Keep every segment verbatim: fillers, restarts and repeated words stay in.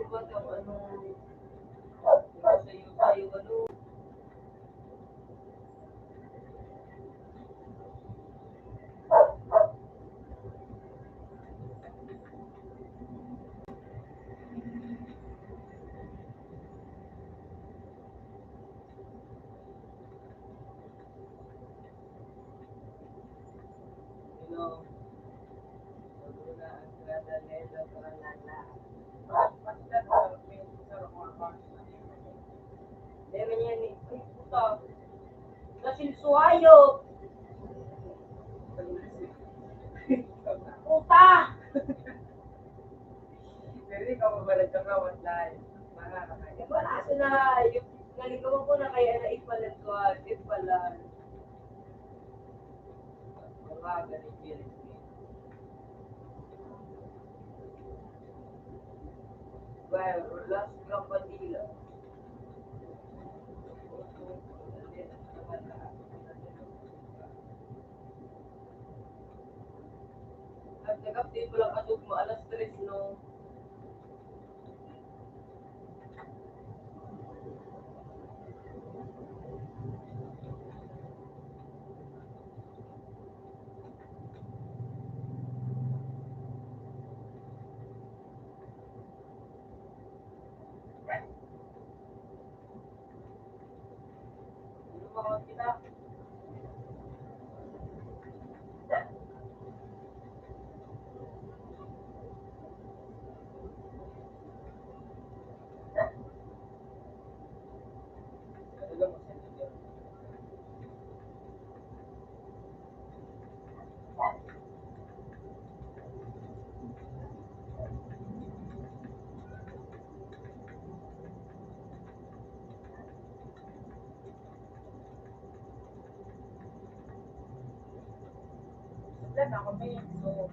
Ba't ang ano, sayo-sayo, ano? Dai man yan eh. Ay, puta. Nasilso, hayop! Puta! Pwede ka mabalag ka nga, wala. Mga kakain. Wala, aso na hayop. Naligawan ko na kaya na ipalag ko, ah, ipalag. Mga ganun yun. Well, last kapatila. At nag-update ko lang katog mo alas tres, no? Wala na kami. So,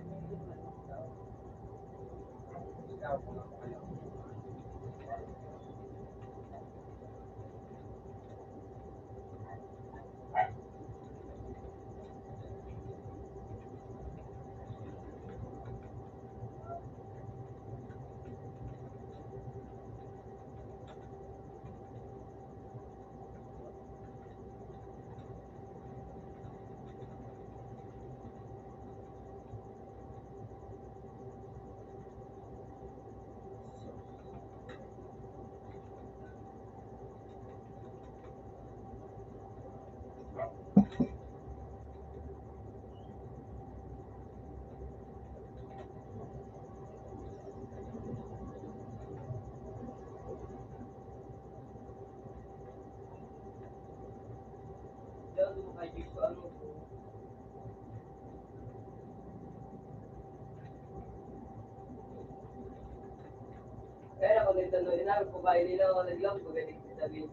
Kaya ako nagtanong, inabi ko ba, hindi na ako naglang, pagaling sa sabi.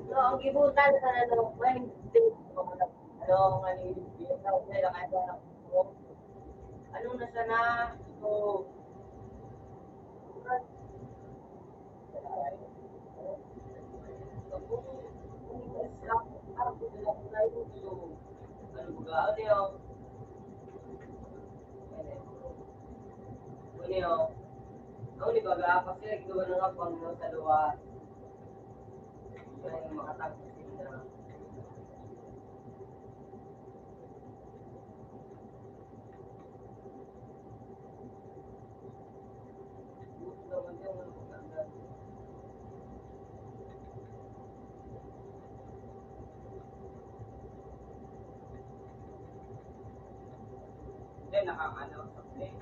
So, ang gibutan sa ano, may ano, ano, ano, ano, ano na sana, so, Ano ba, ano yun? Ano yun? Ano ni baga? Kasi nagduwa na nga pang sa luwa. Ay, makatapos din na. Hindi, nakakano, sa play.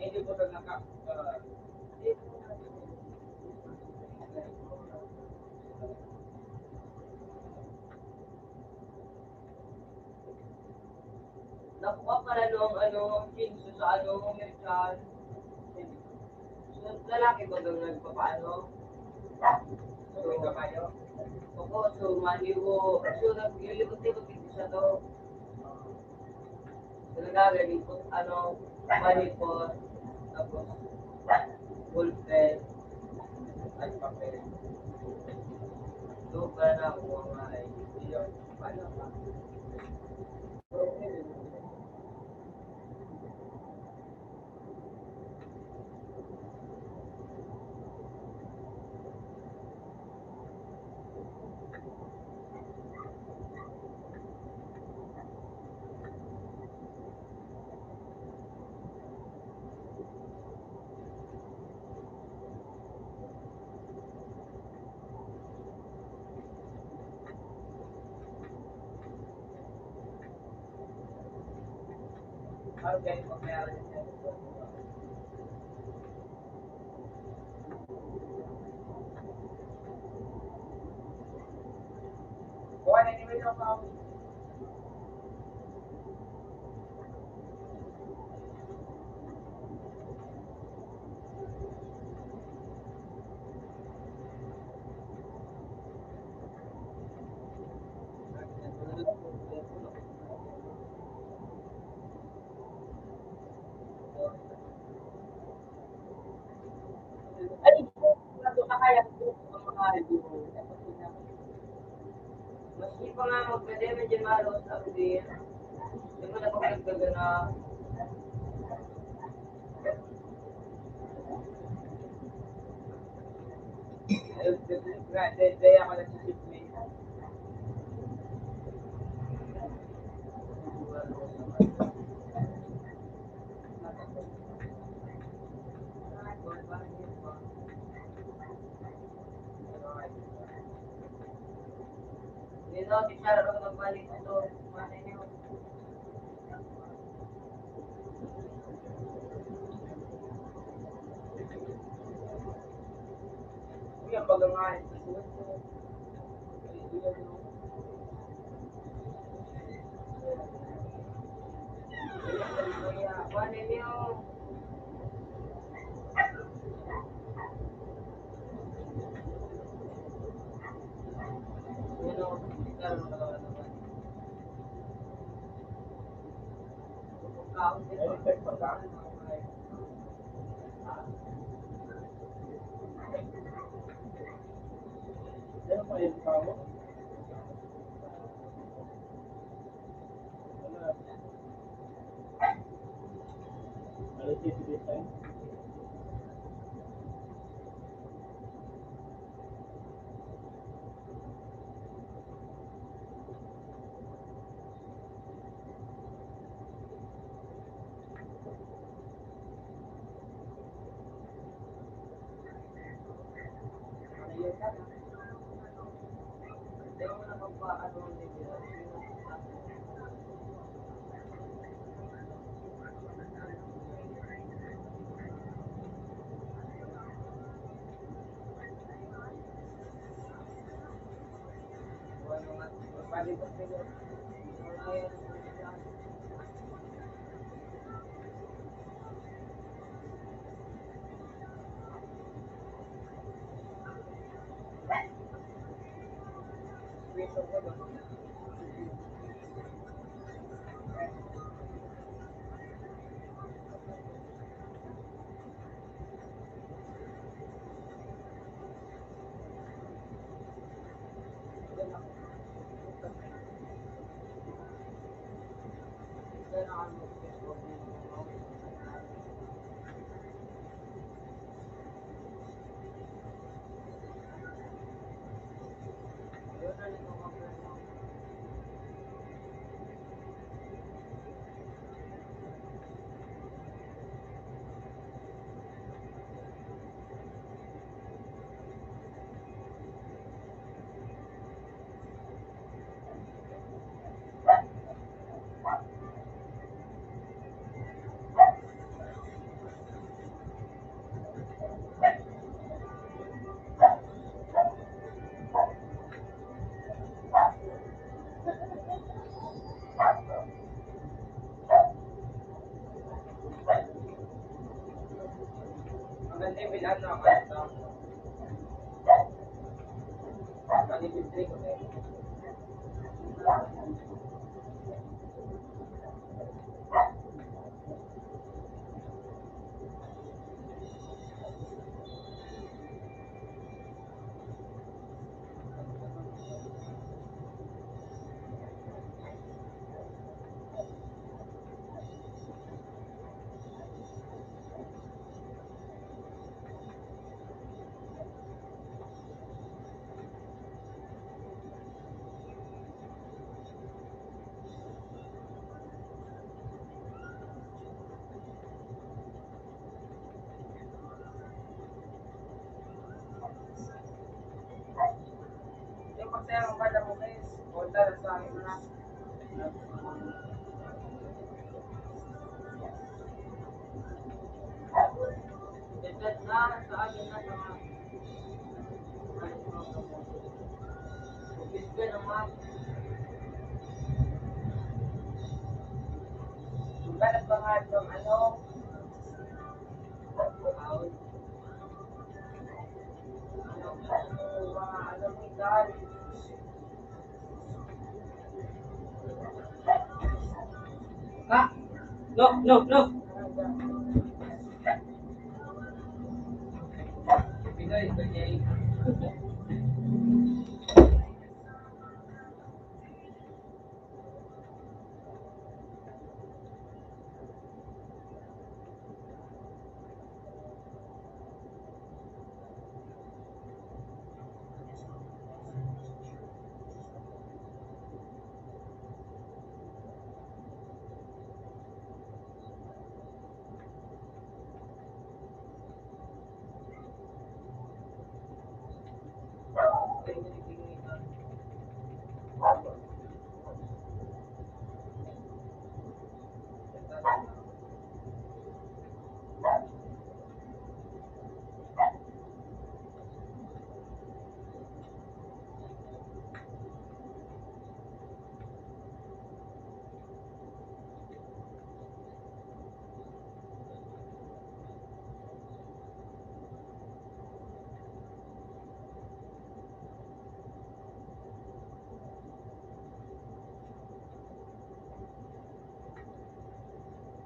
Hindi po talaga, ah, Nakuha pala nung ano, kinso sa ano, Merchant. So, lalaki ba daw nagpapaano? So, kayo? Opo, so, maniwo. So, naglilibot-libot din siya to. Talaga, ganito, ano, panipot, tapos, ballpen, at papel. Doon pala nakuha nga ay, hindi yun. Paano pa? Maski pa nga magkademe dyan, malos ang din. Di mo na pagkagdagan na. Kaya ako nagsisip na yun. Nino, si Charo, magbalik ito. Uy, ang pagangahit sa suwat ko. Ang nagbibilan na kanta. Ang nagbibilan ko na yun. Yung pagsayang ang banda mo, guys, volta na sa akin na. Dagdag na sa akin na sa mga, mga, mga, mga, Maghanap pa nga ng ano, Ah, no, no, no, no. Pinoy, Pinoy.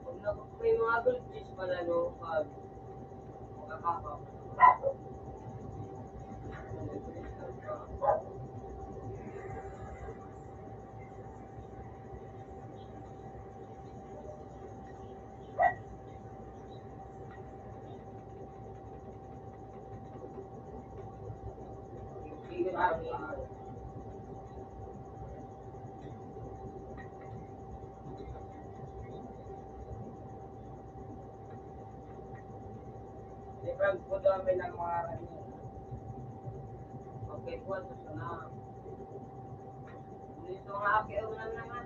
Pag nag-, may mga gold fish pala, no, pag makakapa. Di ba, po daw may nang mga rani? Okay po, ito na. Dito nga, okay, ulan na nga.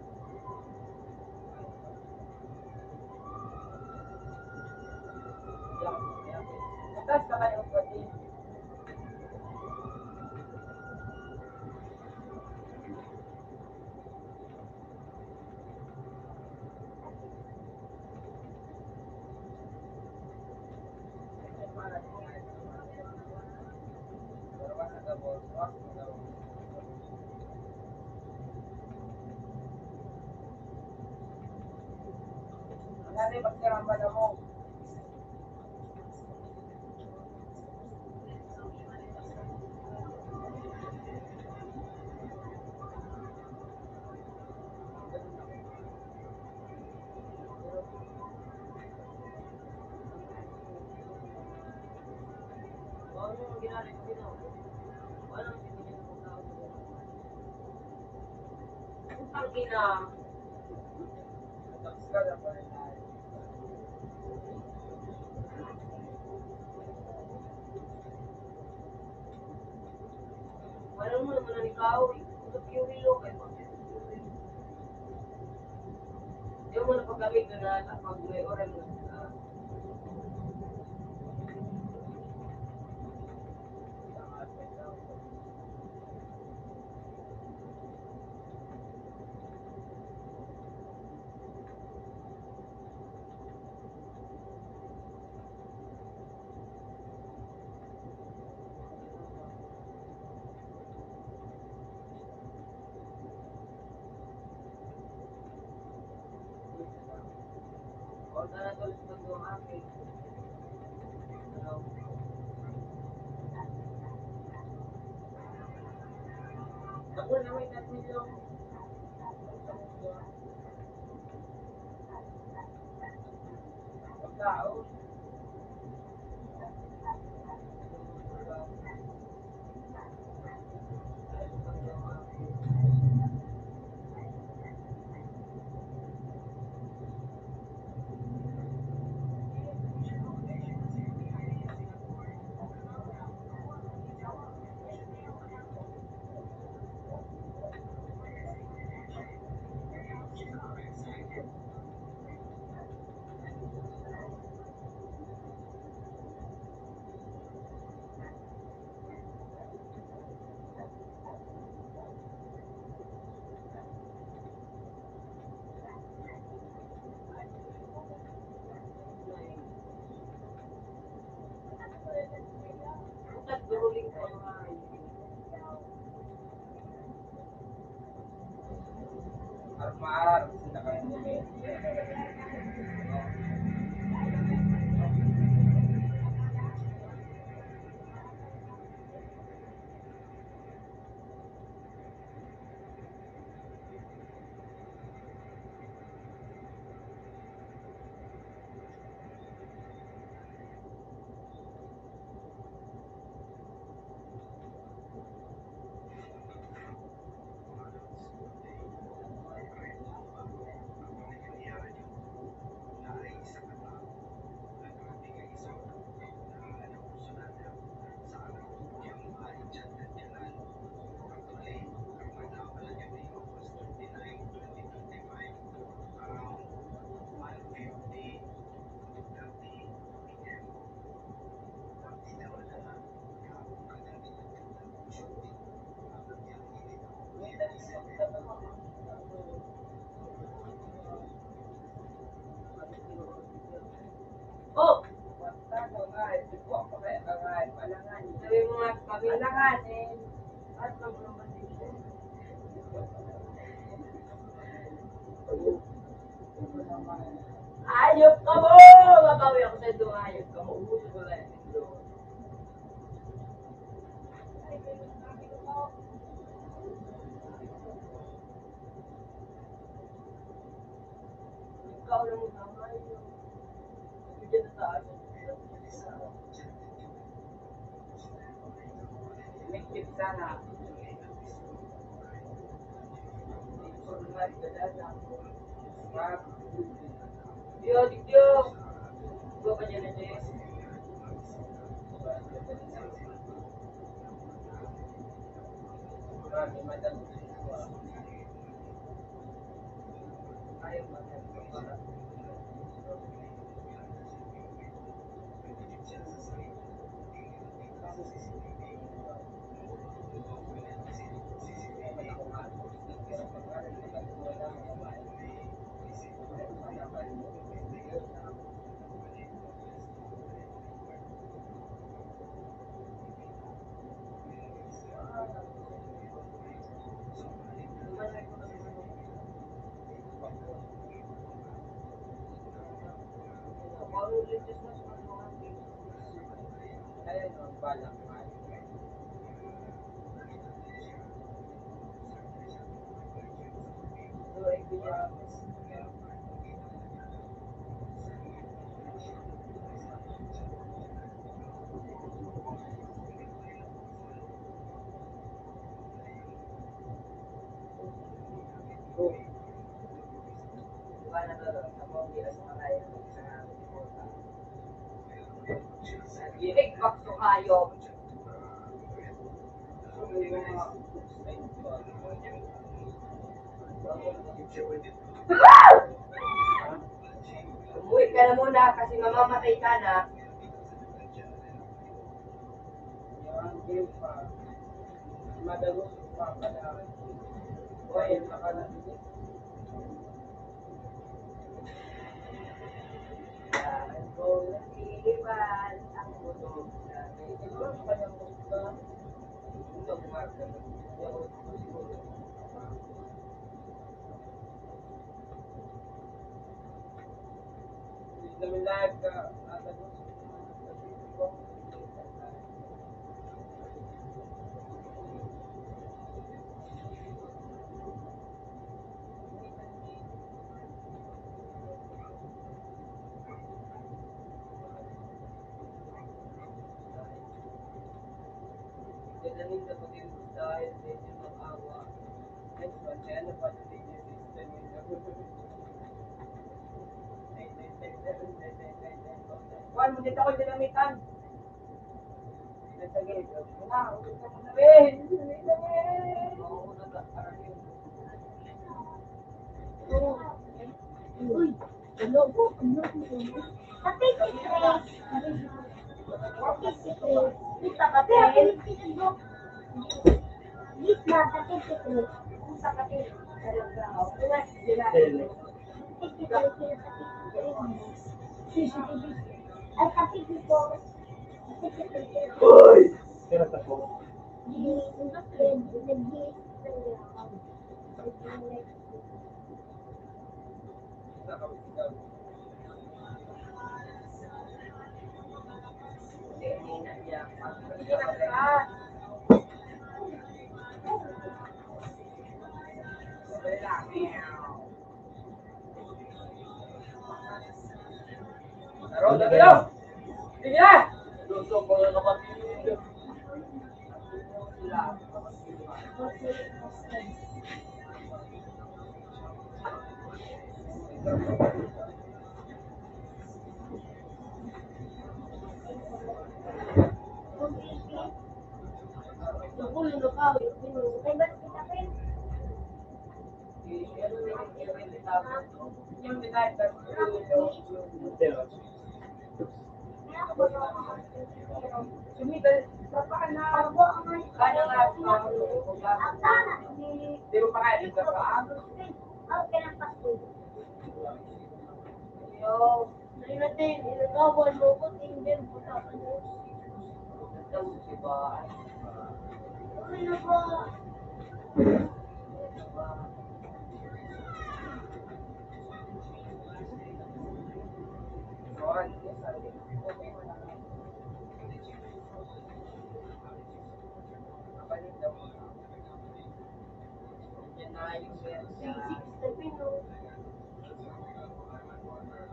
Yan, yan. Bukas na kayo, pwede. Ang ina. Wala mo naman ang ikaw, eh. Ito theory lo, kaya pag theory. Di mo na paggamit na na, pag may oras na, ah, Oh! Sabi mo nga, kami. Hayop ka mo! Mabawi ako sa indo, hayop ka mo. Ubusin ko lang yung indo. Ikaw lang ang tama yun. Bigyan na tayo. May tip sana. Yo, yo. Gua pa dyan na, Jess. Ginig, bakso hayop. Umuwi ka na muna kasi mamamatay ka na. Madagos pa pala. Oy, ang nakalabi. Ang nagliliwan, ang motor na may iba sa kanyang gusto. Ang umaga na, Kuan mo, dito ako dinamitan. Uy, hello po. Sa fifty-three. Sa fifty-three. Di pa ba, pero pinipili mo. Di na, sa fifty-three. Sa fifty-three. Ay, sa fifty-three. Uy! Pera ka po. Sige na! Lusog, mga kapatid.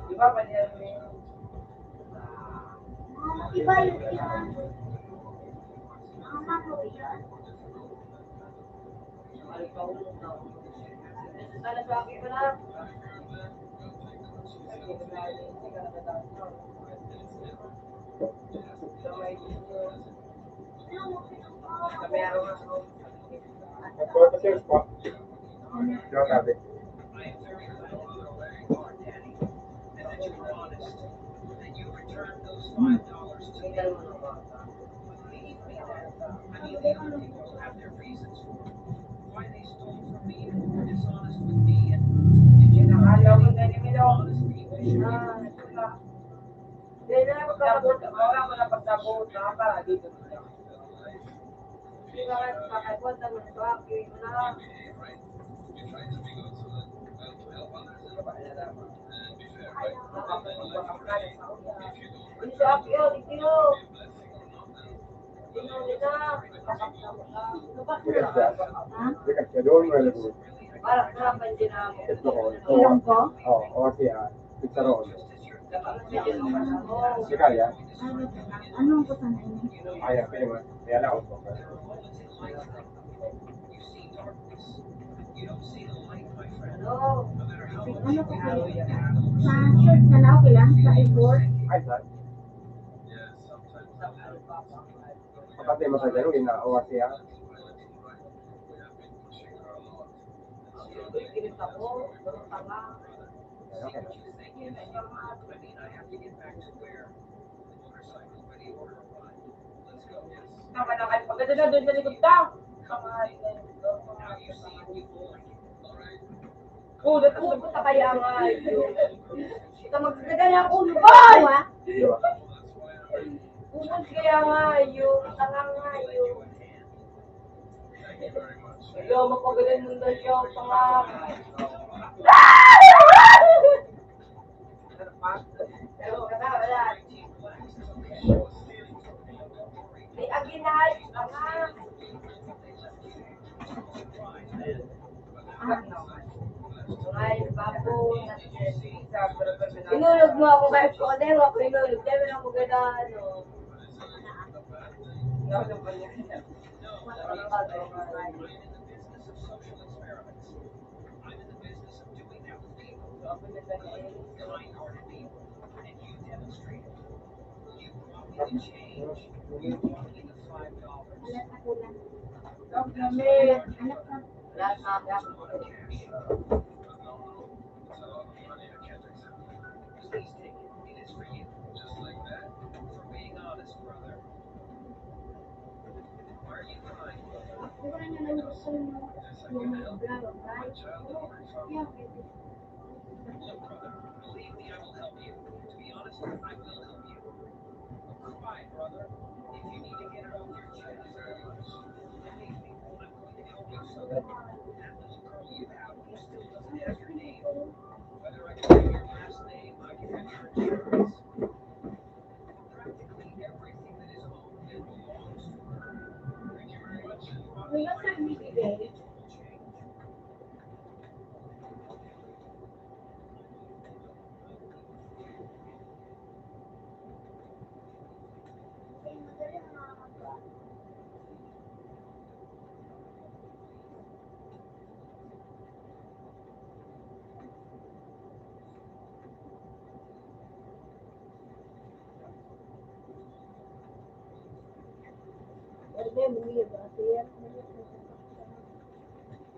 Di ba, Maria Rene? Iba yung iba. Ang mga yan. Nagpapasales po. Di ba sabi? Pinakalaw mo na ni Milo. Ah, ito na. Hindi na ako pagkabot. Wala mo na pagkabot. Baka dito. Hindi na nga pagkabot. Ang mga Ilonggo? Oo, o siya, Pizarro. Di kaya? Anong kutonan ini? Ay, okay, ma. Kaya lang ako. Ano ko kayo? Sa short na lang, okay lang? Sa effort? Ay, sir. Kapatid mo sa ganun, ina-, o siya. Tama na kayo. Pagkada na doon sa likod ta. Tama na yun. Oh, natapos na kaya nga yun. Ito magkagana ang ulo. Ay! Di ba? Ulo kaya nga yun. Tanga nga yun. Hello, mapagaling mong dalyaw, tanga. May aginay, tanga. Inulog mo ako kahit kung ano yung ako inulog. Dahil lang ko ganda, ano.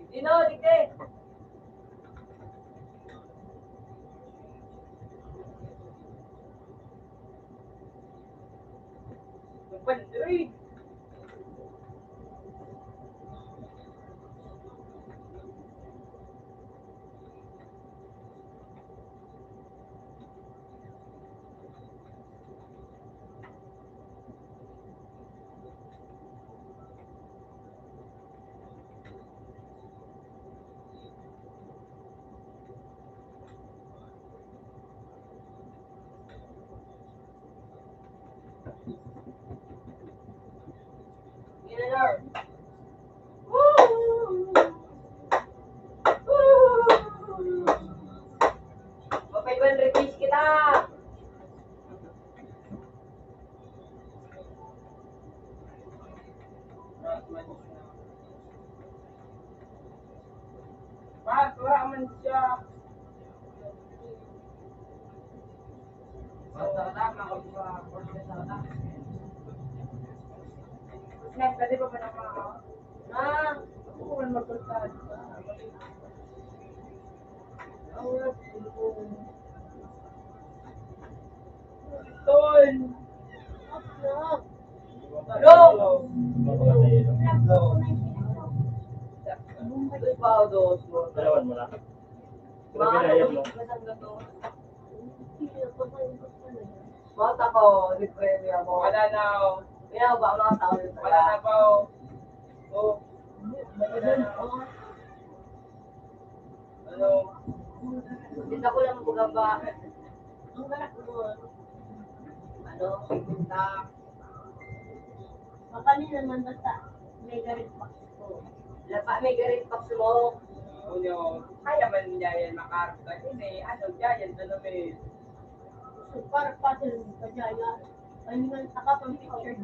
Dino, dike. Uy! Yan na lang. Woo! Woo! Mapay one rupees kita. Mas, wala man siya. Next, pwede pa ba na mga, ah, ako man magpagkakas. Ton! Bro! Dalawan mo na. Mata ko, libre niya mo. Wala na, oh. Kaya ba, mata ko, libre. Wala na pa, oh. Oh. Ano? Kita ko lang po ba? Ang anak mo, ano, punta. Mapali naman basta may garit pa. Lapa may garit pa mo. Ano, kaya man niya yan makarap ka din eh. Ano, dyan, ano may. So, para pa sa pa dyan, ah. Ano man, saka pang picture.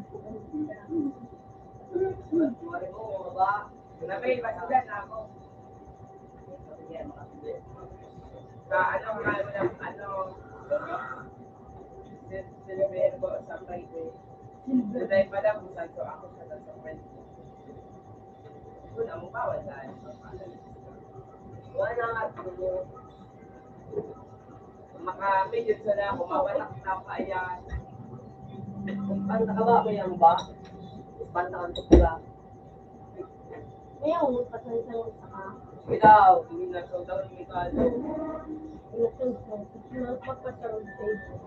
Wala mo, ba? Grabe, masulat na ako. Sa ano, ano, ano, Silvero sa Friday. Silvero. Dahil pala, kung saan ko ako sa San Francisco. Kung ang mukha, wala. Wala nga, siguro. Maka-million na ako, mawasak na pa yan. Banta ka ba? May ano ba? Banta ka ba? May ako, pasensya lang sa ka. Ikaw, hindi na sa daw yung ikaw. Hindi na sa daw. Magpapasarog sa iyo.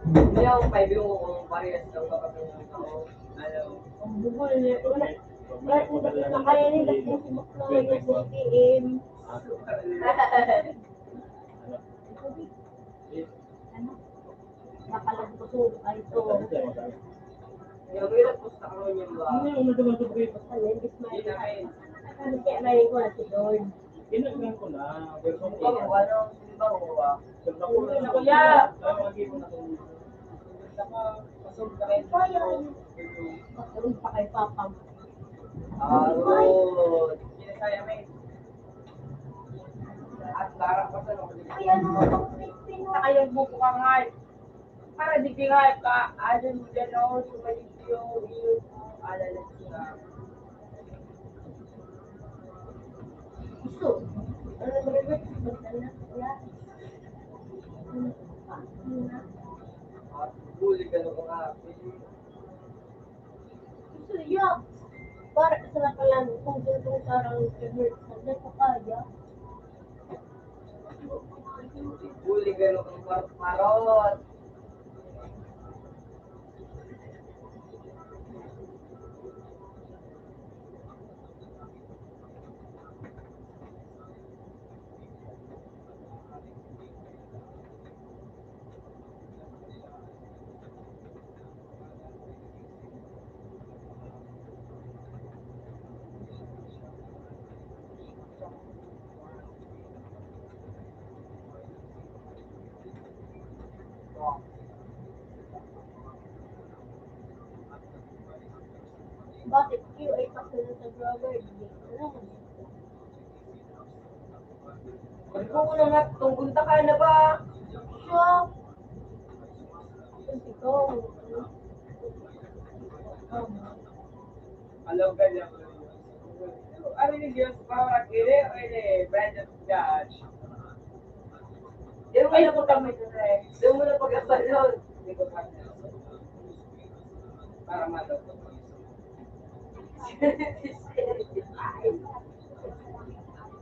Hindi ako, kaibigan ko kung parehas lang ba kami ng tao. Ano? Ang bugol niya. Wala. Wala, hindi na kaya nila kung sumukla ngayon sa A T M. Ano? Nakalagpusog ay ito. Yung hirap po sa karoon yung ba? Ano yung naduman sa bukid? Ano yung dismay? Hindi namin. Ano kaya may ko na si Lord? Pinagnan ko na. Pero kung ano, hindi ba ko ba? Kuya! Pasok ka rin. Pasok pa kay Papa. Ah, good. Pinasaya mo eh. At parang pa sa loob. Ay, ano, pag pinipin mo. Saka yung buko ka nga eh. Para di ka nga eh, pa, ano mo dyan, oh, sumalig yung, yung, alala ko na. Gusto. Ano ba yun? Magdala ko yan. At huli ka na mga Gusto niya. Para sa napalan, kung gusto parang rehearsal, hindi ko kaya. Huli ka na mga parot-parot. Bakit Q ay pasunod sa driver? Ano mo? Ano ko na nga, tungkol ta ka na ba? Siya. Ikaw. Hello, ganyan. Ano ni Diyos, para kini, kini, Brandon Judge. Di mo kayo pagkamay ko na eh. Di mo na pagkabalon. Di ko pa. Para matapos. Seventy-five.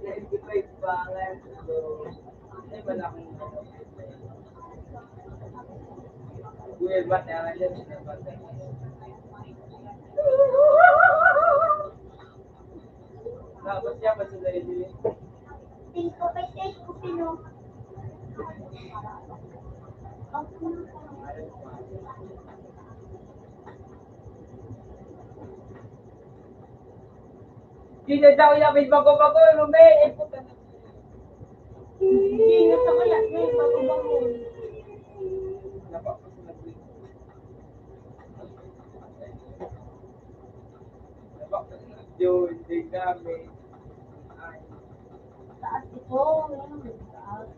Seventy-five pa nga. So, ay, wala akong Kuya, ba't naman yan? Tapos niya, ba't sila ibili? Tingko, kay Ted ko pino. Hindi na daw yan, may bago-bago, Romel. Eh, puta na. Hindi na sa kaya, may bago-bago. Napapos na. Napapos na. Yun, hindi gamit. Ay. Taas ito, yun, taas.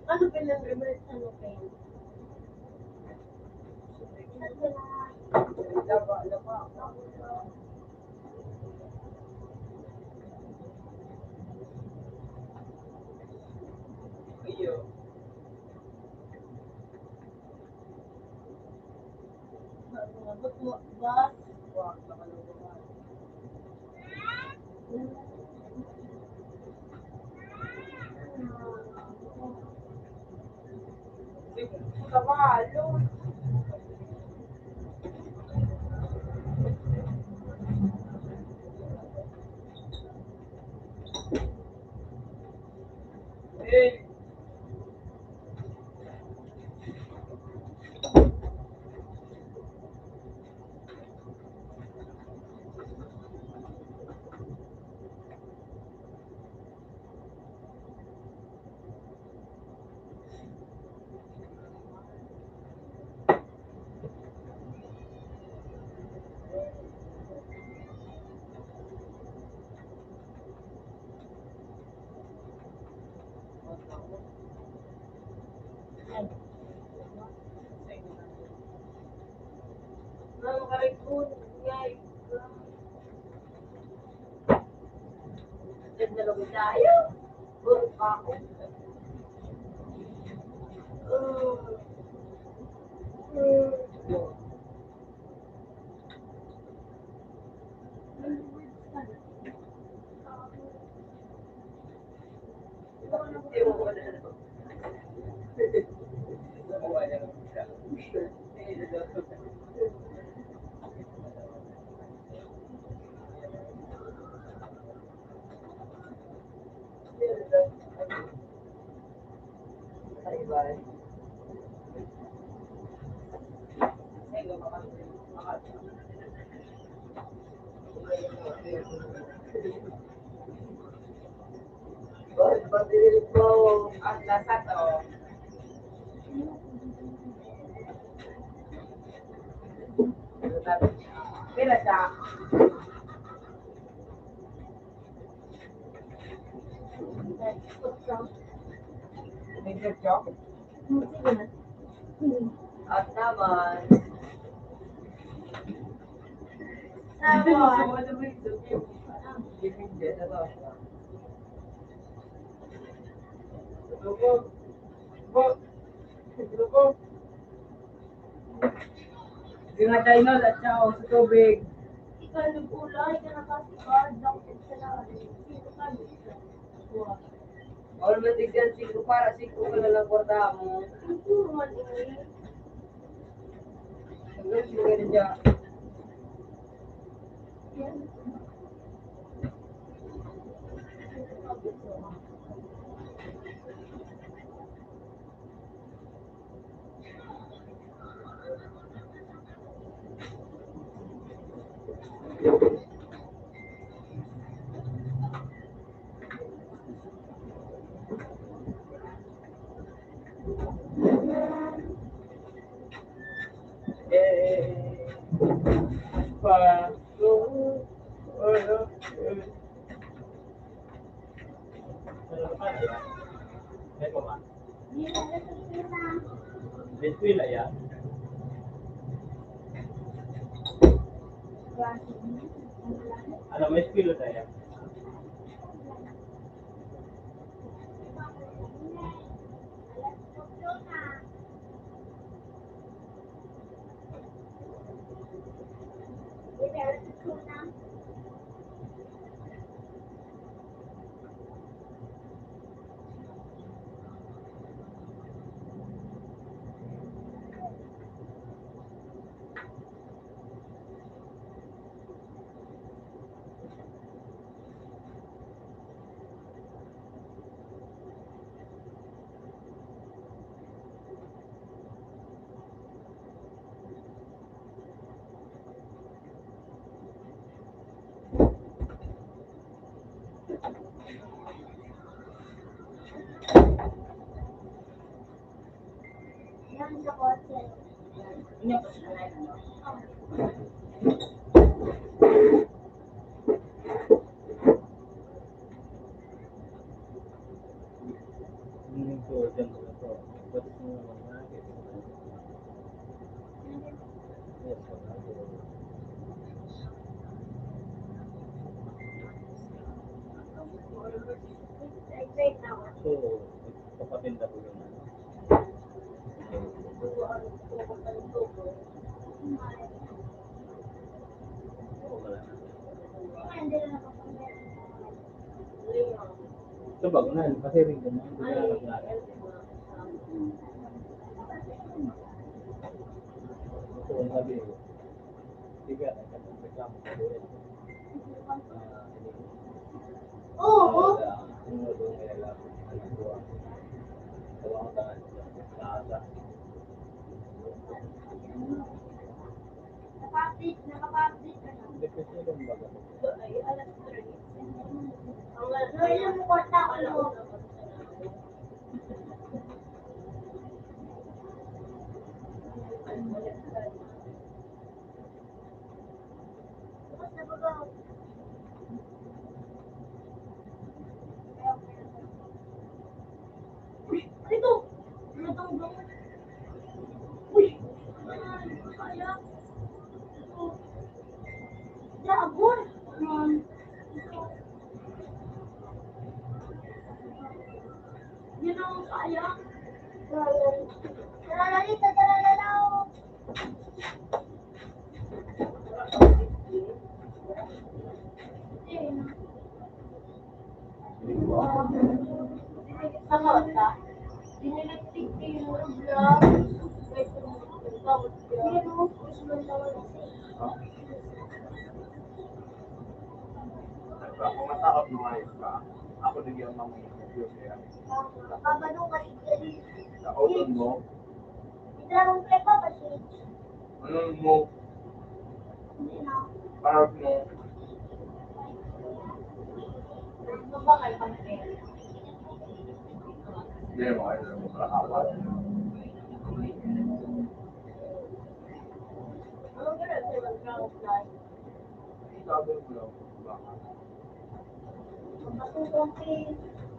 Ano pinag-reverse ano kayo? Iyo. Diyan na lang tayo. Burot pa ako. Ang lasa to. Pila siya? Medyo joke. At naman. Naman. Lubog. Lubog. Yung Chinol at saka sa tubig. Ikaw nag-ulay ka na kasi card lang sa lahat. Sino ka? Wala man tigyan, singko para, singko ka na lang kwarta mo. Ang puro man ini. Ang galing mo ganun siya. Eskwela yan? Alam mo, eskwela na yan. So, papatinda ko yun. Pag-unahan, kasi rin ganun, hindi na pag-unahan. So, ang sabi, sige, nagreklamo ka doon. Ah, Oo. Naka-update, naka-update ka na. Ay, alas tres. Ang alas tres. Yung kwarta ko. Uy, ano ito? Ano itong gamot? Uy! Kaya? Dragon! Um, yun ang kaya? Tara, Lalita, tara, Lalaw! Kung mataot mo ayos ka, ako naging mga mga video kaya. Sa auto mo, Ano mo? Parang mo. Hindi mo kayo sa mga kawan. Sabi mo lang, baka.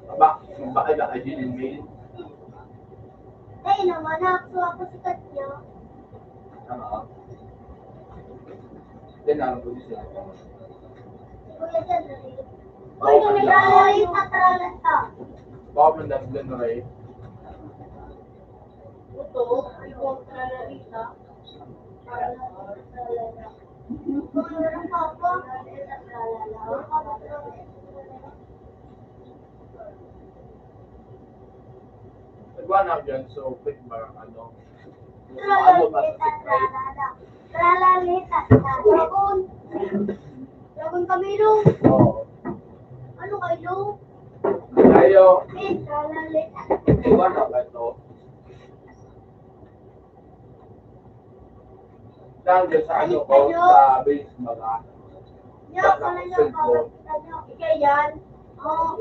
Aba, baka na ka din yung mail. Ay, naman, ako, ako si Katya. Ano? Then, ano po siya? Kuya John, Ray. Uy, kami na, Ray, patralan ka. Baka man lang din, Ray. Ito, ito, patralan ka. Nagwa na dyan, so quick ba, ano? Ano ba? Dragon. Dragon Camilo. Oo. Ano kayo? Tayo, Eh, Dragon. Iwan na ba ito? Dahil sa ano ko, sa base baga. Yo, pala yung kawal kita nyo. Ikaw yan. Oo.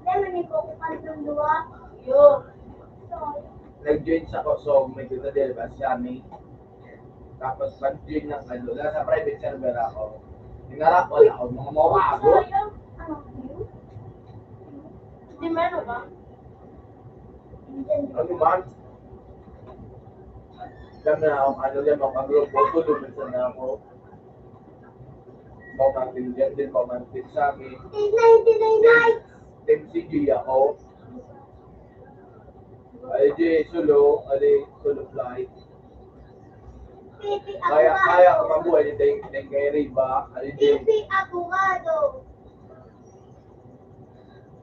Hindi, may ko kung panitong duwa. Yo. Nag-join sa ko, so may kita dito ba siya, may. Tapos pag-join ng ano, nasa private server ako. Hinarap wala ako, mga mawago. Ano? Di meron ba? Ano man? Alam na akong ano yan, mga grupo, tulungan sa na ako. Pamangkin dyan din, pamangkin sa amin. Ninety-nine nights! M C G ako. Ay, di, solo, ali, solo flight. Pipi Kaya, kaya ko abogado. Mabuhay ni Deng, Deng kay Riba. Ali, di. Pipi abogado.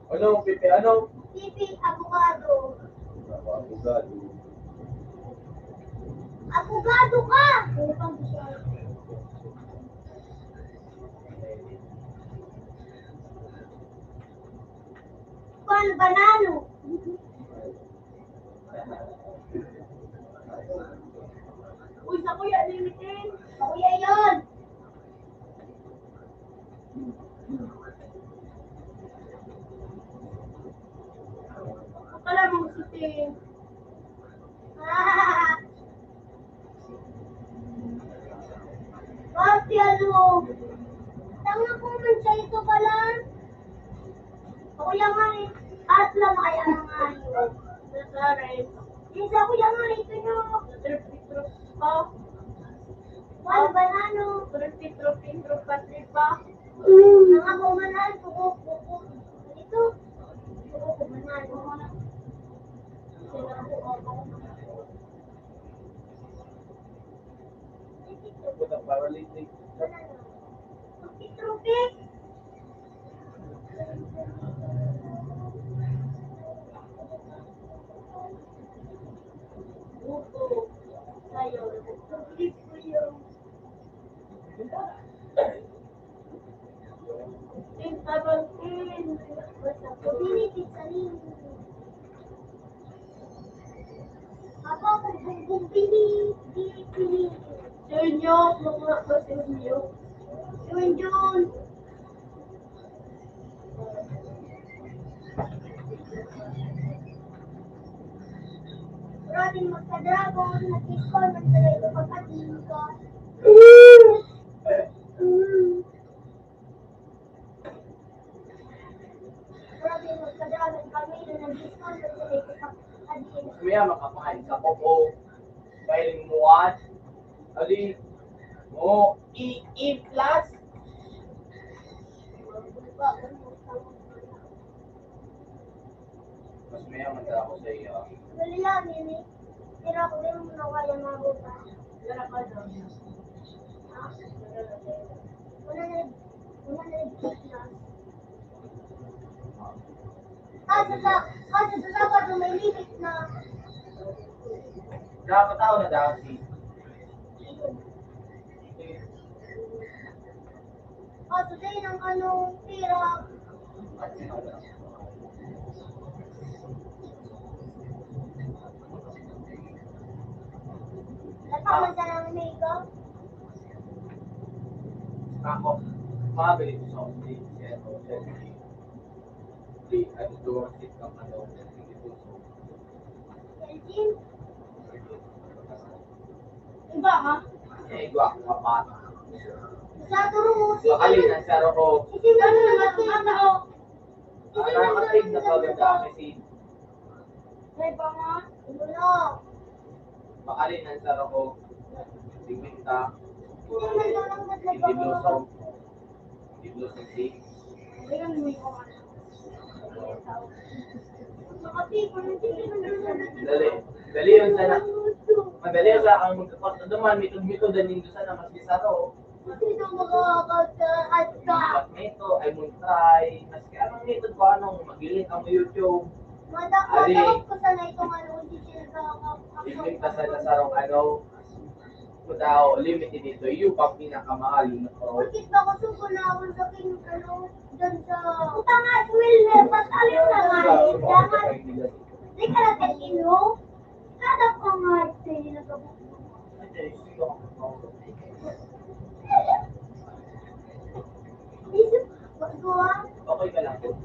Ano, Pipi, ano? Pipi abogado. Abogado. Abogado ka! Juan Banano. Uy, sa kuya, limitin. Sa kuya yun. Akala mo si Ting. Pati ano? Tanga ko man siya ito pala. Ako lang nga eh. At lang ay ang ngayon. Sorry. Isa ko lang nga ito nyo. Trip-trip pa. Wal banano. Trip-trip, trip-trip pa. Mga kumanan, kuko, kuko. Ito. Kuko, kumanan. Puta, paralytic. Tropic. Apa, kung bumbong bini, bini, bini. Sir Nyo, mga ba Sir Nyo? Sir John. Grabing magka-dragon, nag-discount ang tuloy ko pagkatinig ko. Grabe, magkadagdag kami na nag-discount sa tuloy ko pagkatinig. Mas maya makapain sa Coco, dahil muwan, ali, mo, i, i plus. Mas mayaman ka ako sa iyo. Wala yan, Mimi. Pero ako din mo na kaya mabuta. Wala ka daw. Ha? Wala na, wala na yung fitness. Kaso sa, kaso sa dapat may limit na. Dapat ako na dati. Kaso din ang anong pira. Dapat man sa lang makeup. Ako, mabili ko sa Home Depot, ano, Home Depot. Di, ano, doon, sit ng ano, Home Depot. Iba, ha? Eh, iba, kapat. Sa turong mo, si Bakali na sa roko. Isi na lang ang mata, oh. Isi na lang ang mata. May pa nga. Bakali na sa roko. Singkwenta. Isi na lang ang mata. Hindi blossom. Dali. Dali yun sana. Madali sa ang magkakwarto naman, mitod-mitod ang nindo sana, mas bisaro. Sino makakataas ka? Pag nito, ay mo try. Maski anong mitod ko, anong magilit ang YouTube. Mata-, Ali. Matakot ko sana itong ano, kung sisira ka. Hindi ka sana sarong ano. Kung tao, limited ito. Yung pang pinakamahal, yung nagpa- Bakit ba ko sugo na ako sa kin-, ano, dun sa Puta nga, Will, may batalyon na nga, eh. Dapat, di ka na tayo, no? Kada pangarap sa'yo, nagkabukbuk. Okay ka lang po.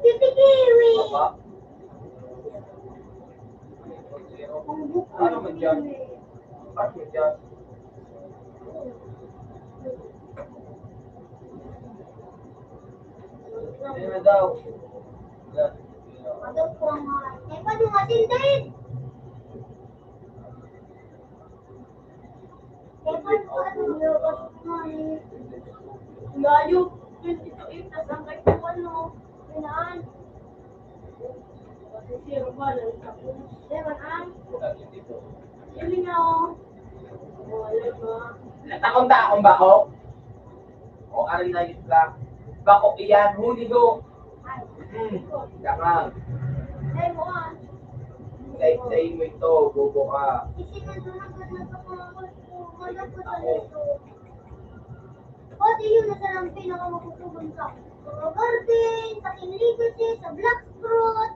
Titi Kiwi! Ano man dyan? Ano dyan? Ano na daw? Ano po nga? Eh, paano matindin? Layo, twenty-two hectares ang kay ano, pinaan. Kasi zero ba lang sa puno. Meron ang, yun nga, oh. Wala ba? Natakon-takon ba ako? O, arin na yun ka. Bako iyan, huli do. Hmm, dangan. Say, say mo ito, bobo ka. Ako. Pati yun, nasa lang pinakamakukugon ka. Sa garden, sa King Legacy, sa Black Fruit.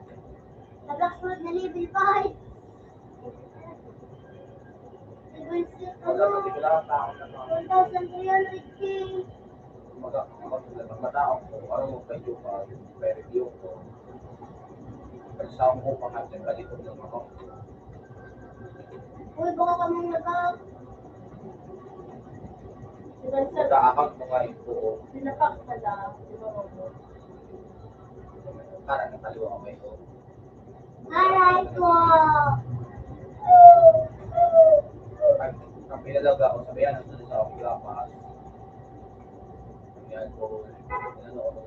Sa Black Fruit na level five. Level six, ano, one thousand three hundred K. Maga-, mag-, mataon ko, ano mo, medyo pa, may review ko. Pero sa ako, pangatid ka dito ng mga Uy, baka kaming nag-, Sa akang mga ito, oh. Sinapak ka lang, di ba, Robo? Parang nakaliwa ko ito. Aray ko! Ang, ang pinalaga ko, sabihan, nandun sa akong lapas. Yan po. Ano, ano,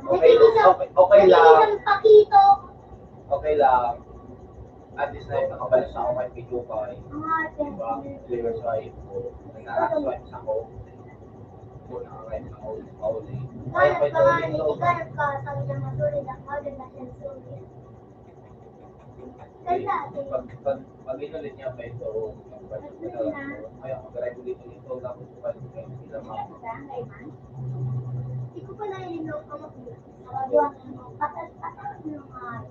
Okay, okay, okay lang. Okay lang. At least na nakabalik sa ako kay Pichu kay, di ba? Clear sa ito. Nag-aaswipe sa ako. Kung nakakain sa ako, ako na eh. Kaya pa ito, ito. Pag, pag, pag inulit niya pa ito, kaya mag-regulate ito, tapos bumalik kayo sila, ma'am. Hindi ko pa naiinom ang mga patas-patas ng mga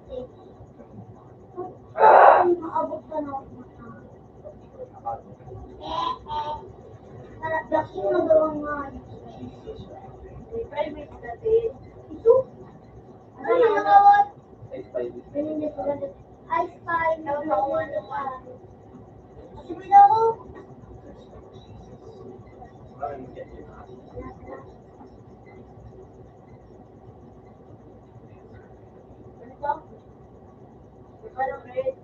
stage. Ay, maabot ka na. Para black yung nagawa nga. May private na din. Ito? Ano yung nagawa? Ay, private. Ganun din sila. Ay, spy. Ikaw na kung ano pa. Kasi may daw ako. Ano to? Ano, Fred?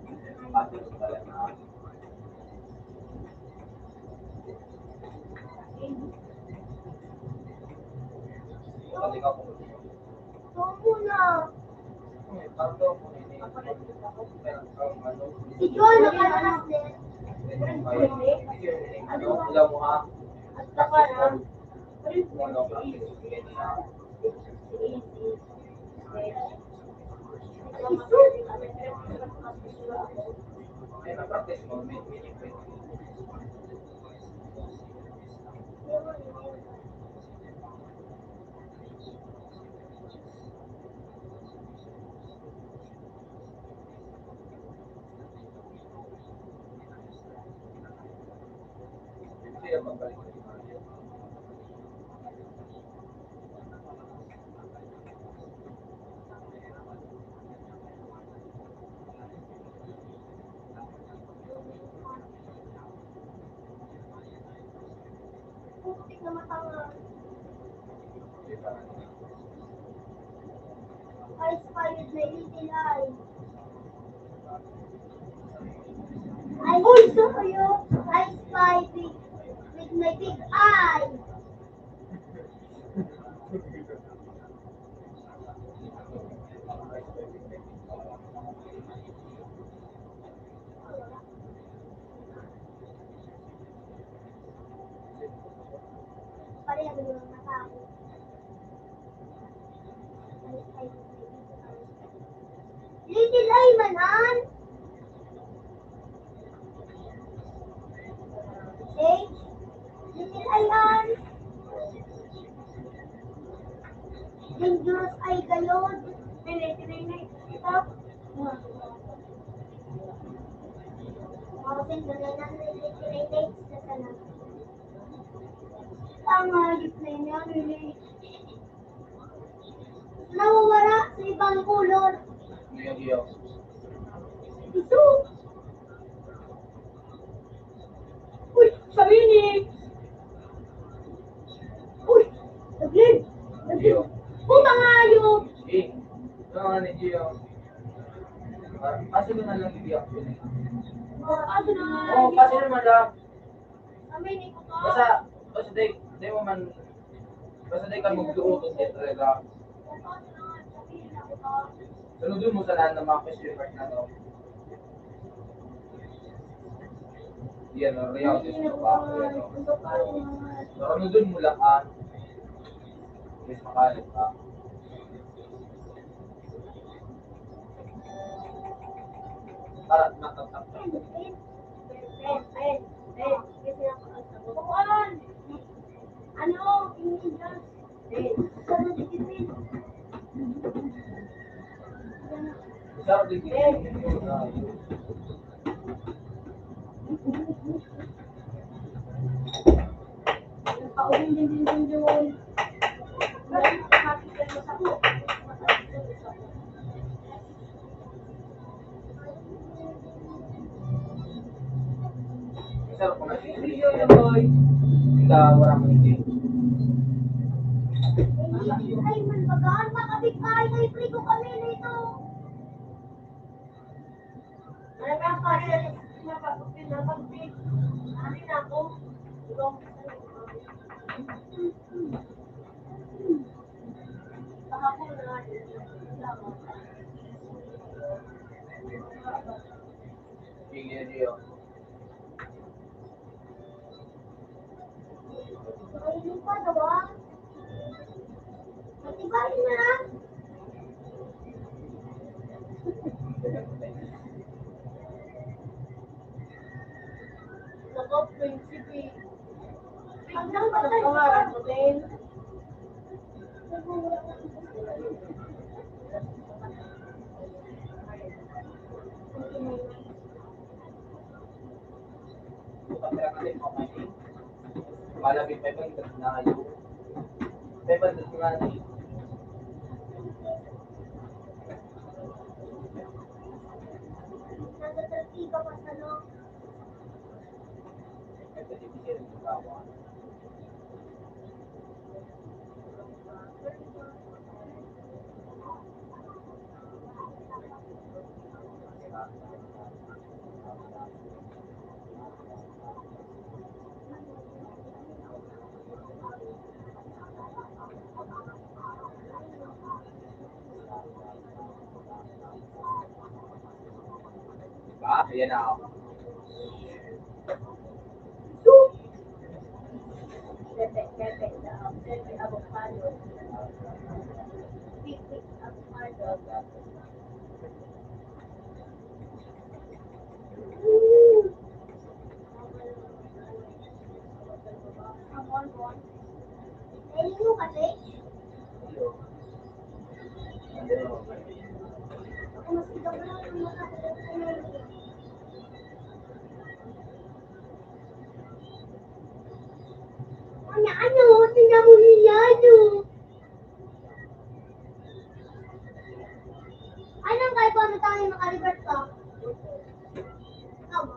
Ito muna. Si Joel nakalakas din. Ano? At baka na. Putik na mata nga. I spy with my little eye. I, uy, sorry, oh. I spy with, with my big eye. Little eye man an. Sage, little eye an. Dangerous eye gayod. Ito. Mga kasing dagay na, little eye na sana. Ang hayop na yun, ano yun eh. Nawawala sa ibang kulor. Iyo, iyo. Ito. Uy, sabi ni. Uy, saglit. Saglit. Iyo. Putang hayop. Eh, ito nga ni Gio. Ah, paso na lang ni Gio. Oh, paso na nga. Oh, paso na lang. Basta, basta di, di mo man, basta di ka magluoton, di talaga. Sunodon mo sa lahat ng mga question mark na to. Yan, ang real, gusto ko pa, yan, oh. Sunodon mo lang, ah. Mas makalit pa. Para matatak. Ano? Sabi ko, Sarap ko na. Hindi, wala ko hindi. Ay, man, bagaan, makabig tayo, may frigo kami nito. Nako, prinsipe. Tignan ko ang pangalan mo, Ben. Malapit pa yung na yun. Five hundred na ni. Nasa thirty ka pa sa, no? Diba? Ayan na ako. Pepe, pepe, pepe, avocado. Pepe, avocado. Ano, ano, tingnan mo niya, ano? Anong kaya po ang tayo makalibet ka? Tama.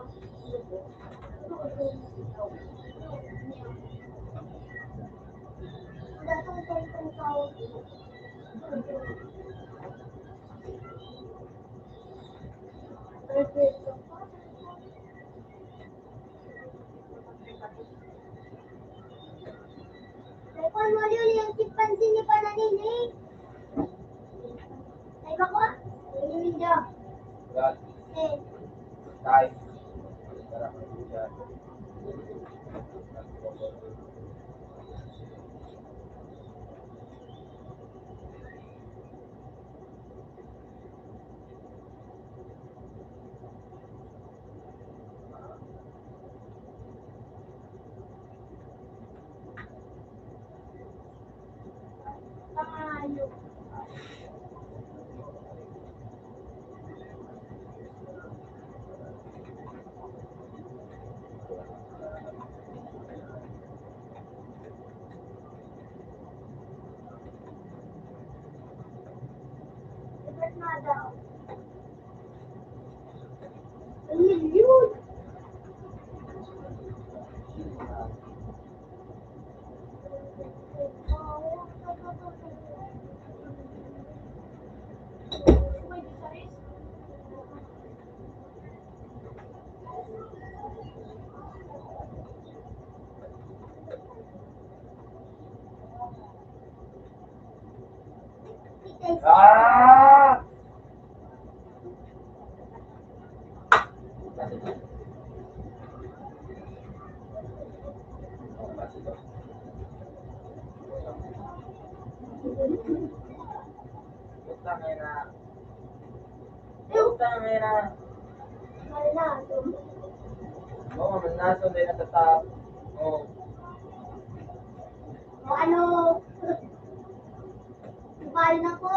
Wala tong cellphone ko. Perfect. May kwan mo yun, yung chimpanzee ni Pananin, eh. Ay, bako, ah. Yun yung ninja. Brad. Eh. Tay. Ang milyon. Ah! Putang ina. Putang ina. Oo, malinaso, hindi natatap. Oo. O ano? Kumain ako.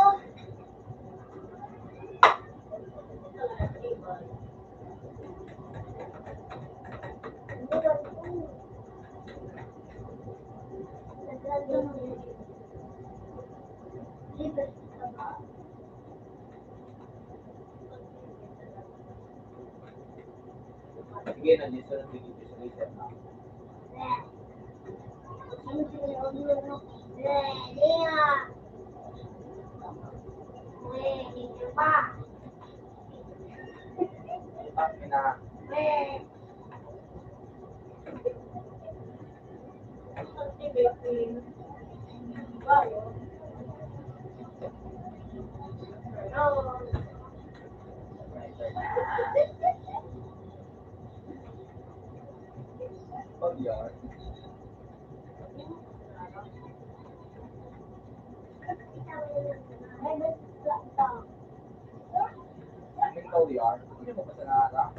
Sige, nandito na, sige, sige, sige. Pag yan, may kauli yan. Hindi mo pa sa nakaka-,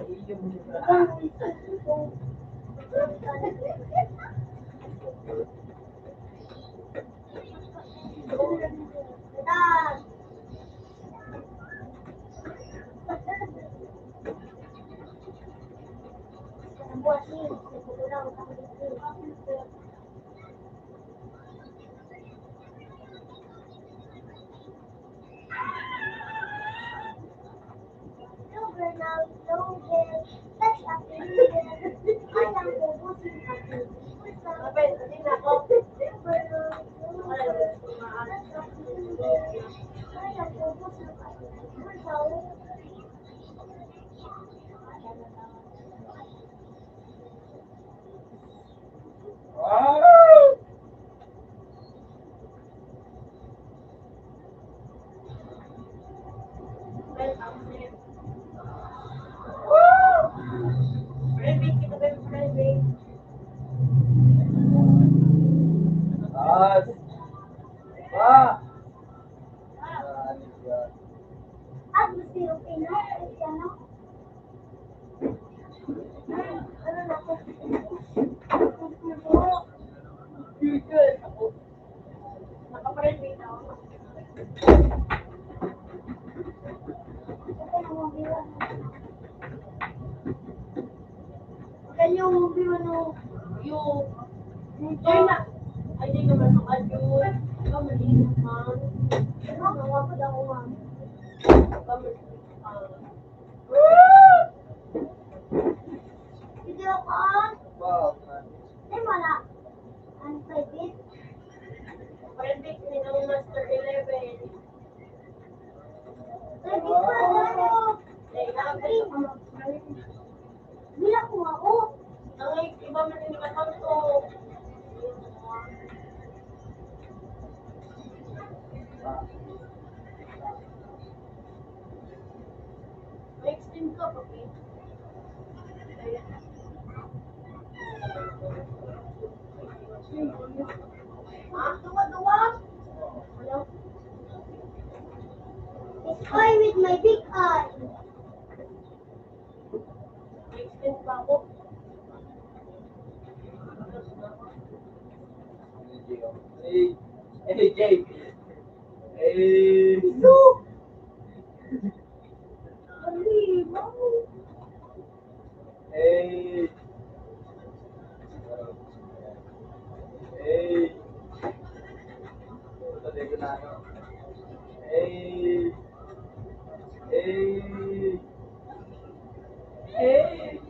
Can you move you, ano, you, yung turn na. Ay, di naman ang adyo. Ikaw, maliit, ma'am. Ano, ako daw, ma'am. Ikaw, maliit, ma'am. Video call? Wow. Di mo na. Ang private? Private ni ang Master eleven. Private pa, ano? Eh, ang Bila ko ako. Ang iba man yung account ko. May extend ka pa, eh. Ah, duwa-duwa. Hello? It's fine with my big eye. May extend pa ako. Hey, hey, Jay. Hey. Hello. Hey. Hey. Hey. Hey. Hey.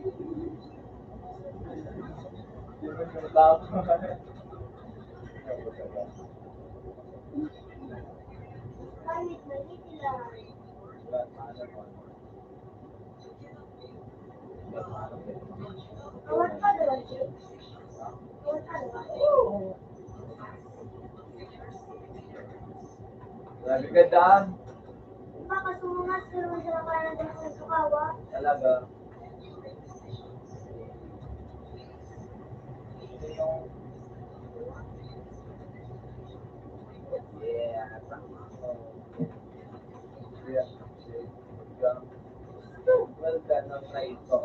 Grabe ka, Dan. Baka sumungas, pero masarap ka na din sa sukawa. Talaga. Ito yung, yeah, yeah. Well done, no? Try ito.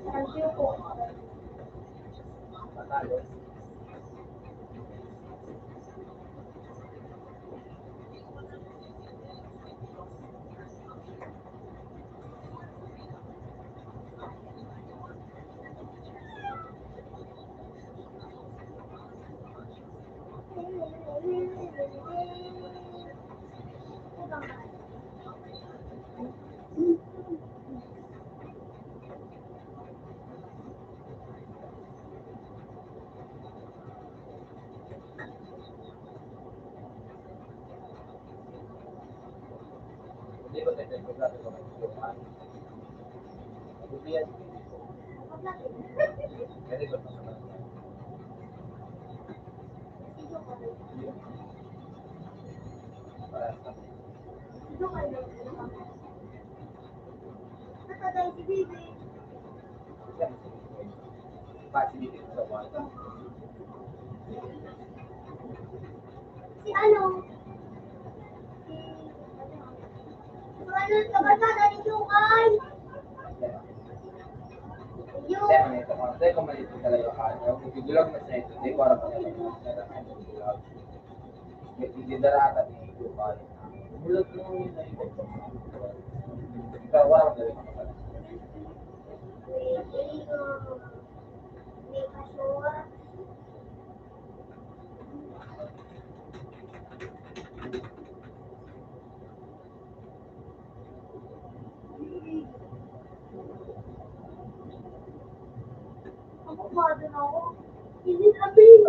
Thank you po. Si ano? Si, si ano, kabarkada ni Jukay? Yung Ako, mother ako. Hindi na, babe.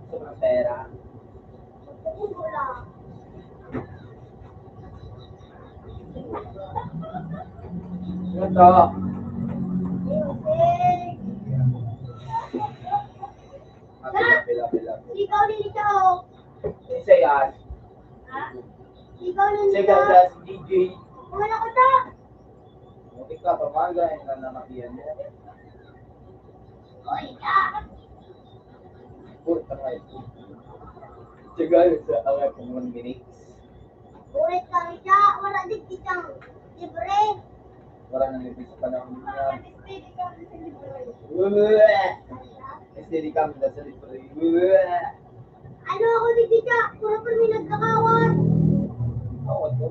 Sobrang pera. Ako, wala. Ano to? Music. Pila, pila, pila. Ikaw din ito. Isa yan. Ha? Ikaw din ito. Isa yan, D J. Wala ko ta. Muntik ka, pamagay na namakiyan mo. Oy, ka. Puro tangay. Tagal sa away kung one minute. Ulit kami siya, wala din kitang libre. Wala nang libre sa panahon niya. Wala nang libre kami sa libre. Uwe! Kasi di kami nasa libre. Uwe! Ano ako di kita? Puro kami nagkakawat. Kawat ko.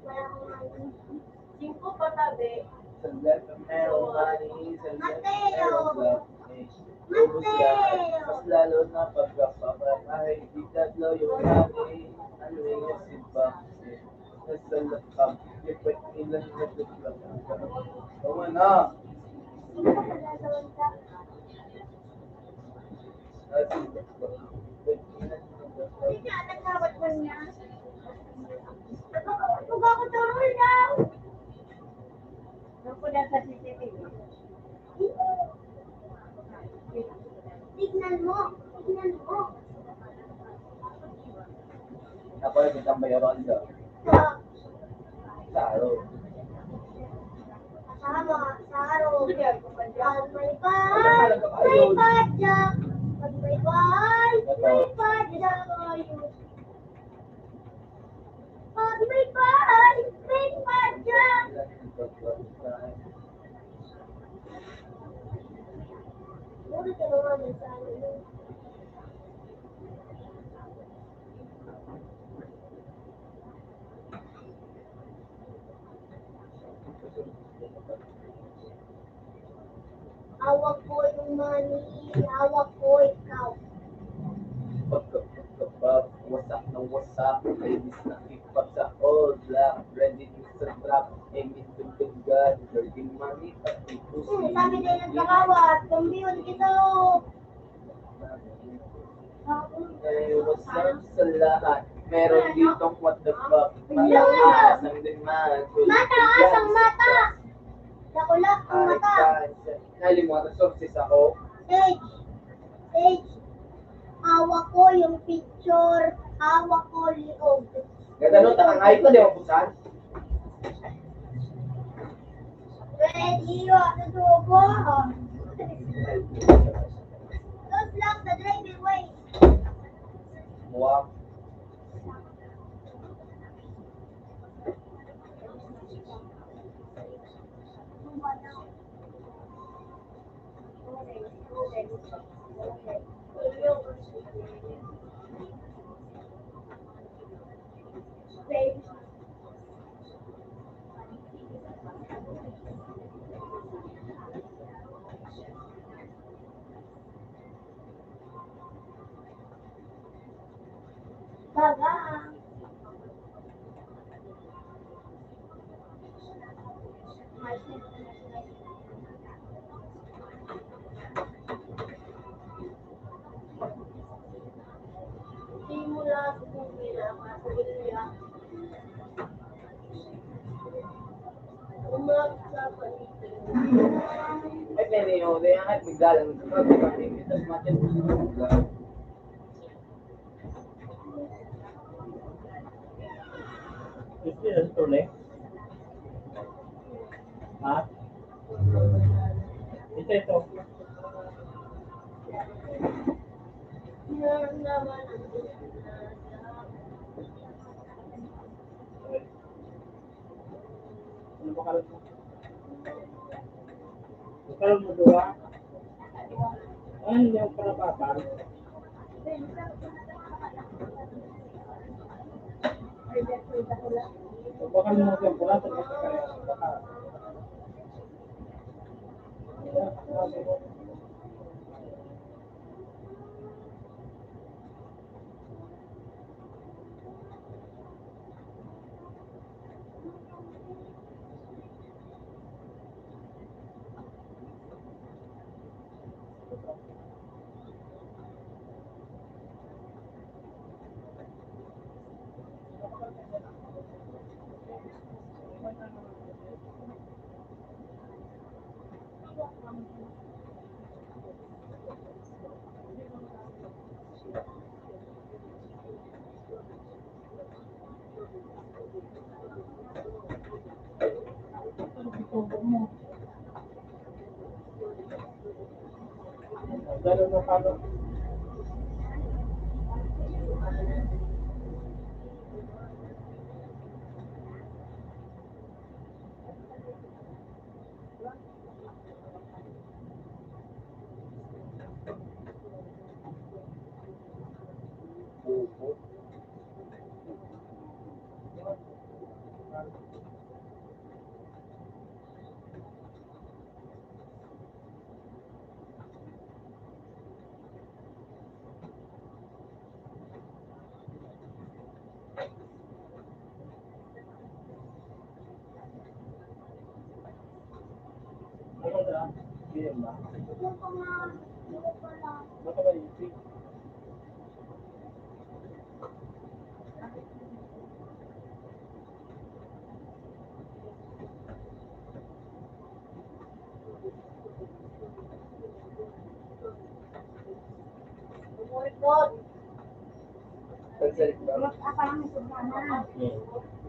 Wala akong money. Singko pa tabi. Sa left, meron money. Sa left, Mateo. Meron money. Ubus yan. Mateo. Mas lalo na pagkapapatay. Di tatlo yung money. Ano yung simba? Nasa lapag. Yung pwede lang na. Tama na. Hindi nga, nagkawat man niya. Huwag ako turol daw. Naku, nasa C C T V. Tignan mo, tignan mo. Ako, nagtambay ako, ano? Sa Sa araw. Tama, sa araw. Pag may bahay, may padyak. Pag may bahay, may padyak. Pag may bahay, may padyak. Puro ka naman ang sabi mo. Hawak ko yung money, hawak ko ikaw. Pagkapagkapag, wasak na wasak, ladies na hip-hop sa all black, ready to sa trap, aiming to the God, dirty money, pati pussy. Hmm, sabi tayo nagkakawat, kambiyon kita, oh. Hey, what's up sa lahat? Meron ditong what the fuck. Mataas ang demand. Mataas ang mata! Dakula ang mata! Ay, guys. Nalimutan, sources ako. Sage. Sage. Hawak ko yung picture. Hawak ko liog. Ganda nun, takang ay ko, di mapusan. Ready, wa, tutubo. Don't block the driving way. Wow. Baga. Ito, ito, ito. Ha? Ito, ito. Ano ba kalat mo? Kalat mo, duwa? Ano yung parapapan? Baka mo sa pula, baka.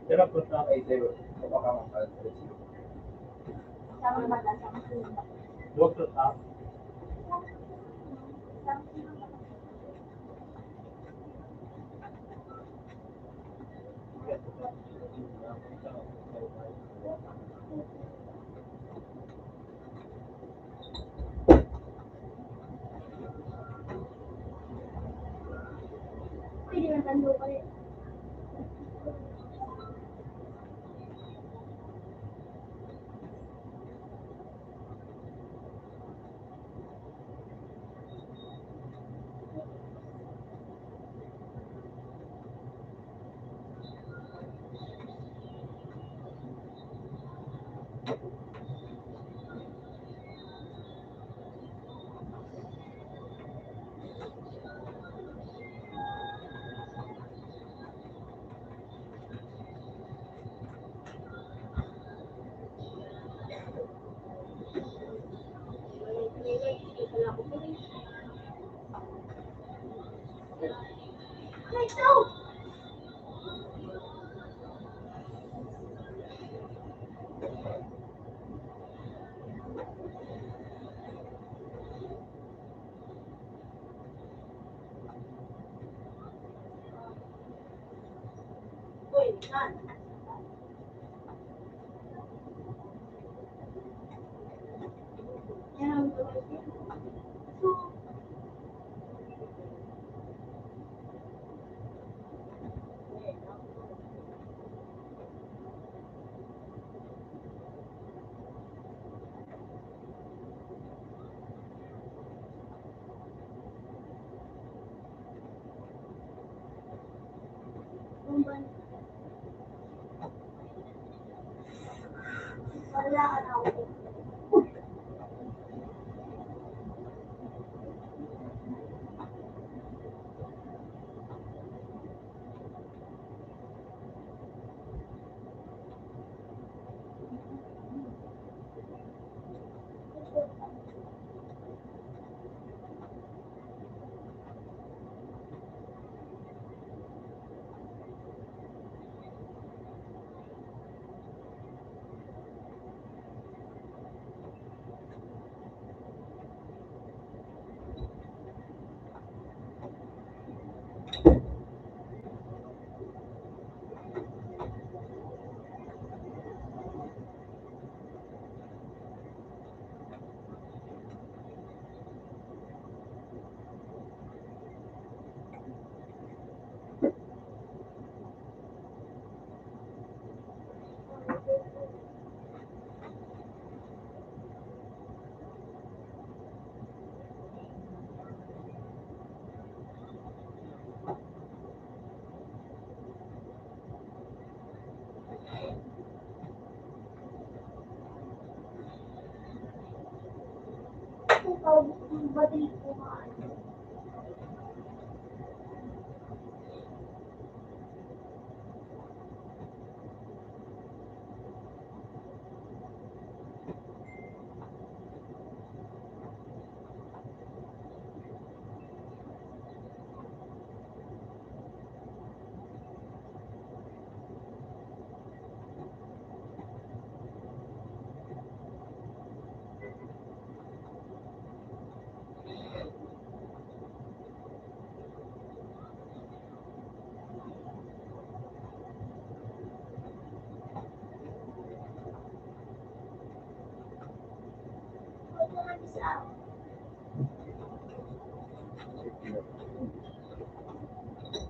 Pero po sa ay, sir, baka makakalit. Huwag sa taas.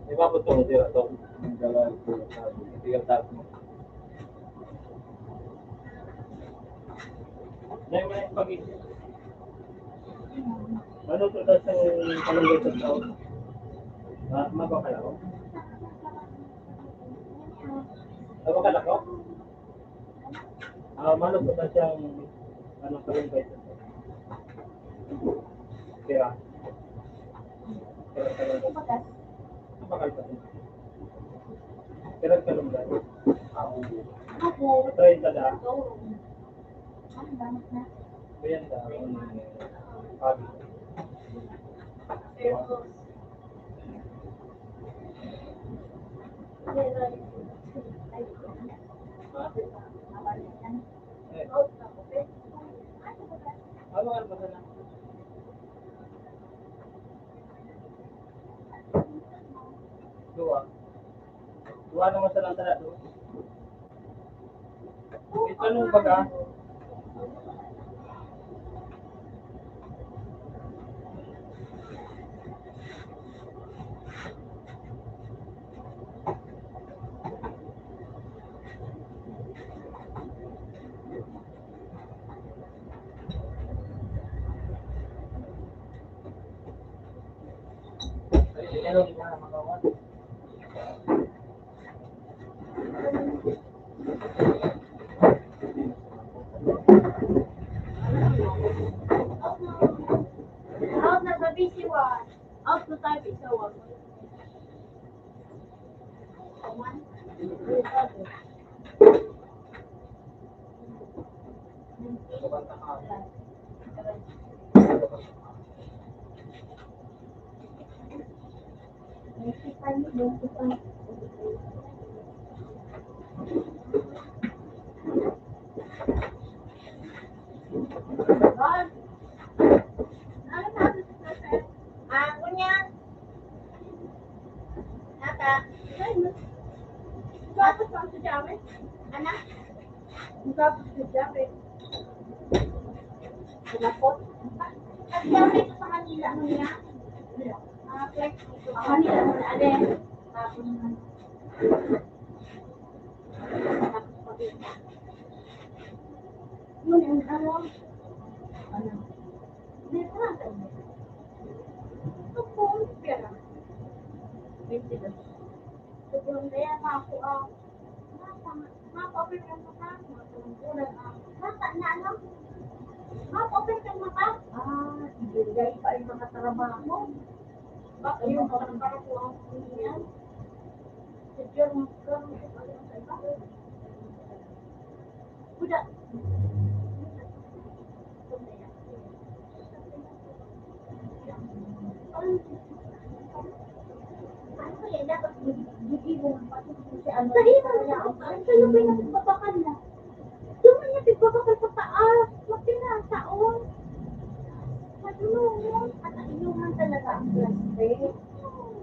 Di ba po ito? Di ba ito? Di ba ito? Nay, may pag-, ano to, tas yung palunggay sa tao? Ma-, mabakal ako? Mabakal ako? Ah, mano po na siyang, ano, palunggay sa tao? Tira. Tira, tira. Mabakal pa din. Tira, palunggay. Ah, treinta na. Ayan na. Sabi. Duwa. Duwa naman sa lang tara, duwa. Ito nung baga. Out na sa B C one. Out na tayo sa B C one. Ah, ngunyan. Nata. Ay, mas-, tapos ang sa jamin. Anak. Ang tapos sa jamin. Ang lapot. Ang jamin sa Manila, ngunyan. Ah, flight dito. Manila, alin? Tapos, tapos pag-, yun, ang ano, ano, may trata niya. Tapos, pera. Twenty dollars. Tapos, kaya pa ako, ah, mapa-, mapa-open ang mata, mapa-open ang mata, mapa-open ang mata. Ah, sige, dahil pa yung mga trabaho. Bakit yung mga trabaho ang yan? Sa German, German, sa iba. Kuda. Ano kaya dapat bibigyan mo ng pati sa ano? Sa imo, ang sa'yo, pinagpapakan na. Yung mga pagpapakal sa taas, magpinataon. Matulungan, at inuman talaga ang plastic.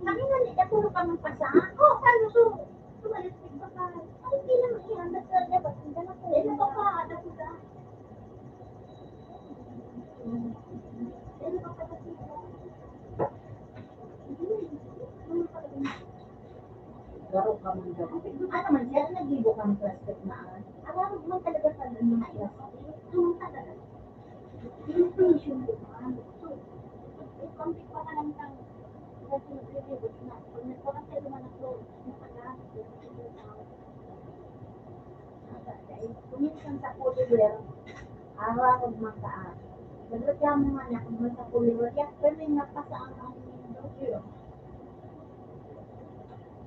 Kami nga, hindi ako kami pasa. Oh, paano to? Tumalas pagpakal. Ay, hindi naman yan. Basta dapat, hindi na po. Hindi pa pa, dapat ah. Hindi pa pa, dapat ah. Garo ka man daw. Ano man siya, nagbibo kang plastic na, ah. Alam mo man talaga sa mga plastic. Ano talaga? Yung pollution ko, ano, so, ito ang pagpapalangkang na sinasabi ko na, pag nagpakasal naman ako, nagpakasal ako, kung minsan sa Oliver, araw magmakaas. Nagreklamo nga niya kung may kakulor niya, pero may napasa ang ano niya daw.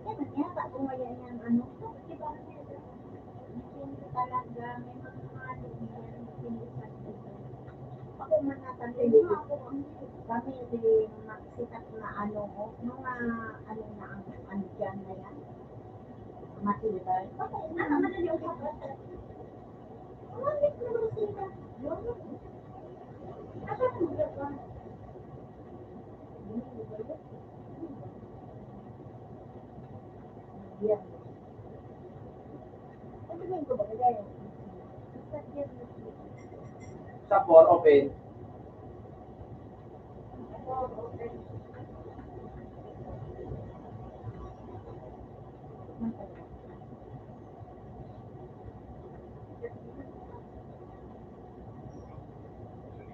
Kaya nangyari ako ngayon yan, ano, di ba? Hindi talaga, may mga lumiyan, hindi sa dito. Ako man natin, kami, di, sikat na ano, mga ano na ang ano dyan na yan. Matibay. Ano, madali ang pagkakita. Umabot na ba sila? Asa ang lugar ba? Ano ba yung gumagaya? Sa four, open.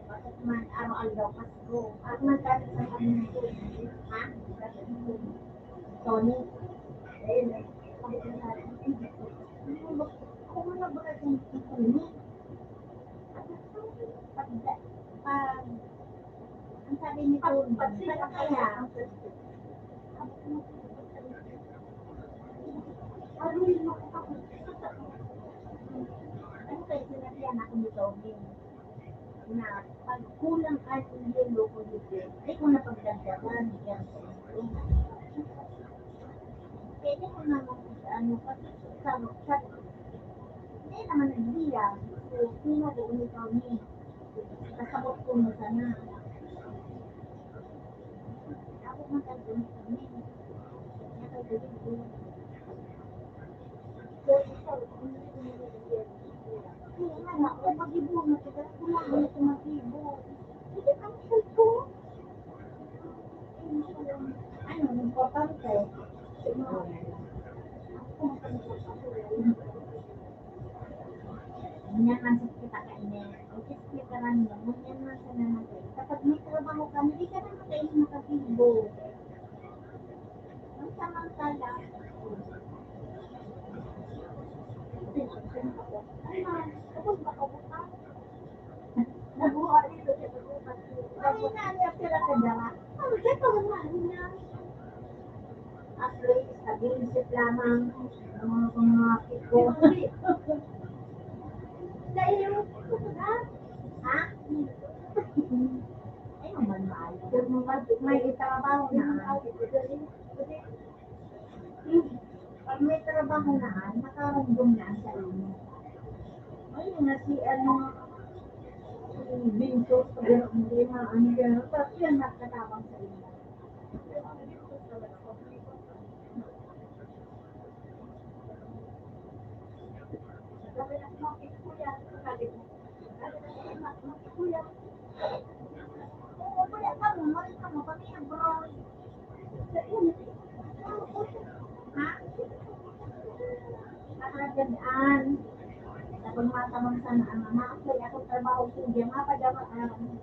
Bakit man araw-araw Pasko? Bakit man tayo sa pamilya? Ha? Tony? Eh, sabi ko sa akin, "Kung ano ba kasi si Tony?" Pag, pag, ang sabi ni Tony, "Pag sila kaya?" Ano kayo, sinabihan ako ni Tony na pag kulang ang yelo ko dito, ay ko na pagdagdagan, yan sa inyo. Pwede ko na mag-, ano, pag sa, sa, hindi naman nagbiya. So, sino ko ni Tony? Kasabot ko na sana. Ako man tayo ni Tony. Kaya tayo dito. Ngunyan man sa kita kaini, ang esplikaran mo, ngunyan man sa nanatay. Kapag may trabaho ka, hindi ka na makain makabibo. Ang samantala, nabuhay ito sa pagbukas. Ang inaani ang pira ka dara. Ang ganda naman niya. Actually, sa bullshit lamang ang mga pangakit ko. Sa iyo, ha? Ha? Ay, naman maayo. May, may itrabaho na. Pag may trabaho na, nakaramdam na sa inyo. Ayun na si, ano, si Vinto, pag hindi maano yan, tapos yan, nagkatabang sa inyo. Ha? Nakaragadaan. Kapag matamang sana ang ama, kaya akong trabaho ko, diyan mapadama ang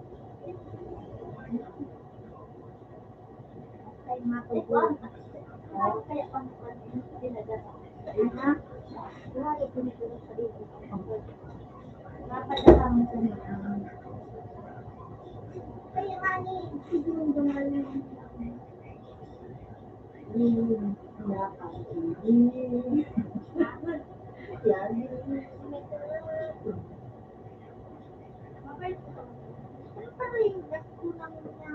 Kaya matugon. Kaya pang-, pang-, pinagasa. Ano? Wala ko pinagasa sa iyo. Mapadala mo sa mga. Kaya nga ni, sige mong dumalang. Ni, wala ka. Yan. Ano pa rin? Kulang niya.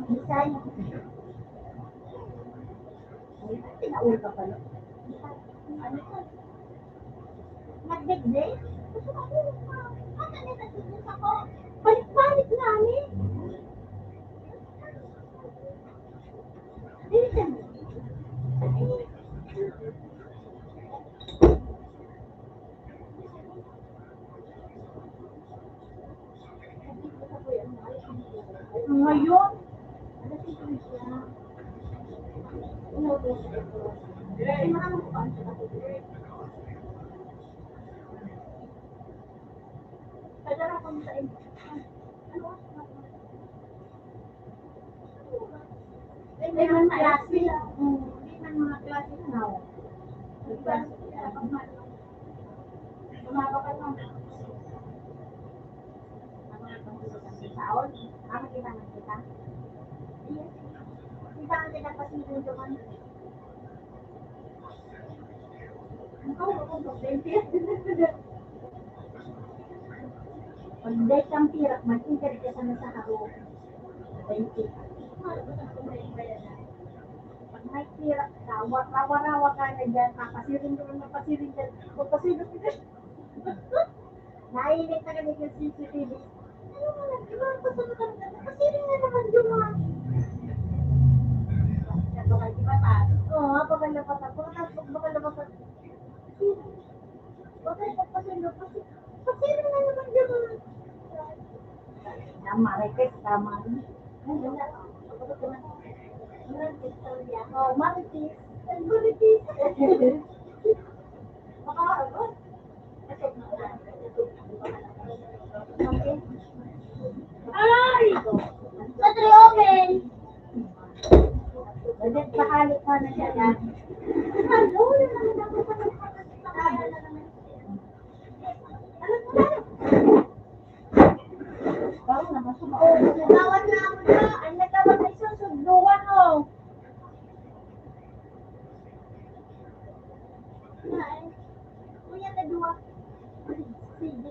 Bisaya. Ay, tinaon ka pala. Ano ka? Nagdegde? Gusto ko, ano ka? Ano na nagdegde ako? Balik-balik na, eh. Ngayon, Hindi man klase. Hmm, hindi man mga klase na. May klase. Bumaba ka na. Ang mga pangusap sa taon, ah, makita man kita. Kita ang kita pa sa mundo man. Ang tawag ko, twenty. Pag dahil kang pirak, mag-interest ka na sa harong. Twenty. Pag may pirak ka, wa-, rawa-rawa ka na dyan, papasiring ka na, papasiring ka na, papasiring ka na. Naiinit na kami yung C C T V. Ano mo na, di ba, gusto mo talaga? Pasiring na naman yun, ah. Baka di ba, pa? Oo, baka na pa, tapos, baka na pa, baka na pa, kasi, kasi na naman yun, ah. Tama, Marites, tama. Oh, Marites. Marites. Baka, ano? Ay! Sa three open. Bakit pahalik ka na siya yan? Ano? Ano? Nagawat na ako na. Ang nagawat ay susunduan mo. Kuya, na duwa. Sige.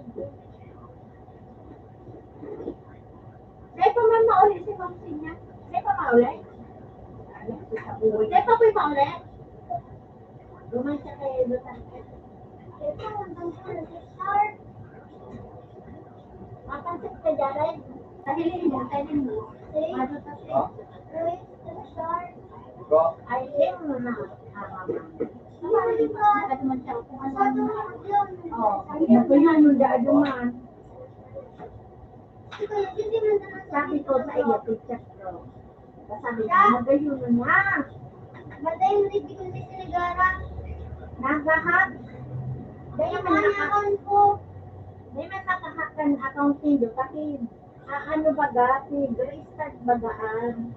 Dahil pa man mauli si Ma'am Sinya. Dahil pa mauli? Dahil pa po'y mauli? Duman siya kay Duterte. Ito, ang Duterte. Mapansin ka, Jared? Dahil mo, dahil mo. Ano to, sis? Ay, hindi mo na. Ah, ah, ah. Ano man siya, kung ano man. Oh, ano yun, yung daan naman. Sabi ko sa iyo, teacher ko. Sabi niya, "Magayon na." Magayon na, hindi ko na sinigara. Nagahak. Dahil man naka-, dahil man nakahakan accounting do, kasi, ah, ano baga, si Grace Tag bagaan.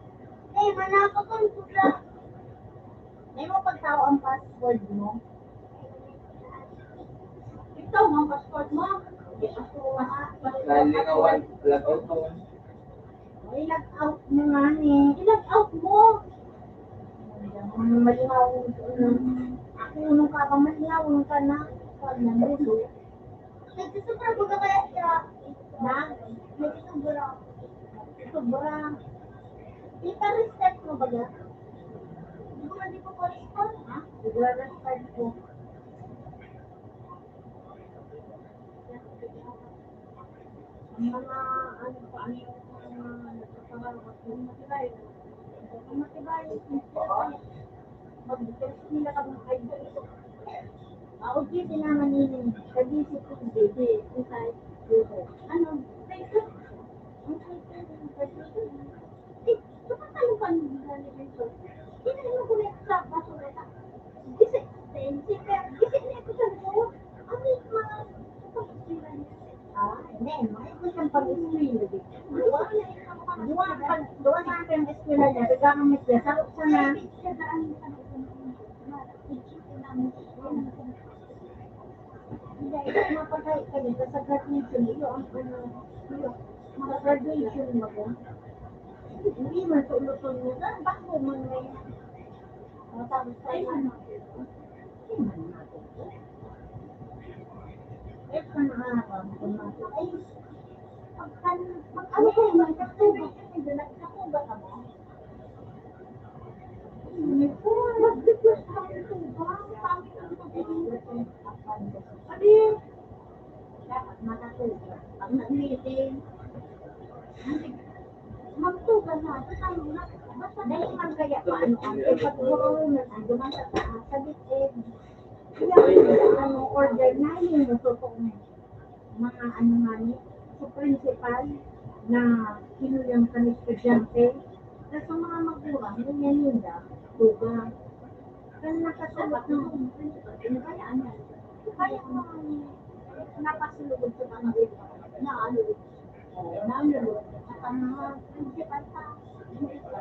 Eh, manapakon ko na. May mo pagtao ang password mo. Ikaw, ang passport mo. Dahil ikaw ay blackout mo. Ay, lag out mo nga ni. I-lag out mo. Malingaw. Ako nung ka pa, malingaw ka na. Pag nandito. Nagsusobra ko na kaya siya. Na? Nagsusobra. Sobra. Ipa-restart mo ba yan? Hindi ko man di po pa-restart, ha? Ipa-restart ko. Ang mga, ano pa, ano yung mga nagpapahawak, yung matibay. Yung matibay, yung matibay. Mag-, nila kami, ay, ah, okay, tinaman nila. Sabi si Kuya, "Baby, inside, dito." Ano? Ay, ito. Ang, ay, ito, yung, eh, kapag ano ka nung ginagawa ito? Hindi mo ko na sa basura ka. Kasi, then, si Pe-, kasi niya ko sa loob. Ano yung mga, ah, hindi, may ko siyang pag-eskwela, di. Duwa, duwa, pag, duwa sa akin ang eskwela niya, gagamit siya, sa, sa na. Hindi, mapatay ka dito sa graduation, iyo ang ano, iyo, mga graduation mo ba? Hindi man sa ulo-ulo mo, bako mo na yan. Matapos tayo na. Hindi man natin. Eh, kung nakakapag-, ay, pag, pag, ano ko, magkakita ka, nagkatuba ka ba? Sabi, dapat makatuga. Pag nag-meeting, magtuga na. Basta, basta dahil man kaya paano ang ipagbuo na duman sa taas, sa bitid. Kaya, ano, order na yun, yung totoo na yun. Mga ano nga ni, si principal na kinuyang kan estudyante, tas ang mga magulang, ganyan yun da, duga. Kan nakasagot ng principal, pinabayaan na. Kaya mga napasulugod sa mga na ano, na ano, at ang mga principal pa, hindi pa,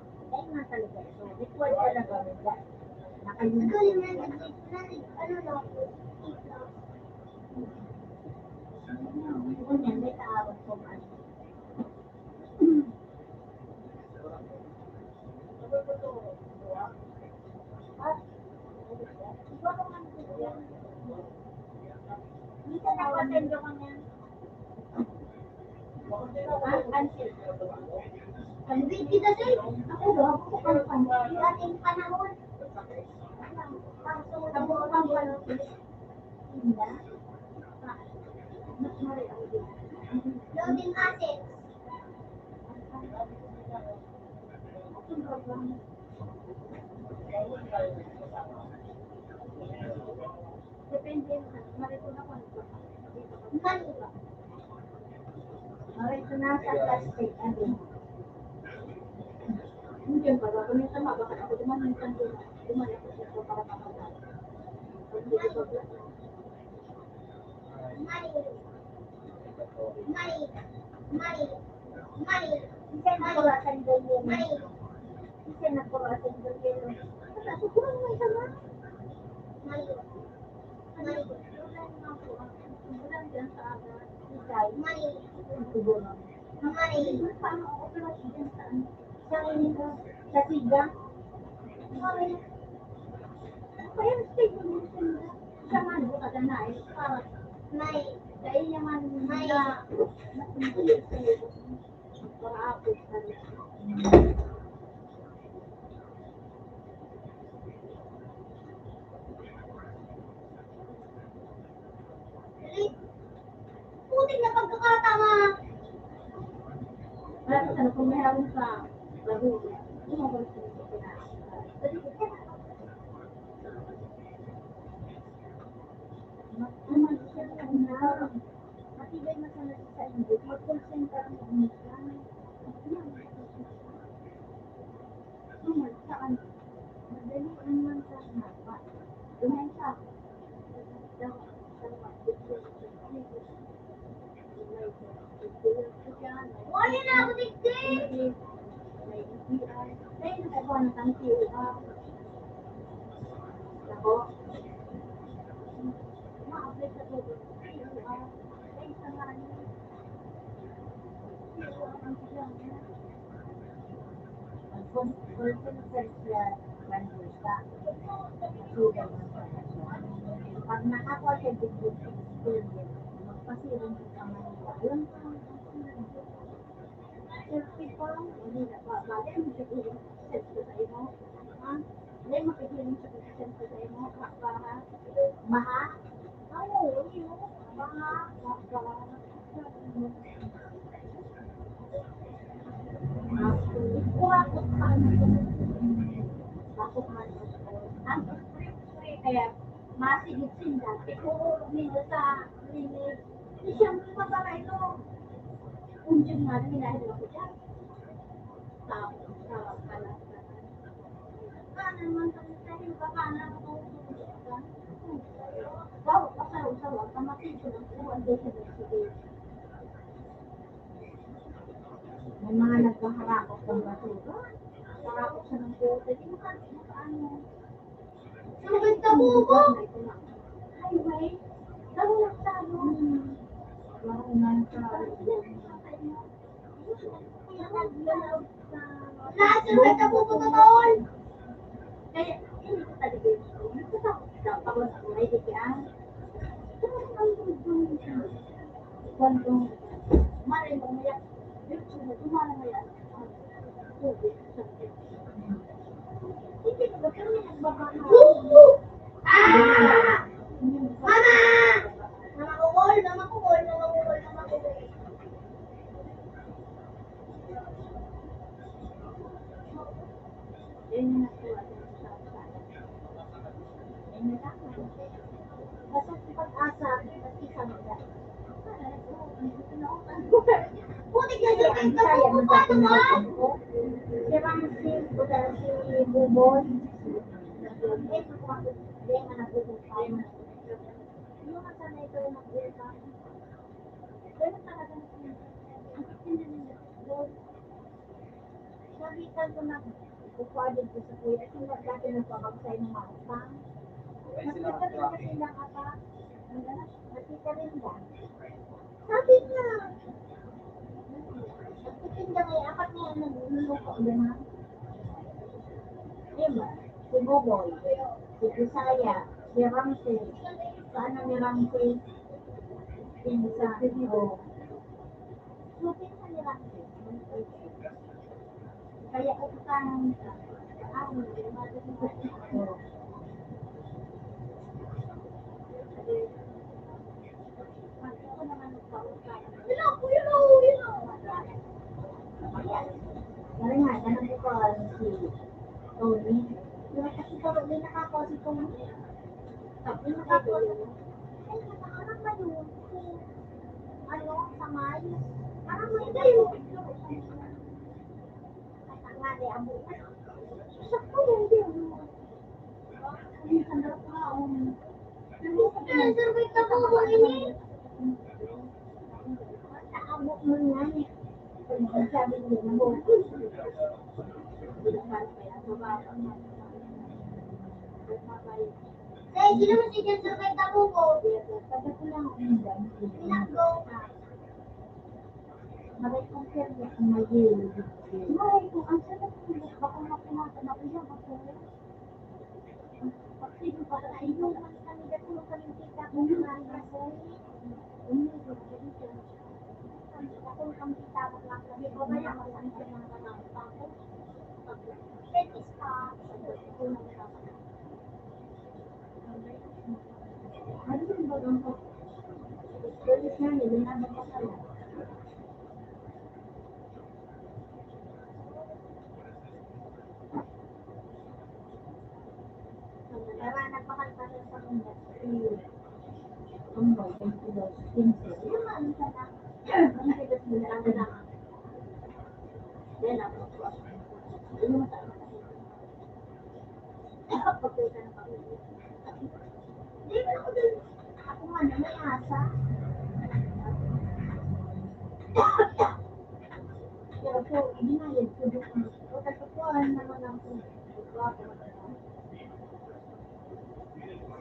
Dahil nga talaga ito, ritual talaga, may ga-, nakalimot. Ito yung nag-, nag-, ano na, Ganyan, may taawag ko man. Minsan nag-attend ako niyan. Ang, ang, ang, kita, sir. Ako, ako, ako, ako, dating panahon. Ang, ang, ang, ang, Loading assets. Depende na. Marito na kung ano. Marito na sa plastic. Ano? Hindi yung pagkakunin sa mabakit ako duman, minsan duman, duman ako sa para kapag-, Mali. Mali. Mali. Mali. Isa na purasan doon yun. Mali. Isa na purasan doon yun. Saka, siguro may isa na. Mali. Mali. Wala naman po. Wala dyan sa aga. Ikay. Mali. Siguro. Mali. Paano ako operasyon dyan sa ano? Sa inyo, sa siga. Kaya sa inyo, sa mga buka na eh, para may, kaya naman may, na, mas mabilis sa'yo. Para ako, ano. Putik na pagkakatama. Tapos ano, kung meron sa laruan, yung mga gusto mo sa Pinas. Matibay na sana sa inyo, magkonsentra ang mga Saan? Madali ang lang sa haba. Duman siya. Wala na ako digdi! Ay, nagkakuha ng tang T O R. Ako? Ma-apply sa Google. T O R. Ay, sa nga, ano? Ang pag-consultation sa language ka, sugal ng pag-consultation. Pag nakakuha ka digdi sa experience, magpasiring ka sa Manila. Alam ko, ang experience. Safety pa, hindi na ba? Bagay mo sa experience sa imo. Ha? Hindi mo pwede yung sufficient sa imo, ha? Baha? Baha? Oo, yun. Baha? Baha? Kurakot pa. Bakit man? Ang free-free kaya masigit sinda. Pero minsan sa linig, siyempre pa pala ito. Unjing nga, minahil ako dyan. Tapos, tawag ka lang. Ano naman sa sa'yo, baka na ako. Daw, pasarong-sarong, pamatigil ang uwan doon sa Mexico. May mga naghaharakot ng basura. Harakot siya ng bote. Di mo ka, di mo ka ano. Sugad ka, bubo! Highway? Daw, nagtago. Marunong ka. Lahat sa mga napupunta doon. Kaya, hindi ko talaga yun. Nagtatakot daw. Tapos, may di kaya. Kuwento, maray mo, umiyak. Yung sunod, umano mo yan. Tubig. Hindi ko ba kami nagbabaha? Ah! Mama! Mama ko, call! Mama ko, call! Mama ko, call! Mama ko, call! Yan yung nakuha ko sa Australia. Yan na lang. Basta sa pag-asa, pag-isa mo na. Putik na siya, ang saya ng dati na ako. Si Ramsey, si Buboy. Ito po ako, hindi nga nagpupunta. Yung mga sanay ko yung mag-welcome. Ganun talaga na ang titinda nila. Sabi ka ko na, kukuha din ko sa kuya. Kasi dati nagpapagsay ng mga utang. Nakita ko na silang apat. Nakita rin ba? Sabi niya, nagtitinda kayo, apat na yan, nagluluto, gano'n. Di ba? Si Buboy, si Bisaya, si Ramsey, sa ano ni Ramsey, pinsan ko. So, pinsan ni Ramsey. Kaya utang, ano, Dahil nga, ganun po si Tony. Yung kasi parang may nakakaw si Tony. Tapos nakakaw yun. Ay, nakaharap na yun. Ano, sa May. Parang may kayo. At ang nanay, ang bukas. Sakto yan, di ba? Ang sarap na, um, Ang sarap na, um, Ang sarap na, um, Ang sabi niya, ang bukas. Kaya, hindi naman si Jen sa may tabo ko. Pinakbo. Maray kong permi ang may yelo. Maray ko, ang sarap ng bako na pinata na iya, bako. Pag sino pa sa iyo, man kami dati mo kami kita, kung nga na sa iyo. Ang mga dito. Kung kami kita, kung nga kami, kung nga kami, kung nga kami, kung nga kami, kung nga kami, Ako nga na may asa. Pero po, binayad ko doon. O, tatukuan naman ang po.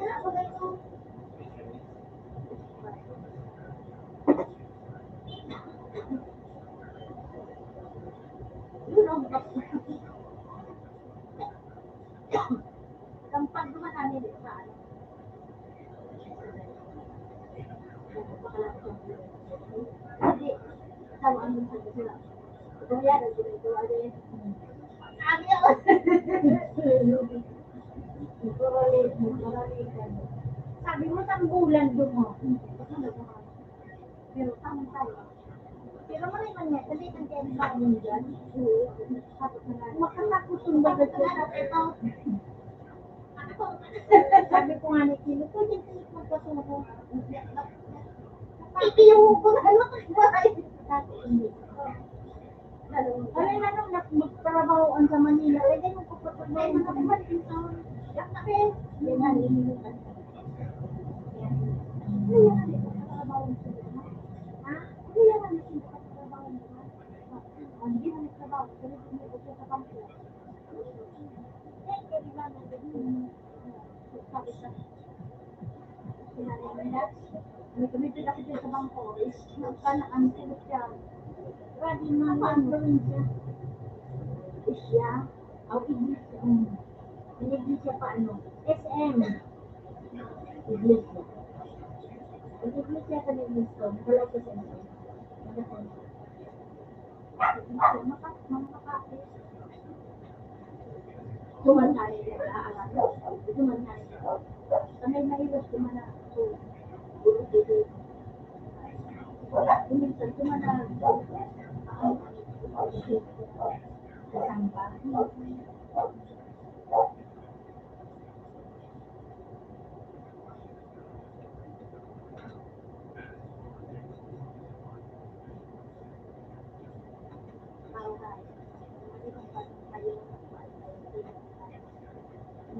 Wala ko ba ito? Yun ang Kampag naman namin sa ano. Hindi. Tama ang mga sila. Ito yan, ang ginagawa niya. Sabi ako. Naturally, naturally ka. Sabi mo, tanggulan doon mo. Pero tama tayo. Pero maray man niya, dali ang kaya sa amin dyan. Makasakot yung bagat ko. Ito. Sabi ko nga ni Kilo, "Pwede kayo magpasubo." Ito yung ko na ano, bahay. Dati hindi. Ano na nung nag-, magtrabaho ang sa Manila, eh, di magpapatuloy na naman ito. Yan na, eh. Yan na, eh. Yan na, eh. Ha? Yan na, eh. Ang di mo nagtrabaho, pero di mo gusto sa kampo. Eh, kaya di ba, nandun yung, uh, sabi sa, sinabi nila, may computer kasi dyan sa bangko, is, nagka-, ang sagot siya, "Grabe, mga probinsya." Isya, aw, iglesia, um, ang iglesia pa, ano, S M. Iglesia. Ang iglesia sa Negriston, wala sa S M. Wala sa S M. Tuman tayo, aaral. Tuman tayo. Kami mahirap tuman na. Minsan tuman na. Kasama.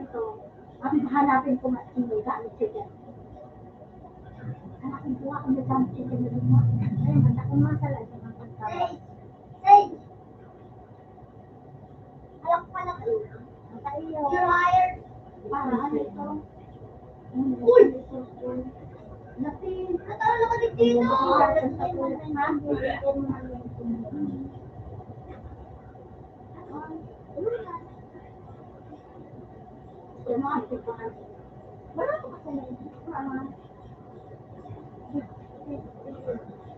ganito, ang hanapin ko mas hindi gamit siya dyan. Anak, ang buha ko na gamit siya dyan. Ayun, ang takong masala sa mga pagkakas. Alam ko pala kayo. Ang kaiyo. You're hired. Para ano ito? Uy! Natin. Ang tao na kami dito.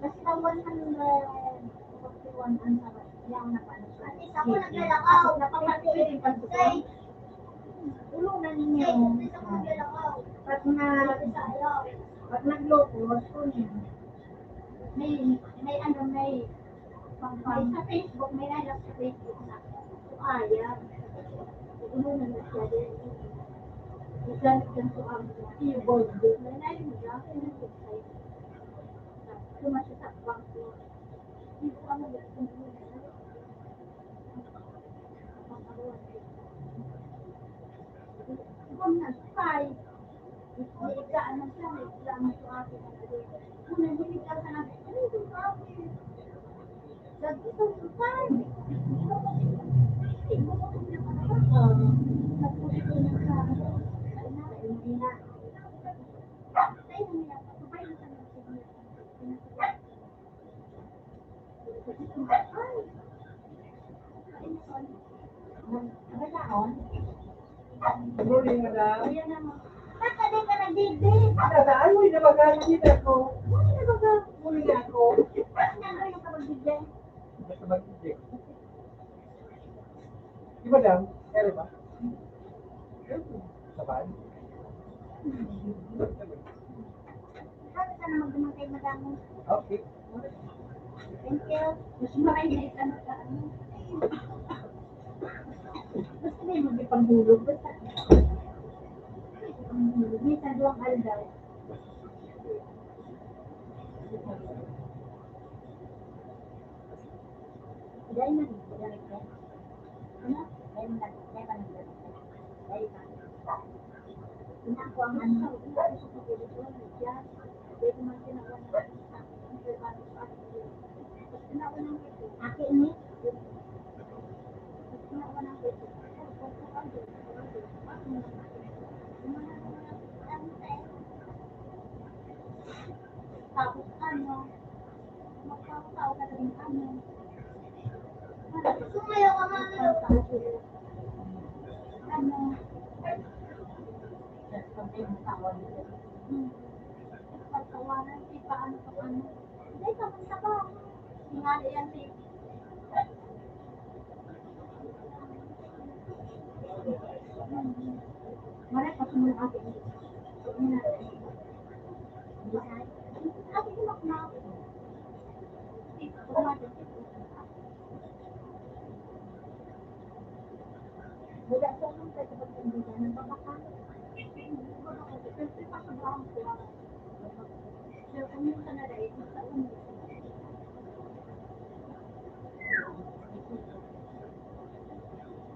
Basta one hundred forty-one ang sabat. Yan na pala siya. Ako naglalakaw. Napapatid yung pagsuko. Tulungan ninyo. Pag na, pag nag-locos, kunin. May, may ano, may, may sa Facebook, may nalap sa Facebook na. Kaya, tulungan na siya din. Isan, isan po ang keyboard. May nalap siya, may nalap siya. Tumasya sa bangko. Hindi ko alam yung kung ano. Kung nag-five, may igaan na siya, may igaan na sa akin. Kung naninigaw ka na, "Ay, ito sa akin." Sabi ko, "Five." Hindi ko alam yung ano. Nagpuputo na siya. Ay, na, hindi na. Ay, hindi na. Sabay na siya ng signal. Good morning, madam. Ayan naman. Ba't ka di ka nagdigdi? Nadaan mo, inabaga, nakita ko. Ano na ba ka? Muli na ako. Saan ka nagdigdi? Basta magdigdi. Di ba, dam? Kaya ba? Sabay? Sana magdamang kay madam. Okay. Thank you. Mas maray na itanong ka, ano? Basta may magpagdulog. Basta. Minsan duwang aldaw. Dahil na, dahil na, dahil na, dahil na, dahil na, ako ang ano, dahil na, dahil na, Tapos ano, magpapatao ka na rin ano. Sumayaw ka nga, ano. Ano. Pagtawanan, di pa ano, pa ano. Hindi, kamusta ka? Tingali yan, eh. Mara, pati mo ang akin. Ate, kumak na ako. Wala sa akong pagkakaibigan. Nagpapakano. Pero kung minsan na dahil,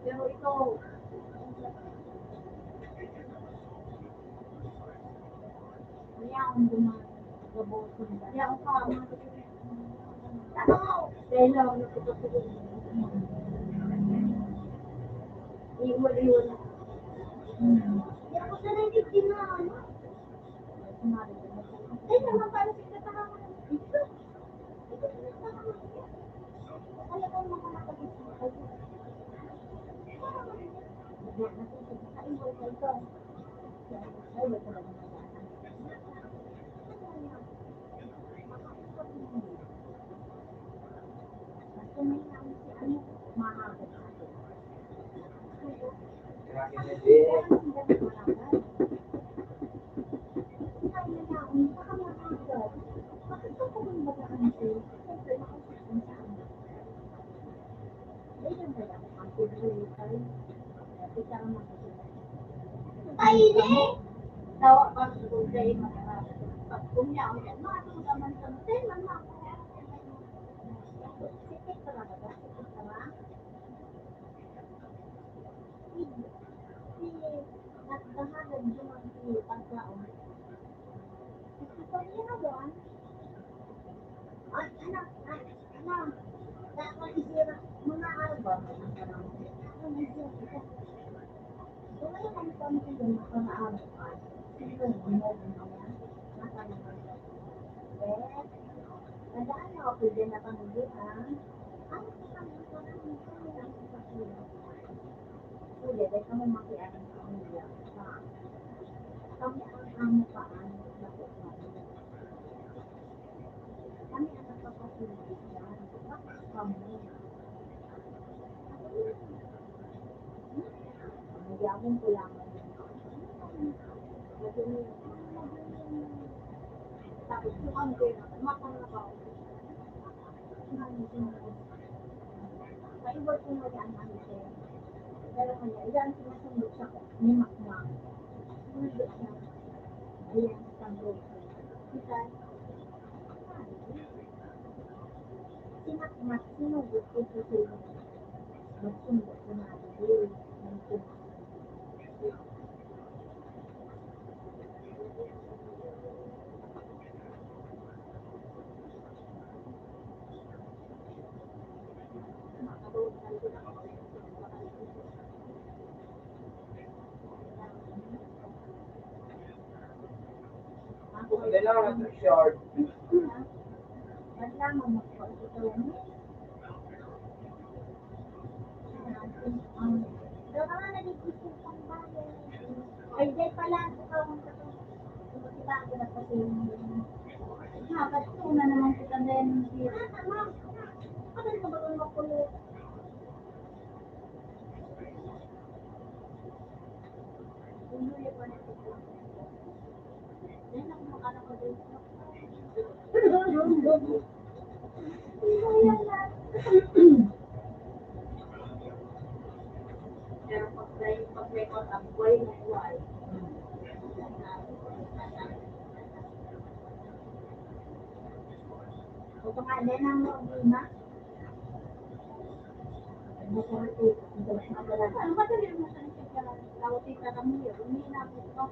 pero ito, kaya akong gumagabot. Kaya ako pa, mga kaya lang, nagpapatuloy. Iwan-iwan ako. Hmm. Hindi ako sanay din na ano. Sinabi ko na siya. Kaya naman, paano siya katahaman ng video? Ito na sa mga video. Talagang mga nakabit sa mga video. Kaya naman, hindi ako nakaiwan sa ito. Kaya, ay, wala talaga. Ay, hindi. Tawa pa sa kulay, mga pag kumyaon yan. Mga ito naman sa mga, mga, mga, mga, mga, mga, mga, mga, mga, mga, mga, Nagdahagad yung mga pagkaon. Ito pa niya doon. Ay, anak, ay, anak. Dapat isira, mga araw ba? Ano na siya? Ito ngayon, ang pamilya ng pamaaraw. Sino ang ginagawa niya? Nasa mga Eh, nadaan na ako dyan na pamilya, ha? Ano sa pamilya? Ano sa pamilya? Kuya, dahil kami makialam sa kanila. Kami ang amo pa, ano, sa kami. Kami ang nagpapasulit dyan. Bakit kami? Ang yabang ko lang. Tapos kung ang pera, makarabao. Kaiwal ko nga yan, ano siya. Pero kanya, yan, sinasundot siya ko. Ni Makmak. Sinundot siya. Ayan, sa grocery. Kita, sinakmak, sinundot ko sa sila. Magsundot ko na, eh. Kung kailangan ng short. Ay, di pala, ito ka, ang diba, ako nagpasingin. Ha, ba't ito na naman kita din? Tama. Ano ka ba kung makulit? Pero pag may, pag may pag-abuhay mo, buhay. O baka din ang problema. Ano madali mo sa lawati ka kami, hindi na ako pa.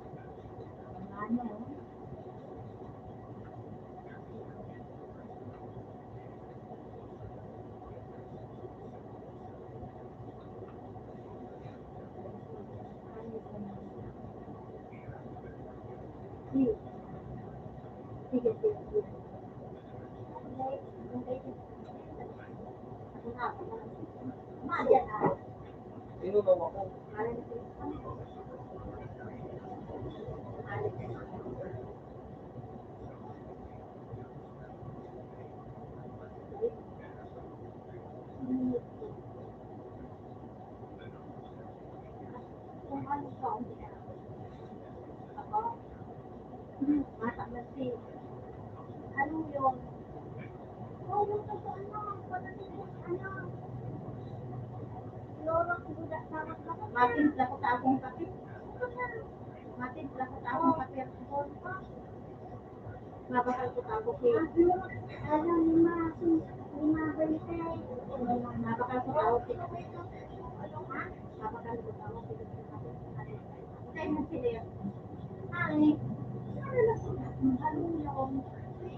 Ano? Sino ba ako? Kung ano ka, aba, hmm, mata na si, ano yun? Oh, yung sa ano, pagdating sa ano, Loro, siguro, tawag ka pa. Matimpla ko sa akong kape. Matimpla ko sa akong kape. Mabakal ko tapos eh. Ano, lima, lima, bente. Mabakal ko tapos eh. Mabakal ko tapos eh. Kaya mo sila yan. Ay, ano na po? Ano na po?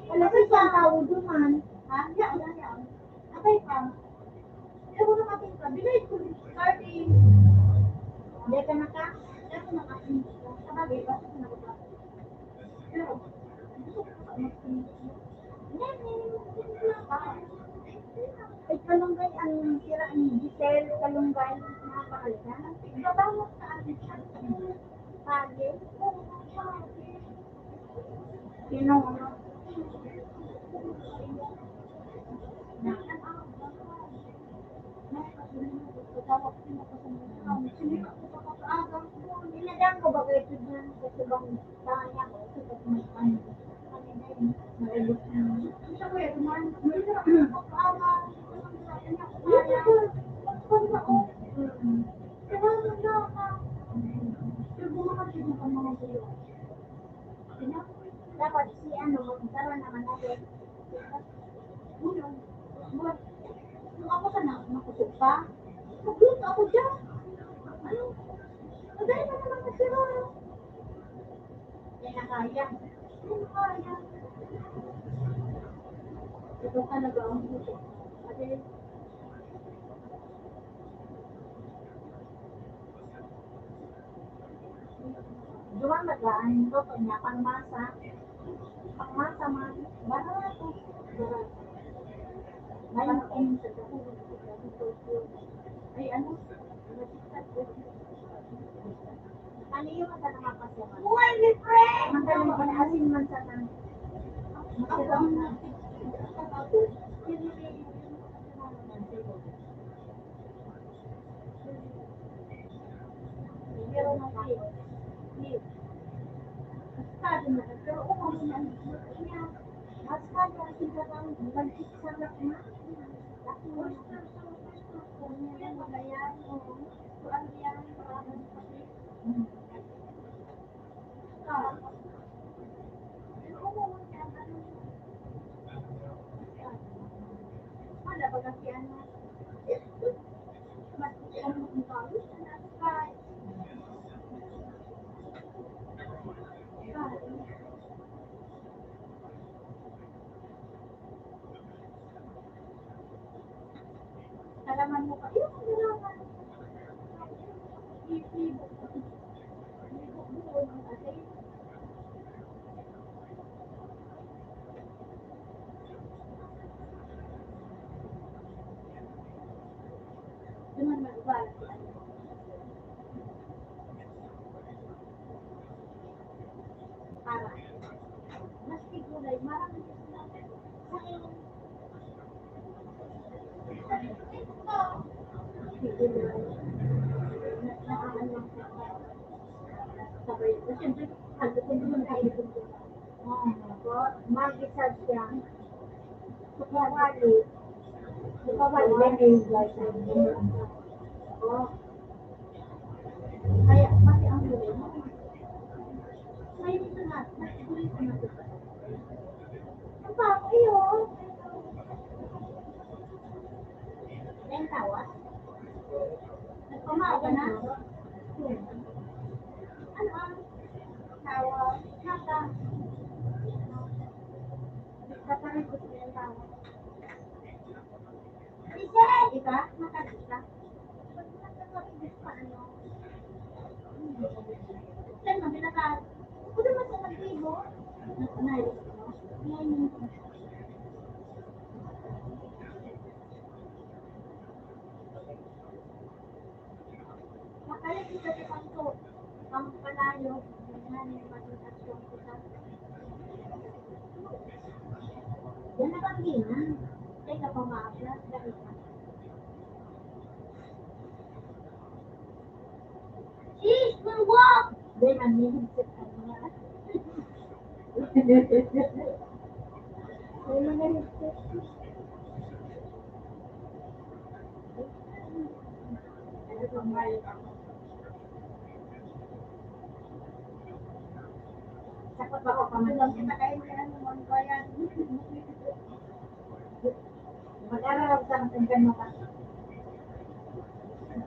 Wala pa siyang tao duman. Ha? Yan, yan, yan. Abay pa. Kaya mo nakapit ka. Bilay ko. Sorry. Hindi ka naka- Sabagay, basta sinagot ako. Pero, gusto ko pa mag-finish. Yan, yan, yan, yan, yan. Ay, kalunggay ang sira ni Giselle, kalunggay, mga pakalaga. Nagbabangon sa akin siya. Pagi. Sino, ano? Inadan ko ba kayo ito dyan sa subang bahay ako? Sa pagmamahal. Dapat si ano, magdara naman natin. Kung ako sana, makusog pa. Magluto ako dyan. Ano? Madali pa naman na sila. Yan ang kaya. Yan ang kaya. Ito talaga ang gusto. Kasi, duman magaan, luto niya, pangmasa. Pangmasa man, barato. Barato. May maong sa Ay, ano? Ano yung mata na mapasyaman? Buhay ni Frank! Ang dami ko na asin man sa tan. Makakuha na. Pero mati. Mati. Sabi na, pero umang na ang niya. Mas kaya ang sinagang, magkikisarap na. Ako, gusto, gusto, gusto, gusto, gusto, gusto, gusto, gusto, gusto, gusto, gusto, gusto, gusto, gusto, Kalaman mo pa, yung kailangan. Duman mag-ubalan si ano. Para. Mas siguro, marami sila sa Sabay, siyempre, sabi ko naman kayo. Mag-isa siya. Kaya wali. Di ba wali? Kaya, pati ang huli. May dito na, may huli ko na dito. Ang bako, iyo. May tawa? Nagpamawa na? Ano ang tawa? Nata. Kaparibot na yung tawa. Ikaw, nakakita? Saan mo binaka? Pwede mo sa nagtibo? Nakunay. Ngayon, Makalit kita sa pangko. Ang palayo, ganyan, yung maging aksyon kita. Yan ang paghinang. Teka, pamaabla, dali ka. Sis, mawak! Di man, may headset ka niya. May mga headset. Sakot ba ko pa man? Sakit na kayo kaya naman bayad. Mag-aral ako sa ating ganun ka.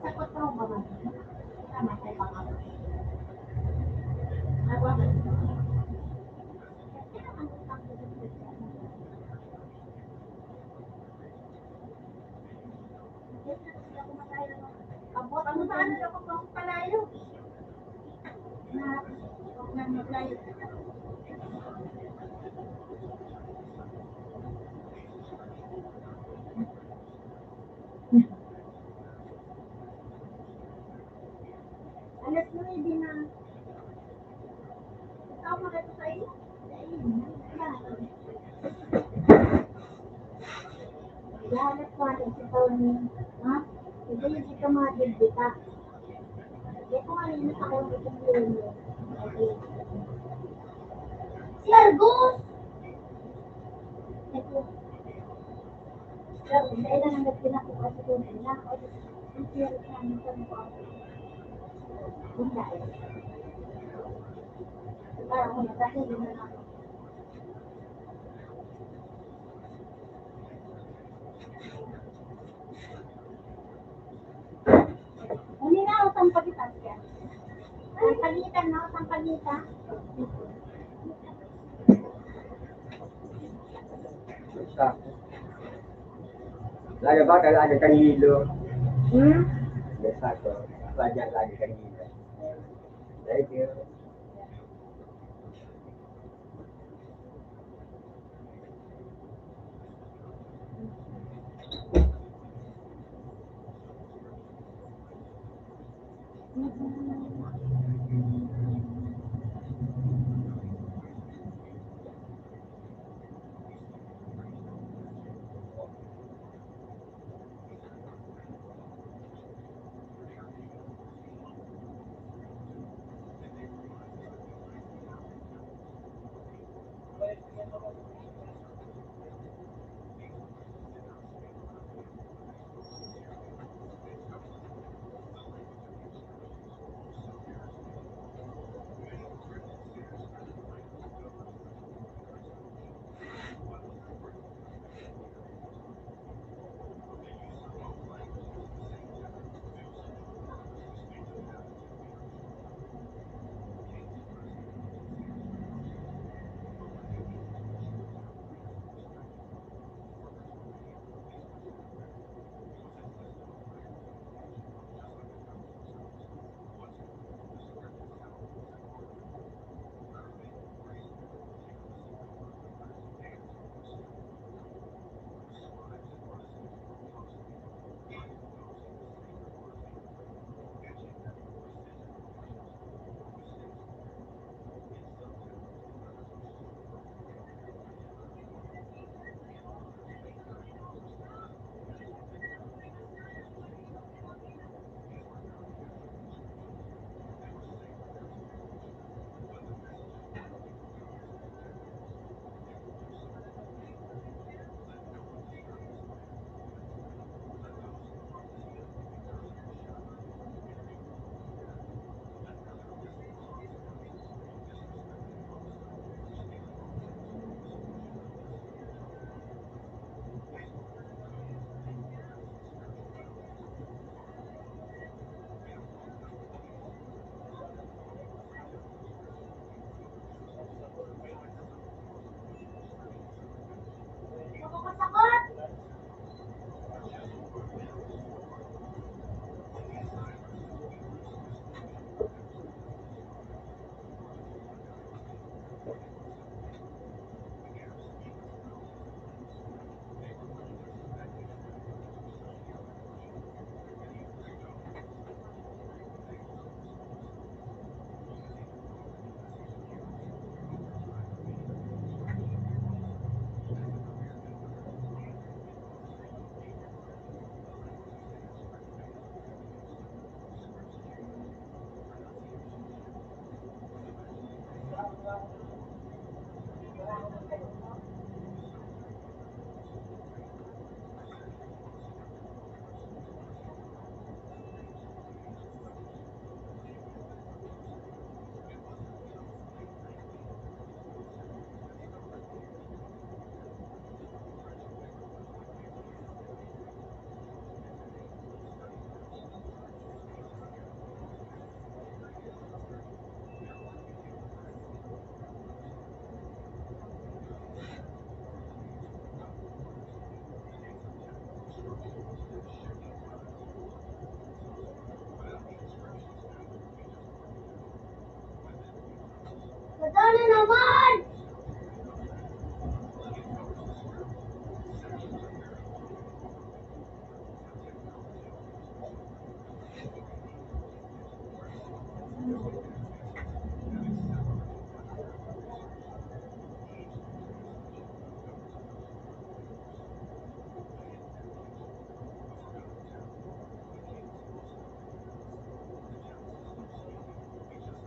Sakot ka ba man? Tama kayo pa ka. Ako, Abot, ano ba, ano na ako pang palayo? Alas nuebe na. Tama ka sa iyo? Lahat pa rin si Tony, ha? Hindi, hindi ka mabibita. Hindi ko nga rin ako ang itong yun. Si Argus! Ito. Pero kailan ang nagpinako kasi kung kailan ako, ang hirap namin sa mga. Kung dahil. Parang kung dahil yun na lang. Hindi na ako sampagita siya. Sampagita na ako, sampagita. Lagi ba kailangan ng kandilo? Hmm? Yes, ako. Lagi, lagi kandilo. Thank you.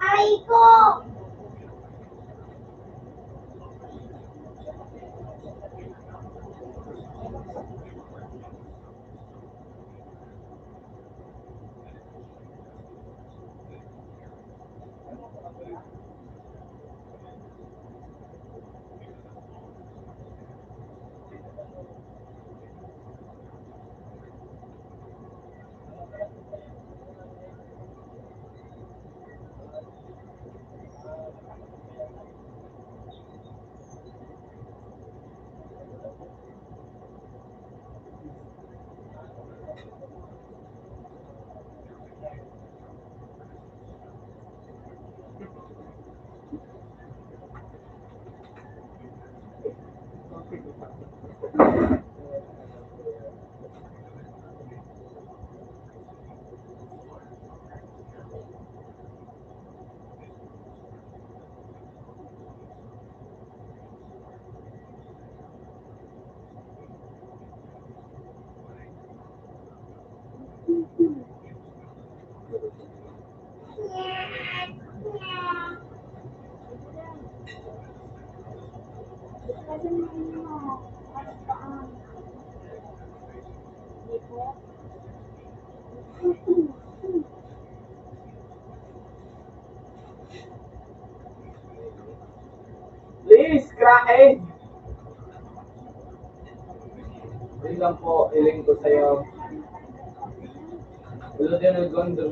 Aray ko! Please, crack egg. Yun lang po, hiling ko sa'yo. Hello, General Gondor.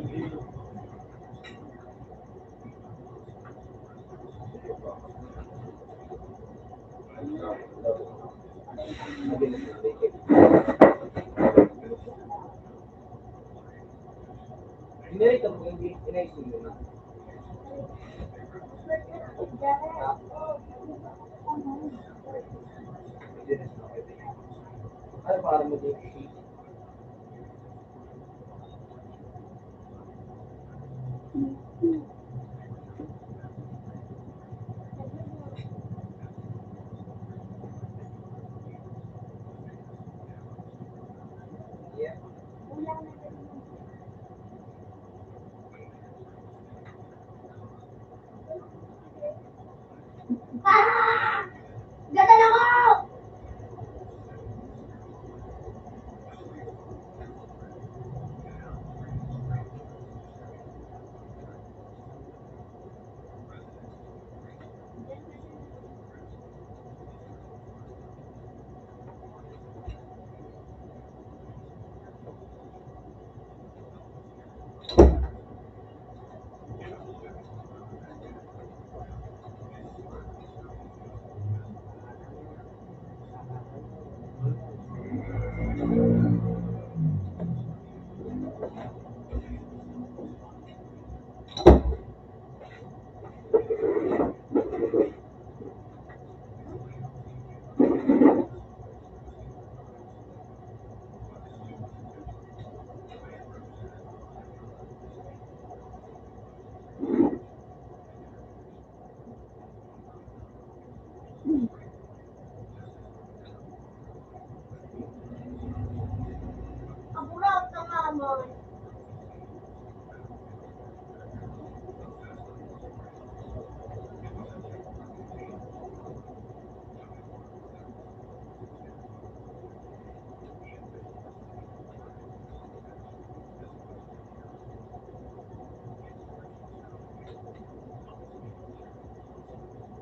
Hindi rin ito, hindi, inaisip mo na. Ano, parang mag-, Gatan ako! Ang burak ng hamon.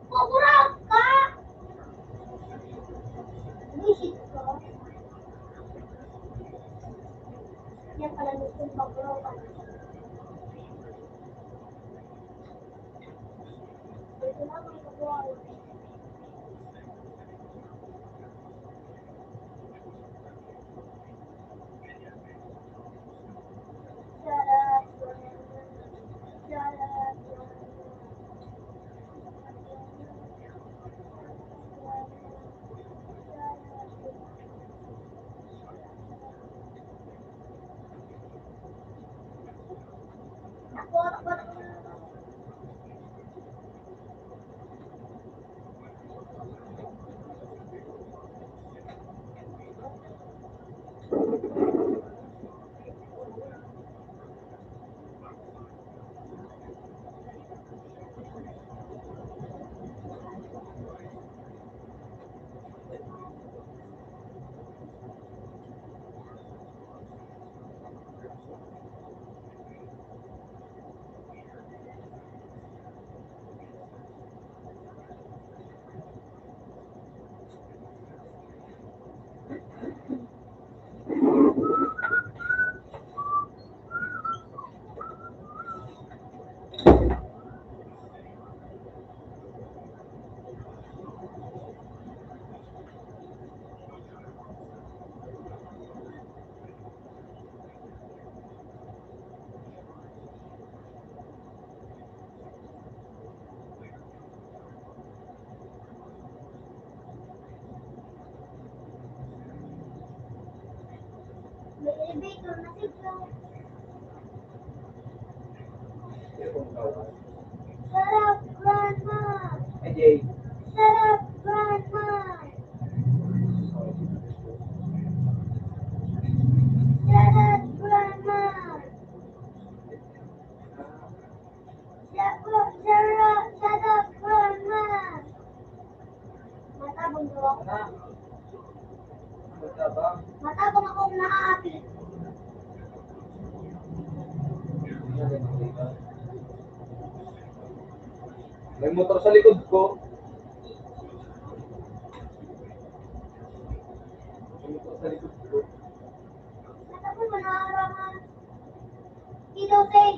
Pagurag ka! Buwisit ka. Yan pala gusto ng pagurag. Ito na, may pagurag. Shut up, Grandma! Ay, Jay. Shut up, Grandma! Shut up, Grandma! Shut up, shut up, shut up, Grandma! Matabang daw ako. Matabang? Matabang akong naaapit. May motor sa likod ko. May motor sa likod ko. Matabang, manaaraman. Kidosing.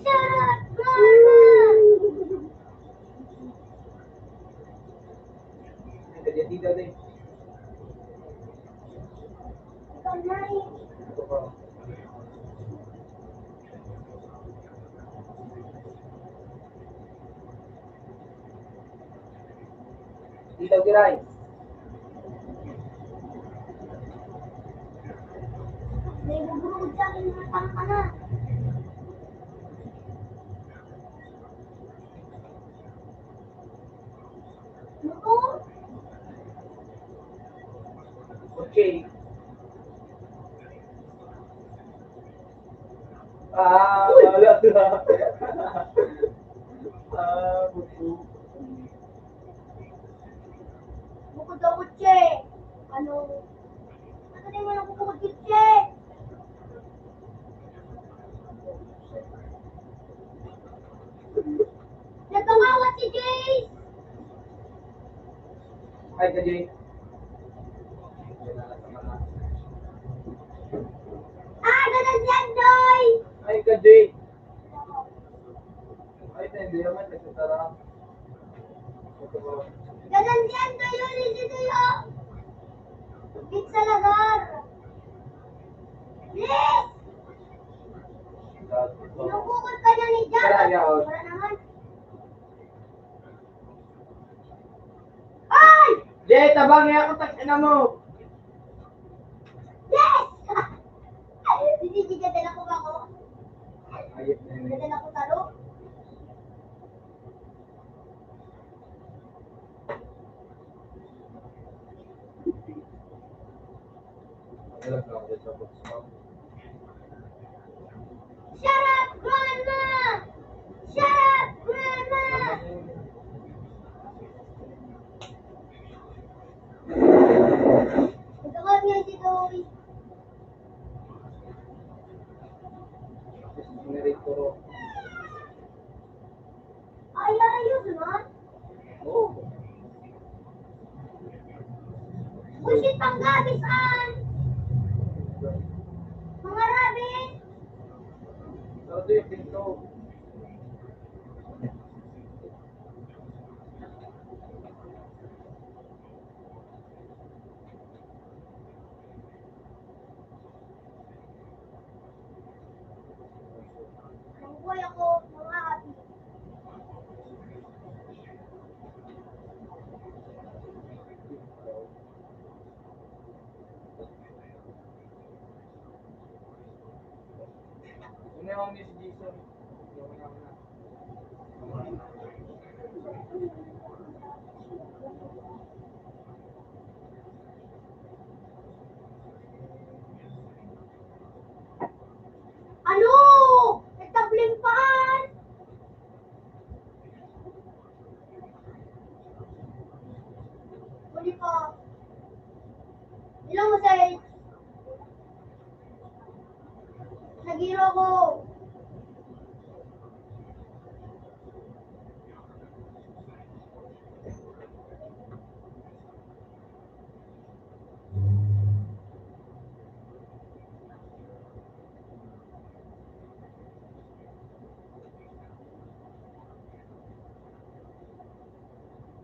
Shut up, Grandma! Ikaw na eh. Dito, Giray. May gugurugod sa akin, mga tanga ka na. Motor? Okay. Ah, wala na. Ah, buto. Bukod daw kutse. Ano? Ano na yung walang bukod kutse? Nagkawawat si Jace! Hi ka, Jay. Ah, ganun si Andoy! Hi ka, Jay. Ay, hindi naman, nagtatara. Ganun si Andoy, yun, si Tuyo. Bit sa lagar. Yes! Pinupukot ka niya ni Jack. Wala niya, oh. Wala naman. Ay! Jay, tabang niya ako, tag ina mo. Yes! Hindi, hindi, dala ko ba ako? Ayos na yun. Dala ko taro. Naglag na ako dyan sa box, ma'am. Shut up, Grandma! Shut up, Grandma! Ito kami si Doy. Generator. Ay, ayos naman. Oo. Bullshit pang gabi saan? Mga rabbit! Sarado yung pinto. Mabuhay ako, mga happy. Ano yung miss Jason? Ano? Nagtabling paan? Huli pa. Ilang mo sa Nagiro ko.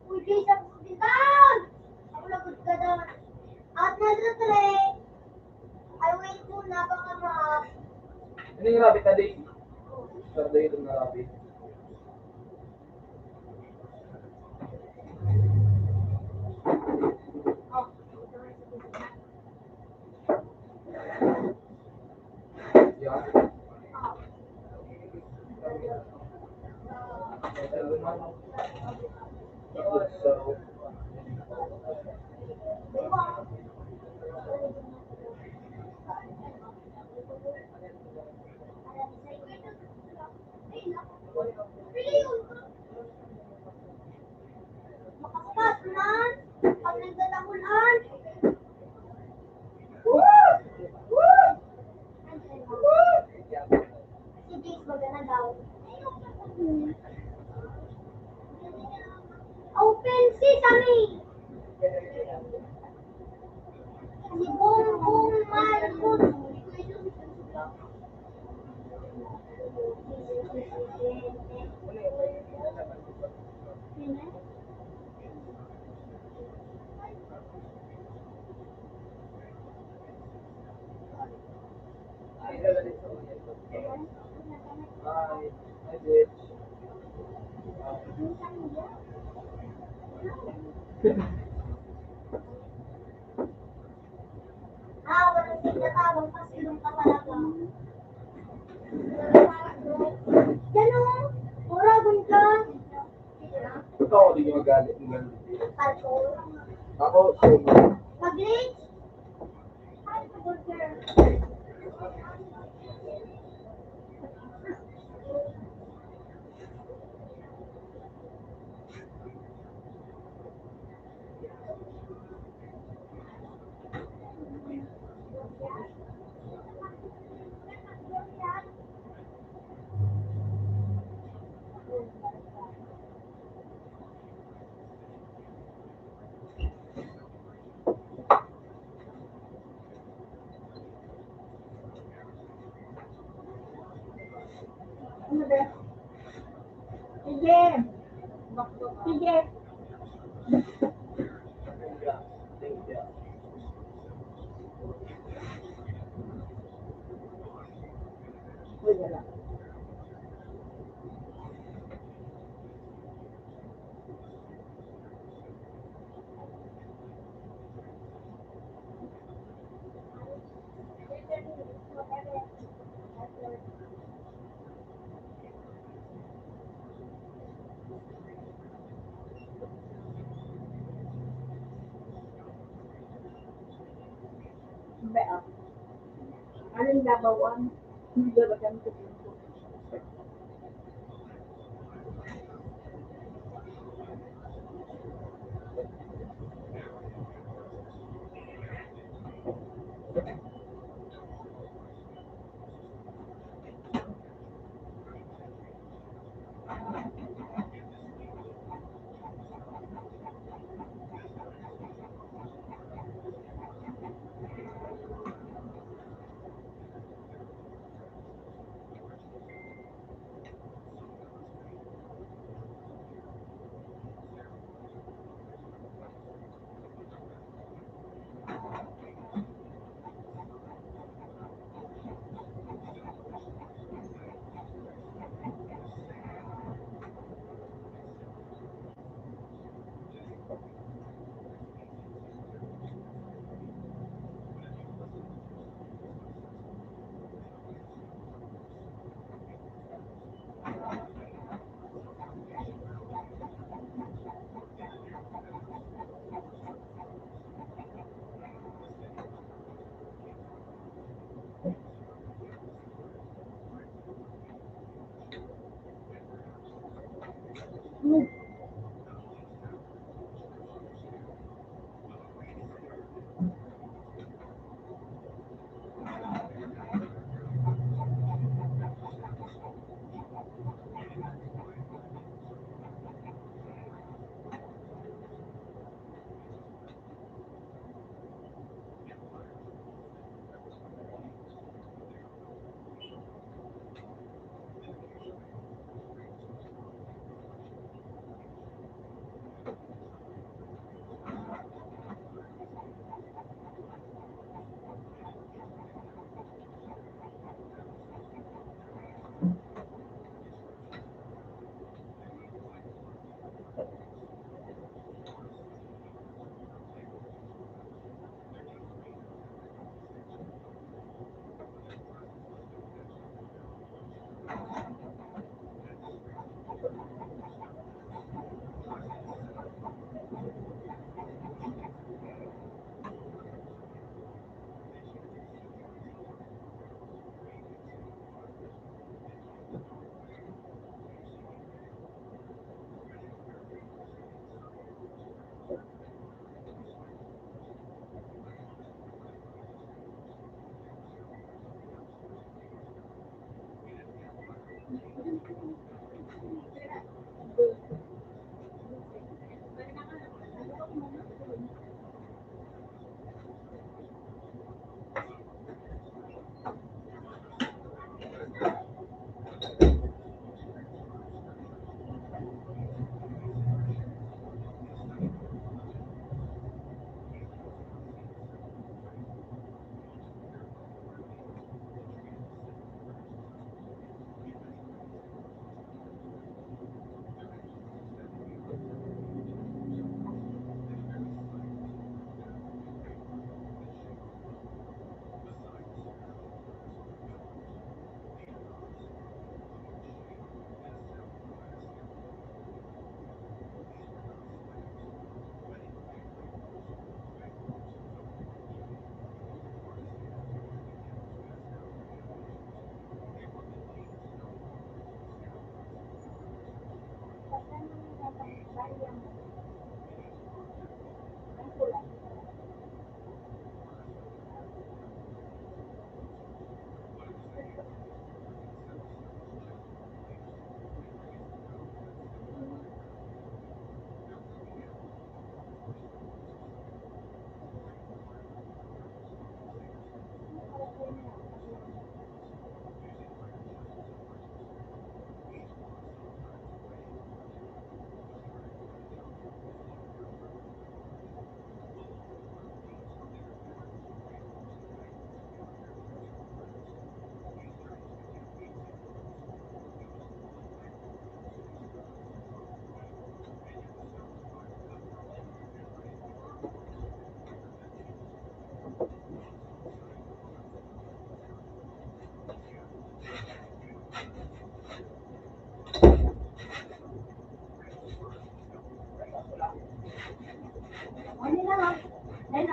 Uy, Jay, sa pagkakan! Ako lagod ka doon. At nasa tray, I wait muna, baka ma- Ano yung rabbit na, Jay? Sarado yung rabbit. Ah, walang sigla, tabang pa, silong ka talaga. Ganon, uragon ka. Ikaw, di ka magalit. Ako, so, mag-reach. Sige. Sige. Uy, wala. Hindi, ah. Aling labawan, hindi ba kami sa bingko?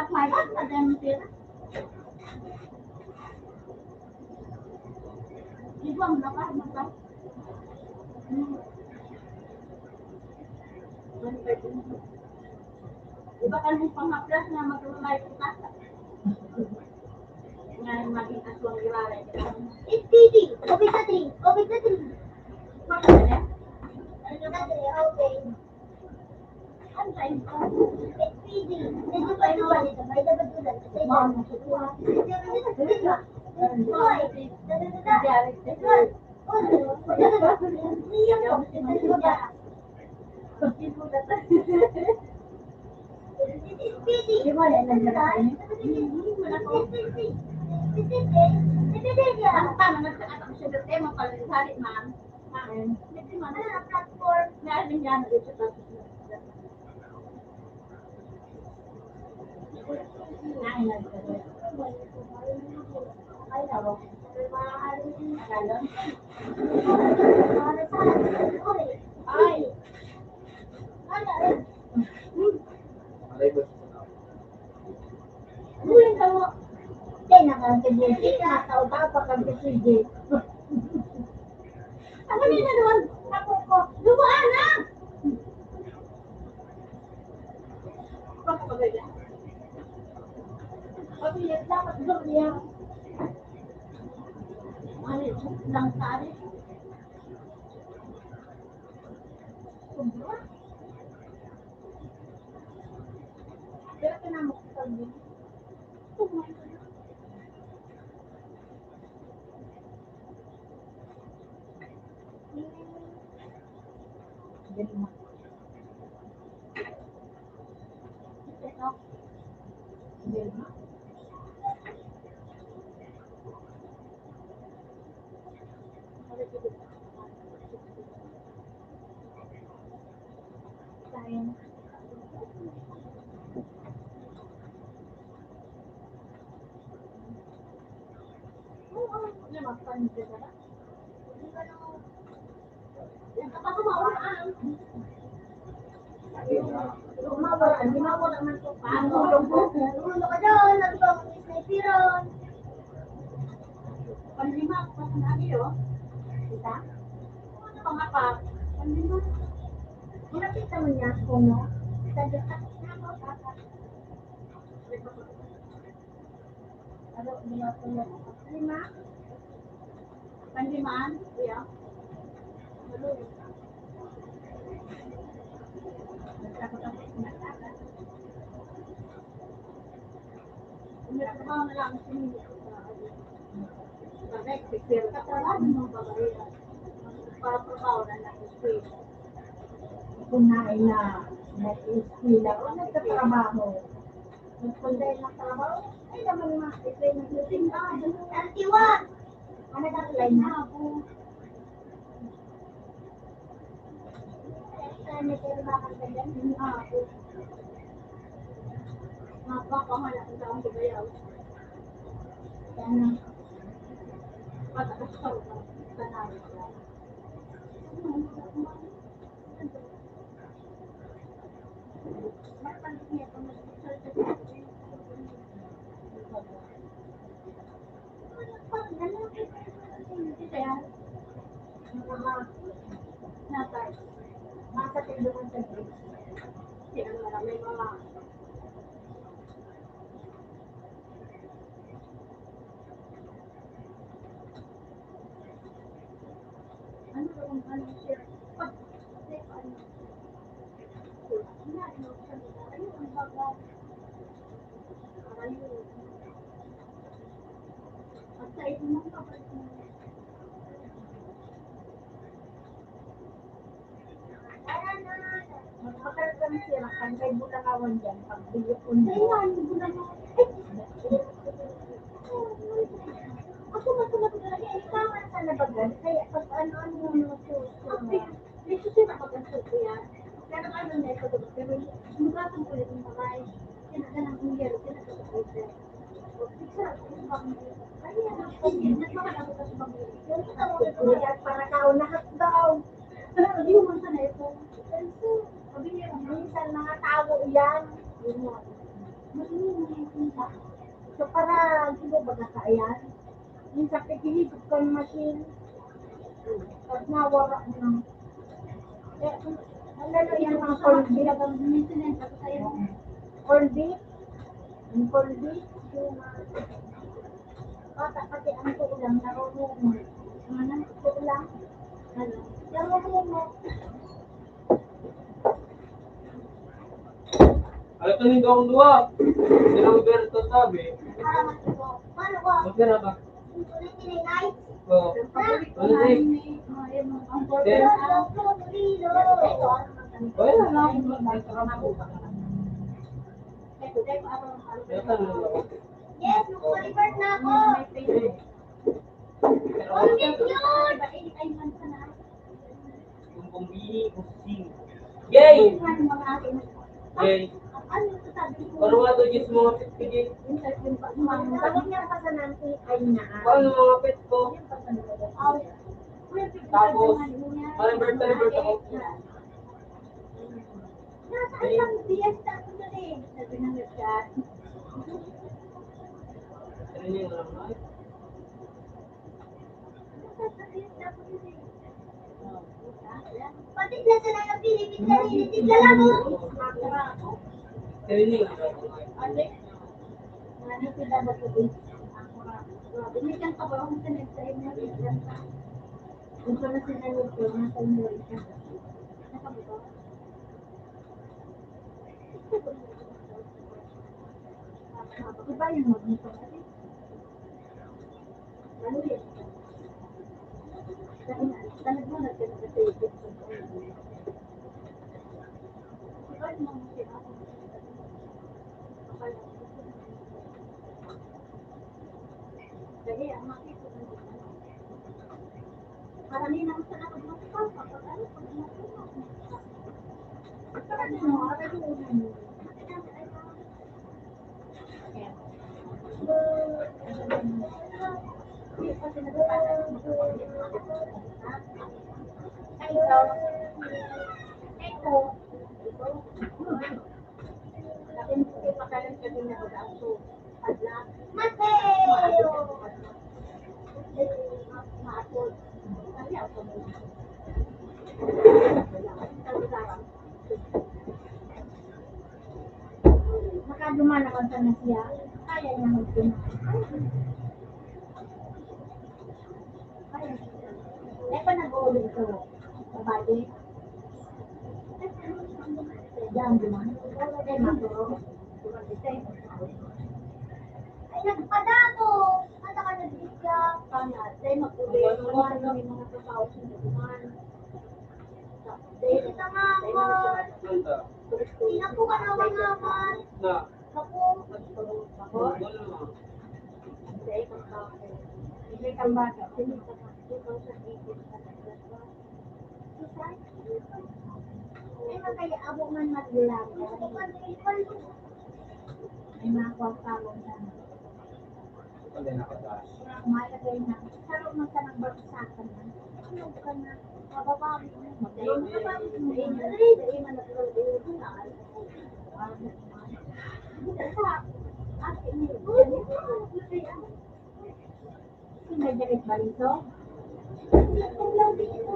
Mayroon pa din pera. Ikaw, ang lakas, lakas. Hmm. Iba ka ng panghaplas na maglalay kita. Nga maging aswang iralay kita. It's P D. Covid na three. Covid na three. Bakit na? Covid na three. Okay. Ang tama na sa atang sugar, eh, mapalisali, ma'am. Ma'am, platform. Meron nga na dito sa Ano na naman? Ako ko. Dumaan na! Pag-iyak dapat doon niya. Ano yun? Lang sa akin. Sobra. Pero kinamok ko din. Dali na. Panlima, ako pa sa nani, oh. Kita? Ano pa nga pa? Panlima. Nakita mo niya ako, no? Sa dekat na ako, papa. Ano, lima po na. Lima? Panlimaan? Iya. Maluwi. Nagtrabaho na lang si Mimi sa, ano, sa Mexico. Pero katrabaho ng mga babae. Para trabaho na lang sa Spain. Kung nain na nag-eskwela o nagtatrabaho. Nagpunta yung trabaho, ay naman mga ito yung nagtitinda. Antiwan! Ano ka, Tulay na? Ako. Kaya may trabaho ka dyan? Ako. Mapapanganak ang taong bayaw. Yan ang patakas sa ulo. Sa namin. Ano ba kung ano siya? Pag, ano, ano, ano, ano, ano, ang baga? Ayun. At sa ito ng kapatid mo. Magpakal kami siya, kan kay Bulakawan dyan, pag bilog ko niya. Ay, nga, yung Bulakawan. Ay, ako na ito na talaga. Ay, tama sa nabagan. Kaya pag ano-ano mo mga susunod. Ay, may susunod pag ang susunod yan. Pero ano na ito, pero lugatong ulit yung kamay. Kaya na ganang kung yero, kaya na ito. Para kao na hotdog. Minsan mga tao yan. So, para, di ba, baga ka, ayan? Minsan, pigihigop kan machine. Pag nawara na. Eh, ano na yan, mga corned beef? Corned beef? Yung corned beef, yung, ah, bata, pati ang tulang, narurunod. Ang ano, tulang. Ano? Narurunod. Ano to, nindong duwa? Sila Roberto sabi. Magkano ba? Oo. Ano, eh? Wala lang. Yes, mag-convert na ako. Ang cute! Yung pambili ko sing. Yay! Yay! Ano to sabi ko? Parang nga daw, Diyos, mga pit ko, Diyos. Yung sa, yung pa, yung mga, tawag niya pa sa nanti, ay na. Paano mga pet ko? Yung pa sa nanti. Tapos, parang birthday, birthday ko. Nasaan ang fiesta ko dun eh? Sabi ng nagchat. Ano yung alam mo? Pati na sa mga Pilipin kanina, tigla lang mo. Ano yung pinabot ko dito? Binigyan ka ba akong sanay sa inyo? Ito na sila nito, nasa inyo rin siya. Nakabuto? Diba yung magneto? Nakaduman naman sana siya. Kaya niya magduman. Kaya siya. Eh, pa nag-uulog ito. Babae. Diyan, duman. Eh, maturo. Ay, nagpadako. Ano ka nag-isya? Sana. Dahil mag-uwi. Ano may mga trabaho sa duman. Dahil kita nga, Ina po ka naman naman. Na. Ako. Ako. Hindi kang bata. Hindi ka sa ipon ka na. Susay? Ay, magkaya abo man maglaga. May mga kwang-kwang na. Malagay na. Saro man ka ng bagsakan na. Ano ka na? Mababawi mo. Mababawi mo. Dali, dali, manatulog. Sa akin yun. May jacket ba rito? Dito lang dito.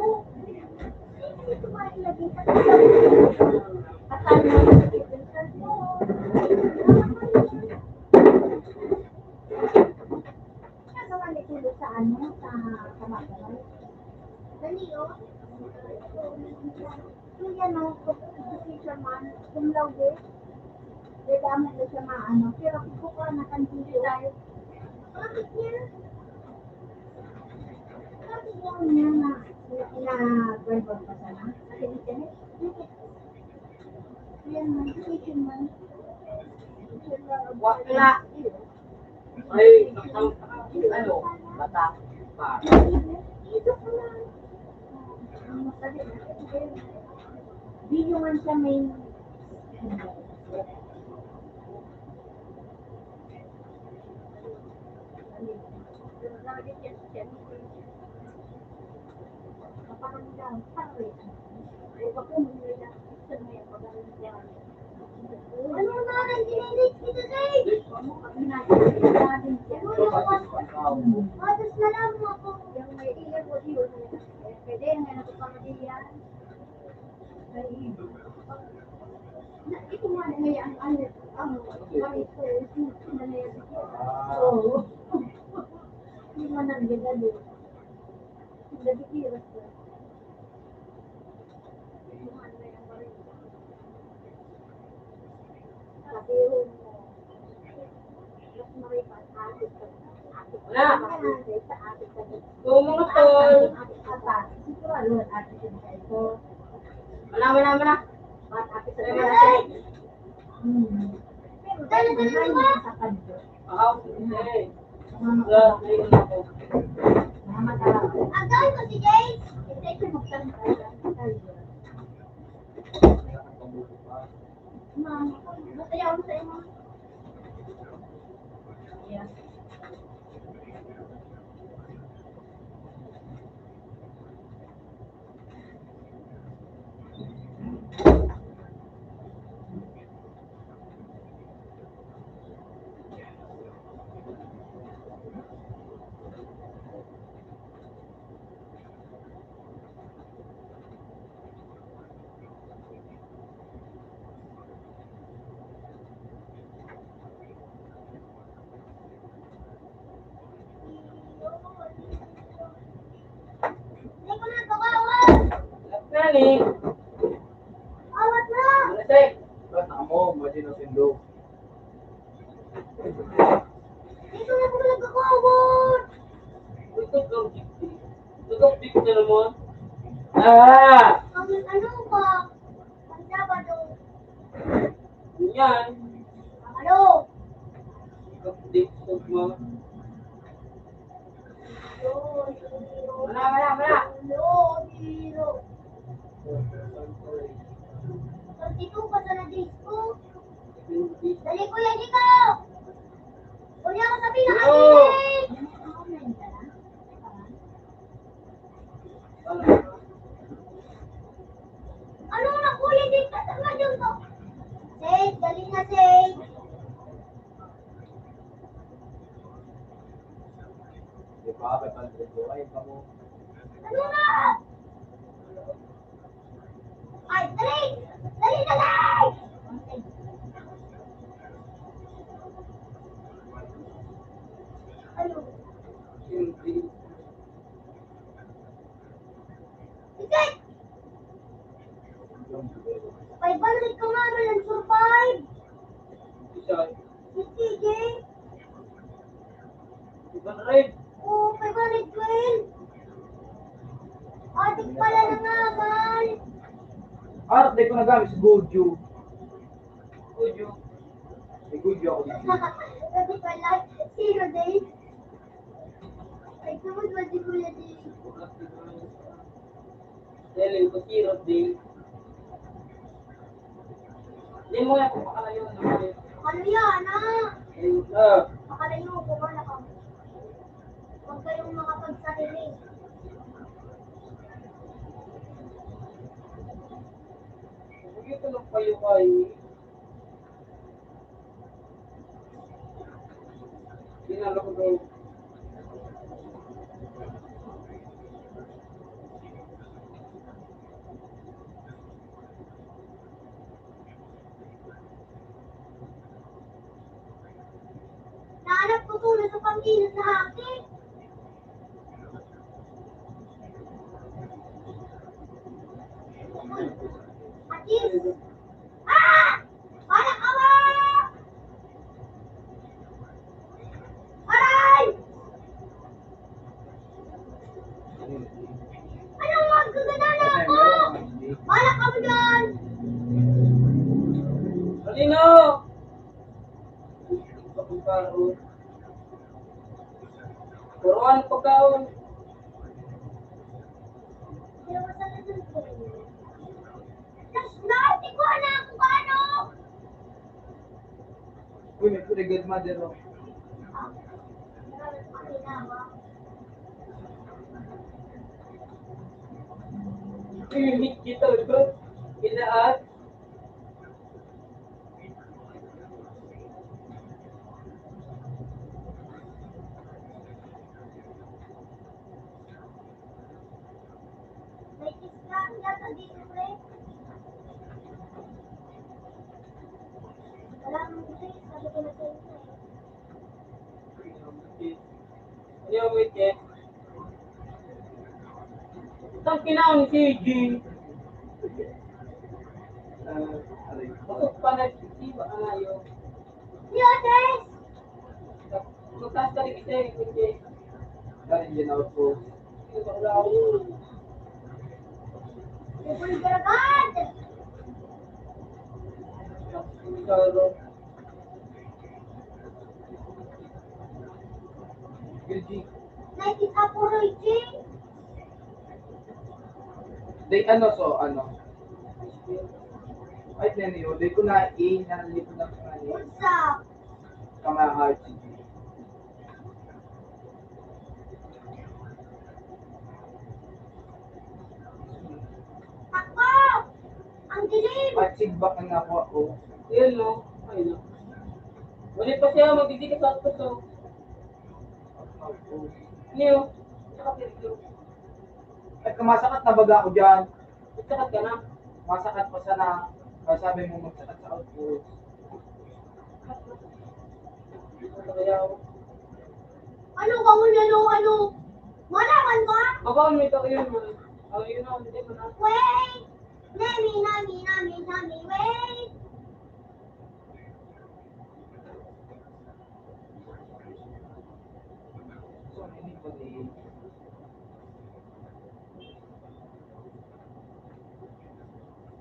Dito ba ilagay sa Nagawa ni Kuya sa ano, sa Kamagaway. Dali, oh. So, yan, oh, kung fisherman, cum laude. Kaya mo na siya maano. Pero kung buka na kan teacher, bakit niya? Bakit niya na, na, na, verbal pa sana? Kasi, yan, man, fisherman. Wakla. Ay, ang, ano, bata pa. Di nyo man siya may Ano na ang ginilit kita, Zay? Ano na ang ginilit kita, Zay? Ano na ang ginilit kita, Zay? Pwede, may nagpapamilya. Ay, ito nga na ang, ang, ang, oo. Hindi man ang ganda, di ba? Ang ganda, di ba? Wala. Ito, mga tol. Wala, wala, wala. Wala, wala. Wala, wala. Wow, okay. Ang tawag ko si Jay. Mama, masaya ako sa inyo. Yeah. Nani? Awat na! Ano, Sek? Ba't ako? Madi na sindog. Dito na po nagkakawat! Tutok ang dikti. Tutok dikti na naman. Ah! Ang ano ba? Ang Sabado. Yan. Ano? Tutok dikti mo. Wala, wala, wala. Thirty-two pa sa na disco. Dali, Kuya Nico! Kuya, ako sabihin na kami! Ano na, Kuya, di ka sa radyo to? Sage, dali na, Sage! Di ba, may pansin ko, ay, kamo. Ano na? Ay, dali! Dali, dali! Ano? Hindi. Five hundred ka nga, ano lang, survive. Isa. Sige. Five hundred. Oo, five hundred, Gwen. Adik pala na nga, man. Art, di ko nagamit sa Gojo. Gojo. May Gojo ako dito. Adik pala. Zero days. Ay, tungod ba di ko yan eh? Dali ko, zero days. Di mo yan kung pakalayo na kayo. Ano yan, ah? Ayun na. Pakalayo ko, wala ka. Huwag kayong makapagsarili. Huwag ito ng payo-payo. Pinalukdo. Nahanap ko to, nasa pangilid na hati. Atis! Ah! Para kawa! Aray! Anong magkagana na ako? Para kawa dyan! Halino! Pagkaon. Puruan pagkaon. Naarte ko na ako, ano? Uy, may pwede good mother, oh. Uy, may kita, ito. Inaat. Yo, wait, eh. Tang kinaon si G. Bakit pa nagsiba ka na yun? Yo, Des! Magtaas ka rin kasi, hindi. Galing din ako po. Bulgar God! L G. Nakikita ko, Roy G. Di ano, so, ano? Ay, naniyo, di ko na i-, nalilipon ng ano. What's up? Kamahal, sige. Ako! Ang dilim! At sigbak na ako, oh. Yun, no? Ayun, no? Wala pa siya, magdidikit sa ato, so. Niyo, saka peryo. Ay, kumasakat na baga ako dyan. Magsakat ka na. Masakat pa sana. Kaya sabi mo, magsakat sa output. Ano ka mo, ano, ano? Malaman mo, ah? Aba, may tao yun, man. Oh, yun, oh, hindi mo na. Wait! Nami, nami, nami, nami, wait!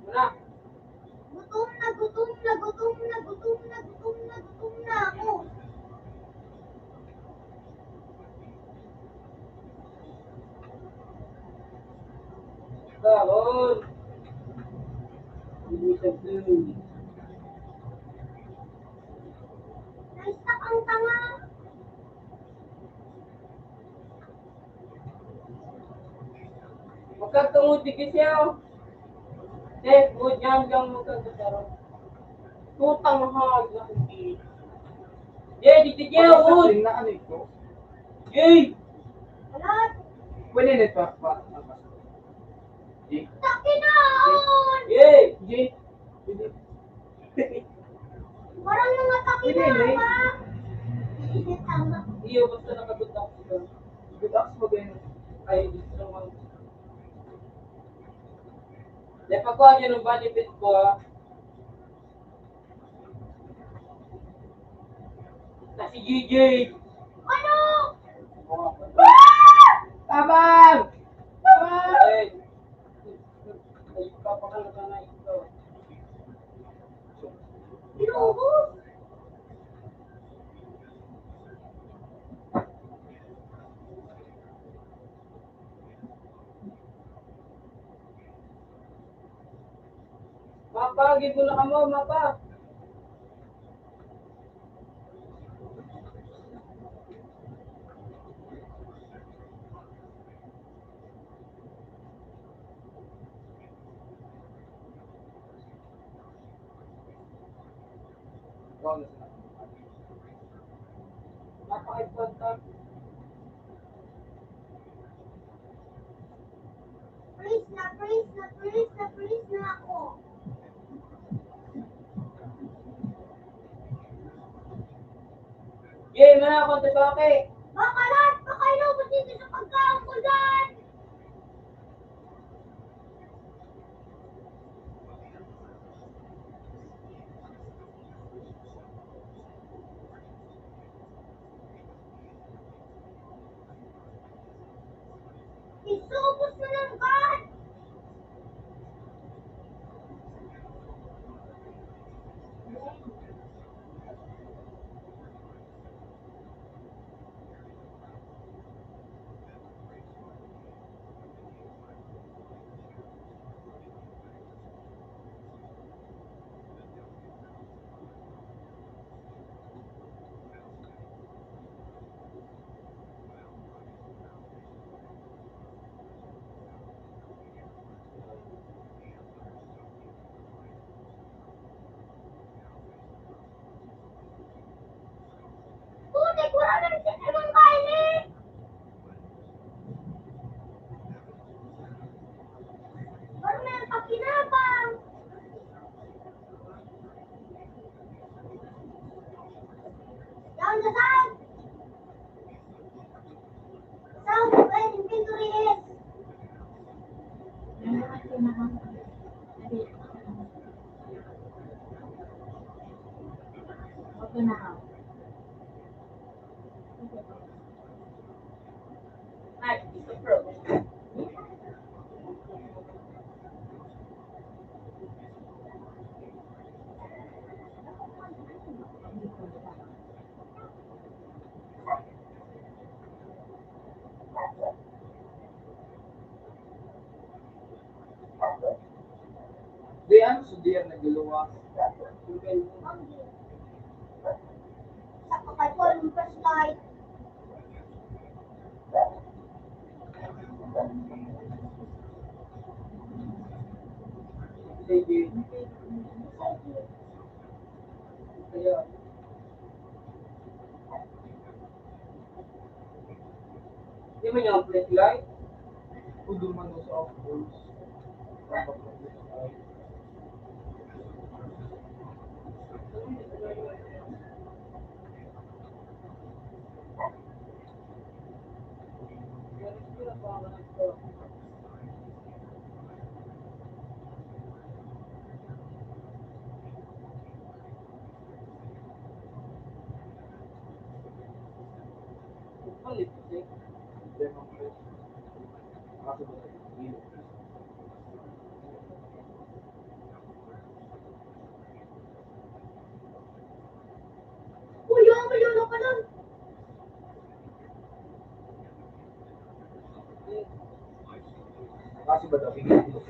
Wala. Gutom na, gutom na, gutom na, gutom na, gutom na, gutom na ako. Kaon. Hindi siya dun. Ay, stuck ang tanga. Magkatungod, sige siya. Eh, good yan, yan, magkataro. Putang mahal na hindi. Yay, di, di, di, Pag-usap oh. Din na ano ito? Yay! Wala. Pwede na ito, pa, pa, pa. Di. Takin na! Yay! Di. Pwede. Parang mga takin Pwede, na, eh. Ba? Tama. Iyo, basta nakabutak ko. Good acts mo din. Ay, gusto mo. Di pa ko, ano yung benefit ko, ah? Na si G J. Ano? Tabang! Tabang! Ay. Ay, papakalata na ito. Inuubos. Mapa, gibo na kamo, mapa. Mapa, ay, pagka- Freeze na, freeze na, freeze na, freeze na ako. Yay, mana akong tabake. Baka lahat pa kayo, pati sa pagkaon ko dyan. Isubos mo ng God! Sound of an inventory is. Di ano, sudi ang nagluluwas. Sa kapatid, first night. Sige. Kaya, di man niya ang flashlight. Kudo man sa, of course. Uy, yung ulo ka nun. Kaso ba daw, hindi ko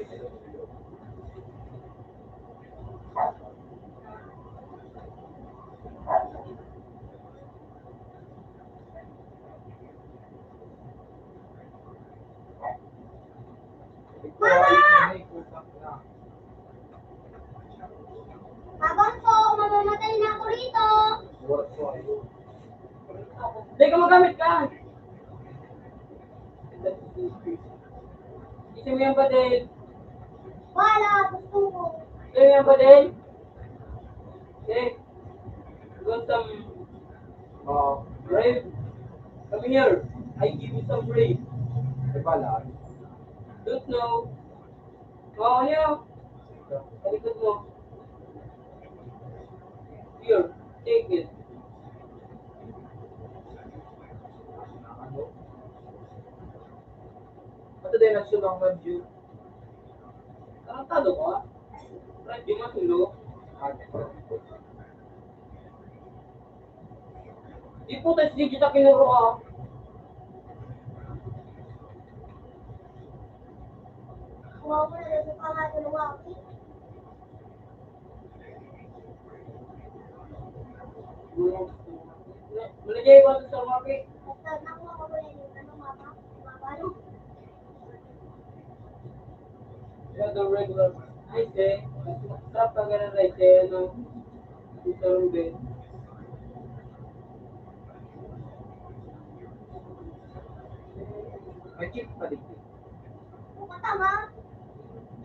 Mama! Abang po, mamamatay na ako rito. Hindi ka magamit ka. Gusto mo yan, Badel? Wala, gusto ko. Gusto mo yan, Badel? Okay. You want some, uh, brave? Come here. I give you some brave. Ay, pala. Don't know. Oh, ano yun? Talikod mo. Here, take it. Ano? Ba't tayo nagsulang radyo? Tarantado ka? Radyo man, ulo. Di puta, si Gigi Takinuro ka. Kuha mo na rin sa pangalan ng Waki. Malagay ko sa Waki. Basta nakuha ko na yung ano, mama. Mama, ano? Yan ang regular. Ay, te. Sarap talaga ng rice, eh, ano? Ito yung bed. May chip pa din.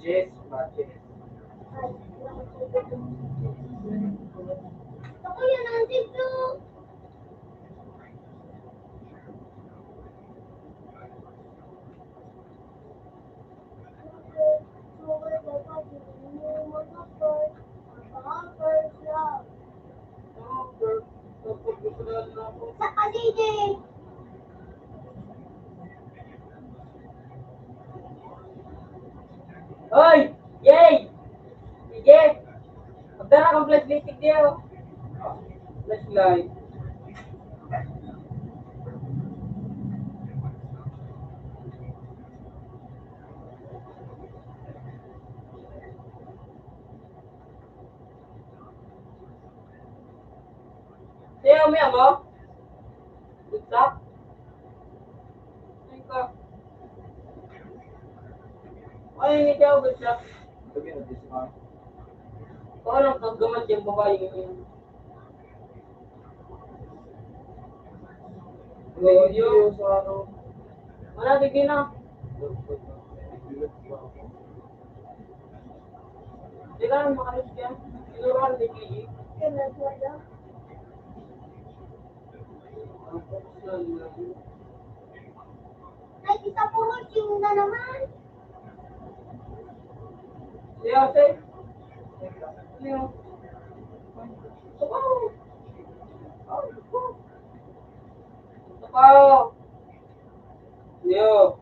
Yes, pa, yes. Ako yan, ang TikTok. Sa Pasigi! Hoy! Yay! Sige! Magdara kang flashlight, tigdi, oh. Flashlight. Sayaw mo yan, oh. Good luck. Ay, ka. Ay, hindi ako good luck. Sabi na, this one. Parang kagamat yung babae yun. Thank you sa ano. Wala, sige na. Hindi ka lang makalis yan. Sinuruan ni Gigi. Kaya nagwala. Ay, isa po, Lord, yung na naman. Siya, sir. Ano? Sabaw. Sabaw. Leo.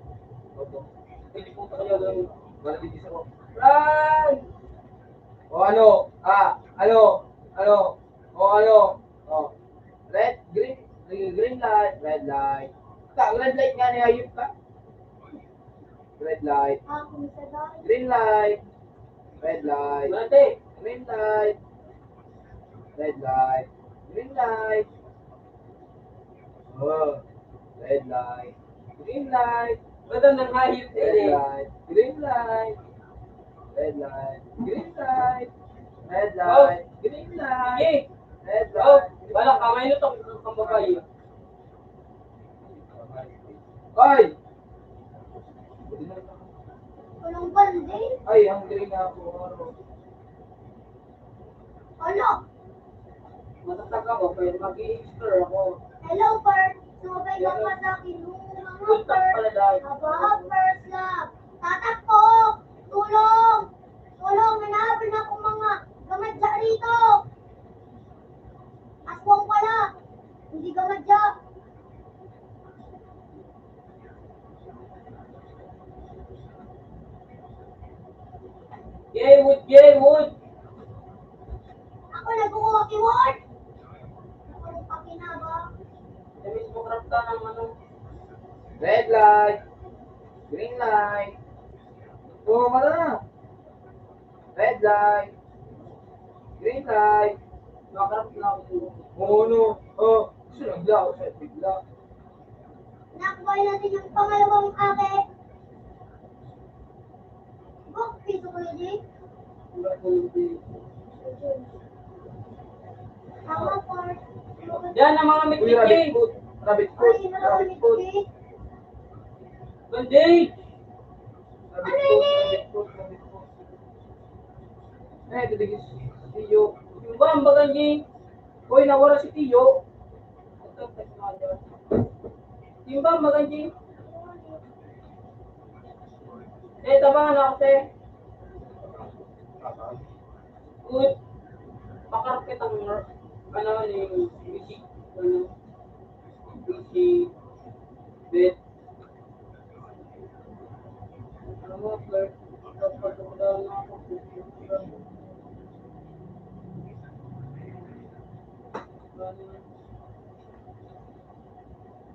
Pwede po tayo doon. Balik isa ko. Run! O ano? Ah, ano? Ano? O ano? O. Red, green, green light, red light. Ta, red light nga ni hayop ka. Red light. Green light. Red light. Mate. Green light. Red light. Green light. Oh. Red light. Green light. Ba't ang nangahit eh? Red light. Green light. Red light. Green light. Red light. Green light. Sige. Red light. Oh, wala ka. May lutok ang babae. Ay! Walang bandi. Ay, hungry na ako. Ano? Matatag ako, pero mag-i-explore ako. Hello, Bert. Sumabay ka pa sa akin. Yung mga Good talk Bert. Pala, Dad. Aba, first love. Tatakbo! Tulong! Tulong! Hinahabol na akong mga gamadya rito! Aswang pala! Hindi gamadya! Gay wood, gay wood! Ako nagkukuha ki wood! Ako nagpakinaba! Sa mismo craft ka ng ano? Red light! Green light! Oh, mara! Red light! Green light! Makarap na ako. Oo, no. Oh, gusto lang bla, gusto lang bla. Nakuha natin yung pangalawang ake. Buk, piso ko yun eh. Tama po. Yan ang mga Uy, mitmit rabbit eh. Foot. Rabbit foot. Ay, yun ang Rabbit foot. Mitmit. Bandage! Rabbit foot, rabbit foot, rabbit foot. Eh, ito digis. Iyo. Yung ba, ang bagang di? Uy, nawara si Tiyo. Timbang, magandang. Eh, tabang na ako, te. Good. Pakarap kitang, ano, ni music, ano, music, bet. Ano mo, Bert? Pagpatuloy na ako.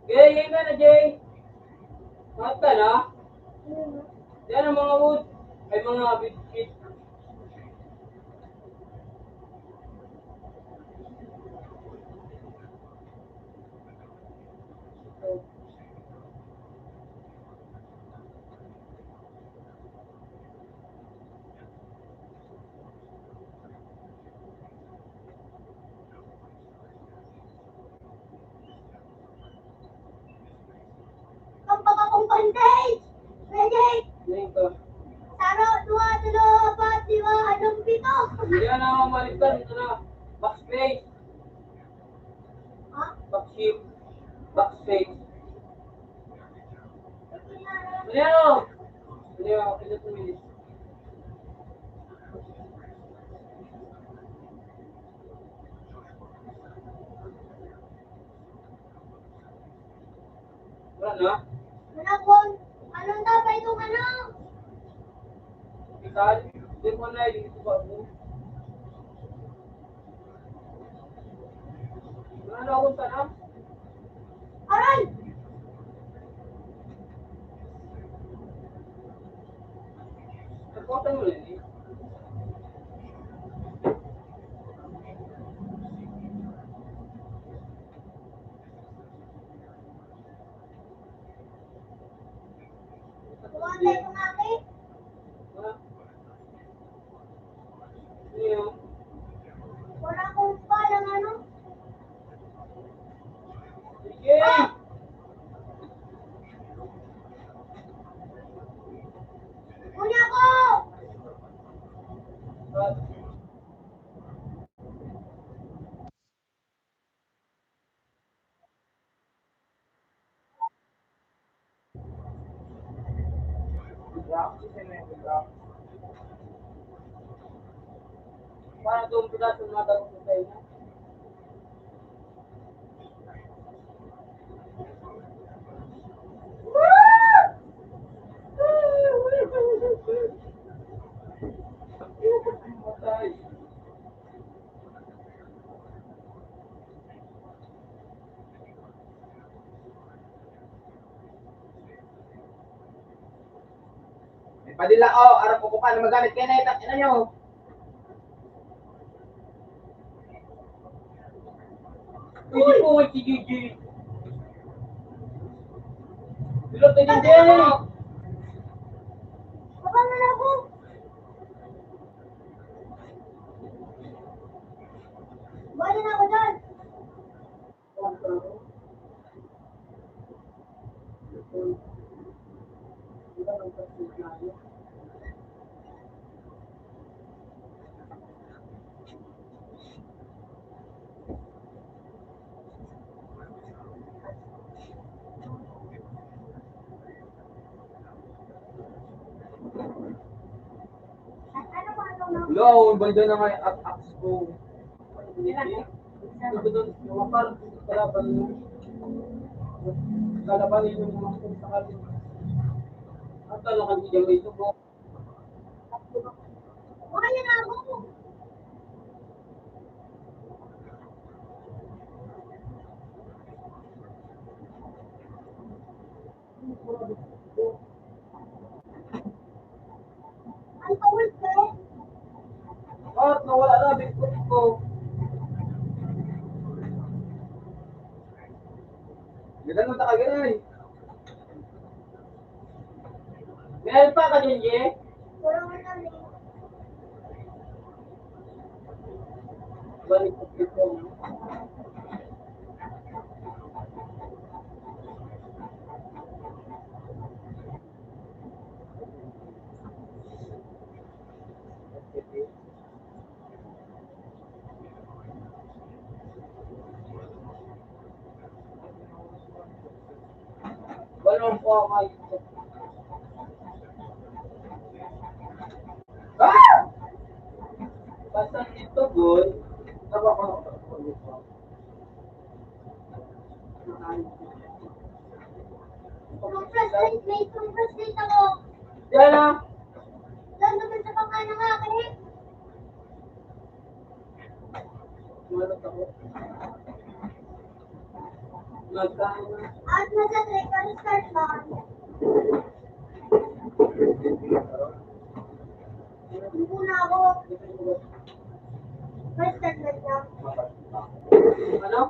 Jay, yan ka na, Jay. Lahat ka na? Yan ang mga wood. Ay, mga bitbit. Pampakapong bandage! Bandage! Ngayon ka. Saro, duwa, tulo, apat, lima, anom, pito! Yan ang malitan. Ito na. Backspace. Ha? Backspace. Backspace. Ano yan, oh? Ano yan? Pindot mo yun. Wala na? Wala po. Anong tapa itong ano? Hospital? Hindi mo na, hindi ko ba po? Wala na akong tanam. Aray! Nagkota mo na eh. Kuha tayo ng akin. Wala akong palang ano. Sige. Ah! Kunin ako! Para doon po natin mga tanong sa inyo. May padila, oh, arap ko pa na magamit kayo na itang ina nyo. Pwede po, si Gigi. Pero pwede din. Baba na lang ako. Baba na ako dyan. Yo, balda na nga yung at-aks ko. Kalaban yung mga kung sakali. Ang talagang hindi mo ito po. At nawala na, bitbit ko. Ganun na ka, ganun. Meron pa ka, Junji? Balik ko dito. Walang po ako. Ah! Basta ito, boy. Tama ko. Kung first date, may kung first date ako. Yan ah. Doon naman sa pangano nga, kaya. At nasa trip, ano start lang? Hindi na ako. First time na siya. Ano?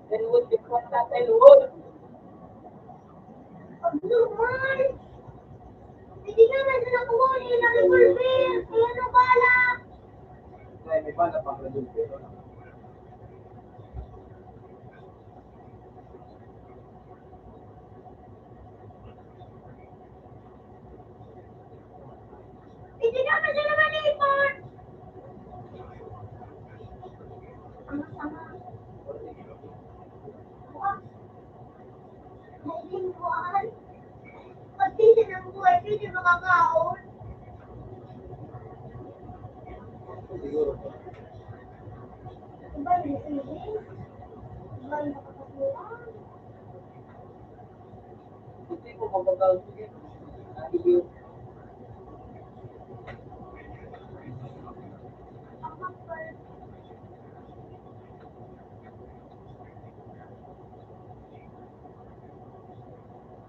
Elwood, di ko ang Tata Elwood. Abnormal! Hindi nga na sila kumuha ng revolver. Kaya ano bala? Ay, may bala pang revolver. Hindi naman siya naman ipon. Ang sama. Nailing mo, ay. Pag di siya ng buhay, pwede makakaon. Siguro. Iba yung iling. Iba yung nakakatuwa.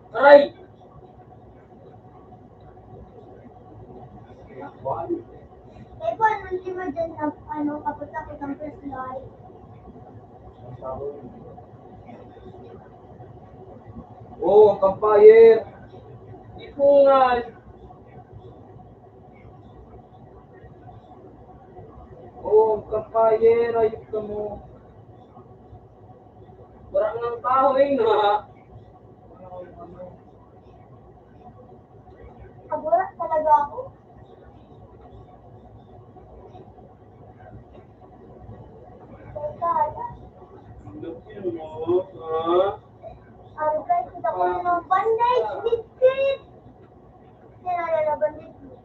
Aray! Kaya po, ano, di ba dyan, ano, kapag tapos ang first light? Oo, ang campfire. Ipungan. Oo, ang campfire. Ayun ka mo. Wala nang kahoy na. Wala talaga ako. Teka, ano? Ang guys, kita ko na ng bandage, bitbit! Sinala na bandage mo.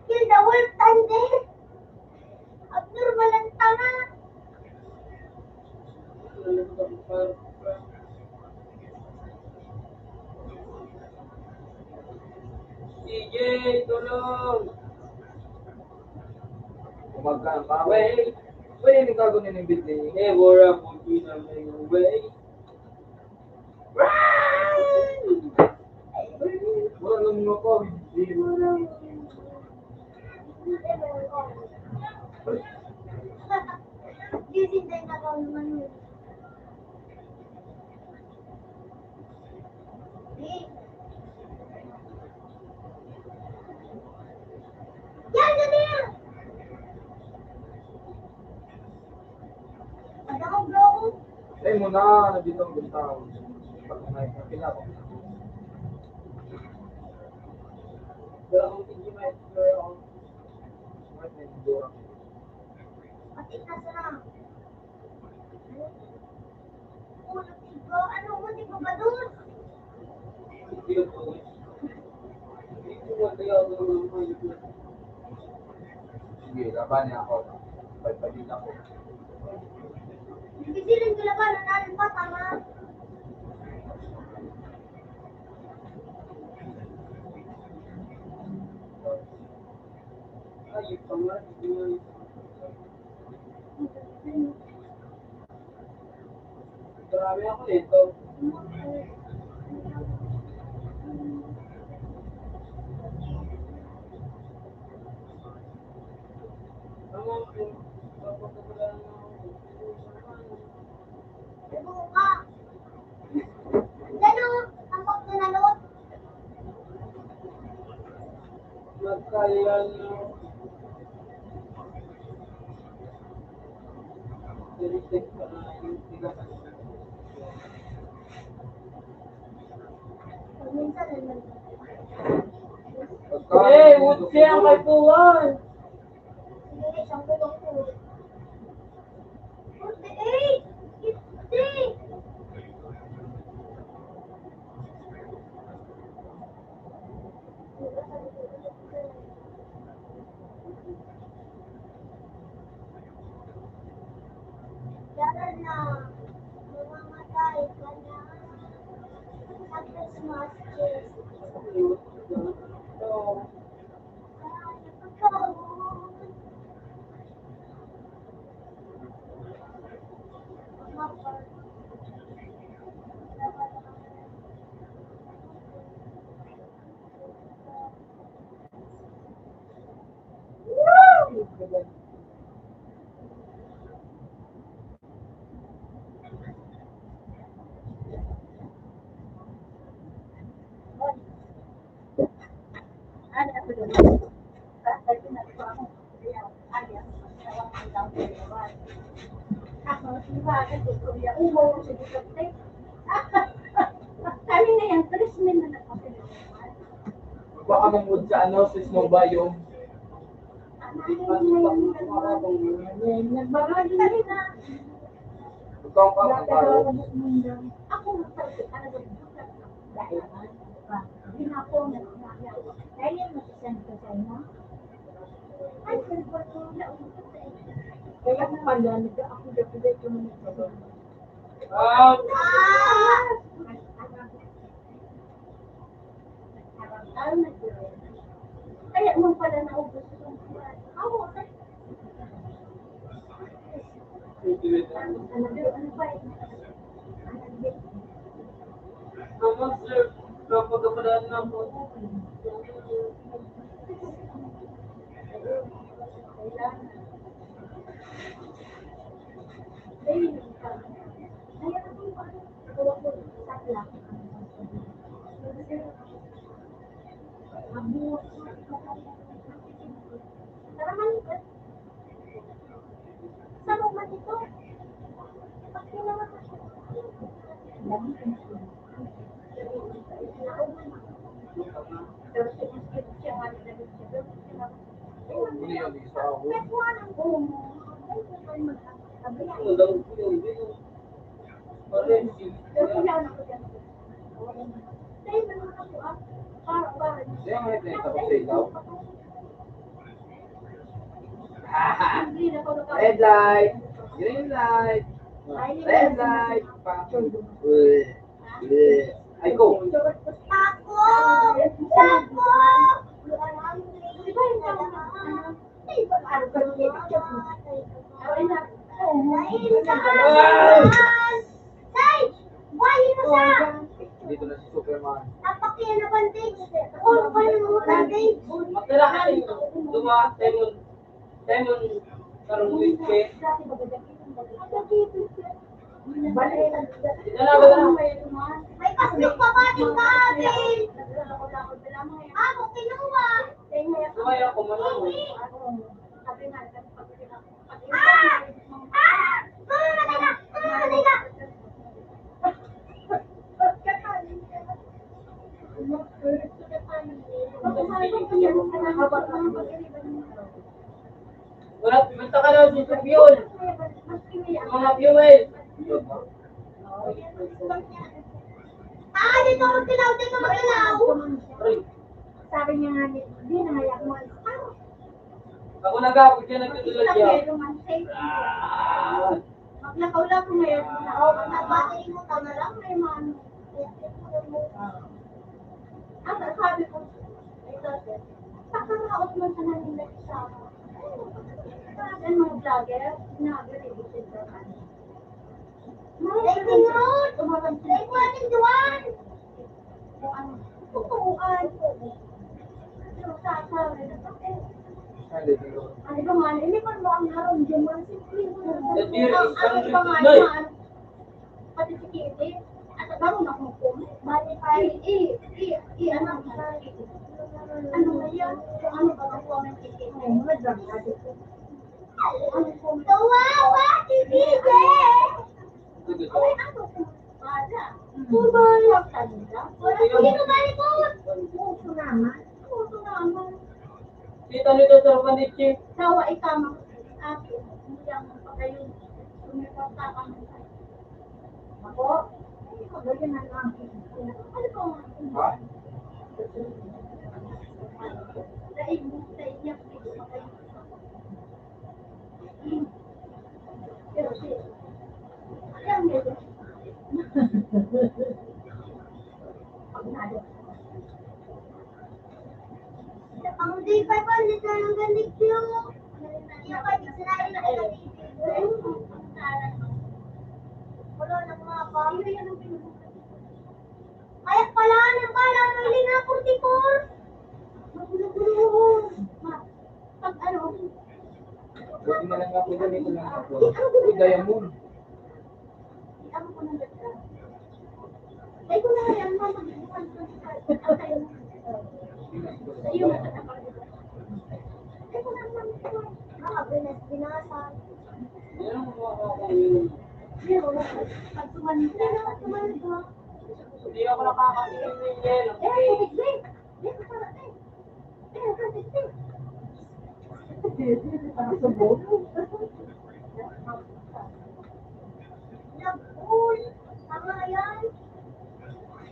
Kill the wolf, Thunder! Abnormal ang tanga! C J, tulong! Kumagkang kaway. Pwede ni kago ni nimbit ni. Eh, wala po, di na may way. Wala lang mga kaway. Gising tayo na kami, Manu. Ah, nandito ang guntaw. Pag may kakilala. Pero ang hindi may pero ang may nandito. Pati ka sa ulo, tigo. Ano mo, tigo ba doon? Sige, laban niya ako. Pagpagin ako. Hindi silang kalaban, ang aling patanga. Ay, pangat. Marami ako nito. Ano? Ang pagkanalot? Magkailan na. Hey, what's up, my boy? Dahil na mamamatay ka na sa Christmas tree. Kami na yan, tres mil na nagpapagawa. Baka mangod sa ano, sa Snow Biome. Nagbarali na rin na. Ikaw ang pangkakaroon. Ako ang pagkakalagot. Dahil, ah, ginako na, dahil yan, masasend ko sa inyo. Ay, sir, ba't mo na-, kaya naman, nag-, ako, nag-, nag-, Ah! Kaya mo pala naubos yung, ano ba yun? Mama, sir, kapag kapalaan na po. Red light, green light, red light. Pa- Ay, go. Tapo! Tapo! Tay! Buhayin mo siya! Dito na si Superman. Tapak yan na bandage. Ako, buhayin mo bandage. Matira ka rin. Duma, Simon. Simon, karong week, eh. Dala, dala. May pasok pa ba, Tita Abel? Amo, kinuha. Kaya ako, manonood. Ah! Ah! Mamamatay ka! Mamamatay ka! Wala, punta ka na sa fuel. Mga fuel. Ah, dito ako tilaw, dito ako tilaw. Sabi niya nga, di na nga ako. Ako nag-aapod siya, nagtutulog siya. Ah. Maglakaw-lakaw ngayon. Oo, pag nabati mo, tama lang, may mga ano. Ang sabi ko, ito, pakaraot man sa namin nagsama. Parang mga vlogger, vlogger, eh, di sila. Ay, tingnan! Tumatang sila. Ay, kuwan, kuwan! Kung ano, tutuan. Ano ba man, ini pa mo ang harong dyan, man, simple mo na. Ang, ang pangalan, pati si Kitty, at ang harong ako po. Bali pa, i, i, i, ano, ano ba yan? Kung ano ba ang comment ni Kitty? Ay, mga drug addict. Ano po? Kawawa si Kitty! Ay, ano po? Wala. Wala. Hindi ko balik po. Puso naman. Puso naman. Kita nito sa Panichi. Sawa, ikaw, mga ate, hindi lang pagayon. Sumipat ka kami. Ako? Hindi ko ba yun ang mga ano ko? Ha? Dahil mo sa inyo, hindi ko pagayon. Pero, si, alam mo, ang nado. Ang di pa pa, hindi na lang ganit yung, yung pag-Israel na wala nang mga pamilya ng pinupunta. Kaya pala, nang pala, ang huli na, forty-four. Magulo-gulo. Ma, pag ano, Buti na lang nga po ganito lang ako. May diamond. Ay, ko na yan, mama. Ayun. Ay, ko na, mama. Mga binas-binasan. Yan ang mga kakainin. Pero, pag tumanim ka, pag tumanim ka. Hindi ako nakakainin ng yelo. Eh, tubig, eh. Eh, para, eh.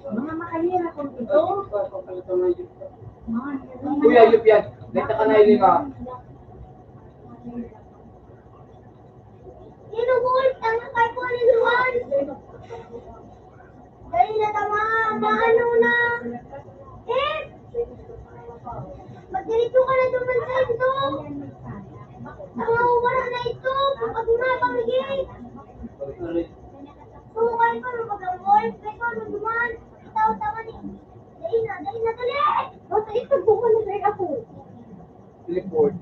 Mga makahirap ang ito. Kuya, yup yan. Dito ka na, Ilima. Inuhol, tanga kay Kuya Juan. Dali na, tama, maano na. Eh! Magdiretso ka na duman sa ito. Ang mawawala na ito, pag umabang, sige. So, kayo pa, magagambol. Kayo pa, magduman. Ikaw, tama ni. Dali na, dali na, dali! Basta ito, bumalik ako. Report.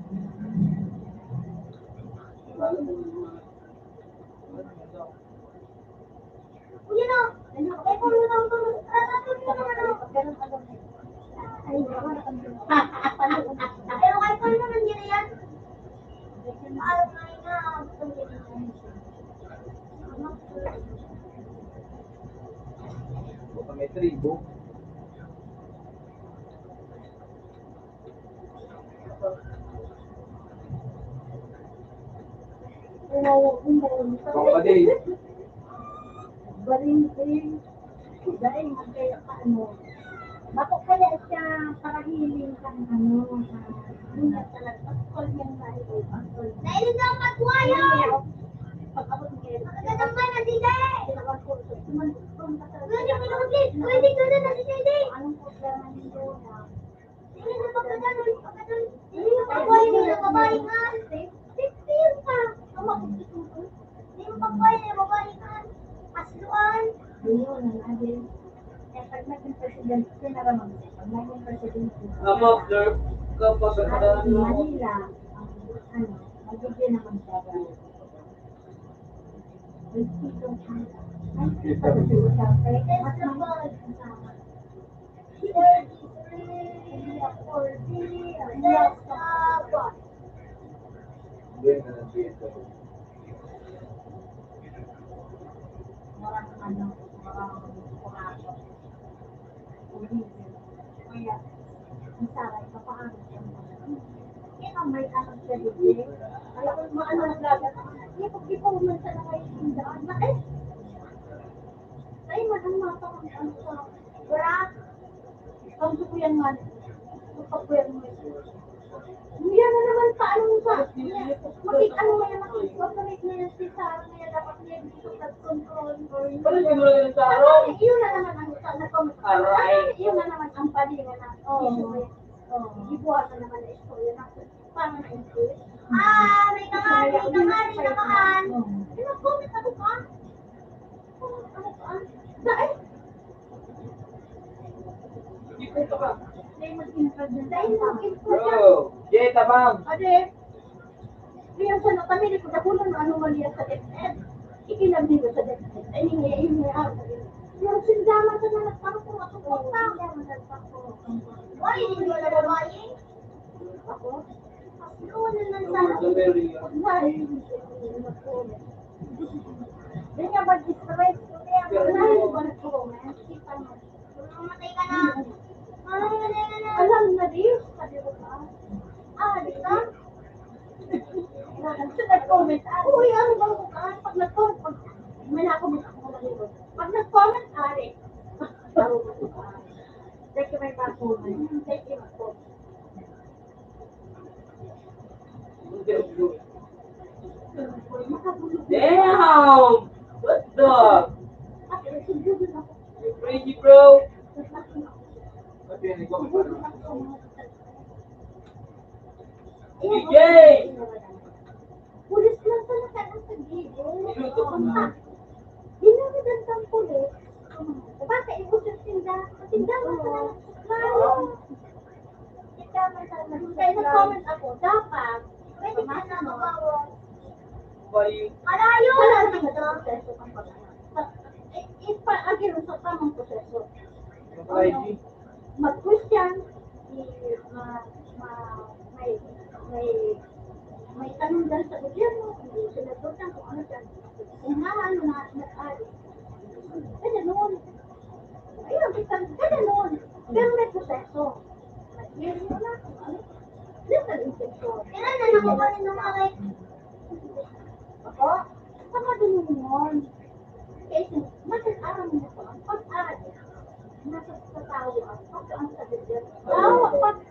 Uy, ano? Ay, kung ano, kung ano, kung ano, kung ano. Pero kahit ano naman yun yan. Ay, my God. Baka may tribo. Baling, eh, dahil magkaya pa, ano, bako kaya siya parahiling kan, ano, ah, yun nga talaga, pag-call niya sa iyo, pag-call. Dahil ito ang pagkuha niyo! Pag-abot niya, Magandang man, nandito eh! Pag-call, sumunod, sumunod ka talaga. Pwede, pwede, pwede ka na, nandito eh! Anong problema niyo, Lola? Hindi na pagkadalon, pagkadalon. Hindi na pagkadalon, hindi na babae nga. Fifty yun pa. Ang makikita ko. Hindi mo pagbayan na babae nga. Asluan. Ayun, ang ate. Eh, pag naging presidente, yun na naman. Pag naging presidente, Ama, Flor, kapag At ano, Manila, ang, ano, magbibigay naman siya. Ay, sino? Ay, sino? Mas mahal. Ang saray, papaanod ka mo. Kaya may anak ka din, eh. Alam mo, ano ang gagat? Di ko, di ko man siya nakaiinda. Bakit? Ay, madang mata ang ano sa bra. Ang sukuyan man. Ang sukuyan mo. Yan na naman pa, ano pa? Makita mo yan, makita mo yan si Sarah, kaya dapat niya dito nag-control. Ano yung mga yung Sarah? Ay, yun na naman ang sa, ano pa, Aray. Yun na naman ang pali na na. Oh. Oh. Ibuha ka naman na istorya na. Paano na ito? Ah, may kamali, kamali, kamaan. May nag-comment ako pa. Ano pa? Dahil, dahil mag-introduce. Dahil mag-introduce. Bro, Jay, tabang. Ade, kaya siya na kami, di ko nakulang na anomalya sa DepEd. Ikinabli ko sa DepEd. Ay, hindi, hindi, ah, sabi niya. Pero sindaman ka na nagpangko, ako po, tama na nagpangko. Why, hindi mo na babae? Ako? Ako na lang sa akin. Why? Hindi niya mag-describe. Kaya ako na lang mag-comment. Kita mo. Mamatay ka na. Mamatay ka na. Alam na, di? Sabi ko ba? Ah, di ba? So, nag-comment, ah, uy, ano ba ako, ah, pag nag-comment, pag, wala ako, mag-, ako mag-, pag nag-comment, pare, ako mag-, ah, thank you, my pastor. Thank you, my pastor. Damn! What the? You're crazy, bro. D J! Pulis lang sa nakakas sa gilid. Minuto ko na. Binunudan kang pulis. Baka ibusog tinda. Patinda mo sa mga suklay. Kaya nag-comment ako, dapat, pwede ka na mabawas. Bali. Malayo lang dito. I-, ipa-, agil sa tamang proseso. Mag-question, i-, ma-, ma-, may, may, may tanong dyan sa gobyerno, kung sinagot yan, kung ano dyan. Kung nga, ano na, nag-alis. Kaya noon, ayun, kita, kaya noon. Pero may proseso. Nag-hearing na, kung ano. Yun ang intensyon. Kaya na, nakuha rin ng mga Ako, sa madaling yun. Kasi, mas aram mo pa, ang pag-aral, nasa sa tao ang pagkaang sa Diyos. Tao, pag,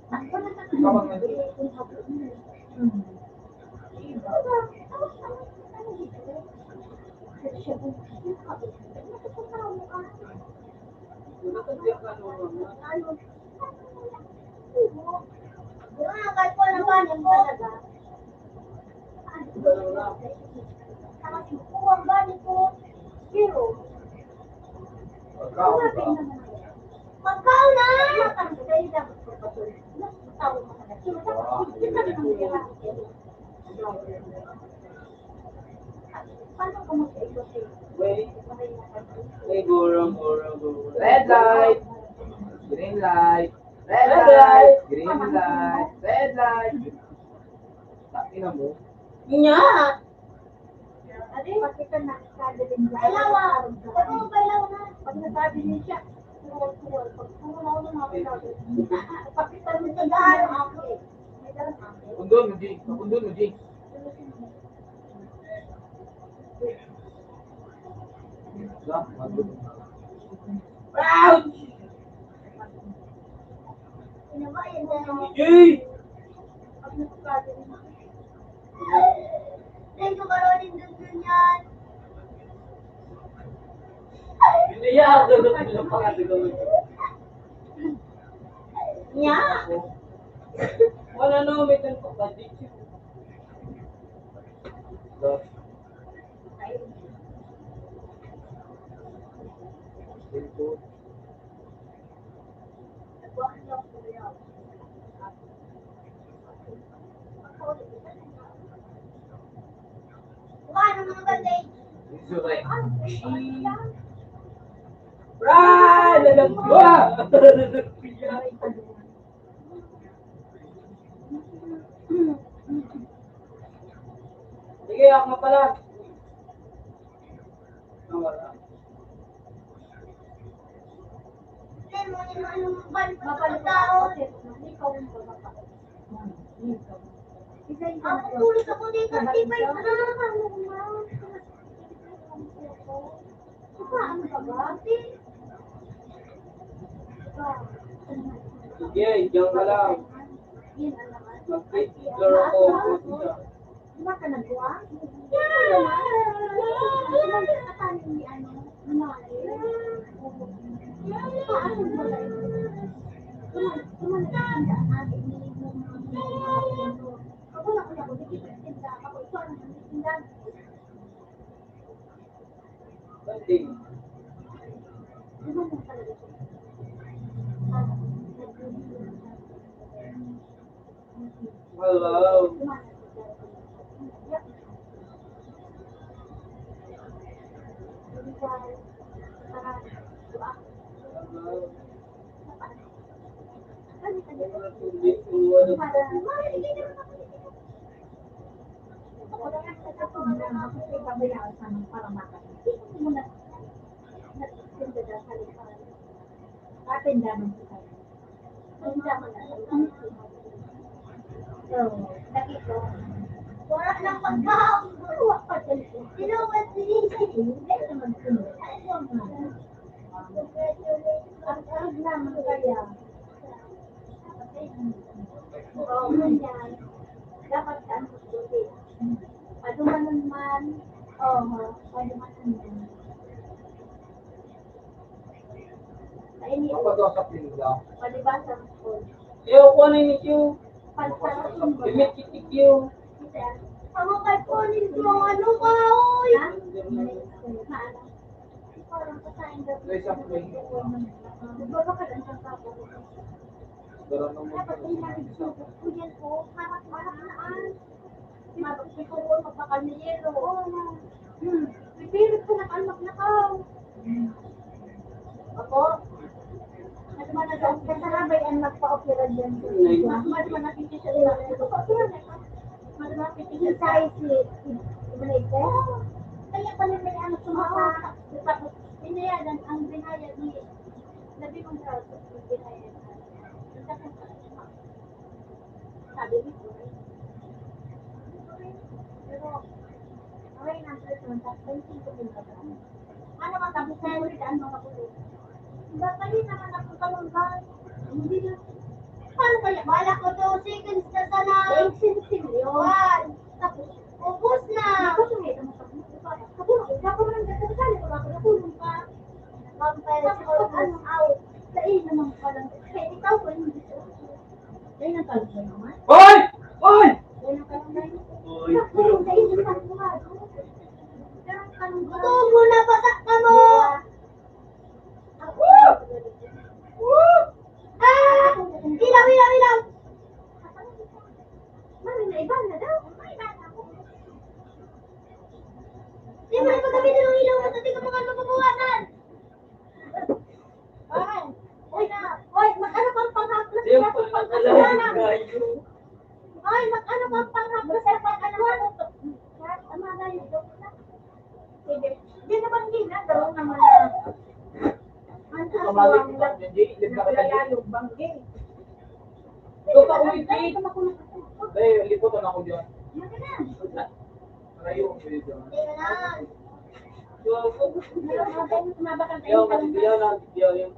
pag, pag, Yung mga kalpo ng bani ko. Tapos yung kuwang bani ko, zero. Pagkaon na! Pagkaon na! Matang kayo dapat magpapatol. Mas tawag mo na. Kita naman yung hirap. Paano ko mag-ikot eh? Wait. Ay, gurang, gurang, gurang. Red light. Green light. Red light. Green light. Red light. Takin na mo. Nya. Ate, pakita na. Kailawa. Pag mo kailawa na. Pag nasabi niya siya, tuwal, tuwal. Pag tuwal ako ng mga kailawa. Pakita mo sa daan. Okay. May daan, okay. Kundon mo, G. Kundon mo, G. Proud! Yay! Thank you, Caroline Dundun yan. Hindi yan, ako doon yung pangatulog. Nya. Wala na, may tanong pa ba dito? Right! Alam ko! Sige, ako na pala. Nawala. Mapalitaw. Ako, pulos ako dito, di ba? Sige, diyan ka lang. Mag-take picture ako. Hello. Wala nang pagkaon. Wala pa din. Tinawag si Lisa. Hindi naman sila. Ay, wala. Ang tawag naman kaya. Oo, yan. Dapat ka ang susunod. Padumanon man. Oo, padumanon man. Sa ini, Mapagawa sa pinggan. Palibasa ko. Iyo, kuha na yung Q. Pagkarason mo. Limit yung Q. Kita. Ang mga kunin ko, ano ka, oy? Ha? Maano? Parang kasain daw. Guys, ang play. Nagbabakal ang sangkap. Dapat may narinig ko. Kuya ko, harap-harap na, ah. Mabagay ko doon, magpakalmiyero. Oo, ma. Hmm. Pipilit ko, nakalmak na ka. Ako? Mas managaon ka sa labay ang magpa-opera dyan. Mas, mas manakit siya sa ilalim. Mas manakit siya sa ilalim. Kaya pala may anak ko, mama. Tapos, binayadan, ang binayad ni, sabi kong sa, binayad. Sabi ni Kuya. Pero, okay na, sir, kung tatlo, singko mil ka ba? Ano ka, tapos na yun, ang mga pulis? Iba pa rin naman ako sa manggal. Hindi na. Paano kaya? Bala ko to, seconds na sana. Exit yun. Tapos, ubos na. Tapos, may tama sa mga kapatid. Tapos, ikaw pa man, dahil sa kanya, wala ko natulog pa. Vampire, tapos, ano, out. Sa iyo naman pala. Kaya ikaw, kung hindi ko. Hoy! Hoy! Hoy! Gutom mo na, pasak ka mo! Ah! Ilaw, ilaw, ilaw! Mami, may iba na daw. May iba na ako. Di mo na pagkabit ng ilaw, matati ka mga mabubuwasan! Ay! Uy, na! Uy, mag-ano pang panghaplos? Yung pangakalahin kayo. Ay, mag-ano pang panghaplos sa pag-ano? Tama na yun. Sige. Di naman din, ah, garo naman na. Ang Ito, mali, aswang kita, na hindi, hindi na kita. Naglalayog, banggi. Ito pa, uy, Kate. Dahil, liputan ako dyan. Ano na? Marayo ang pwede naman. Yo, yo, yo, yo.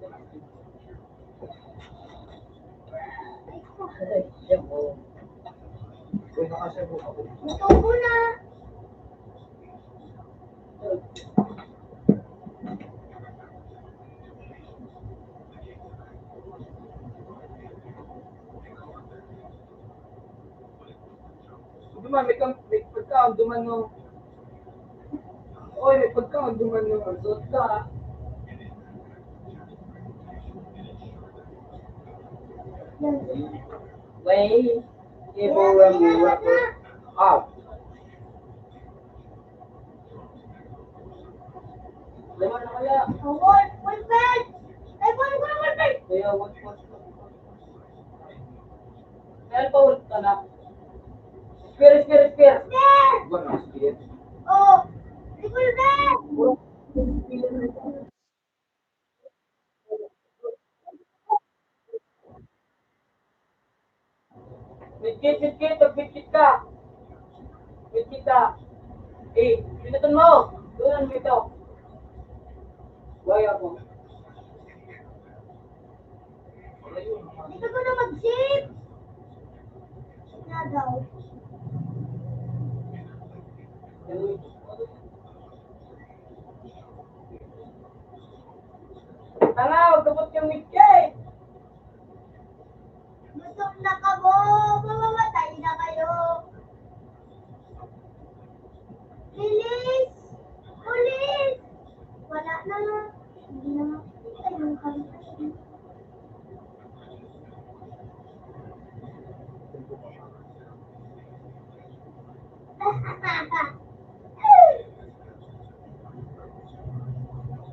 Natubo na. Duman, may kam-, may pagkaon, duman, no? Oy, may pagkaon, duman, no? Result ka, ah. May, may mura-mura ko. Ah. Lima na kaya? Award, full page! Ay, full, full, full page! Kaya, what, what, what, what? Kaya pa ulit ka na. Spear, spear, spear! Spear! Ba na, spear? Oh! Revolver! Puro spear. Bitkit, bitkit, magbitbit ka. Bitkit ka. Eh, pinuton mo. Doon ang bito. Buhay ako. Dito ko na mag-save. Na daw. Tanga, huwag ka ba't yung midkay? Busog na kamo! Mamamatay na kayo! Bilis! Pulis! Wala na. Hindi na makikita yung kanta.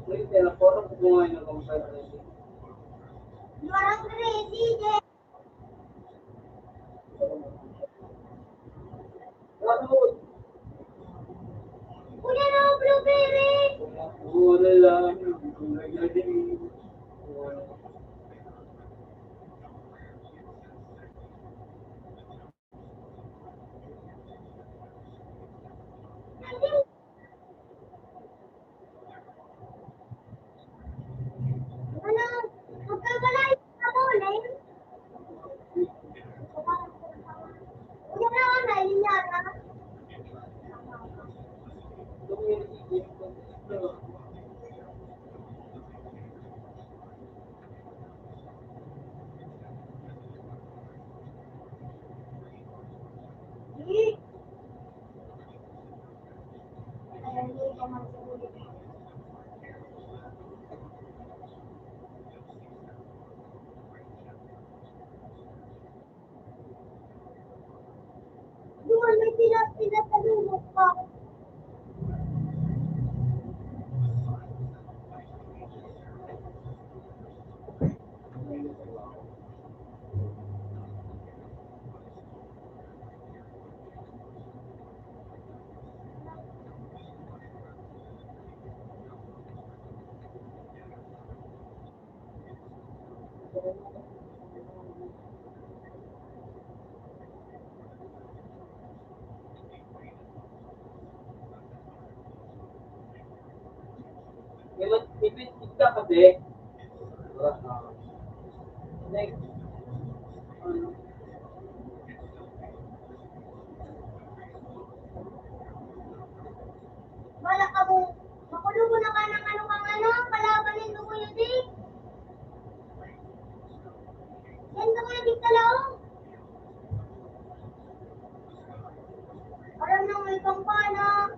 Uy, pero parang kumuha ng compare. Parang crazy, eh. Kuya, no, blueberry! Wala lang. Ano? Magkabalay ako, Len? Hindi na ako naiiyak, ah. Duman may pina-, pinasalubong pa. Ipit, ipit ka kasi. Next. Wala ka mo. Makulog na ka ng ano kang ano, kalaban nindo, Kuya Jay. Yan ka, Kuya Jay, talaw. Alam nang may kampana.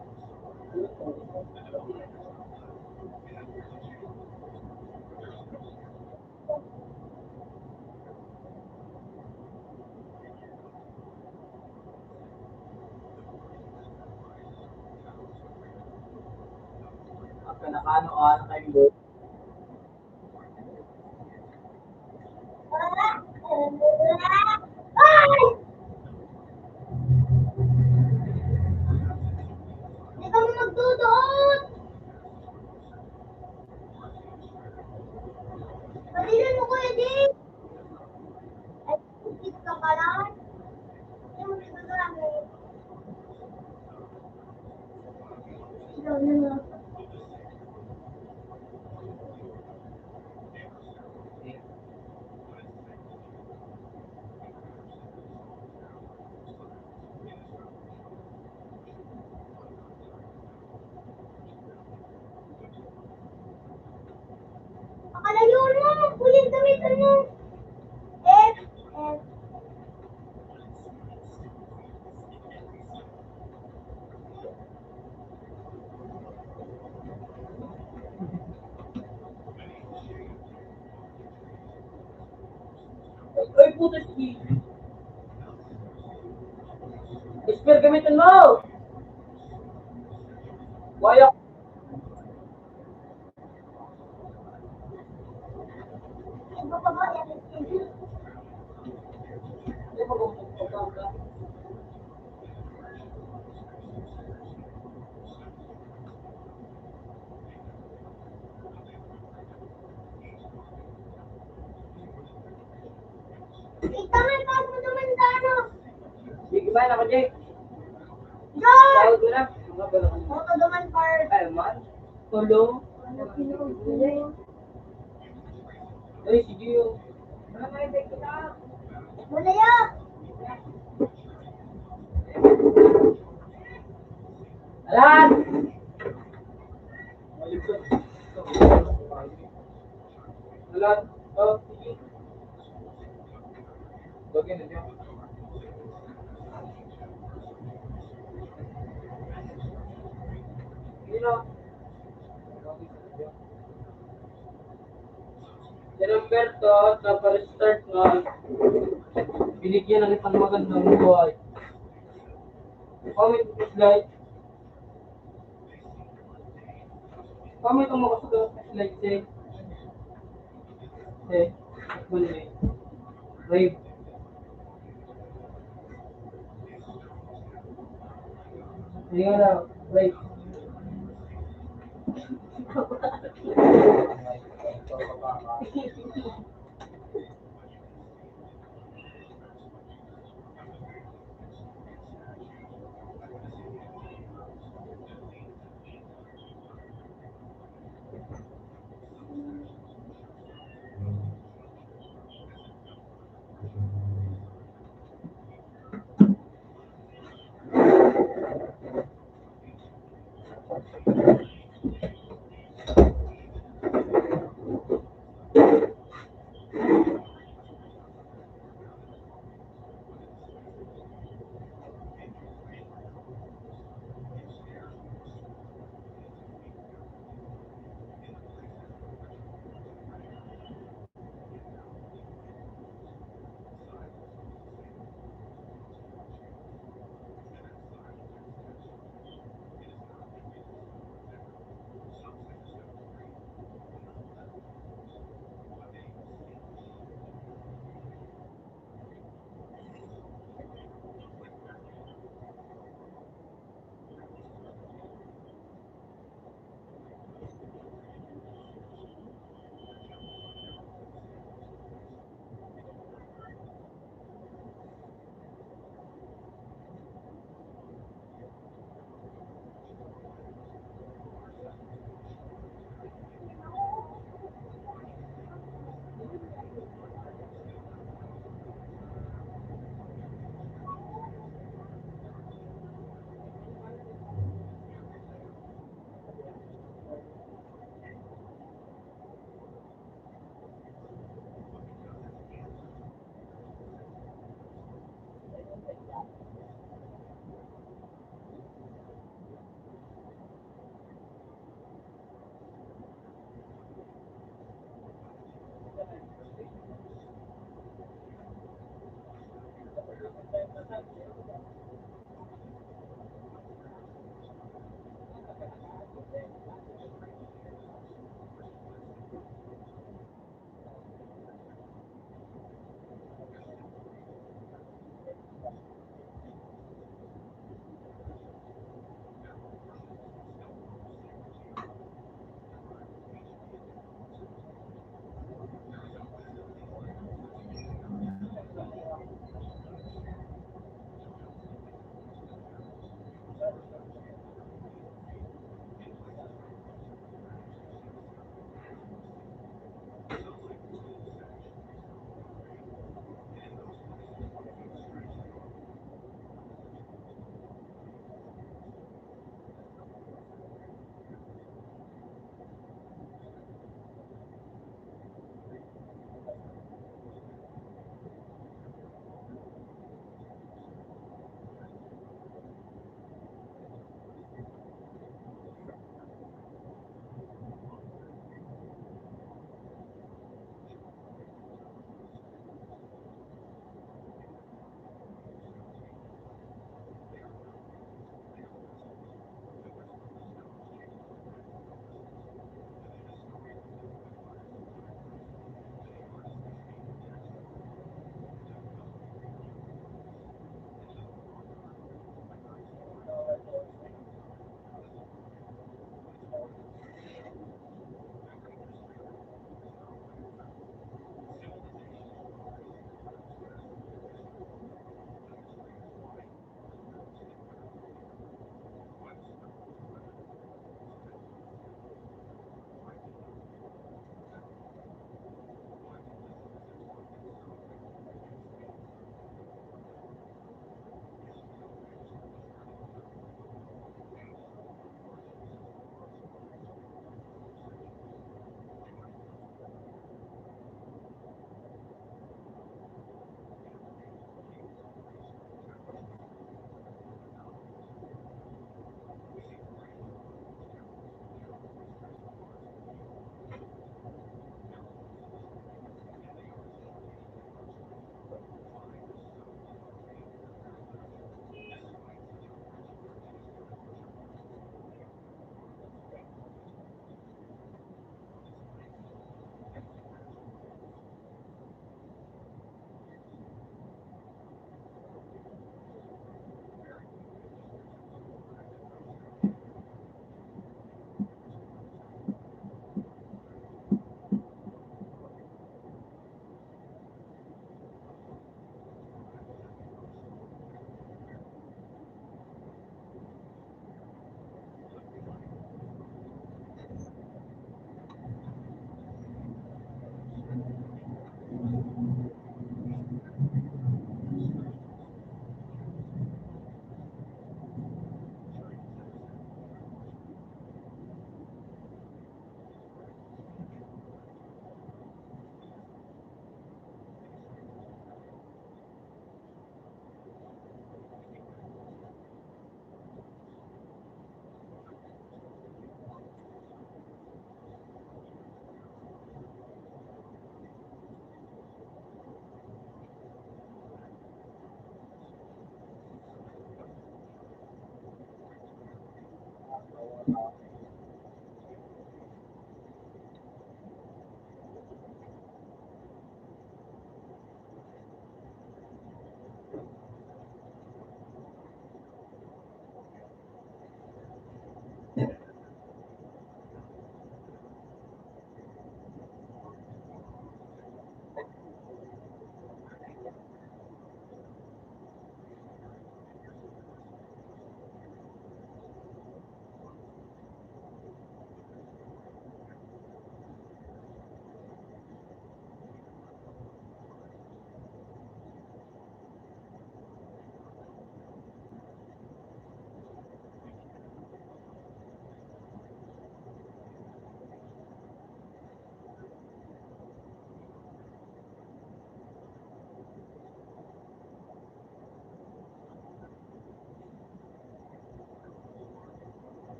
Ang kanakano, ah, nakaimbot. Di kami magduduot! Padilan mo, Kuya Jay! Ay, putik ka pala. Yung nagagano. Ikaw na nga. Pakalayo mo, kuya, gamitan mo. F, F. Ay, puta, sige. Spear gamitin mo! Waya. Ikaw ang pagmuduman sa ano? Di ba na ko, Jay? Tawag mo na. Mga balakang. Moto duman, par. Ay, man. Tulo. Ano, pinuwi? Ay, sige, oh. Wala yan. Alan! Alan! Oh, sige. Bagay na niya. Hindi na. Si Roberto, napa-restart na. Binigyan ng isang magandang buhay. Comment, dislike. Comment mo gusto, dislike, say. Say, Monday. Brave. Ayun na, brave.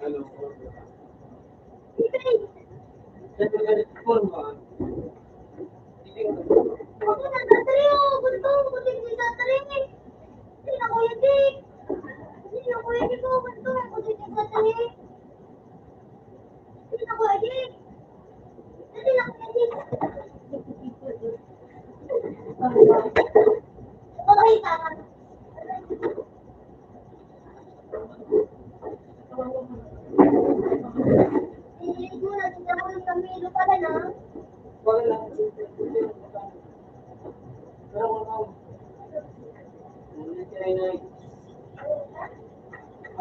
Ako na, Tatri, oh, gusto ko, gusto ko, Tatri. Hindi na, Kuya Dick. Hindi na, Kuya Dick, oh, gusto ko, gusto ko, Tatri. Hindi na, Kuya Dick. Hindi na, Kuya Dick. Okay, tama.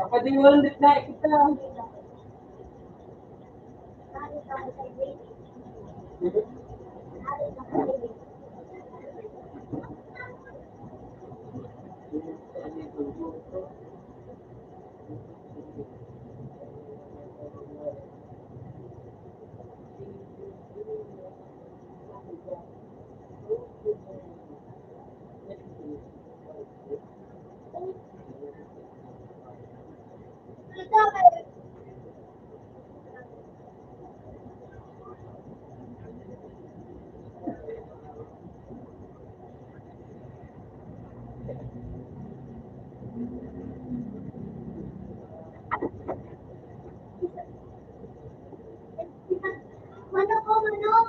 Pwede mo lang na kita. Manok ko, manok!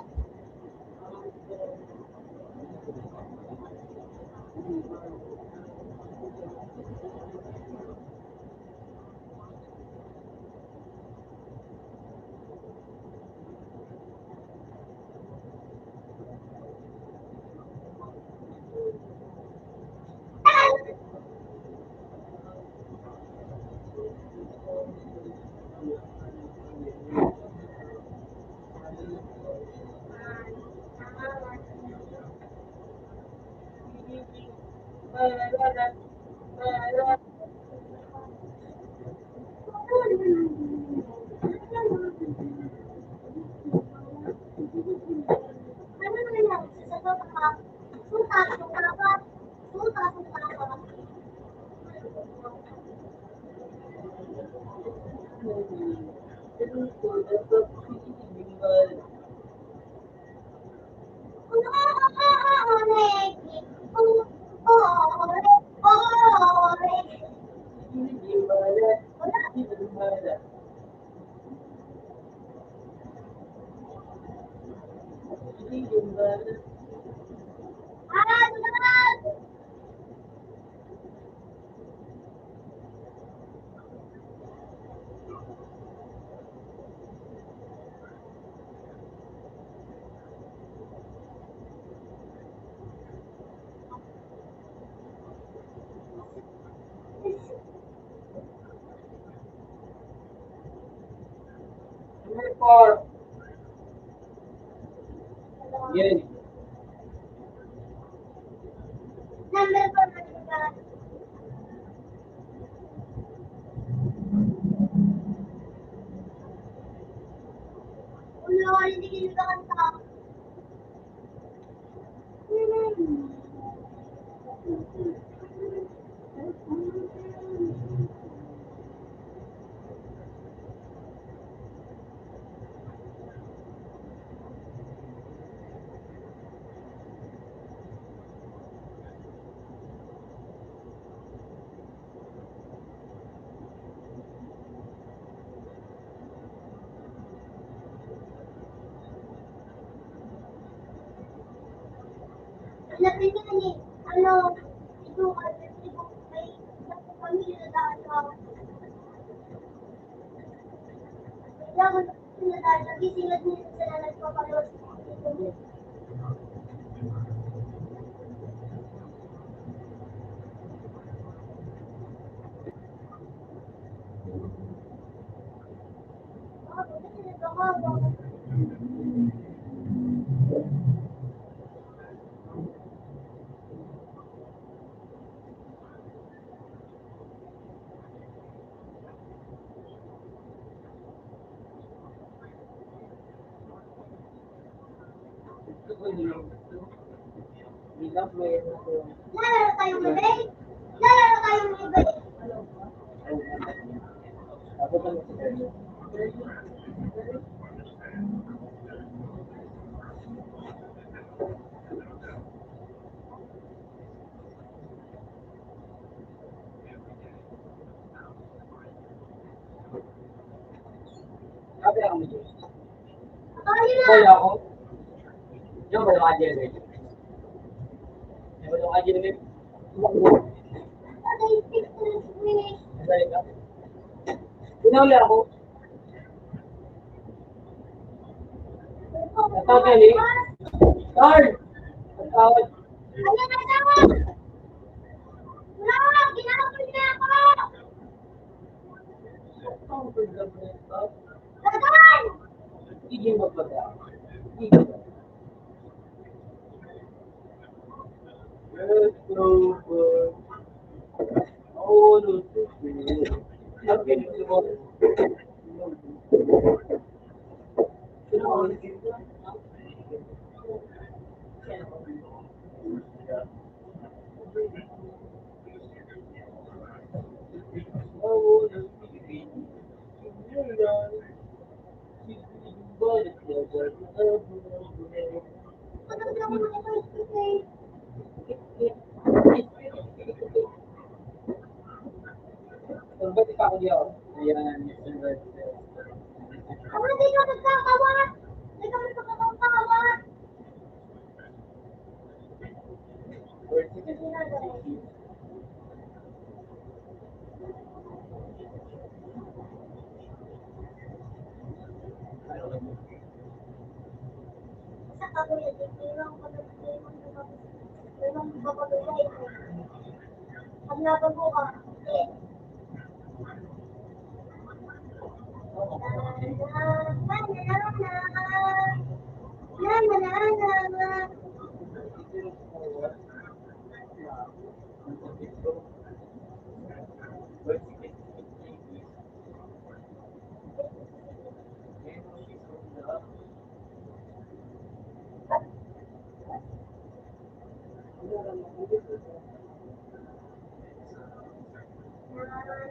Number four. Yan. Number four. Ulo, hindi kinakanta. Hanapin niyo ni, ano, ito, may pamilya na daan sa, kailangan na daan sa gising at minsan sila nagpapalos. Lalaro tayong ibig. Lalaro tayong ibig. Sabi ako, kaya ako. Yung ba yung agil, eh? Yung ba yung agil, eh? Hinauli ako. Natagal, eh. Carl! Natagal. Wala! Ginawin na ako! Ang program na ito. Tagal! Hindi magpata. Hindi magpata. Let's go, boy. Oh, no, no, no.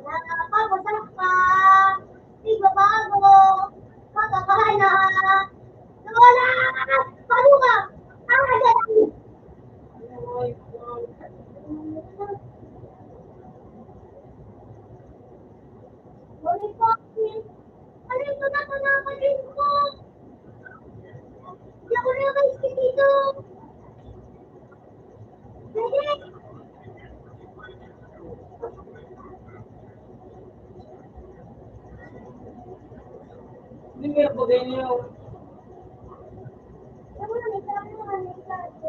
Nakakapagod pa. Di ba bago? Makakana. Wala! Paluga! Ang agad! Ano ito na ito na palinko? Hindi ako nabalik dito. Pwede. Hindi nga po din yung Ano na, may sabi naman, may sabi.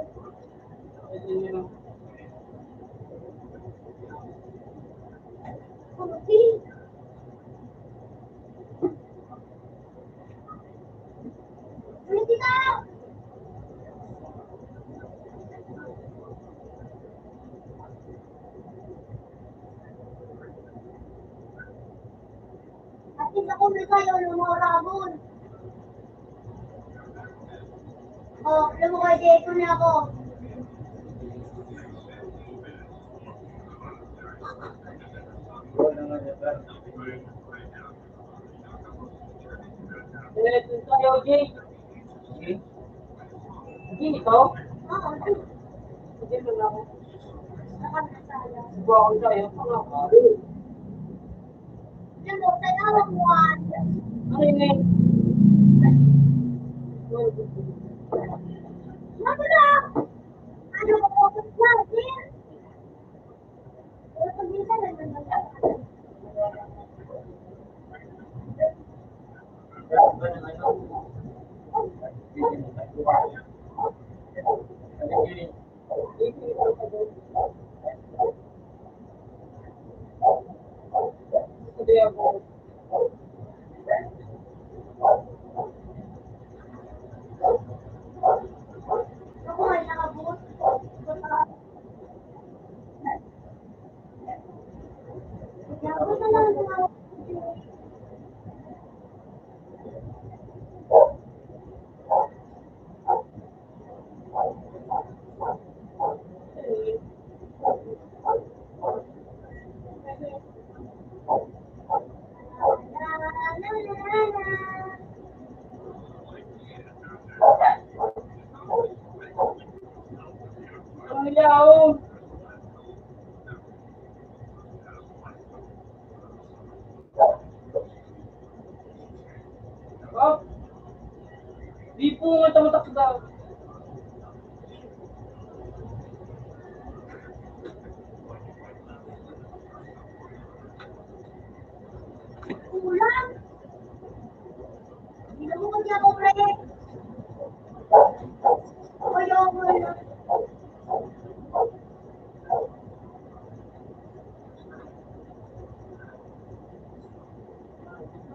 At least ako may kayo ng mga rabon. Oh, alam mo, kaya ko na ako. Diretso tayo, Jay. Jay, ito? Oo. Sige, wala ko. Subukan ko sa'yo. Mga pare. Yan po, kailangan mo, ah. Ano yun, eh? Ano na? Ano ba po? Di po nga tamatak daw. Kulang. Hindi na mo kasi ako, pre. Ayaw mo na.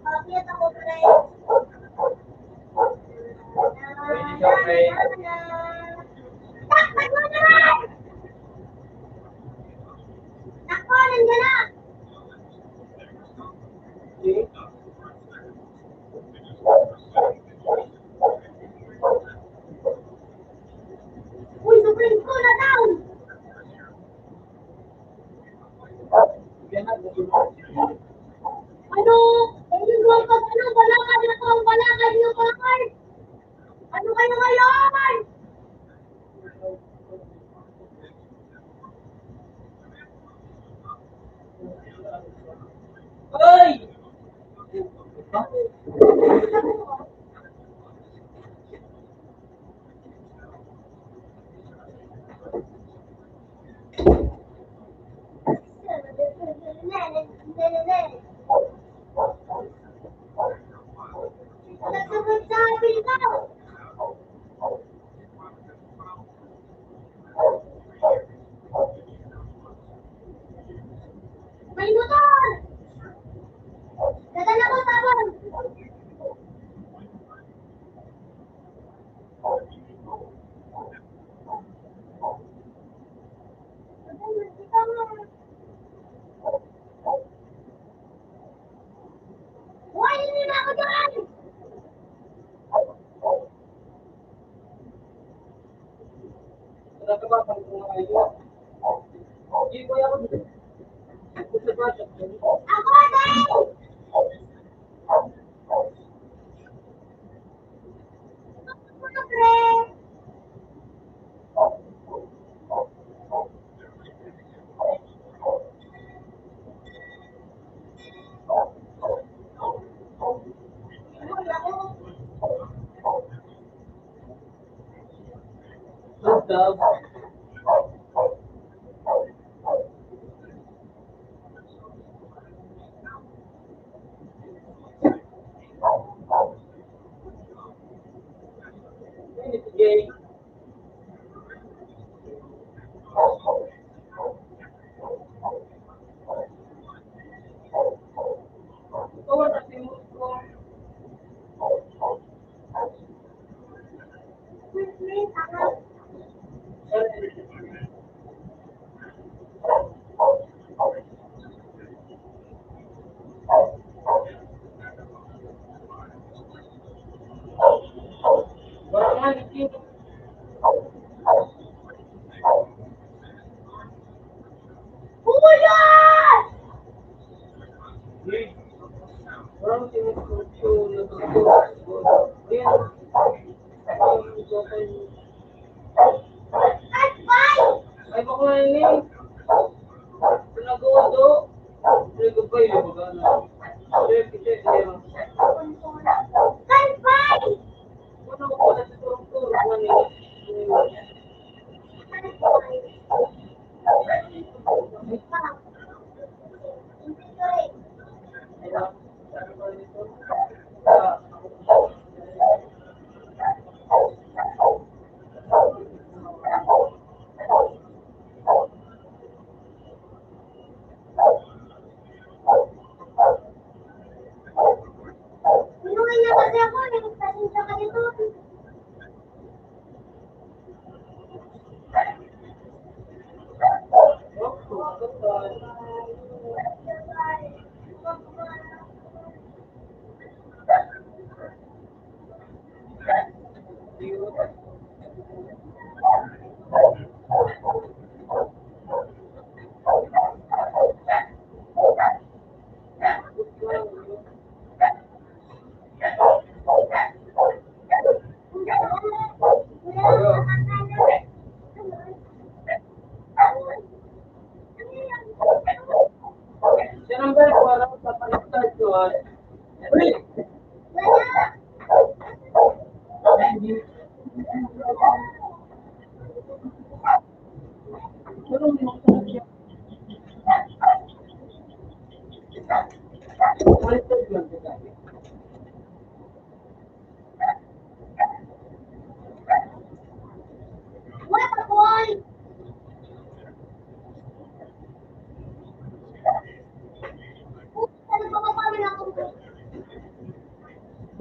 Bakit ako, pre? Pwede siya, pre. Takpan mo na! Takpan, nandiyan na! Uy, Supreme Court na down! Ano? Ayun, doon pag ano, balakad na po, ang balakad niyo, Pangay! Ano kayo ngayon? Ay! May motor! Dadala ko sabon! Hoy, hindi na ako dyan! Ako, Dave! Ay, bakla ini. Pinagodo. Pinagodo, baga na. Check, check, check. Ano ko pala sa turong-turong na nila? Siya number four, ang sa pag-start ko, ah.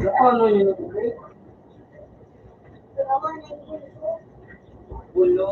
Ano yun? Ulo.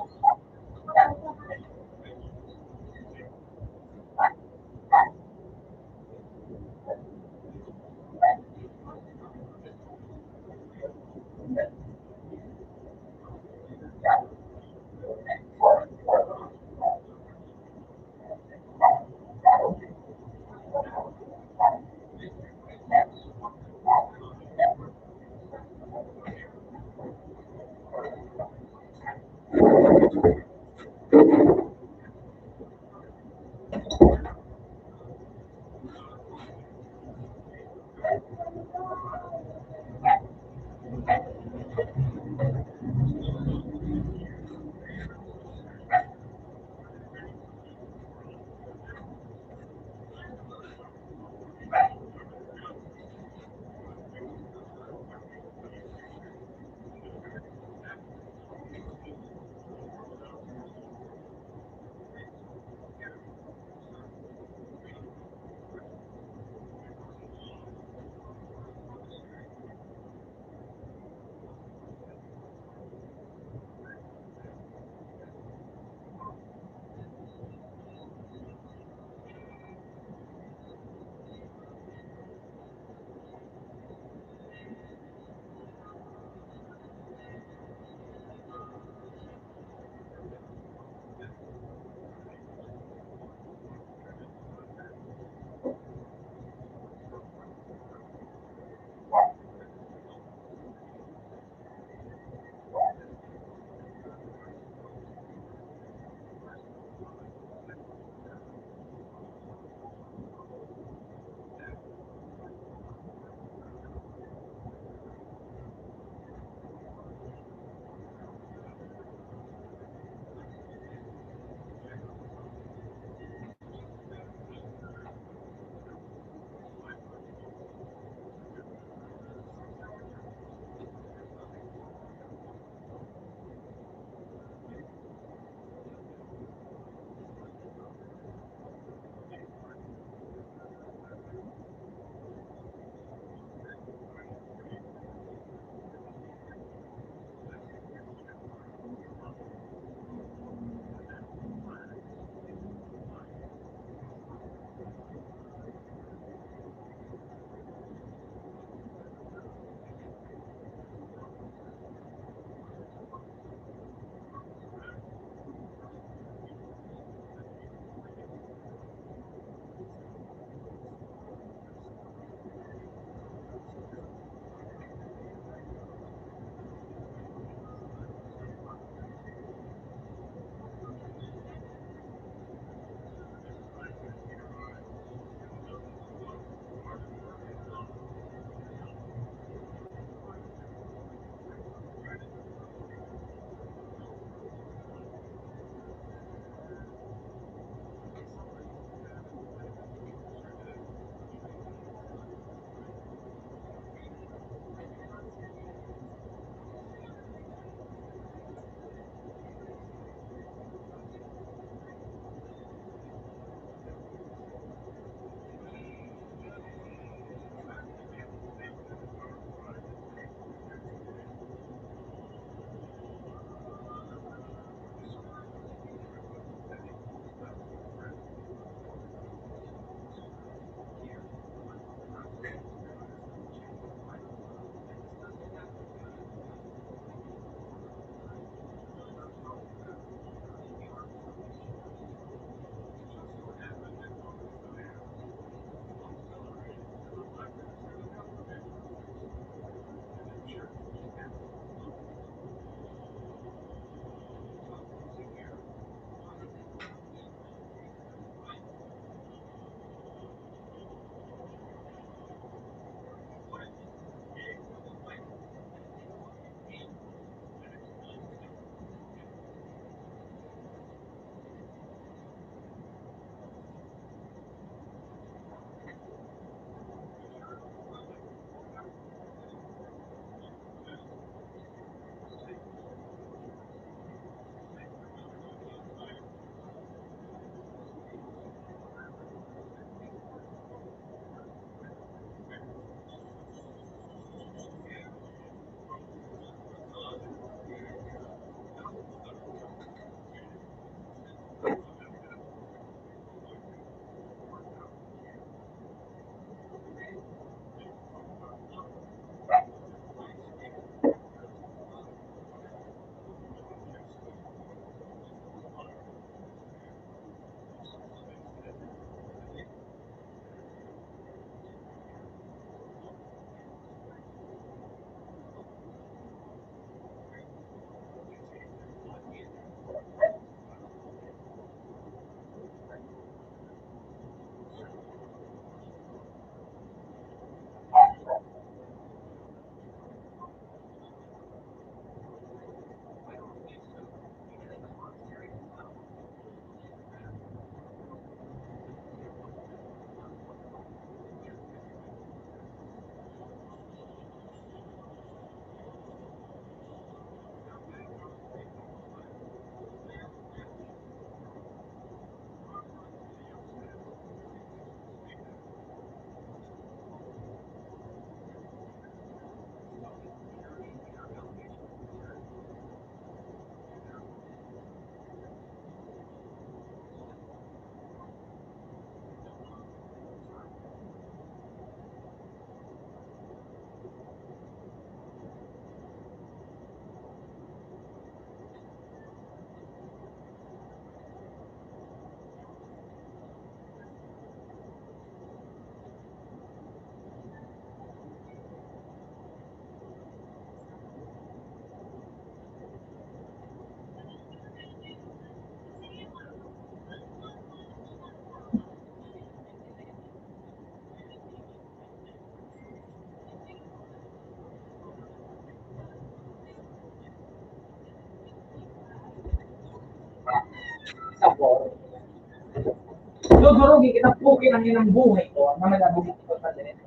Pero di kita puki ang inang buhay ko, na nag-abot ko sa ganito.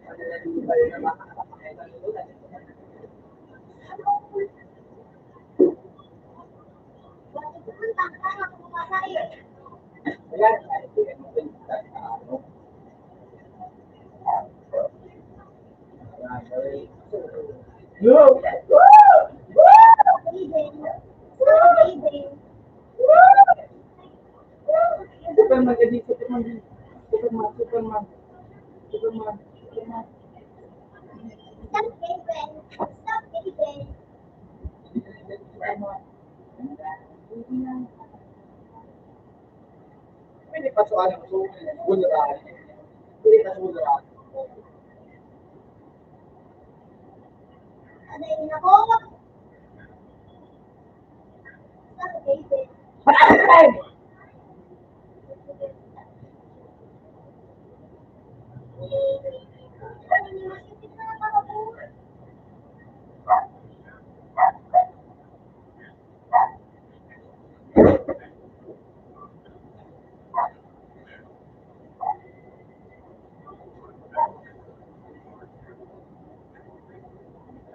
Yo! Superman ka di, Superman di. Superman, Superman. Superman, Superman. Stop, Gabriel. Stop, Gabriel. Pwede pa sa ano, so, wala. Pwede pa sa wala. Ano yun ako? Stop, Gabriel.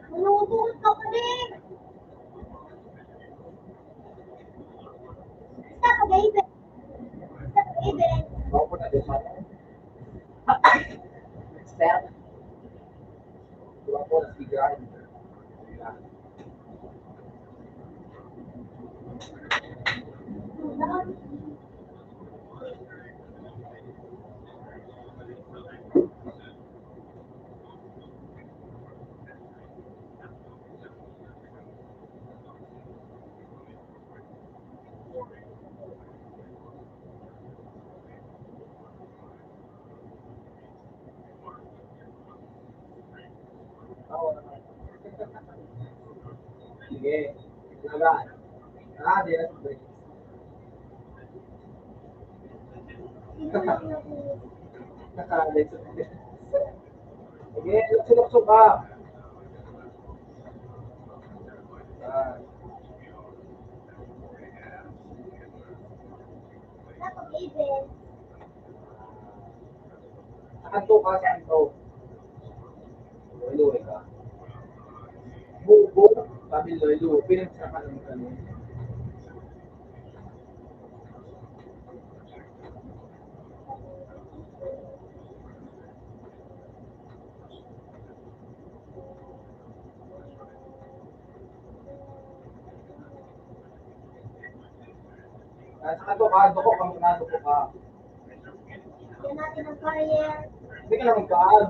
Manunuot ka pa rin. Stop, Gabriel. Stop, Gabriel. Stop. Sige. Laban. Ah, di na. Sige, lukso-lukso ka. Ah. Saan to ka? Saan to? Iloilo ka. Bubo, sabi Iloilo. Pwede sa kanan ka nun. Ah, saka to ka, duko ka muna, duko ka. Yan natin ang prayer. Hindi ka na magpaan.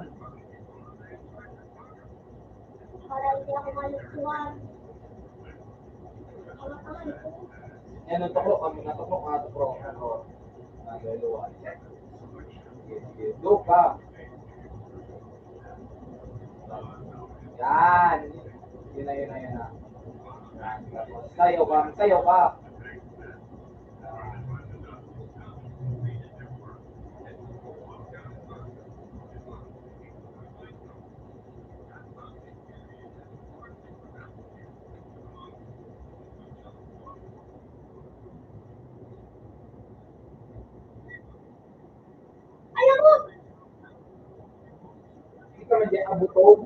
Para hindi ako maluksuhan. Yan, ang tukro ka muna, tukro ka, tukro, tukro. Ah, luluwa. Sige, sige. Duko ka. Yan. Yun na, yun na, yun na. Yan. Tapos, sayaw ka, sayaw ka. Ayaw mo! Kita man dyan, abutog.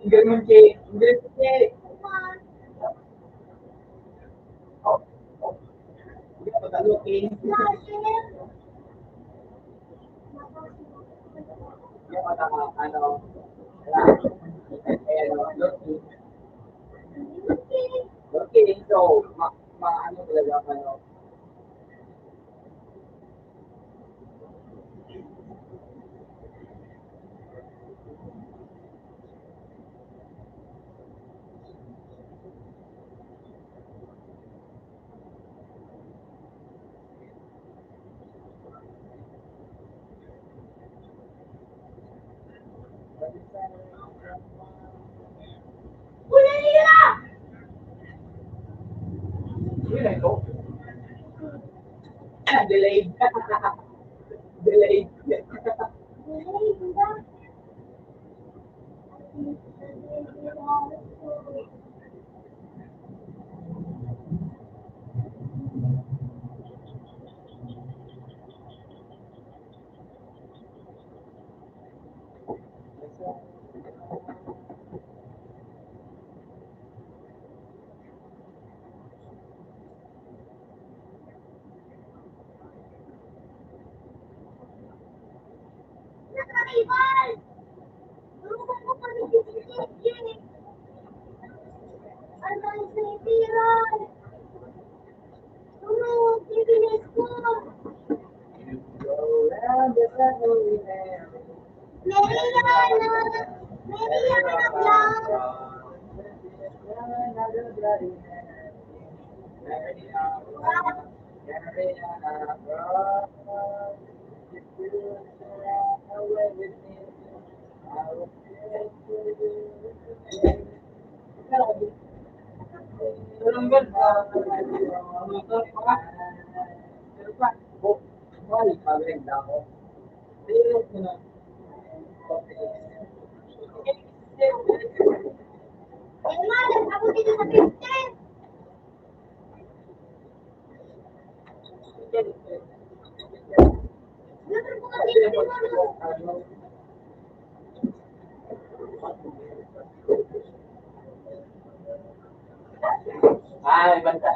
Ang galing mo, Che. Ang galing mo, Che. Hindi ka patalo, Che. Hindi ka patalo, ano, ano, okay, so, ma-, ma-, ano talaga, ano, Delayed. Delayed. Ay, banta.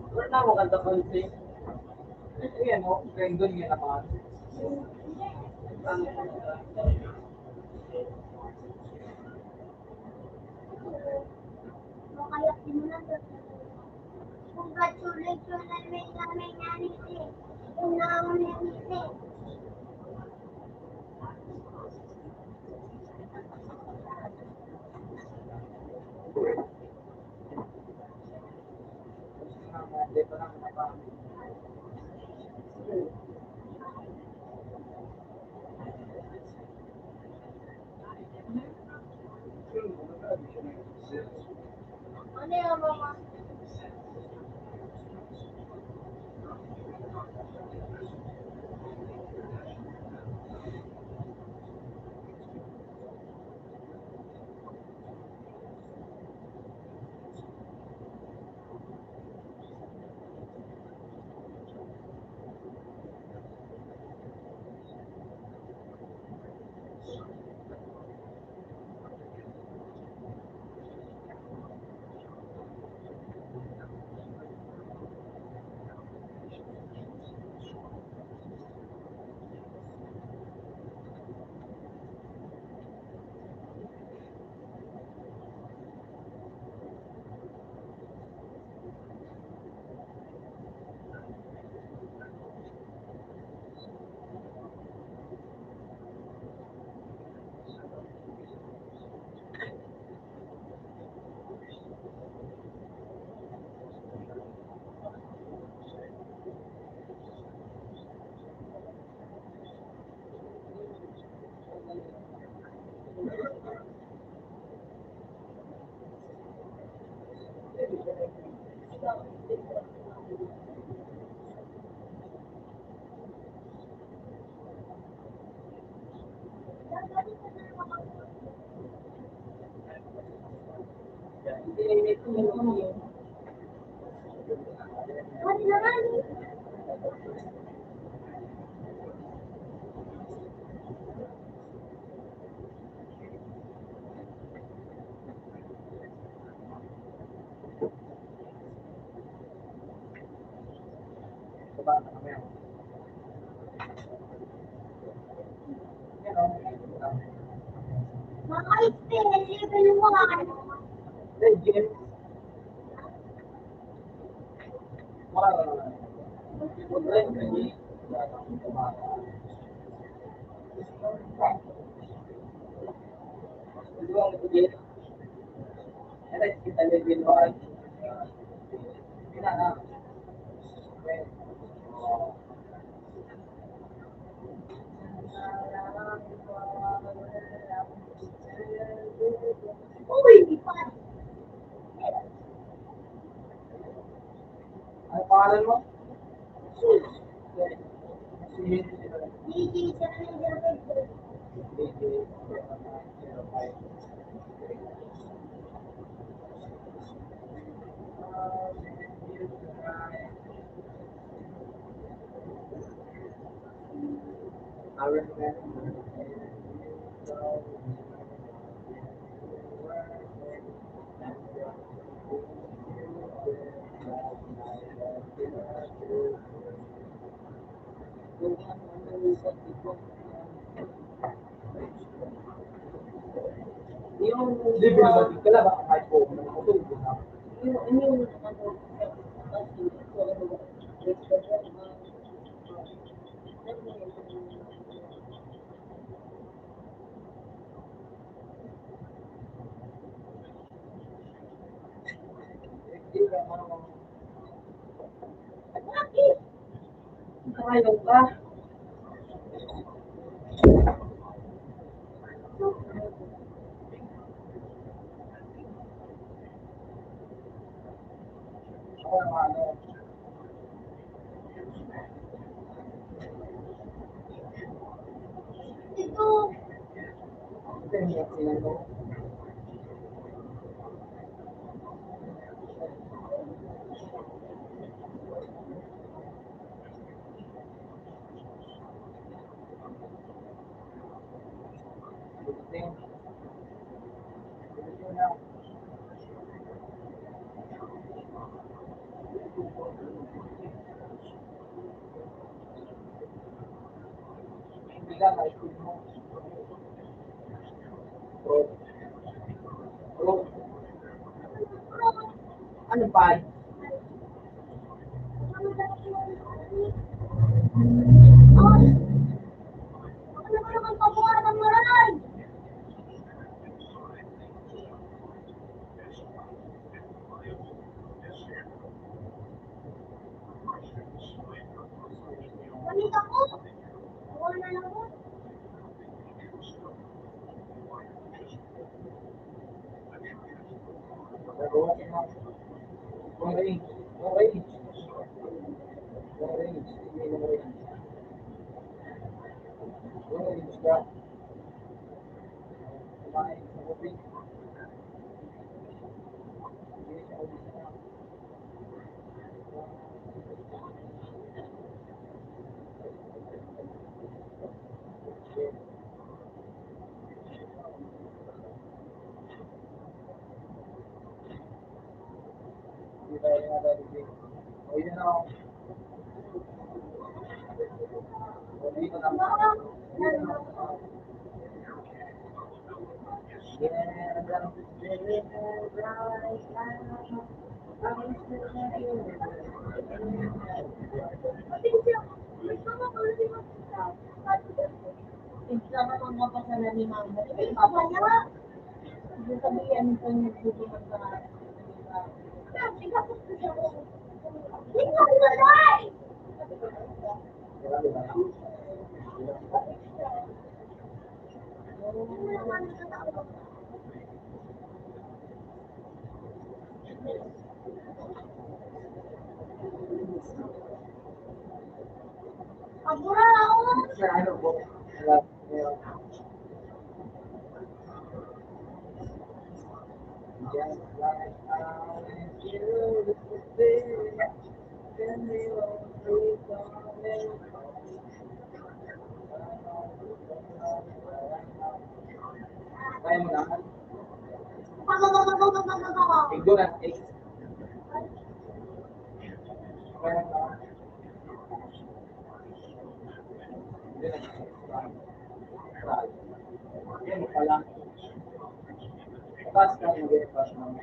Wala mo kanta country. Ayan, oh, trending yan naman. Congratulations, Nanay Nanay. Yung naman yung ngiti. Mga spell, level one. Ano? Yung liver ba, di ka lang makakain po, yung, yung, ano, Ayaw ka. Ano pa? Kaya mo na? Ignorant, eh. Kaya mo na? Yan pala. Taas ka ng breakfast ng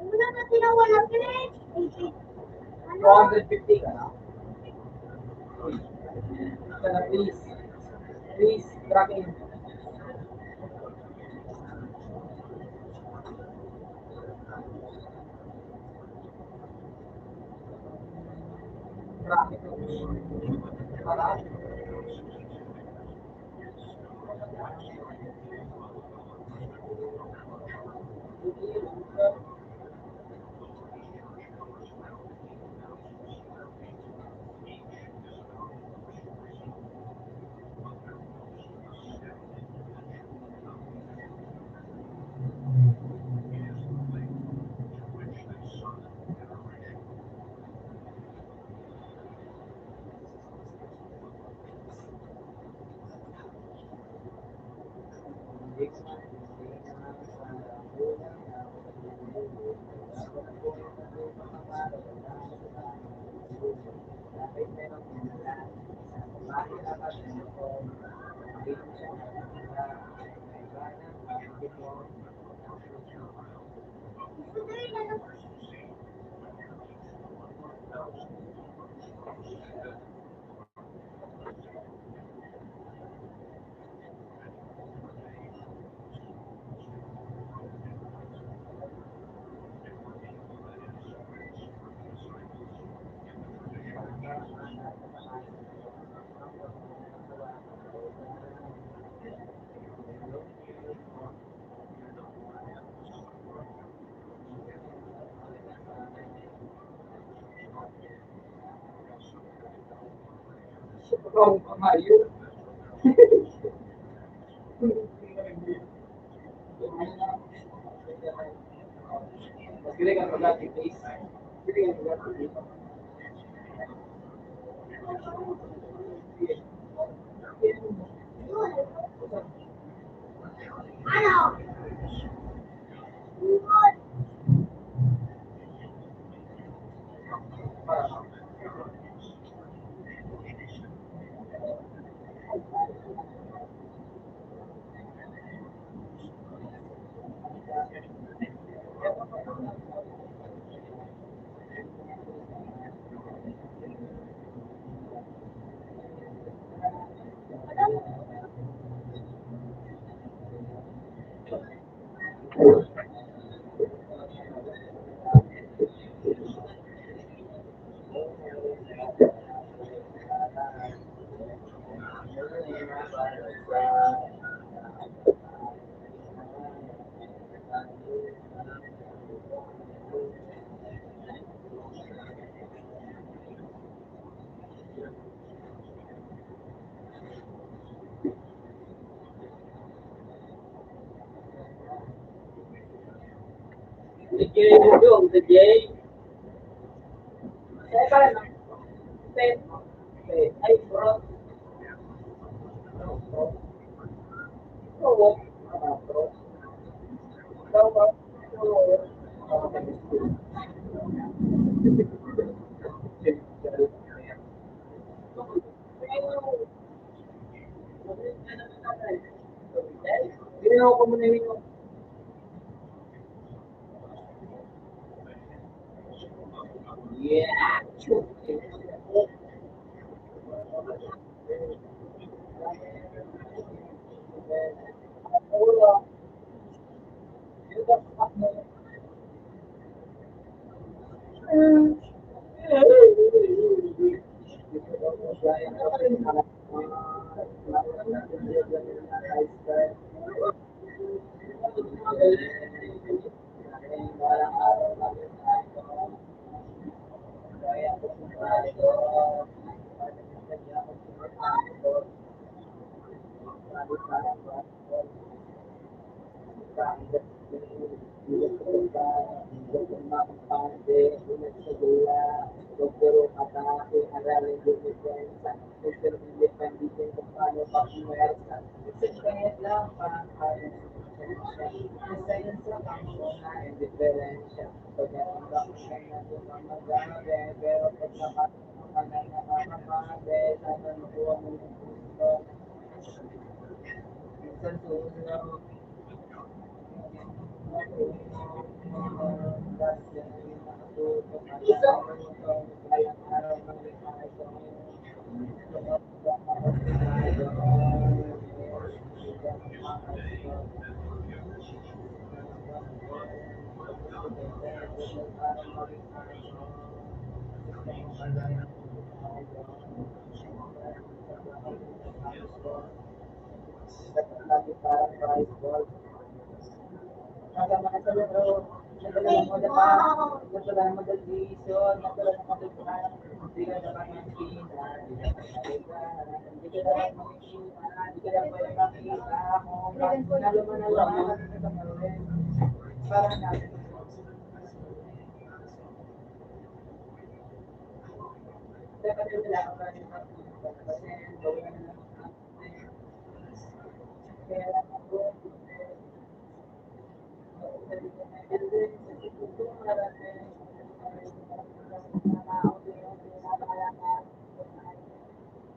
Wala na sila, wala sila. Two hundred fifty ka na? Ito na, please. Please, drop in.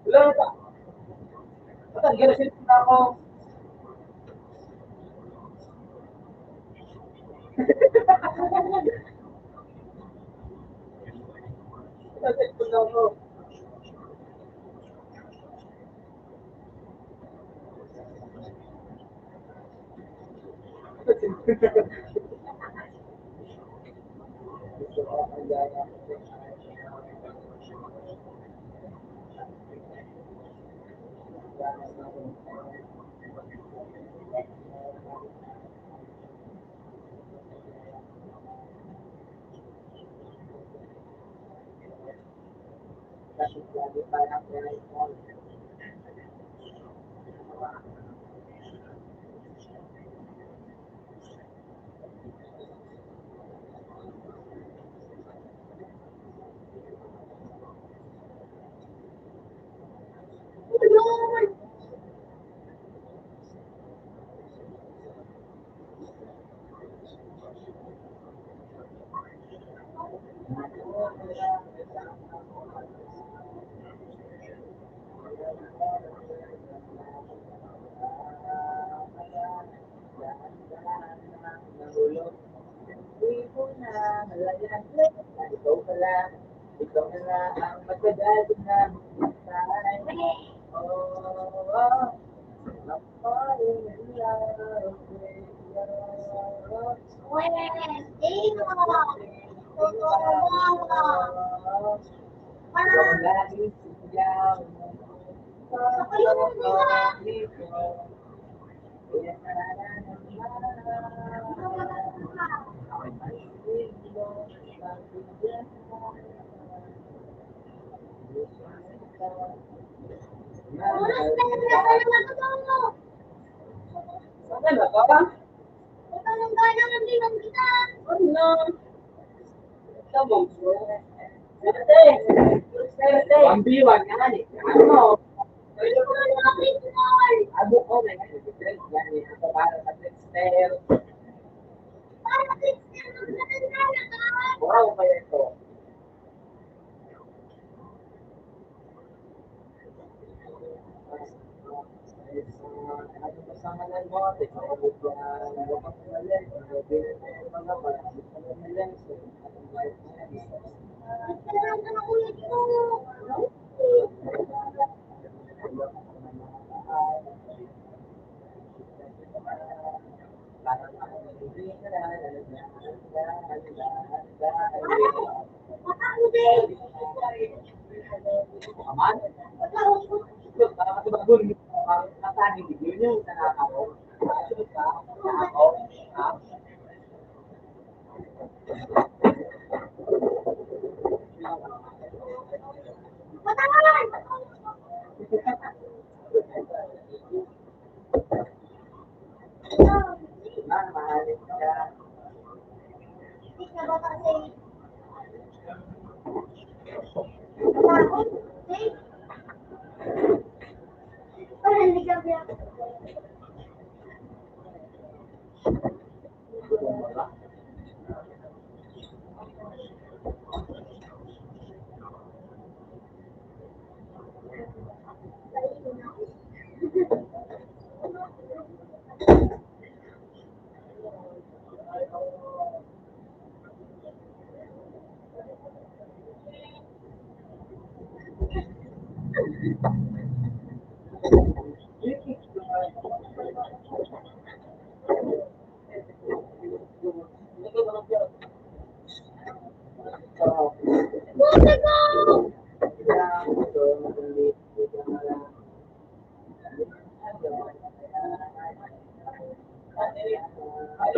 Wala na pa. Patanggal na sila ako. Patanggal na ako.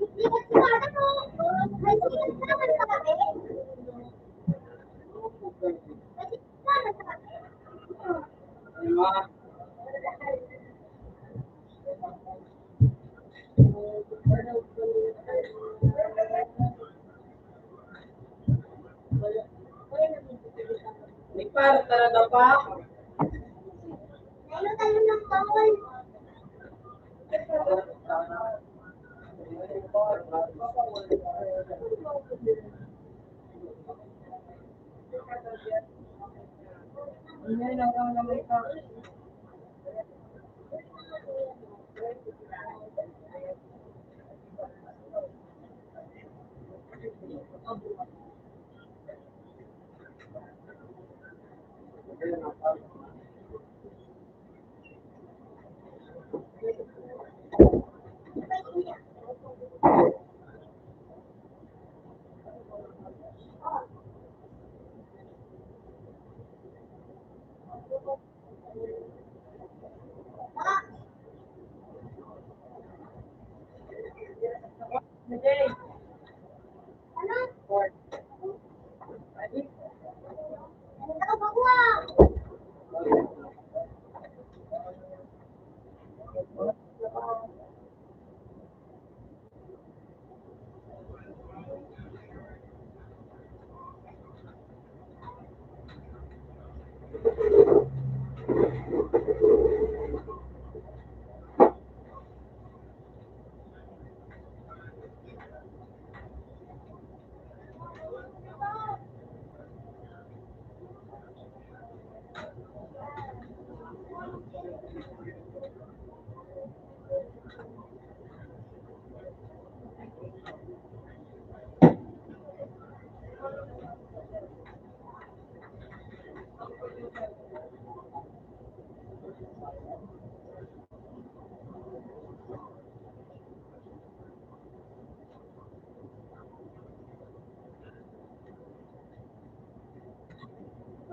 May para talaga pa.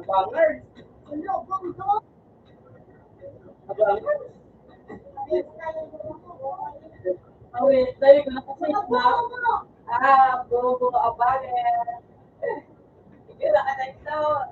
Abangers. Abangers. Awit, dali ko na kasi na. Ah, bobo, abangers. Sige, nakatayo.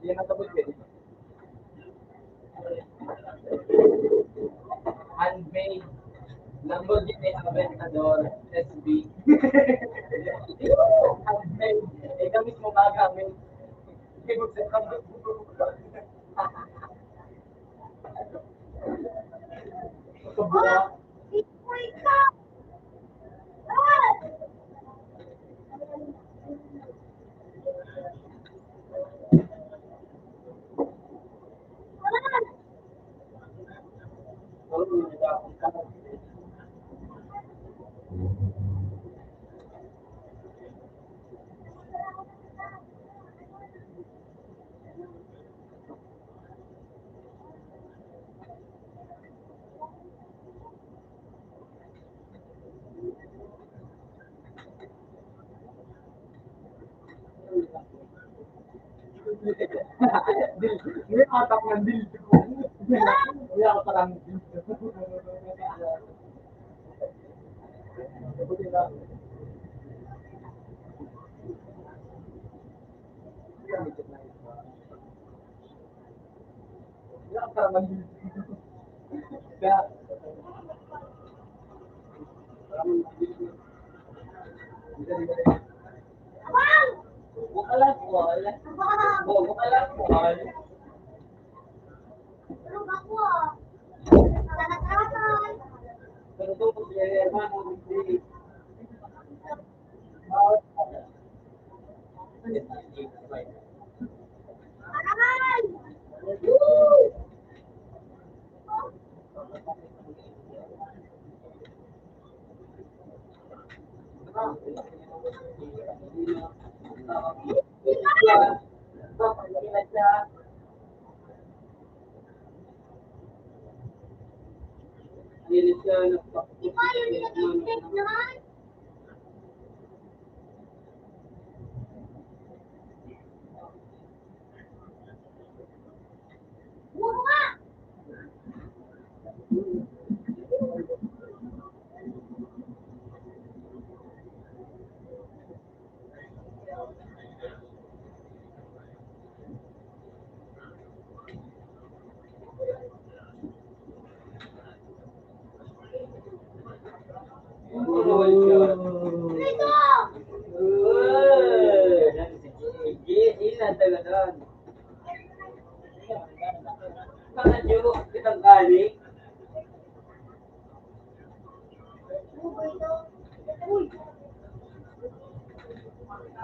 Yan ang tapos, eh. Handmade. Lamborghini Aventador S B. Handmade. Eh, kami mismo magamit. Ibig sabihin, May atak ng dildo. May atak ng dildo.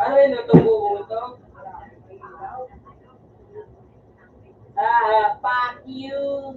Ano yun, itong buong ito? Ah, fuck you.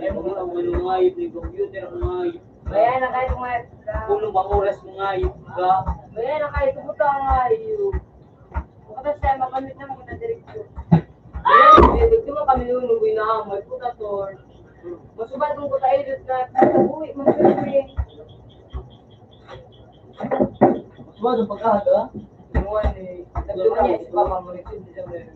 Ay, mga, mga, mga, mga computer, mga, Bayan na kayo, mga, ulo bang oras, mga, ka? Bayan na kayo, tubuta, mga, Makatas tayo, makamit na, makita direksyon. Ay, hindi mo kami nununggoy na, may puta, tol. Masubat mong puta, idot na, uwi, mag-, Masubat ang pagkahag, ha? Inuwan, eh, nagduman niya, si Papa, mo, nagsusunod siya, may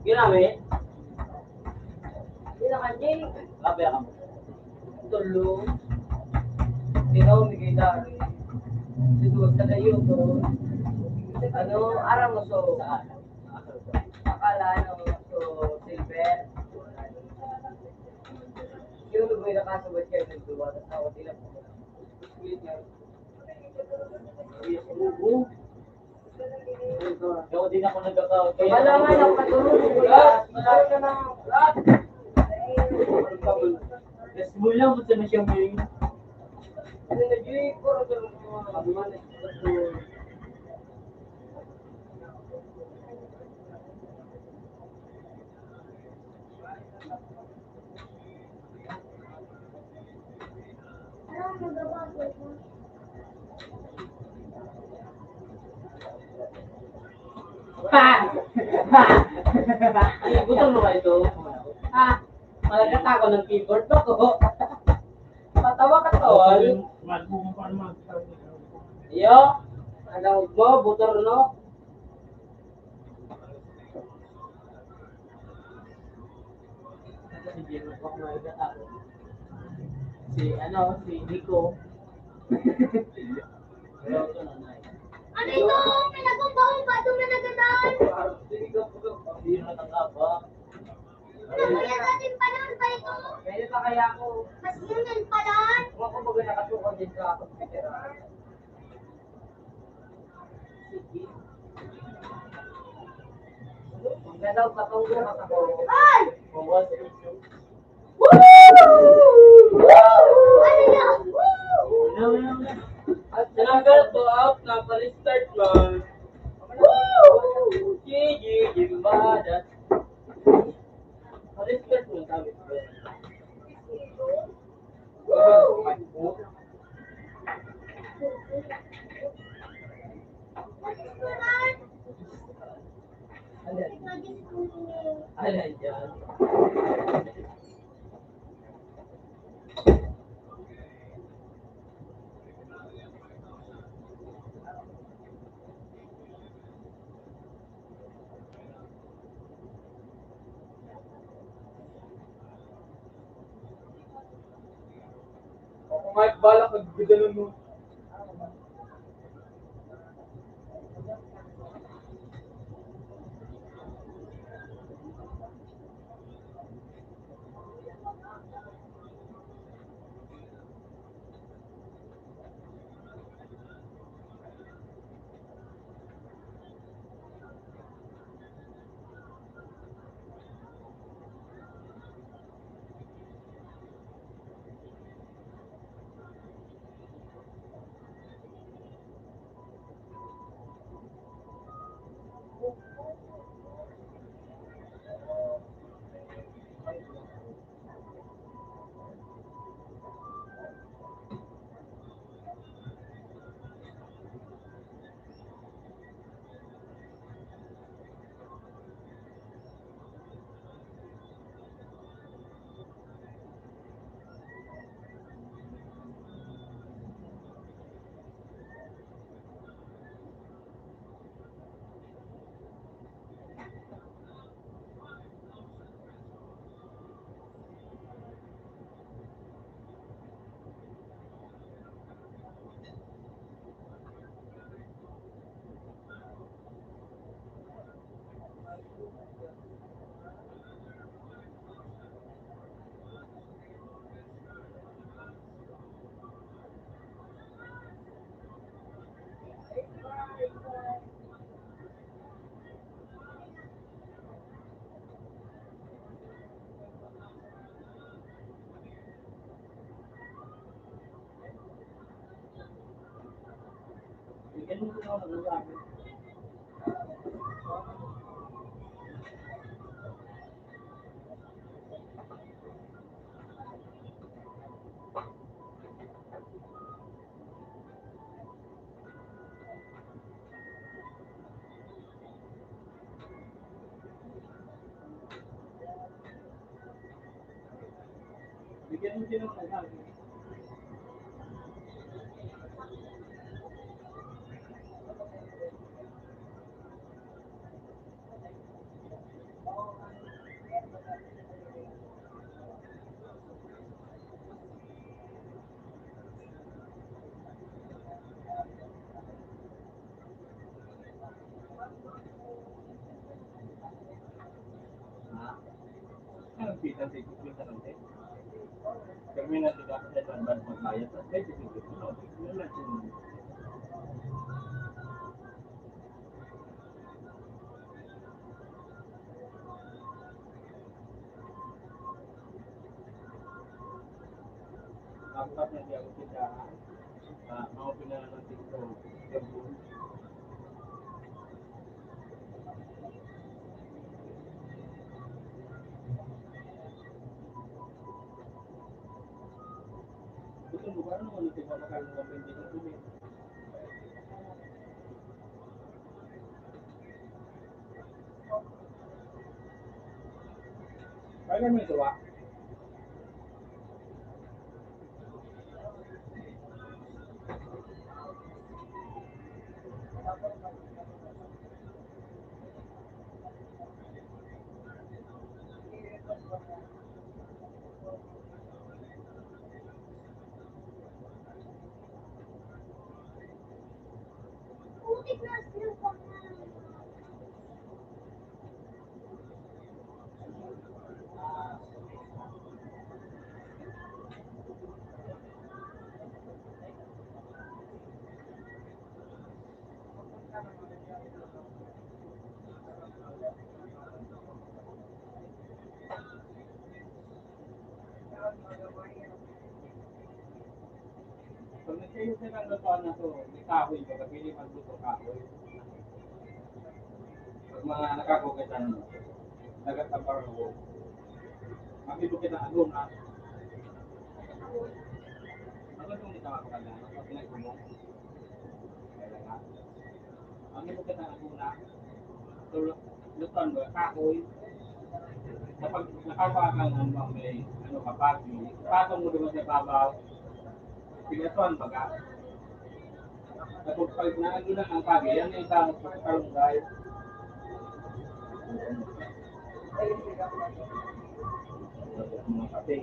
Ginamit? Ginamit? Ginamit? Grabe ako. Tulo. Sino, may gitara. Siguro sa layo ko. Ano, aram mo, so, akala, ano, so, silver. Yung lugoy na kaso, ba't kayo nagduwa? Tapos ako, tila po. Ako din ako nagkaka-, kaya Wala nga, nagpatulog ko yan. Wala ka na. Yes, mo lang, gusto na siya mo yun. Ano na, Jay? Puro ka lang mga kabuhan. Pa! Pa! Ay, gutom mo ba ito? Ha? Malagkat ako ng keyboard ko. Patawa ka, tol. Iyo, ano mo, butor, no? Si ano, si Nico. Ano ito? Pinagkumpahon pa ito na nagdaan? Ano ba yan? Dating panahon pa ito? Kaya pa kaya ako. Mas yun yun pala. Kung ako baga nakatukoy din sa computer. Ay! Ano yan? At sinanggal to out na pa-restart lang. Alay yan. Ako nga, balak nagbidanan mo. Bigyan mo siya ng ano. Kami na sila sa Tanban magbayad sa twenty twenty-two. Yun lang yun. Dapat na siya umpisa, ah, mga pinangalan dito, yung buhay. Gusto mo ba, ano, ano, di ba, makalimutan ko yung dito, Kaya mo ito, ah. Pag nagsayo ka ng lutuan na to, may kahoy ka, pwede magluto kahoy. Pag mga nakakukit ang dagat sa Paraguay, mabibukit ang agong na. Ano itong ito mga kapag-anak? Pag nagkumong, kaya nga. Ang ito kita naguna, lutuan mo, kahoy. Kapag nakakakan ng mga may ano, kapag patong mo naman sa babaw, pinatuan baga. Kapag pag naano na ang kagi, yan yung tawag sa kalunggay. Mga kape.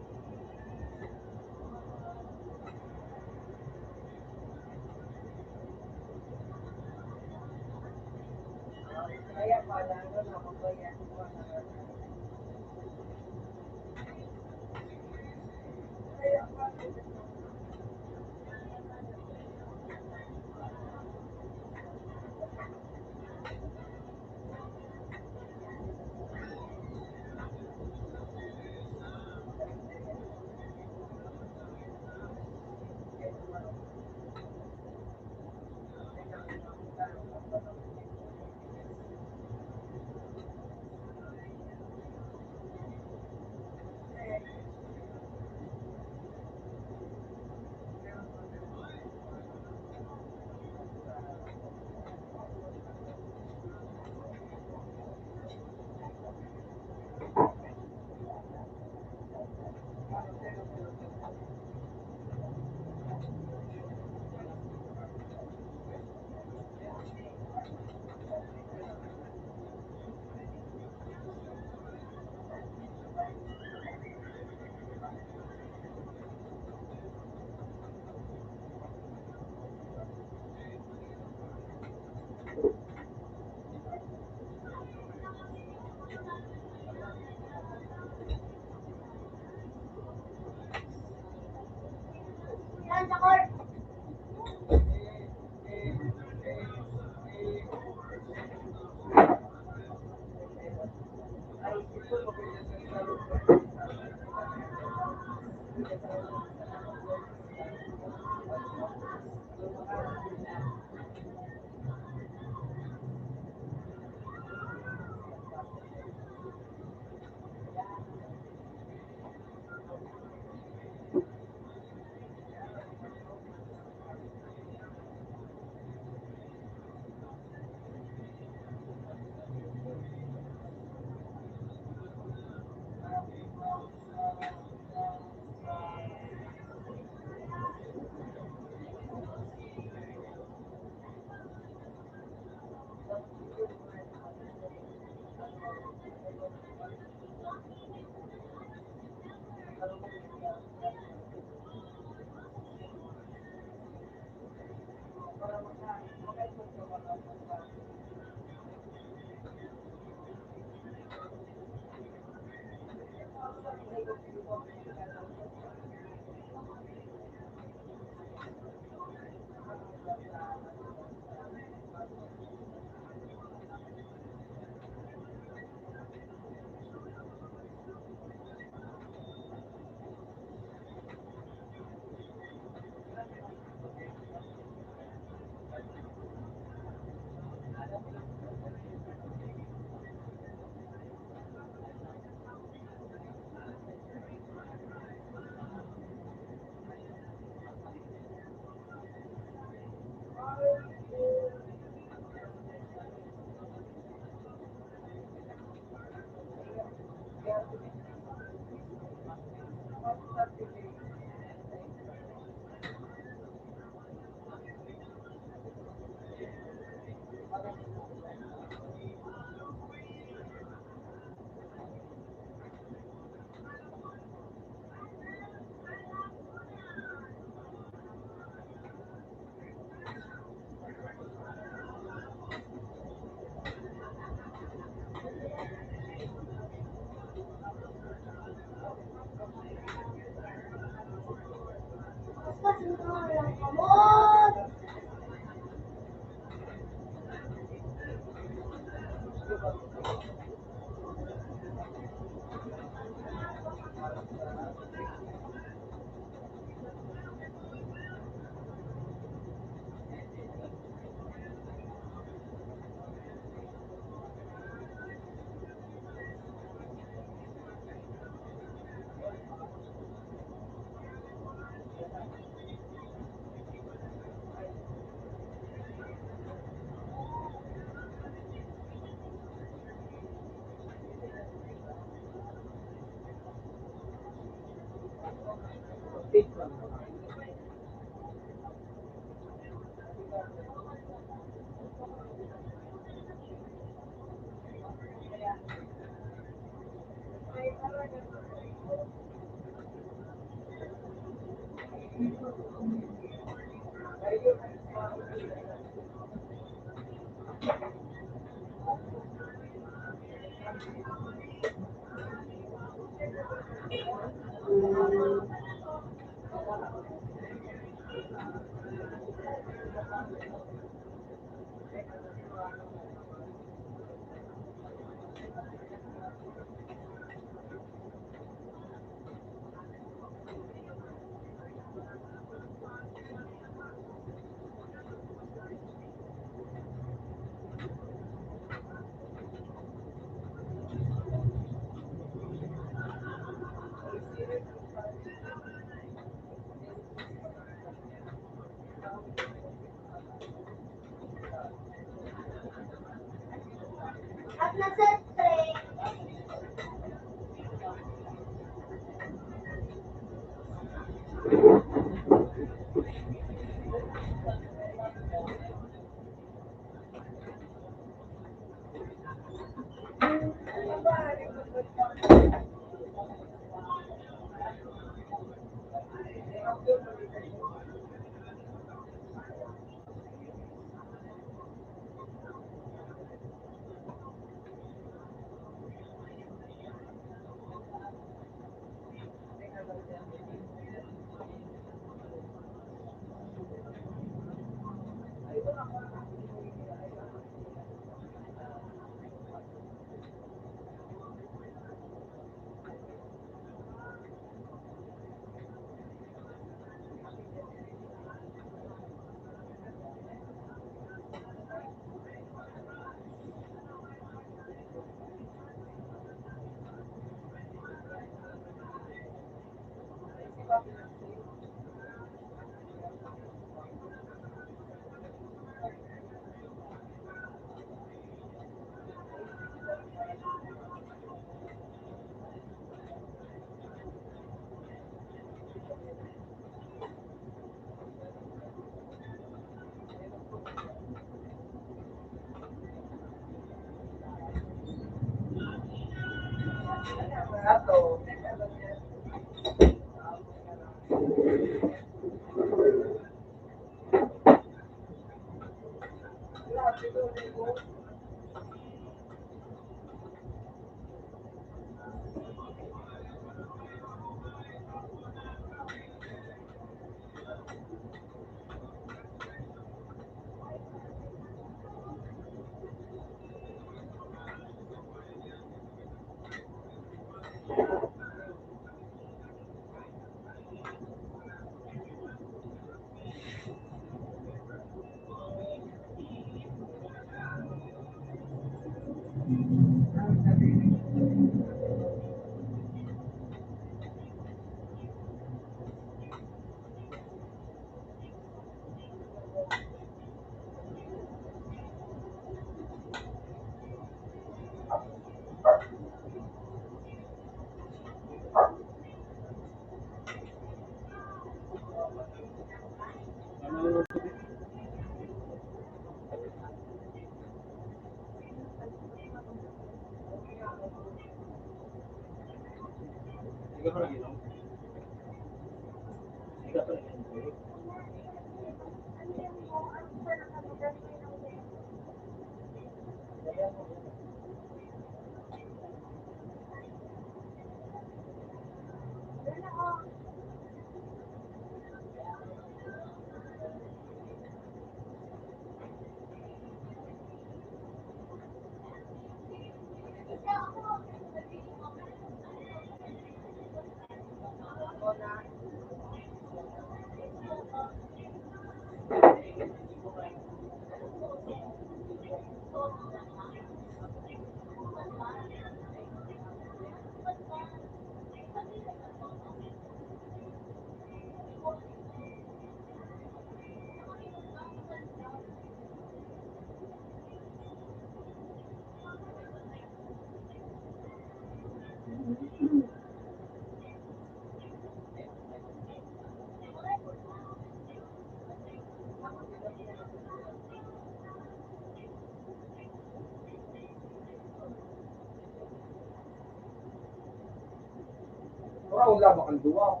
Parang wala ba kang duwa?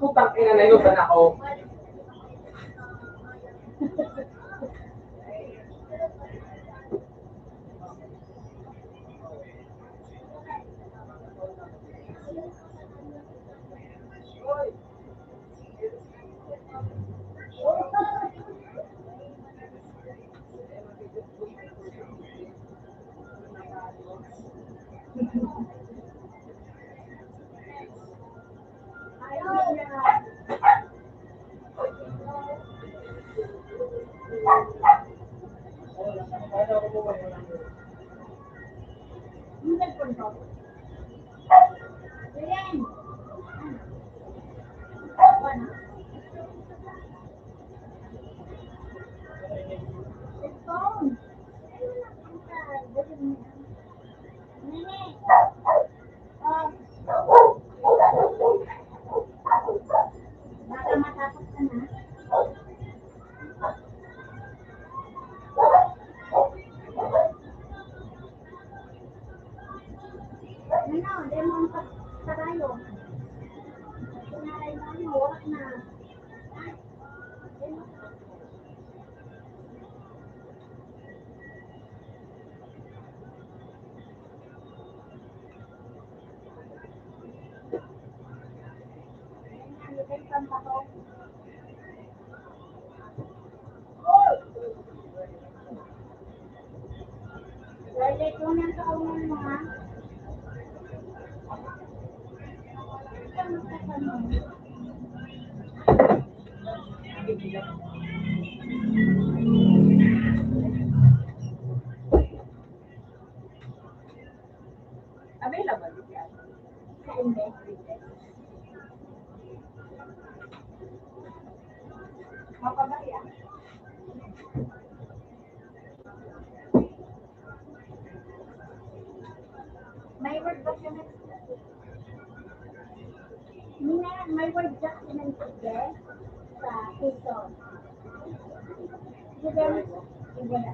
Putang ina na yun, anak ko. Available yan. Sa inventory list. Mapabaya. May Word document. May Word document sa Quezon. Wala.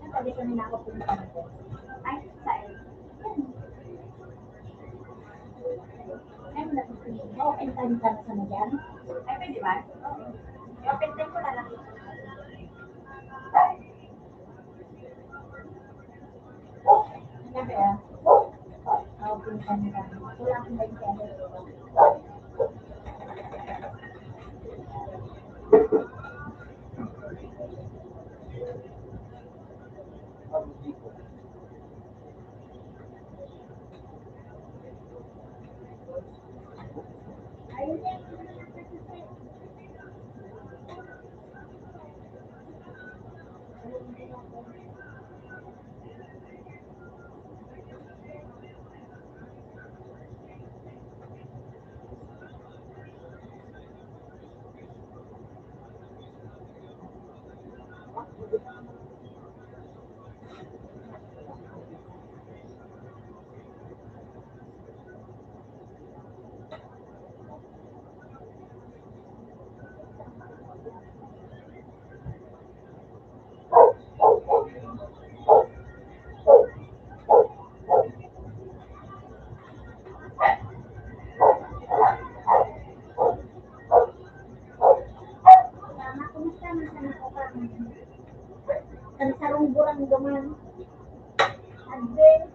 Sabi ko nila ako po. Ay, sa Ay, wala ko pinili. Open time ka na sa madyan? Ay, pwede ba? Open time ko na lang. Kan sarong burang duman. Advent.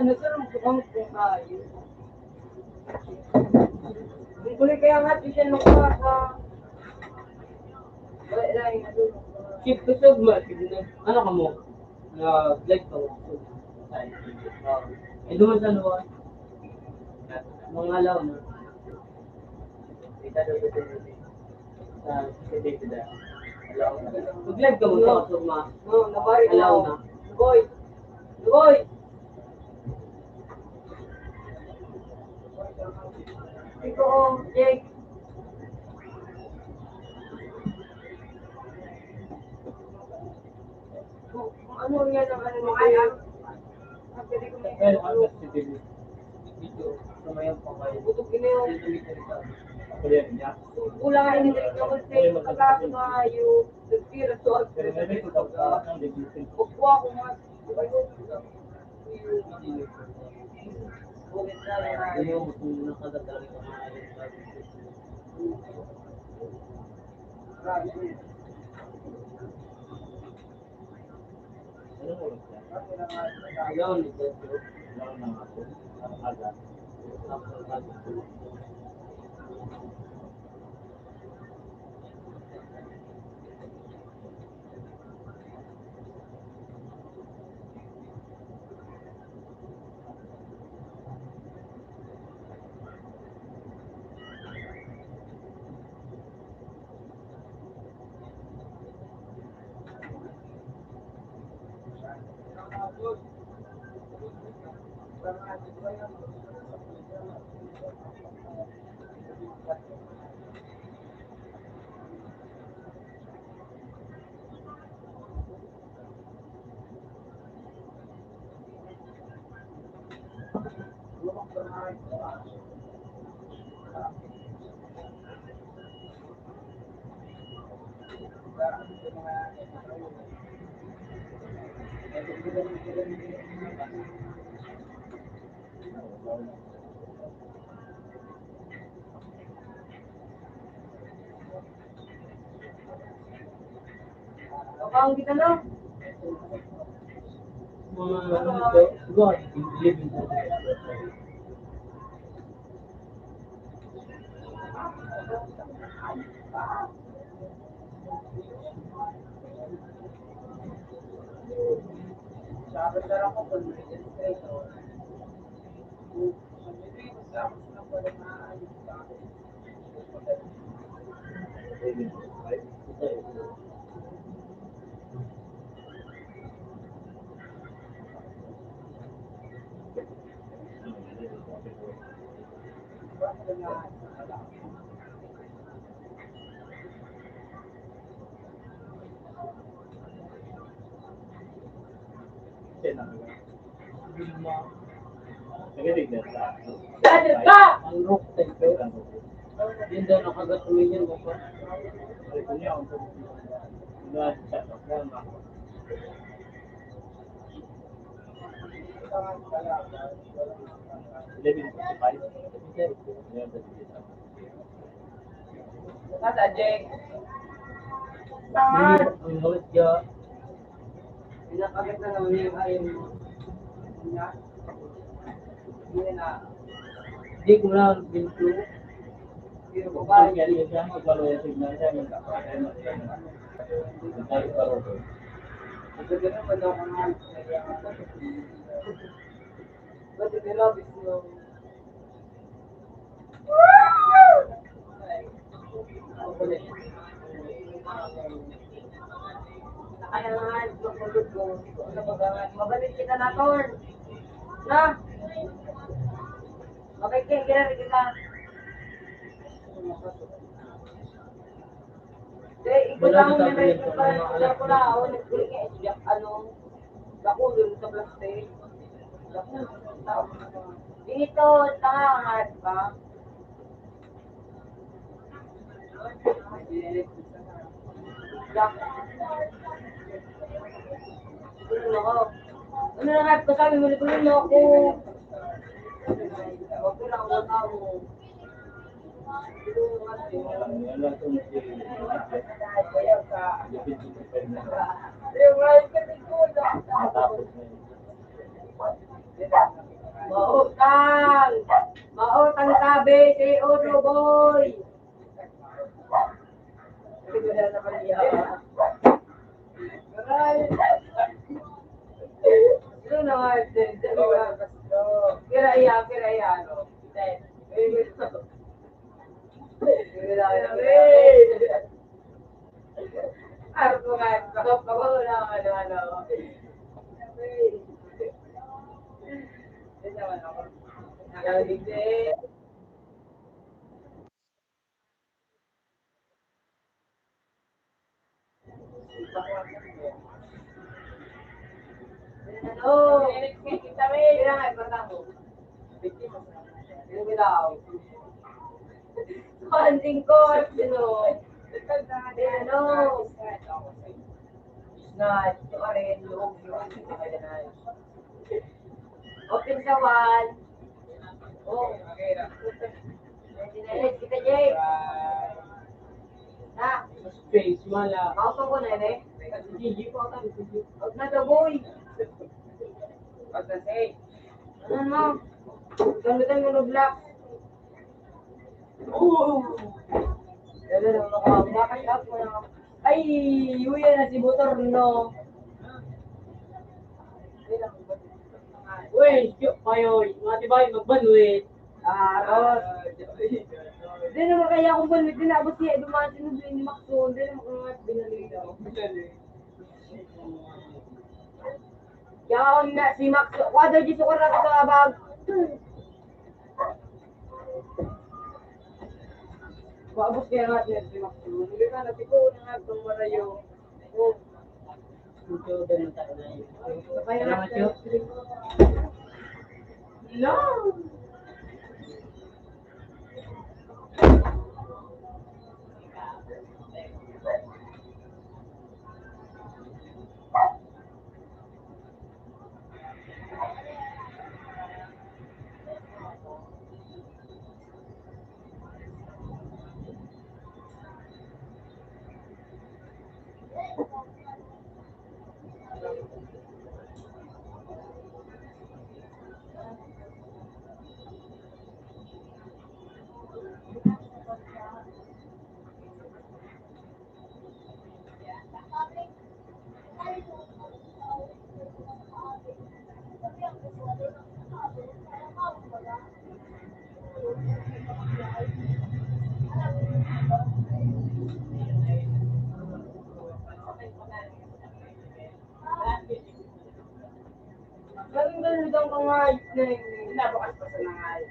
Nasa loob ko kami kung kain. Ang kulit kaya nga, di siya nagpasa. Wala lang yung ano. Chief, gusto mo, ano ka mo? Na, like ko. Ay, duman sa luwa. Mga alaw na. Sa, sa, sa, sa, alaw na. Mag-live ka mo, no? Sa mga Oo, nabari ko. Alaw na. Lugoy! Lugoy! Ito, oh, Jake. Kung, kung ano yan ang ano mo, kaya, ang pwede ko may Well, ano, si Billy. Dito, sa mayang pangay. Butog ina yun. Dito, dito, dito. Ako yan, niya. Wala nga ini dito, kasi pagkaso nga yung nagpira to, ang Pero may may pagkaso ang digitin. Kukuha ko nga. Ayaw mo kung nakagagaling ka nga. Kapag kita na. Mga ano ito? Good. Living. Dati pa! Ang rook, thank you. Yun daw, nakagat ko yun, baka. Eleven fifty-five. Saan, Jake? Saan? Ang hawit ka. Pinapagit na naman yung ayun mo. Yan na. Hindi ko na bintu. Pero babae. Kaya niya siya, pagpalo yung signal siya, yung kakakay mo. Ang tayo pa rin. Ang ganda naman daw ang hawit. Pwede nila, gusto. Mabalik kita na, Tol. Na? Mabalik kita, gira kita. Wala na tayo yung mga anak. Ano, dakulo sa plastic. Dakulo. Dito, tangangat pa. Ano na nga, pasabi mo, nagulong na ako. Wag ko lang, wag ako. Mautang! Mautang sabi si Uno Boy! Aray! Sino nga, sino nga? Pira iya, pira iya, no? Pira iya, pira iya. Ako nga, ako, ako na, ano, ano. Ito naman ako. Nakaligid. Ano? Kailangan, patapos. Ano ba daw? Konting course, you know. Ano? Snatch. Ito ka rin, loob, loob. Open sa one. Oh. Ready na rin kita, Jay. Na. Space, wala. Pauto ko na, eh. Sige, pauto. Huwag na daw, boy. Huwag na, say. Ano, no? Gamitan mo ng black. Oo. Dali lang, mga, mga, ay, uwi na si Butor, no? Uy, siyo, payoy. Mga tibay, magbanwit. Ah, Ros. Hindi naman kaya akong banwit. Hindi na abot siya. Dumaan siya nung ni Maxon. Hindi naman kaya binalik ako. Yaon na si Maxon. Kuha daw dito ko na sa bag. Maabot kaya nga niya si Maxon. Hindi ka na, tiko na nga itong marayo. Oh. Ito, ganun tayo na yun. Kaya nga siya. No. Ganun-ganun daw ka nga, eh. Nabukas pa sa mga, eh.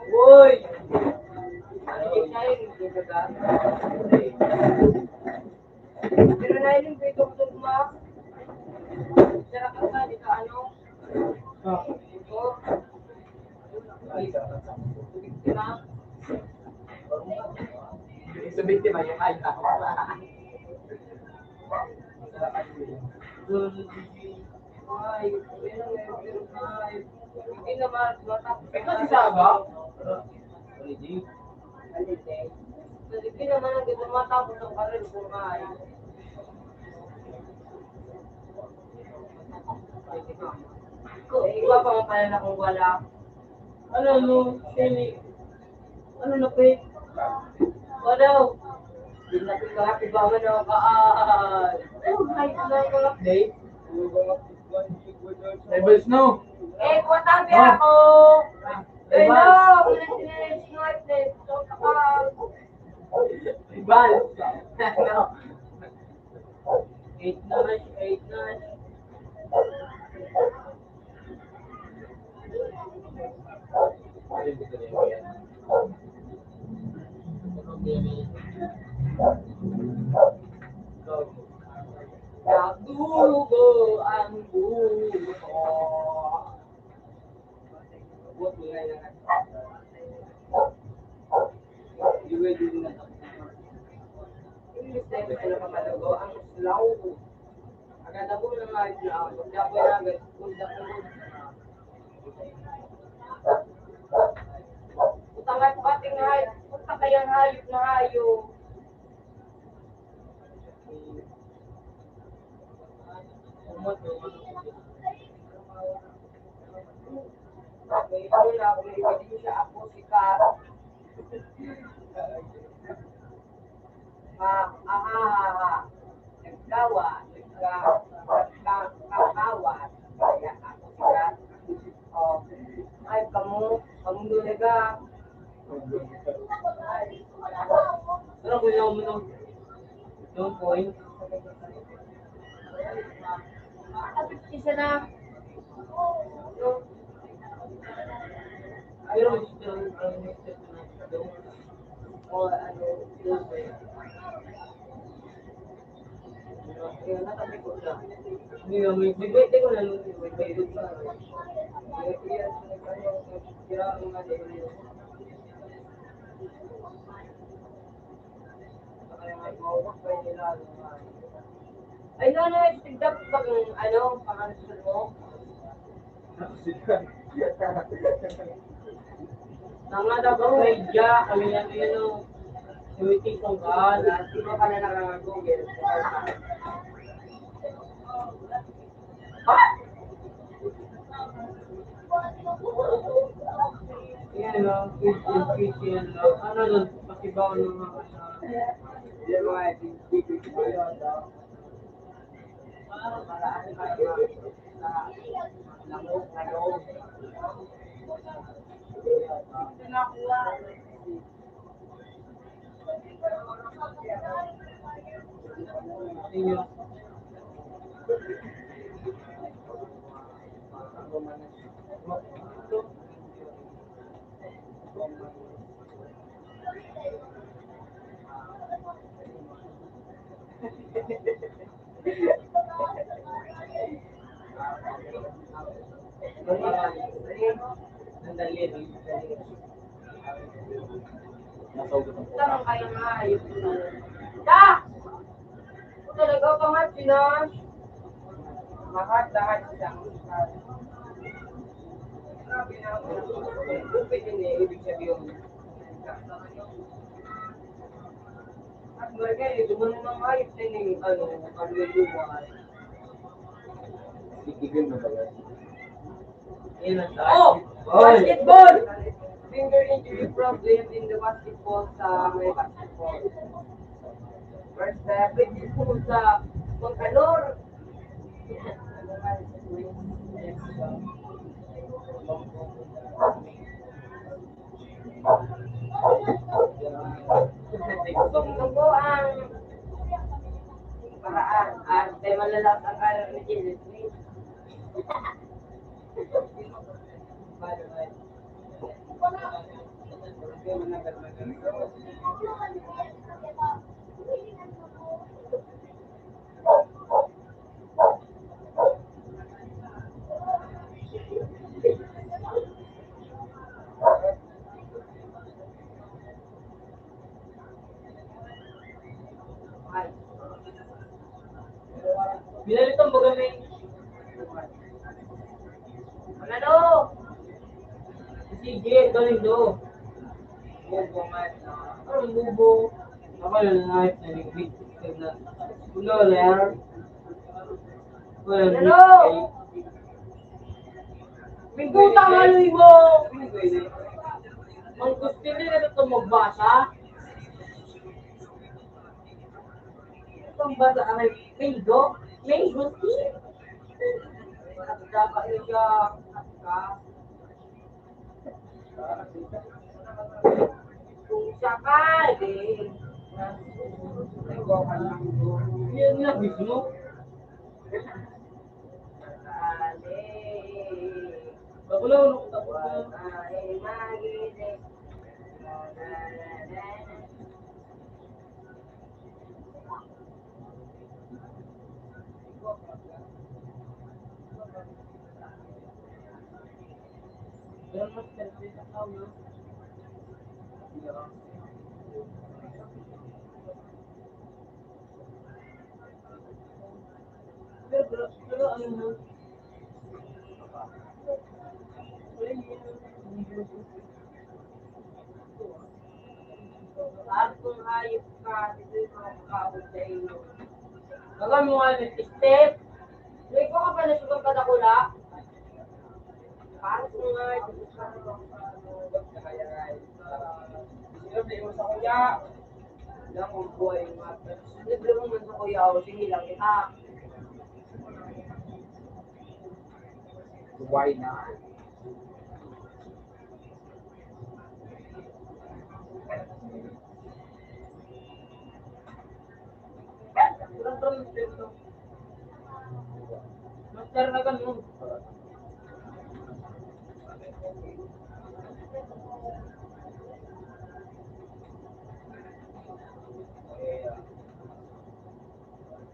Uy! Ano yung kain? Hindi ka ba? Pero na yun, pwede ko itong ma-, sarap ang kain, ano? Ah. Ito. Sa biktima yung ay. Ay, hindi naman, matapos. Ikaw si Saba? Hindi naman ang gusto matapos ang karir ko, ay. Ko, iba pa nga pala na kung wala. Ano, no? Sini? Ano na, pre? Ano? Di na pinakatibangan na kaan. Oh, may mga mga update. Levels, no? Eh, kung tabi ako. Eh, no, wala sila yung singwat, eh. So, kapag Bal. Ano? Eight nine, eight nine. Nagdurugo ang buho ko. Imbis na ito sila papalago, ang slow. Agad ako na nga, na ako, dapat na agad, kung dapat na. Utang at pating hayop, utang kayang hayop na hayop. May wala, may ebidensya ako, sikat. Ha, aha, ha, ha. Nagkawa, nagka-, nagka-, kakawa. Kaya ako sikat. Oh, ay, kamo, kamo talaga. Pero kung yaw mo nung, yung point, isa na. Pero, pero, pero, o, ano, yung, Ay, no, no, tigdap pag, ano, pangansul mo. Tanga daw ba, may diya, kami yan, ano, sumiting kong kaan, at di ba pala nakakagugil? Ha? Yan, no? Education, no? Ano nun? Pakibaw ng mga, ano? Yan, mga education. Tama kayo, mga ayos na. Da! Talaga, pangat sila. Lahat, lahat sila. Grabe na ako. Open yun eh, ibig sabihin. At marga, eh, duman na mga ayos na yung, ano, ang luluwa. Bibigyan mo ba yan? Yan ang tayo. Oh! Oy! Basketball! Finger injury problem in the basketball sa may basketball. First, uh, pwede po sa Montador. Ito po ang paraan. Arte malalas ang karir ni Gilles. Binalitan baga may ano? Sige, galing do. Bobo man. Parang bobo. Ako na lang na yung big na. Wala, wala. Wala, hello? May putang ano mo? Ang gusto nila na ito magbasa? Itong basa ka may mango? Mango tea? At dapat nila, at ka. Kung sakali, yun nga mismo. Sakali. Bago lang, ano, tapos na. Ay, magigising. Artong hayop ka, dito yung mga makaabot sa inyo. Baga mo nga, nag-step. May buka pa na siya magpadakula. Parang nga. Sinabi mo sa kuya. Alam mo, buhay nga. Sinabi mo man sa kuya, o sige lang kita. Why not? Master na ganun.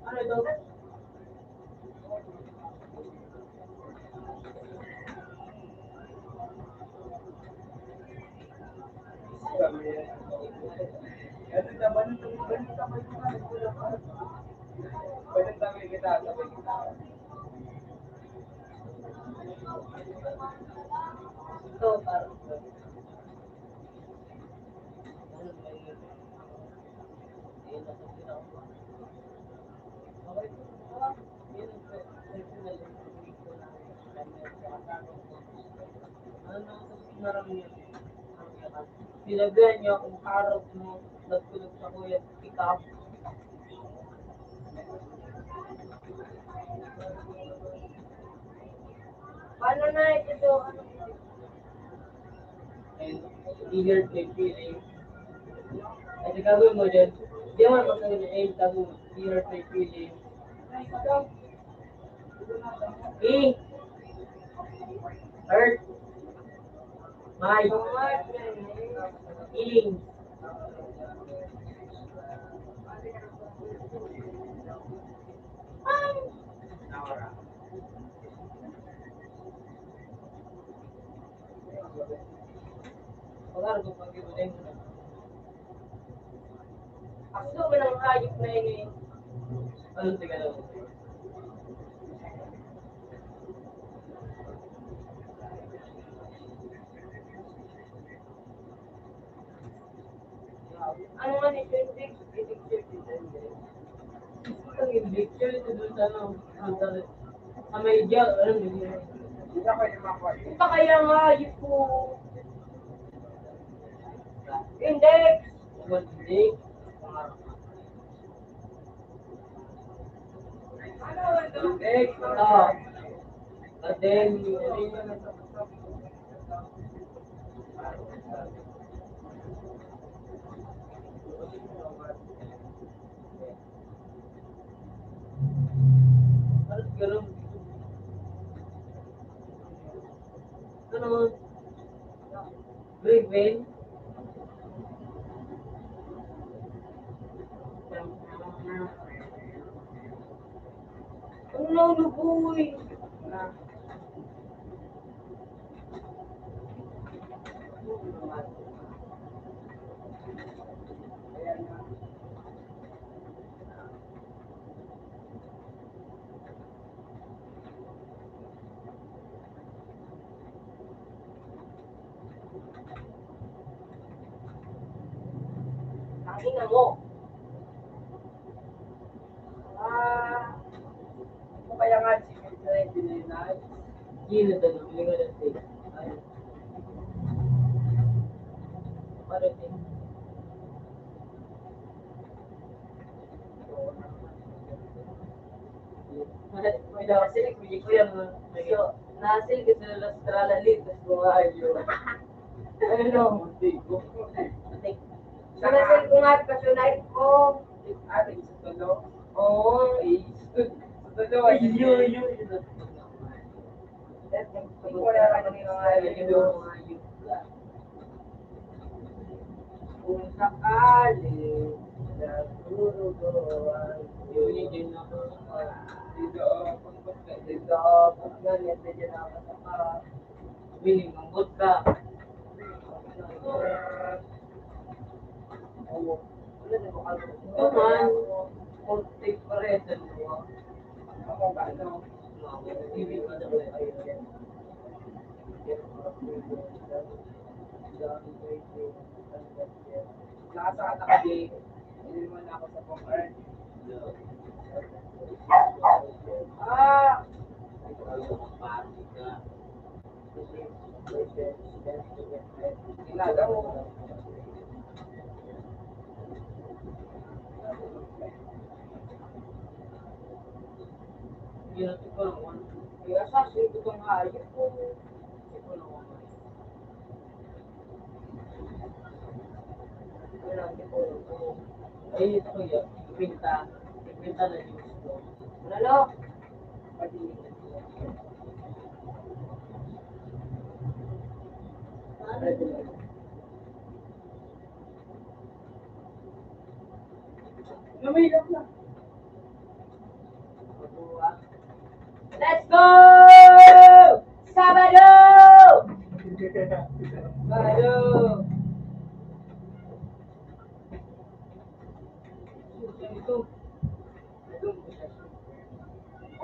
Ano ito? Ito, parang Sinabihan niya akong karot mo, nagtulog sa kuya, ikaw. Paano na ito? Ano? And he hurt my feelings. Kasi gagawin mo dyan, di naman pagkagawin na, eh, tago mo, he hurt my feelings. He hurt my feelings. Aso man ang hayop na ini. Ano, teka lang. Ano nga ni Twenty? Ang injection ito doon sa ano, ang sa, sa may diya, alam mo yun. Ito kaya nga, yun po. Index. Index. Index, ah. But then, Parang ganun. Ano? Green bean? Ano na, ano, boy? Tangina mo. Ah, ano kaya nga si Mister Engineer na? Yun na talaga, yun na talaga. Ay. Parating. May nasilig, may kuya mo. So, nasilig sa Australia, litos ko nga, ayo. Ano? Nasilig ko nga, pasyon na ko. Ating sa tulo? Oo. Ay, sa tulo, ay, Iyo, iyo, iyo. Wala ka nang mga hayop. Kung sakali, nagdurugo ang iyong dito, dito, pag nangyari dyan ako sa parang, Willing, ang vodka. Ito man, konti pa rin sa luwa. Ako ba, ano? Hindi pa daw eh. Nasa ka nakabi, hindi naman ako sa pang-earn. Ah! Kaya sa akin, ito ang hayop ko. Ay, ito kuya, kwenta, kwenta na yung gusto. Lalo? Lumilok na. Let's go! Sabado! Sabado!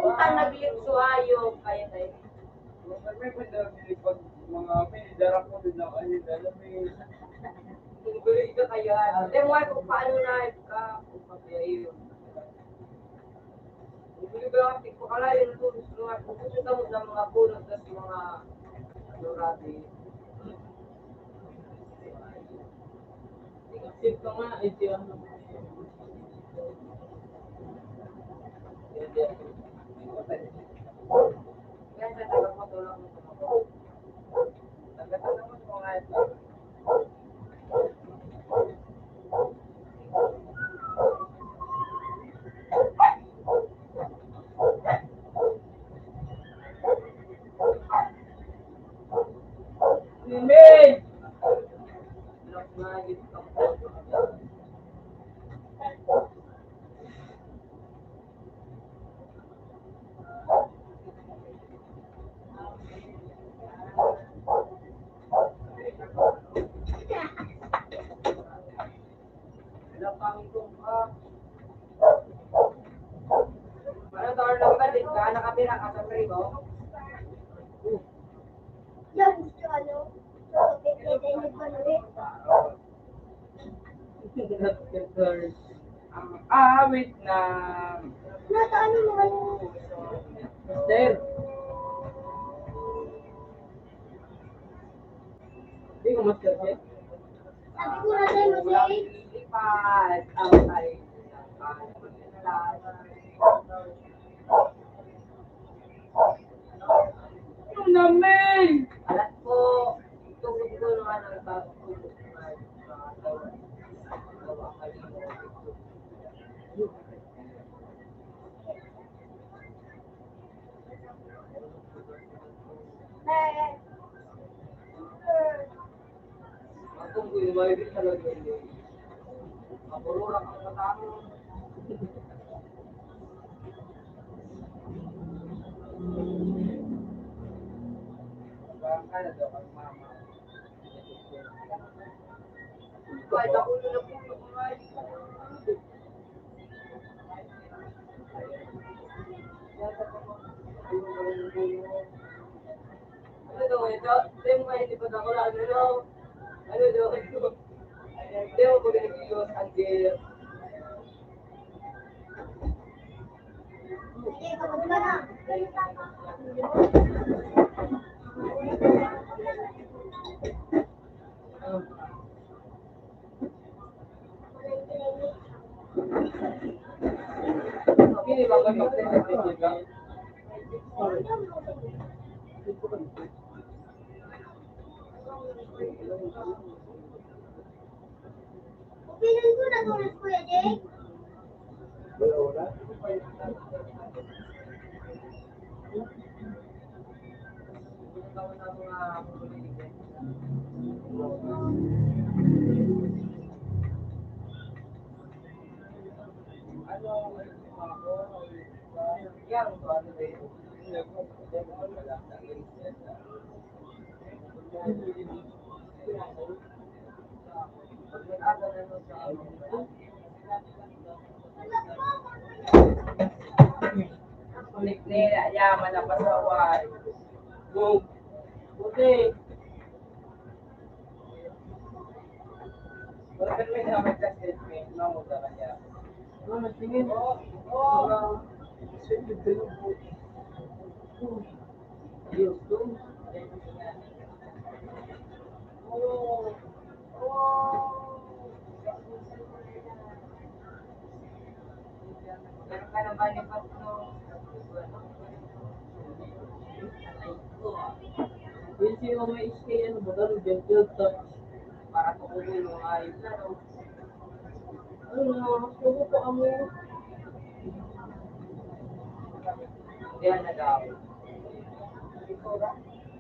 Utang na bilik so hayop, kaya tayo. May pandang pag mga may darap mo din na kayo, alam mo yung Hindi ka kaya. Alam mo nga kung paano na ka, kung pagkaya yun. Hindi ba ang tigpakalayo na tulos ko nga, kung gusto mo ng mga pulot at mga ano, rabi. Sip ko nga, eh, di ano. Kaya sa taga ko, tulong mo sa mga. Taga ko naman mga ito. Amen. Ano, tawag lang ba? Di ka nakatira ka sa Prigo? Yan, gusto ano? Ang awit na Nasa ano mo ano? Mister. Hindi ko master siya. Sabi ko na sa'yo, Jay. Lipad ang kay Ano namin? Alam ko, itong gusto ko naman ang bagong Ano daw ito? Ito yung mga hindi pa nakuha. Ano daw? Ano daw? Ito yung mga nag-iwas ang gear. Opinan ko na to, Kuya Jake. Kulit nila, yaman na pasaway. Go. Wala ka naman naman kasi, no, wala ka niya. Ano, tingin? Oo, oo. Yung si Mama S K, ano ba, ganun, gentle touch. Para po ko yung mga ayos na, no? Ano na, gusto ko pa kami. Yan na daw.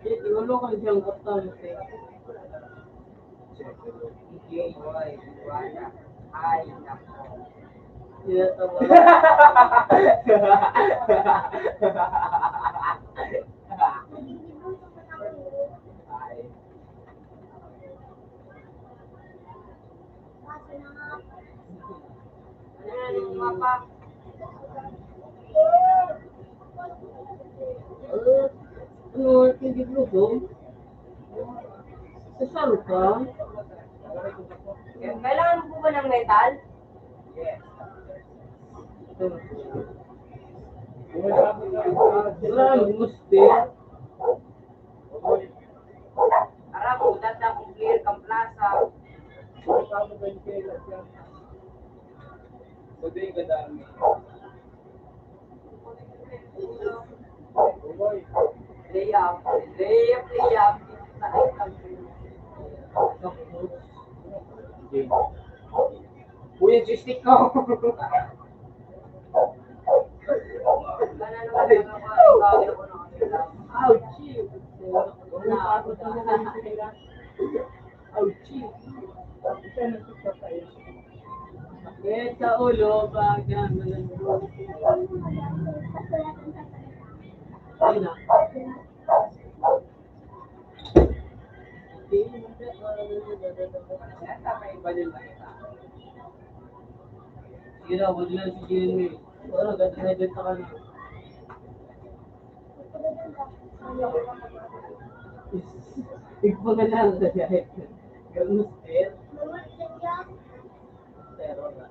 Hindi, wala kang siyang kwarta, no, sir. Hindi, boy. Wala. Ay, nako. Tinatawa. Ay. Ano na, ano, mapa? Eh, ano, hindi gutom? Kasal ka? Kailangan po ba ng metal? Wala, gusto. Tara, pumunta na akong clear kang plaza. Sabi ka dami. Layup, layup, layup. Uy, yung joystick ko. Ouchie! Ouchie! Sakit sa ulo, baga, malambot. Ayun na. Sige na, wag lang si Jimmy. Ano, ganda na dyan sa kanya. Tigpagalan sa diet. Ganun, sir. Pero na.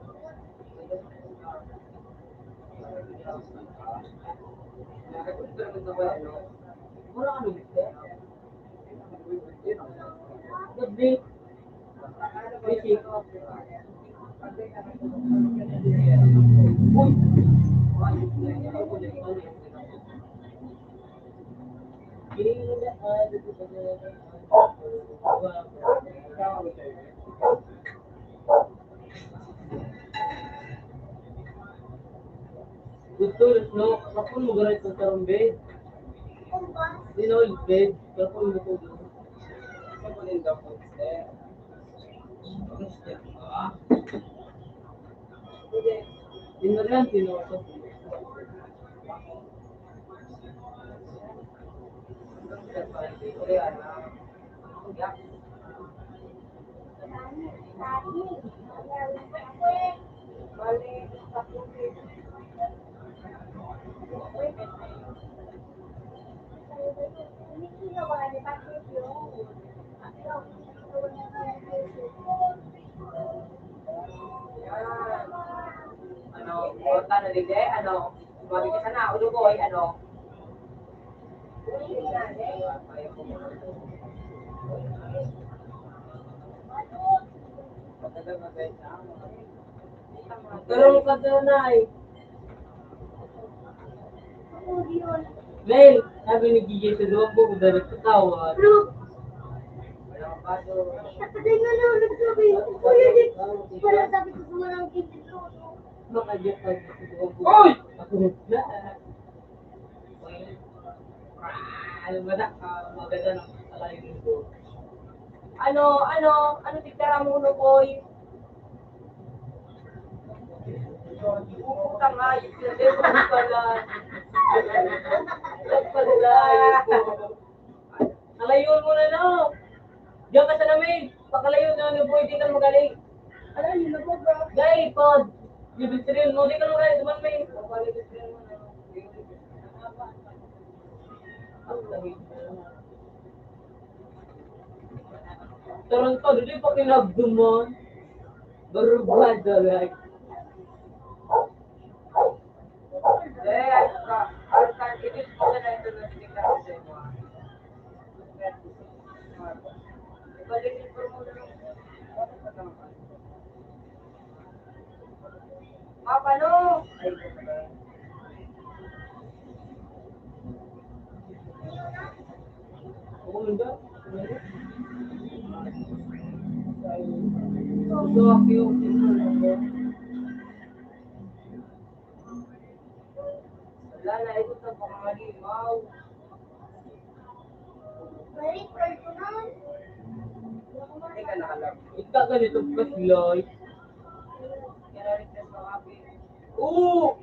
Mura ka nung, sir? Good day. Busy. Uy! Doktor, no, kapon mo garay itong karong bed. Di na ulit bed, kapon mo ko. Kapon yung doktor, sir. Inmarihan, tinutok. Ano, kota na digdi, ano, sumali ka sana, ulo ko, ay, ano. Tarong ka doon, ay. Mel, sabi ni Gigi, sa duwang buko, dapat sa tawad. Kapatid nga na, nagsabi, "Kuya, di, wala," sabi ko sa mga kids ko. Makadyak ka sa duwang buko. Oy! Ako na. Ano ba na? Ah, maganda ng kalayo nito. Ano, ano, ano tigtara mo, no, boy? Putang hayop na din, pala. Pala. Kalayon mo na, no? Diyan ka sa namin. Pakalayo na, no, boy, di ka magaling. Ala, yun na po, bro. Dahil, pod. Libitriyan mo, di ka magaling, duman, may. Tarantado, di pa kinagduman. Barubada, like. Eh, Wala na, ito sa pangalimaw. Very personal. Teka na lang. Ika ganito, Pasloy. Oo!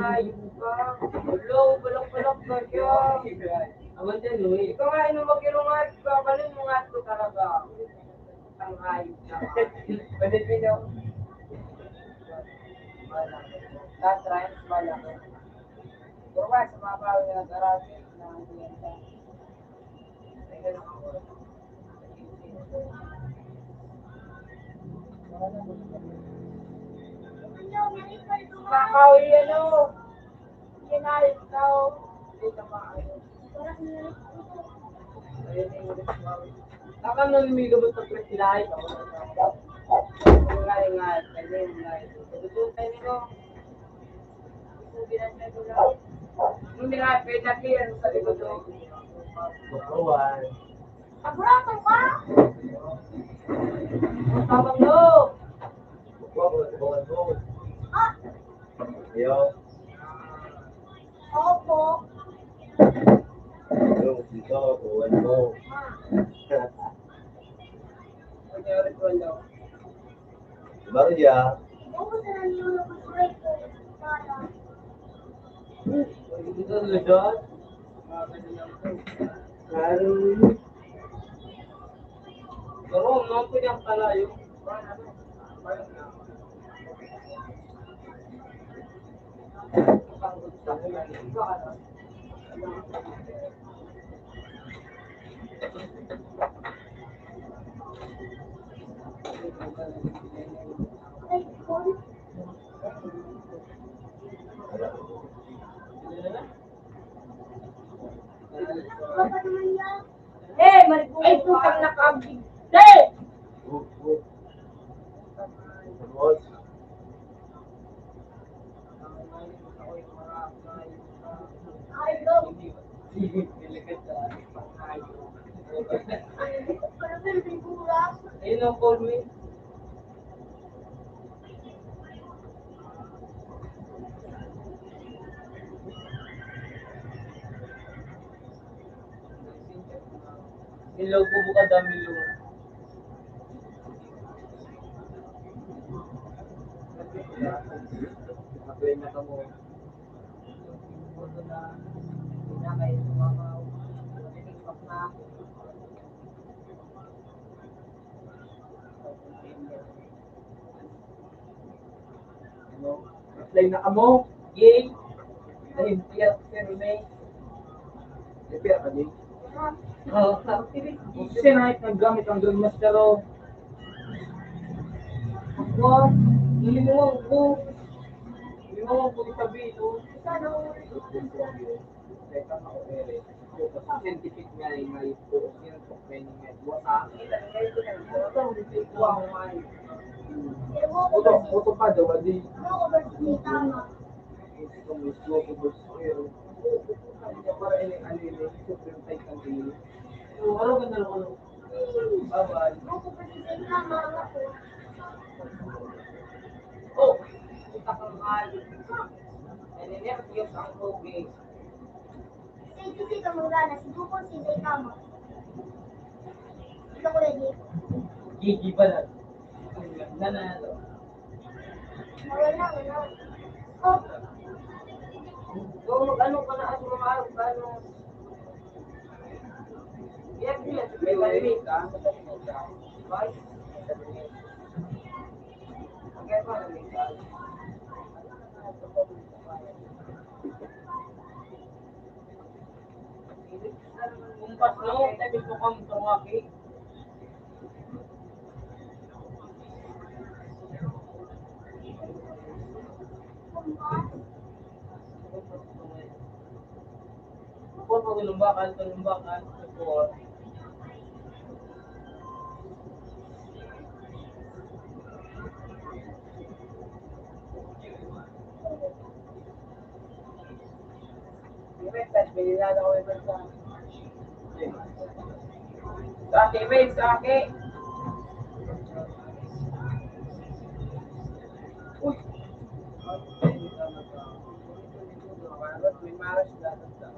Ay, ka. Hello, balak-balak ka siya. Awan dyan, Uy. Ikaw nga, ino mag-irungat ka? Balon mo nga ito talaga. Ang hayop na. Pwede, pwede. Last try, wala. Puro ka sa mga bawi na karate, na hindi yan ka. Makaw yan, oh. Yan na, ikaw. Hindi ka maayos. Ayun, yung gusto ko. Baka nung may gabot sa press light, ako na sa. Wala yung nga, kanya yung nga. Gusto tayo nito. Hindi na siya dula. Hindi nga, pwede na clear sa likod, oh. Bakuran. Abraso ka? Ang tawag, no? Bakuran, bakuran, bakuran. Ah. Ayaw. Opo. Ayaw, dito, bakuran mo. Ah. Ano yung ritual daw? Maria. Pero, no, pwede ang palayo. Eh, marigulog. Ay, putang nakabig. Te! Ayun ang call me. Hello po, bukad ang Milo. Kapag na kamo. Ano? Reply na kamo. Yay! Ay, tiyak, sir, may. Repair ka, Jay? Oo. Kung siya na naggamit ang Grandmaster, oh. Ako, nalimutan ko. Nalimutan ko isabi, no? Teka, ako, Eric. Scientific nga yung may buhok niya, may mga buwasa. Ito, ito pa daw, adi. Para ini, ano ini, super tight ang ini. Ano ka na lang, ano? Bye-bye. Oh, kita ka nga. Ano niya, cute ang tubig. Si Jose Kamangana, si Duko, si Zay Kama. Ikaw, Kuya Jake. Gigi pala. Ang ganda na ito. Wala na, wala. Oh. So, mag-ano ka na, ano, mag-ano? Yes, yes. May malamig ka? Bye. Okay, malamig ka? Kumpas, no? Tabi ko kang tumaki. Kung pag-ulumbakan, tulumbakan, support. Sa akin, men, sa akin. Uy. May maras dapat sa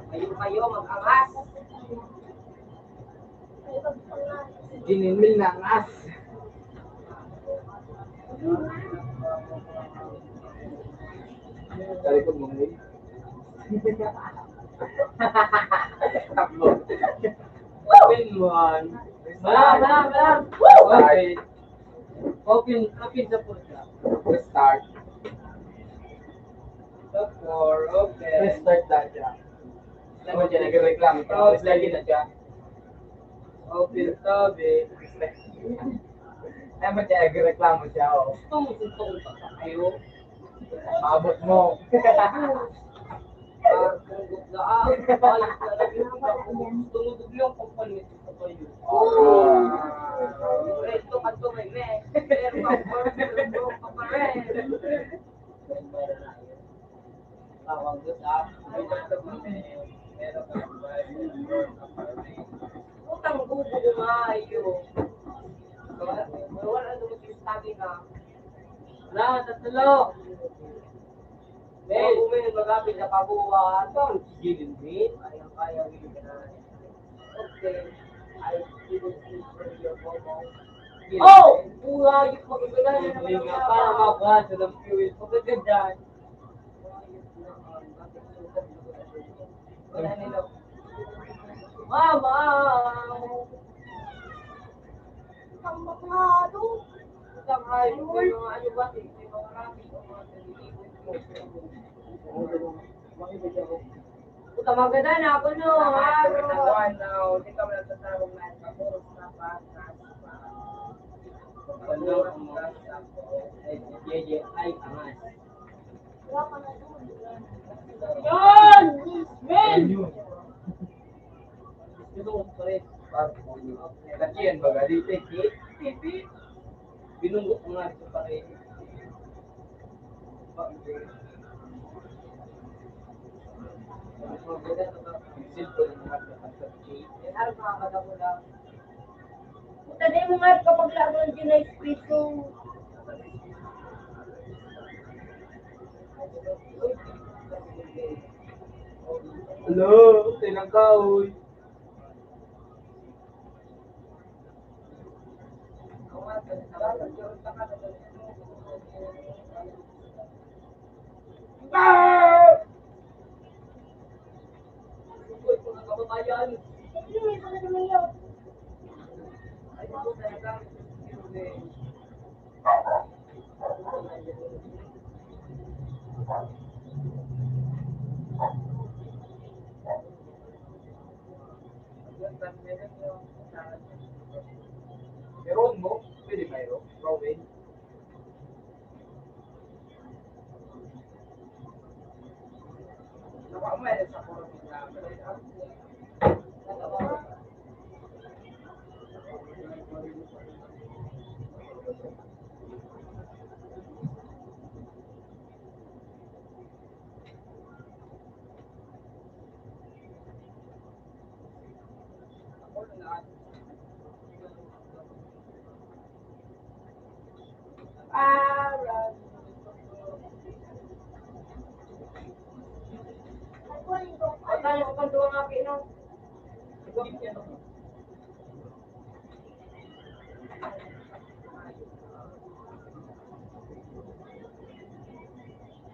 Kayo, kayo, mag-angas. Gininmil na angas. Talikod mo, Mil. Takbo. Open mo, an. Bala, bala, bala. Open. Open, open sa porta. Restart. Sa four, open. Restart na siya. Ano siya, nagreklamo siya? Restart na siya. Open, tabi. Ano siya, nagreklamo siya, oh. Gusto mo, gusto ko pa kayo? Abot mo. Ah, tungkol na, ah, balik na lang yung tungkol yung pagpanit sa kayo. Ah. Ito, kanto may may. Pero, pag-work, pero, pag-work, Tawag ko sa, may tatlo kami, meron kami bahay, meron kami apartment. Utang bubo ko nga, iyo. Wala, wala na naman yung sabi na. Na, tatlo. Well, kung may magapit na pabuwa, ito ang gigilin din. Kaya, kaya, gigilin ka na. Okay. I didn't see for your mama. Oh! Buhay! Magaganda na naman ang mama. Para makuha sa ng fuel. Magaganda. Mama! Ang bakla to. Isang hayop, may mga ano ba, may mga rabbit o mga nalilibot mo. Puta, maganda na ako, no? Ah, bro. Ano, di ka man nagtatawag na ito. Puro sa pa, sa pa. Ano, ano? Ay, ay, ay, angas. Yan! Men! Gusto ko pa rin. Kasi yan, baga, di, di, di, di, binunggo ko nga ito pa rin. Cellphone, mga kapatid. Ano, mga kapatid? Puta, di mo nga kapag laruan din na espeso. Hello, tinang kahoy. Ah! Meron mo? Pwede mayroon? Rowan?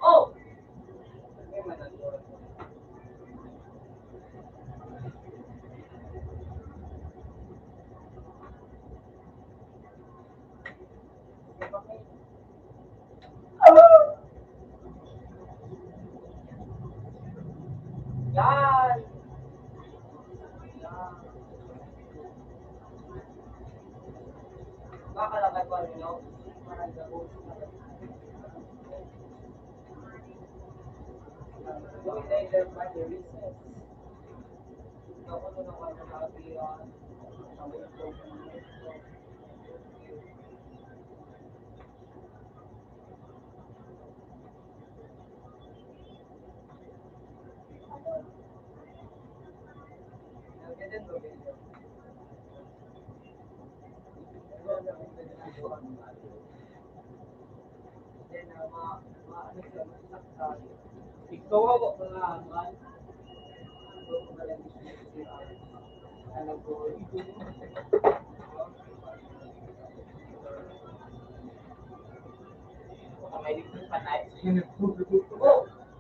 Oh! Ikaw ako, mga anuan. Oh!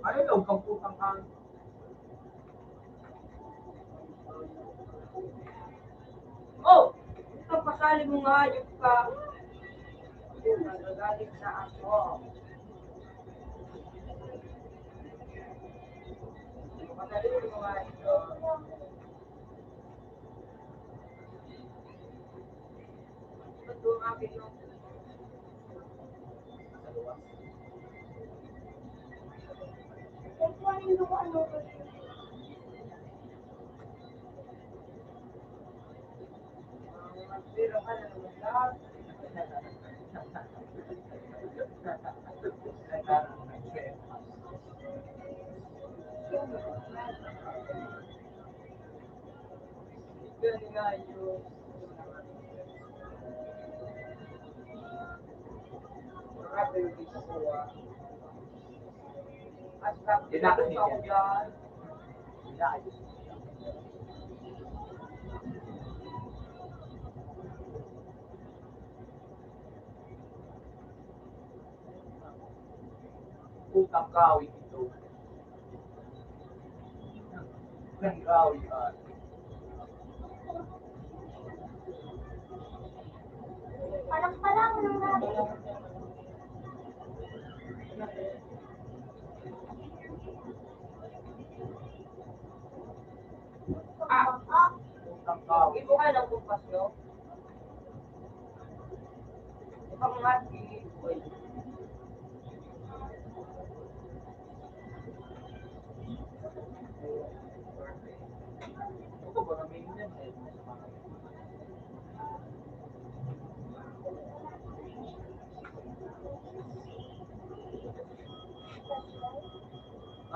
Ano daw kang putang ang Oh! Ito, pasali mo nga, hayop ka. Nagagalit sa ako. Pasali mo nga ito. Ito ang akin, no? Utang kawi ito. Utang kawi ka. Parang pala ako ng rabbit. Ah! Utang kawi. Ibo ka ng kumpas, no?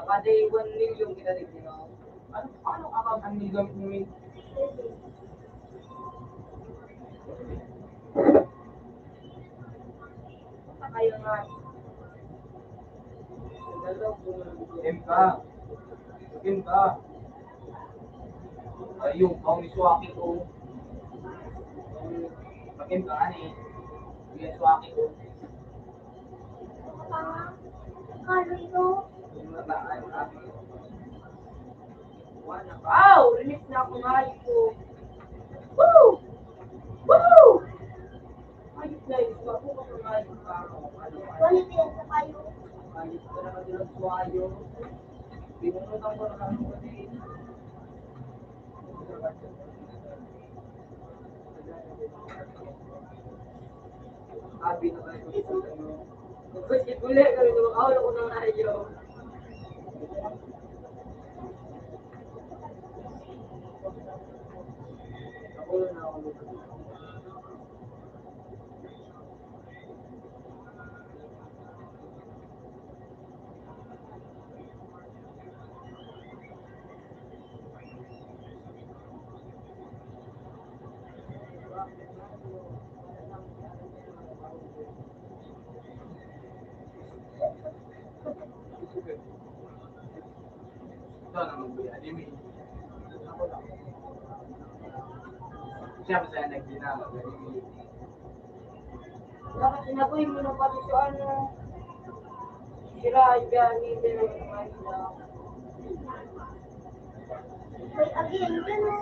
Baka day one million kita rin, you know? Ano, paano ka ba ang million mo? Punta kayo nga. Hello, Kim ka. Kim ka. Ayun, bang ni Suwaki ko. Kim ka, ani? Yung Suwaki ko. Kalo ito. Wow! Release na ako ng hayop ko. Woo! Woo! Hayop na yun. Ako ka pang hayop ka. Ano, ano? Wala na yan sa payo. Hayop ka na kadilag suwayo. Pinunutan ko na kami kasi. Abi na kayo sa ano. Kasi gulay kami ng makahulog ko ng rayo. Ako na ako. Ito na magbuya, di mi. Siya pa sa nagdinala, di mi. Bakit sinabi mo na pati sa ano? Sira, yan, hindi na yung mga ina. May agihan ka na.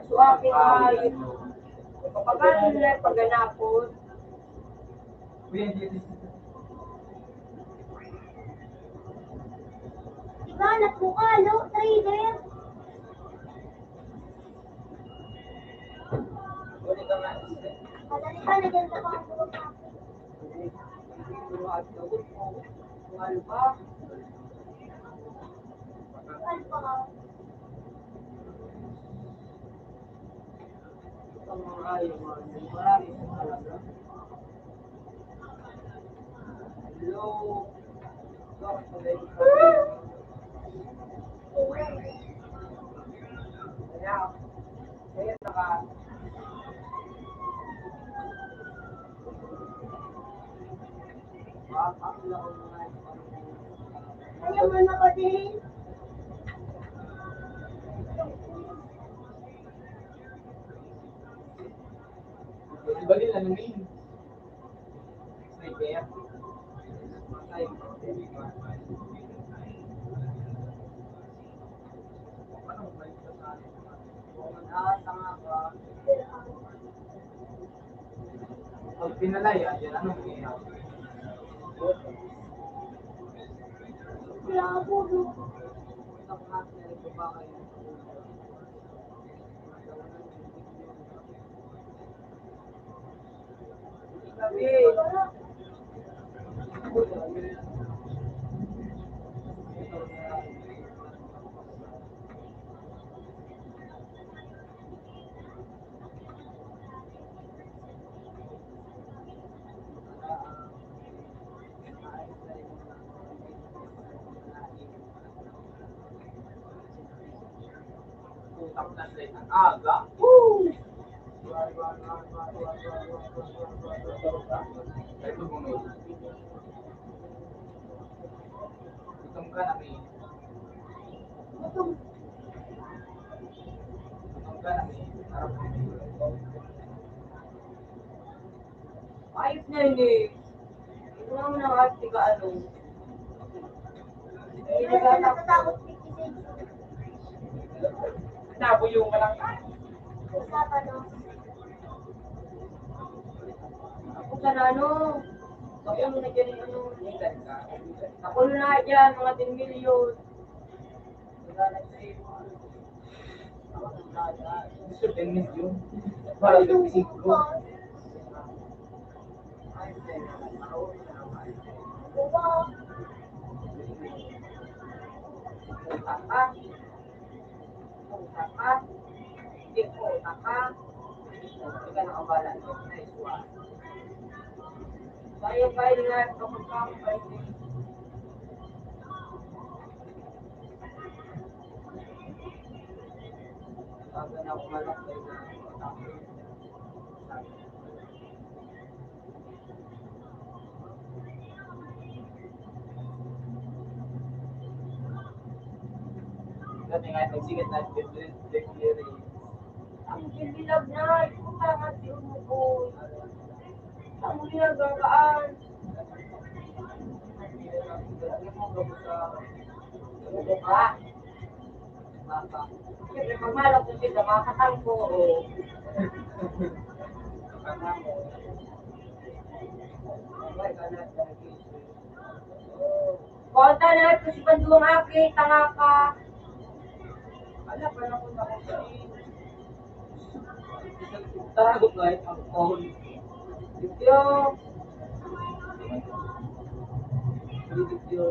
So, akin ay, pagkano na yung pagganapon? Iba, nagbuka, no? Trader. Madali ka, nagyan ka pa ang buhok natin. Ano ba? Ano ba? Ang mga ayaw, mga ayaw. Marami sa talaga. Hello. Ayaw mo na ko din. Iba din, ano, ni? Sniper. Pag pinalaya, yan, ano, ni? Wala po, no? Utak na sa aga. Woo! Ito mo, no? Gutom ka na, may. Gutom. Gutom ka na, may. Harap mo. Ayos na yun eh. Ito naman ang arte ka, ano. Hindi nagtatakot. Nabuyo ka lang. Ako sana, ano, ako na dyan, ano, ako na dyan, mga ten milyon. Gusto din medyo para sa siguro. Utang ka. Utang ka. Hindi ko utang ka. Hindi ka nakabala. Nice one. Bayad, bayad nga. Kapag ka, bayad. Dati nga, nagsikat na, ang bilog na, ito pa nga si Umuboy. Ang ginagagaan. Ano ba? Siyempre, pag malak ko sila, makakatangko. Konta na ito si Banduang Aki, tanga ka. Ala, pala ko na ko sa iyo. Taragot na ito ang phone. Video. Video.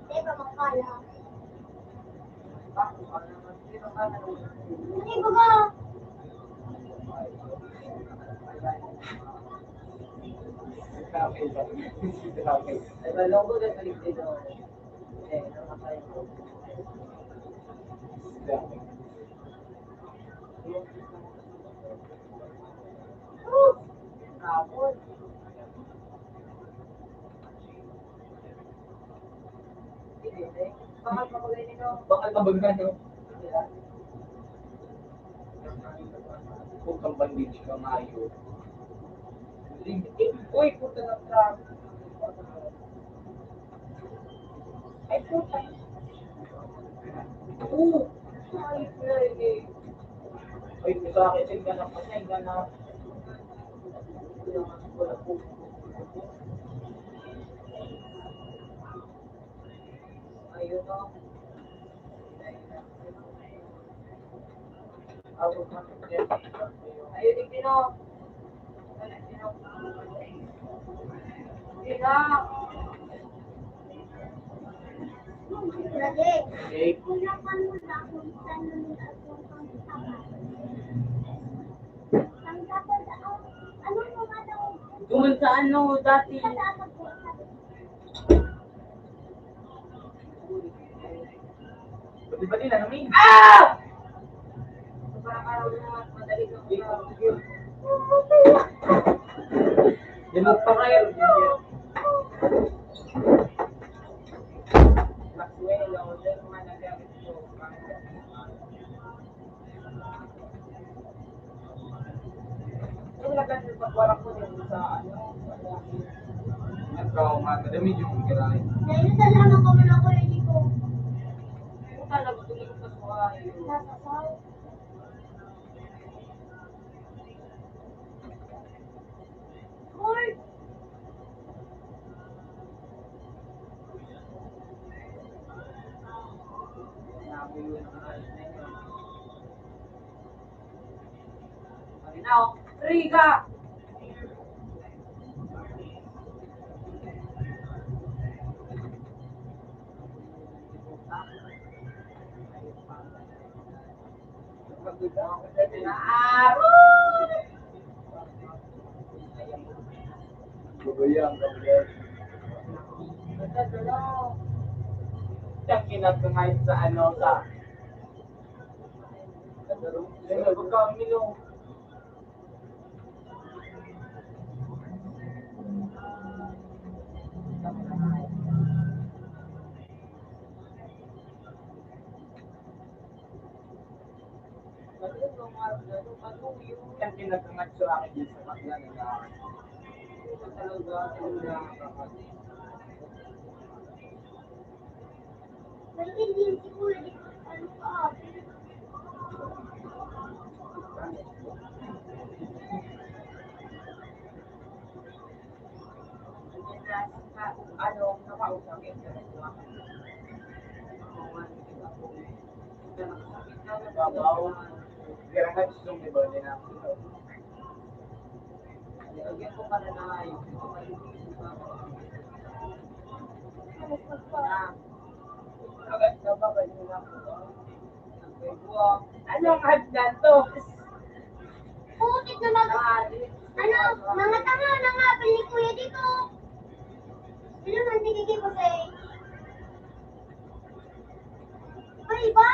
Di ba magpala? Hindi ba ka? Ay, balong ko na sa likod, oh. Eh, namatay ko. Tapos, Bakal ka ba gano'n? Huwag kang bandage ka, Mayo. Uy, puta na traffic. Ay, puta. Oo. Ay, ay, ay. Ay, sa akin, sige na, patay ka na. Ayun, no? Ayun, tignan. Tignan. Lagi. Okay. Doon sa ano, dati. Pati-pati na namin. Ah! Limog pa kayo. Ito, madami yung kiray. Dahil sa lang ako man ako, hindi ko. Ito talaga, hindi ko pa suwayo. Nasa south. Lord. Riga. Babayaan kami, guys. Siya kinatungay sa ano, sa Ano ba kami, no? Ang pinakangat sa akin dito sa bakla na talaga, talaga. May hindi si Kuya, di ko ano pa. Ano, nakausap yung Babaw. Pero nga, gusto mo ba din ako? Lagyan ko pala na ayos. Agad na ba? Ganyan lang. Anong hagdan to? Putik na mag-, ano, mga tanga na nga, pili Kuya dito. Sino man tigigil ko sa'yo? Ay, iba?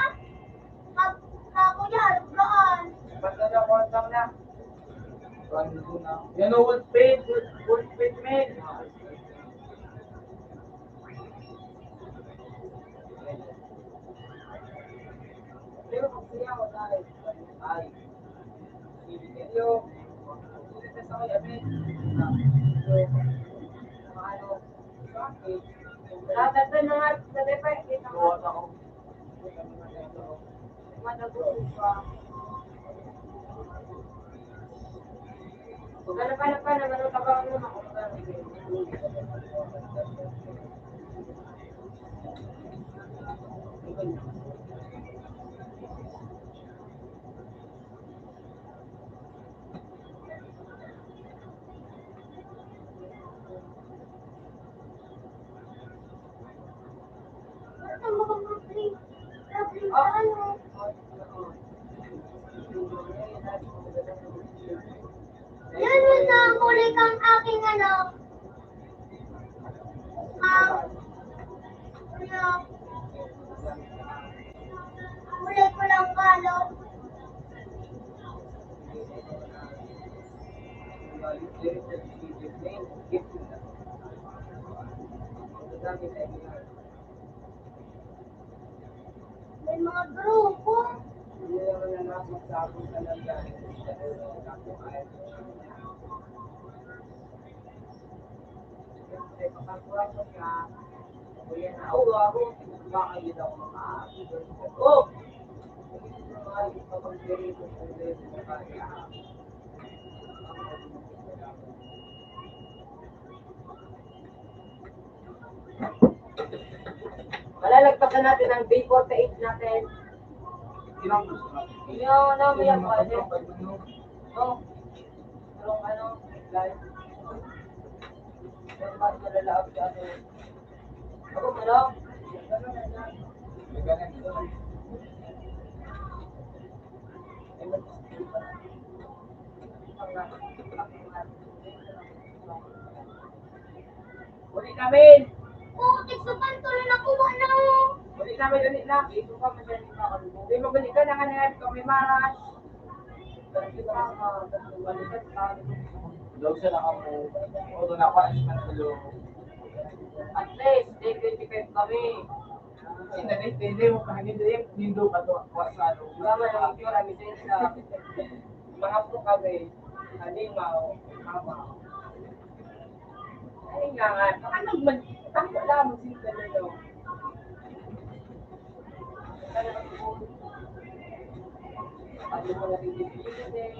Kap-, kapo niya, alugraan. Basta na, kuwan lang na. Yan o, full speed, full, full speed, men. Pero pag siya, wala eh. Ay. Sige, kayo. Sige, sa may amin. So, ano, Tatagdan na nga, tatay pa, kita mo. Madagot pa. Huwag ka na pa, na pa, na, ano, tabang mo, makuha. Yan, yun na ang kulay kang aking ano. Ah, ano? Kulay pulang balot. Yung mga grupo. Malalagpasan natin ang B forty-eight natin. Yung ano, may ako, ano? No. Yung ano, live. Yung ba't nalalaag siya, ano? Ako, ano? Uli namin! Oo, tigsutan ko na nakuha na. Uli namin, dali na. Ito pa, masyadong makalubo. Hindi, mabalik ka na nga na yan. Kami maras. Daw siya na kamo. Oo, nakuha na siya ng ulo. At least, day twenty-five kami. Sinanay, hindi mo pa, hindi, nindo pa to, kuha sa ano. Wala man ang itsura, may sense na. Mga po kami, halimaw, mama. Ay, nga nga, baka nagman-, takot lang, simple na yun. Ano mo na rin yung business?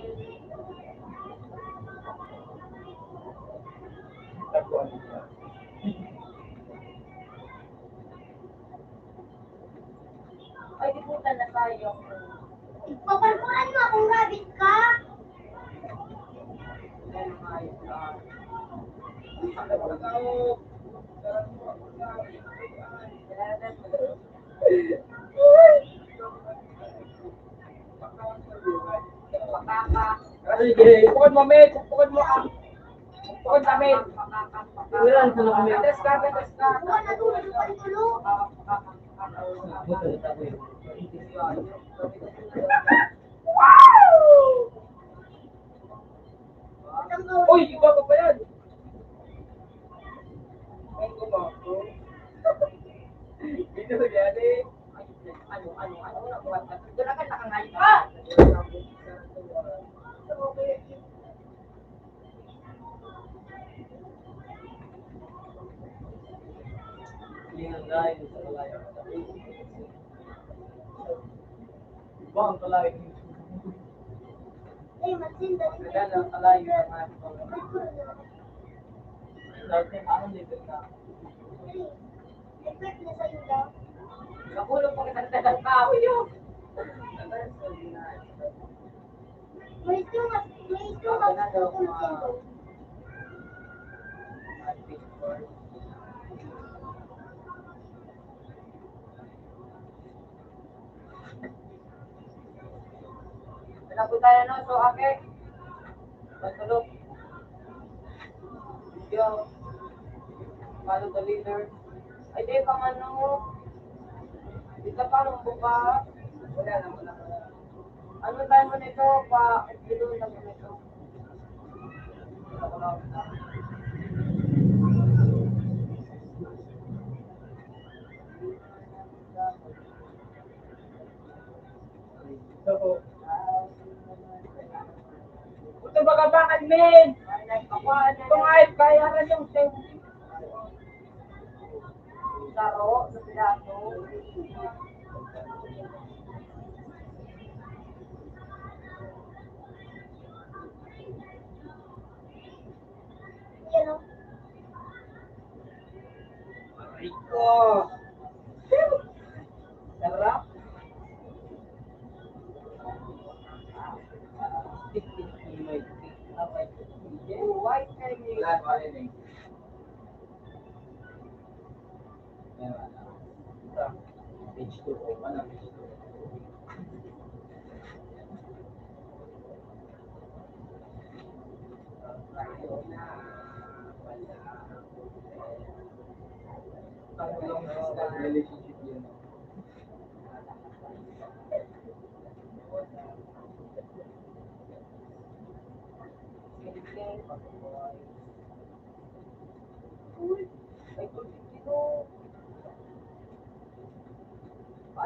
Takot ano siya. Ay, di po na sayang. Paparkuhan mo akong rabbit ka? Sige, pukod mo, Med. Pukod mo, ah. Pukod na, Med. Wala, ito na kami. Atas ka, atas ka. Buwan na tuloy pa rin tulo. Uy, iba pa ba yan? Ay, gumako. Dito sa gani. Ano, ano, ano, ano, ano, ano, ano, ano, ano, ano, ano, ano, ano, ano, Iba ang kalain. Maganda ang kalain sa mga ito. Dati, ano, libre na. Nakulong pa kita sa tao yun. May ito, mas, may ito, mas, Wala po tayo, no? So, okay. Pagtulog. Yo. Follow the leader. Ay, di ka man, no? Di ka pa, nung buka. Wala na, wala na. Ano tayo mo nito? Pa, ito na mo nito. Ito baga ba, admin? Ito nga, eh, bayaran yung safety. Saro sa piraso. Yan o. Aray ko! Sarap! White and Wala pa rin eh. Page two. Ano, page two? Relationship yun.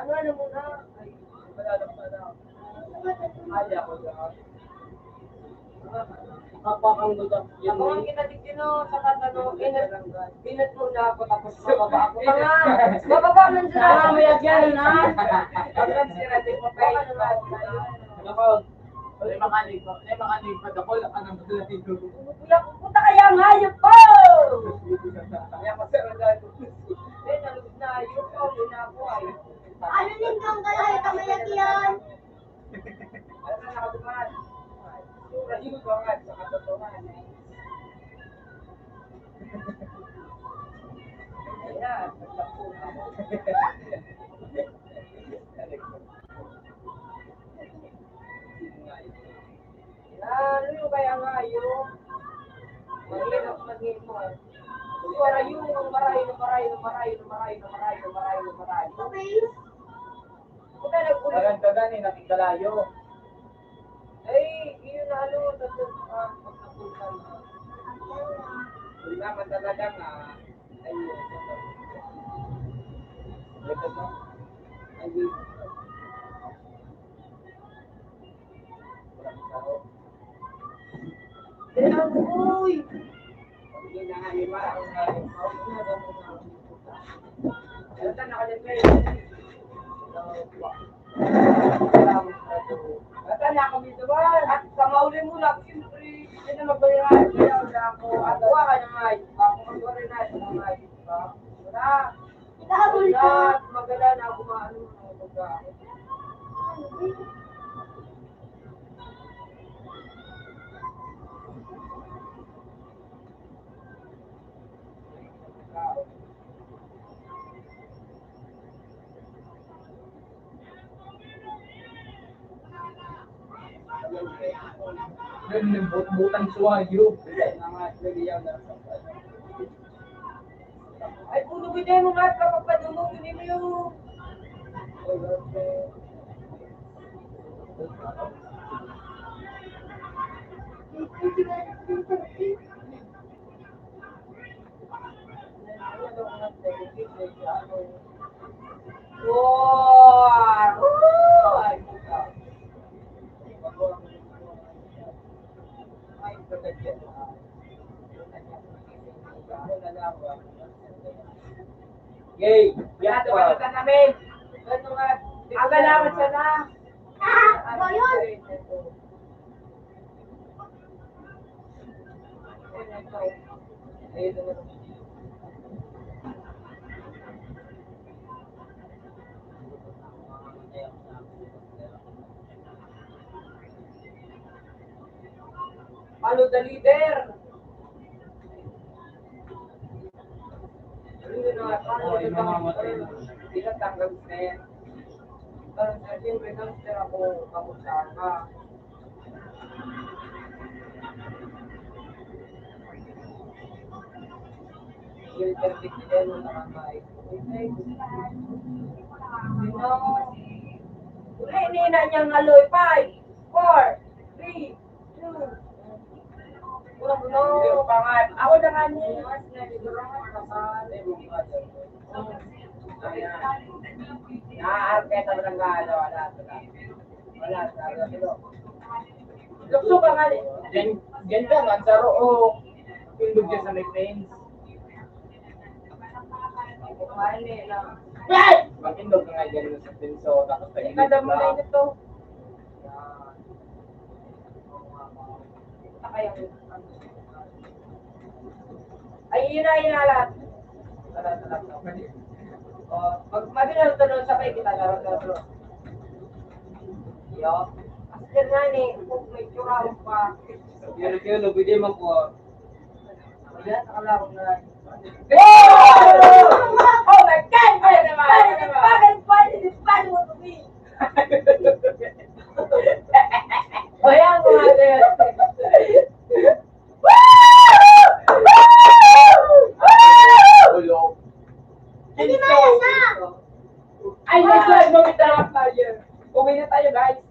Ano, ano muna? Ay, wala lang pala. Ay, ako lang. Kapakang gudak. Ako ang kita di Gino sa tatano, inat, inat muna ako, tapos mababa ako. Mga, mababa man sila. Ah, may agyan, ha? Pagkat sila, di pa pa. Ako, Lima ka libo, lima ka libo, dakul ang ang libo. Kuya, puta kaya ang hayop ko! Kaya pa, sir, ang dami. Eh, nalugod na hayop ko, yun na ako, ay. Ano nin kang kalahay ka, mayak yan? Ano na nakaduman? Sura, yun ko nga, sa katotohanan, eh. Ayan, nagtapo ako. Lalo yung kaya nga yung mahirap maging mo. Yung marayo, marayo, marayo, marayo, marayo, marayo, marayo, marayo. Puta, nagkulit. Parang ka gani, nakikalayo. Ay, yun na ano, tapos, ah, pagkapunta na. Wala man talaga nga, ayun. Ito na. Ayun. Uy! Bata na kami duman. At sa mauli mo lang, siyempre, hindi na magbayad. Kaya wala ako. At huwag ka na nga. Ako magwari na sa mga ayos pa. Wala. Wala. Magala na ako maano mga pagkain. Butang suwayo. Ay, puno ko dyan, mga kapagpadulog, hindi mo yung Yay! Yan po. Ang salamat sana. Ah, ba yun? Follow the leader. Ayun na nga, paano yung mga matay na pinatanggal na yan? Parang sa akin, may gangster ako, kamusta ka? Yung perfect din, yung mga bahay. Uli, nina niyang aloy. Five, four, three, two. Ako na nga ni. Ayan. Naaarte ka walang galo, wala, wala. Wala, wala, wala. Lukso ka nga ni. Diyan, diyan ka, man, sa roong. Tindog dyan sa may fence. Ay! Matindog ka nga dyan sa pinso, tapos tayo. Ikadam mo na ito. Ay, yun na, yun na lahat. Tara, tara, tara. O, pag mabinal ka doon, sabay kita, tara, tara, tara. Yo. Aster nga ni, kung may tsura mo pa. Pero, pero, pwede mo po. Ayan, nakalaro na. Oh! Oh my God! Ano naman? Ano naman? Bakit? Bakit? Bakit mo to, eh? O, yan, mga sir. Ulo. Hindi na, yan na. Ay, may flag mo, may trap fire. Uwi na tayo, guys.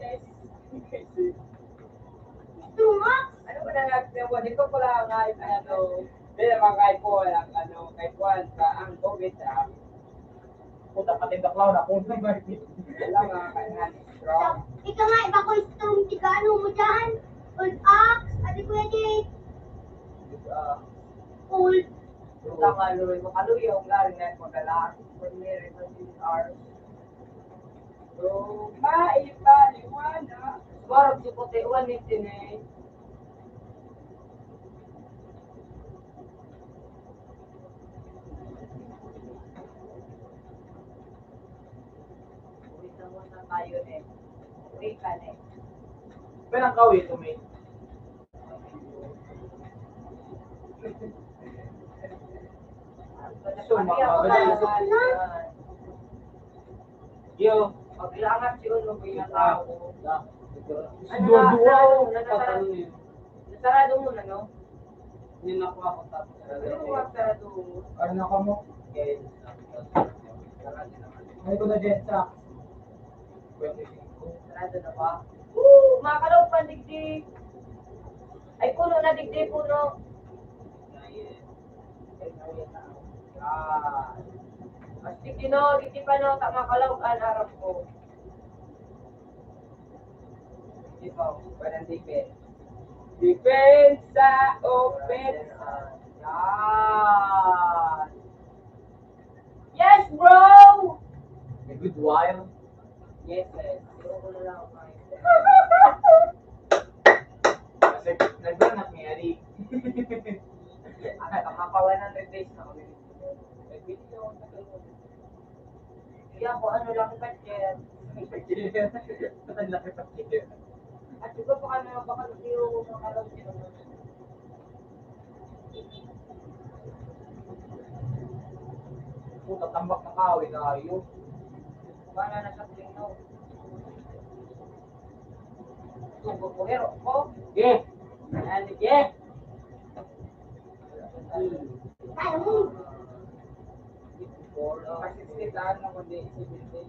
Ano ba na nga, dito ko lang, guys, ano, hindi naman kay Paul, ang ano, kay Juan, sa ang COVID, ah. Puta, Ating daklaw na po. Wala, mga kainan. Strong. Ika nga, iba ko strong, tigano mo dyan? Old axe, adi ko yan eh. Ah. Old. Puta ka, Loy. Makaluya ang galing na yung pagkalaas. Pwede rin sa C R. So, maipaliwanag. Sumarog si Puti, uwan ni Tinay. Uwi na muna tayo, eh. Uwi ka, eh. Pero ang kawit, umi. So, mga Yo, paglangat si Uno, pinatao. Si Duwa-Duwa, oh, patay. Nasarado mo na, no? Yun ako, ako, tapos. Ano mo, sarado mo? Ano na ka mo? Okay. Ay, ko na dyan sa Sarado na ba? Woo! Makalaw pa, digdi. Ay, puno na, digdi, puno. Ah. Mas digdi, no? Digdi pa, no? Tama ka, law. An harap ko. Digdi pa. Walang defense. Defense sa offense. Yan. Yes, bro! A good while. Yes, sir. Siguro ko na lang ako kain, sir. Kasi nagbanat ni Ari. Ang nakapawa ng replace na ulit. Nagbili ako ng tagal mo. Kaya ako, ano lang, budget. Ang laki pa kaya. At iba pa kami, baka hindi ko makalaw din naman. Puta, tambak na kahoy na kayo. Wala na sa tingin. Tubo ko, hero ko. Ge! Ayan, ge! Before, kasi sinitaan mo kundi seventy.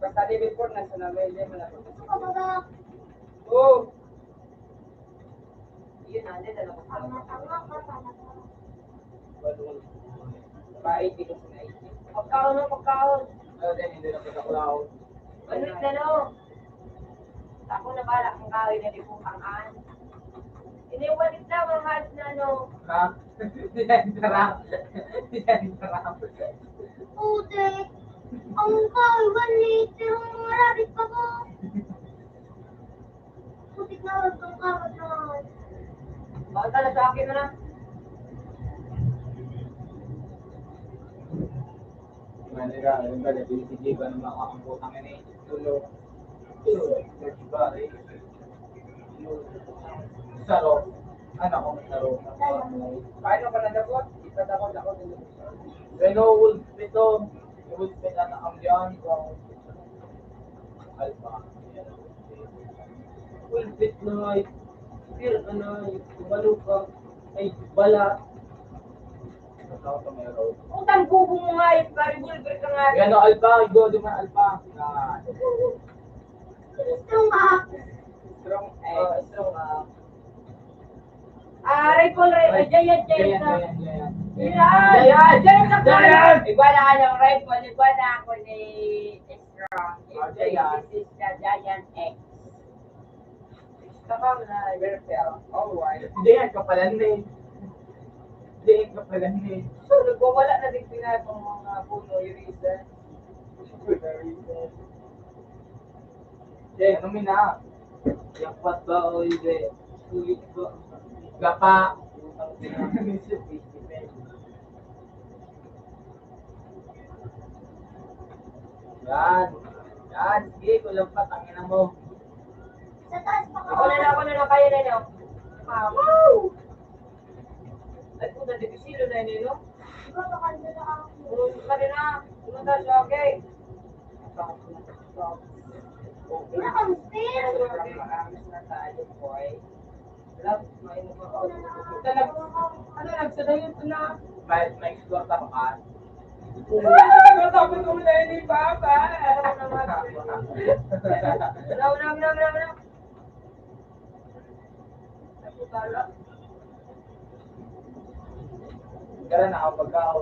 Basta di before, national way, di mo na. Oh! Yun na, hindi na lang. Tama, tama, tama, tama. Pagkaon, no? Pagkaon. Ano din, hindi na pagkaon. Ano na, no? Ako na bala kung kawin na di kong pangan. Iniwalit na, mga halos na, no? Ha? Yan, sarap. Yan, sarap. Putik. Ang kawin, pero mga rabbit pa ko. Putik na oras kang kapat na. Bakit ka na sa akin na lang? Manira, ano ba, nabinisigiban ng mga kamputang ini? Tulo. Tulo. Diba, eh? Saro. Ano akong saro? Paano ka nadapot? Ipadakot ako dito. Reno, Wolf, ito. Wolf, ito na ang yan. Alpha. Pulpit na nga, pira ka na, balo ka, ay, bala. Utang bubo mo nga, eh, pa-revolver ka nga. Yan, o, Alpha, go, di man, Alpha. Ah. Strong up. Strong, eh, strong up. Ah, rifle, rifle. Ay, Giant, Giant, Giant, Giant. Yan. Giant, Giant, Giant. Iba na kanyang rifle, iba na ako ni Strong. Ah, Giant. This is the Giant X. Tama na, Bertel. All right. Giant ka pala, ni. Giant ka pala, ni. So, nagwawala na din pinatong mga puno, yung reason. Good reason. Jay, ano mi na? Yakpat ba o hindi? Sulit ba? Gapa. Yan. Yan. Sige, kulang pa, tangina mo. Sa taas pa ka. Ako na lang, ako na lang, kaya na niyo. Wow! Ay, puta, di ko silo na yun, no? Di ba, baka nila ako. Pumunta ka rin, ah. Pumunta siya, okay. Pinaka-unfair. Marami na tayo, boy. Love, may mga, ano, ano, nagsadayon ko na. May, may explore ka pa. Sabi ko na ni Papa. Wala, wala, wala, wala, wala. Tara na, kapag ako.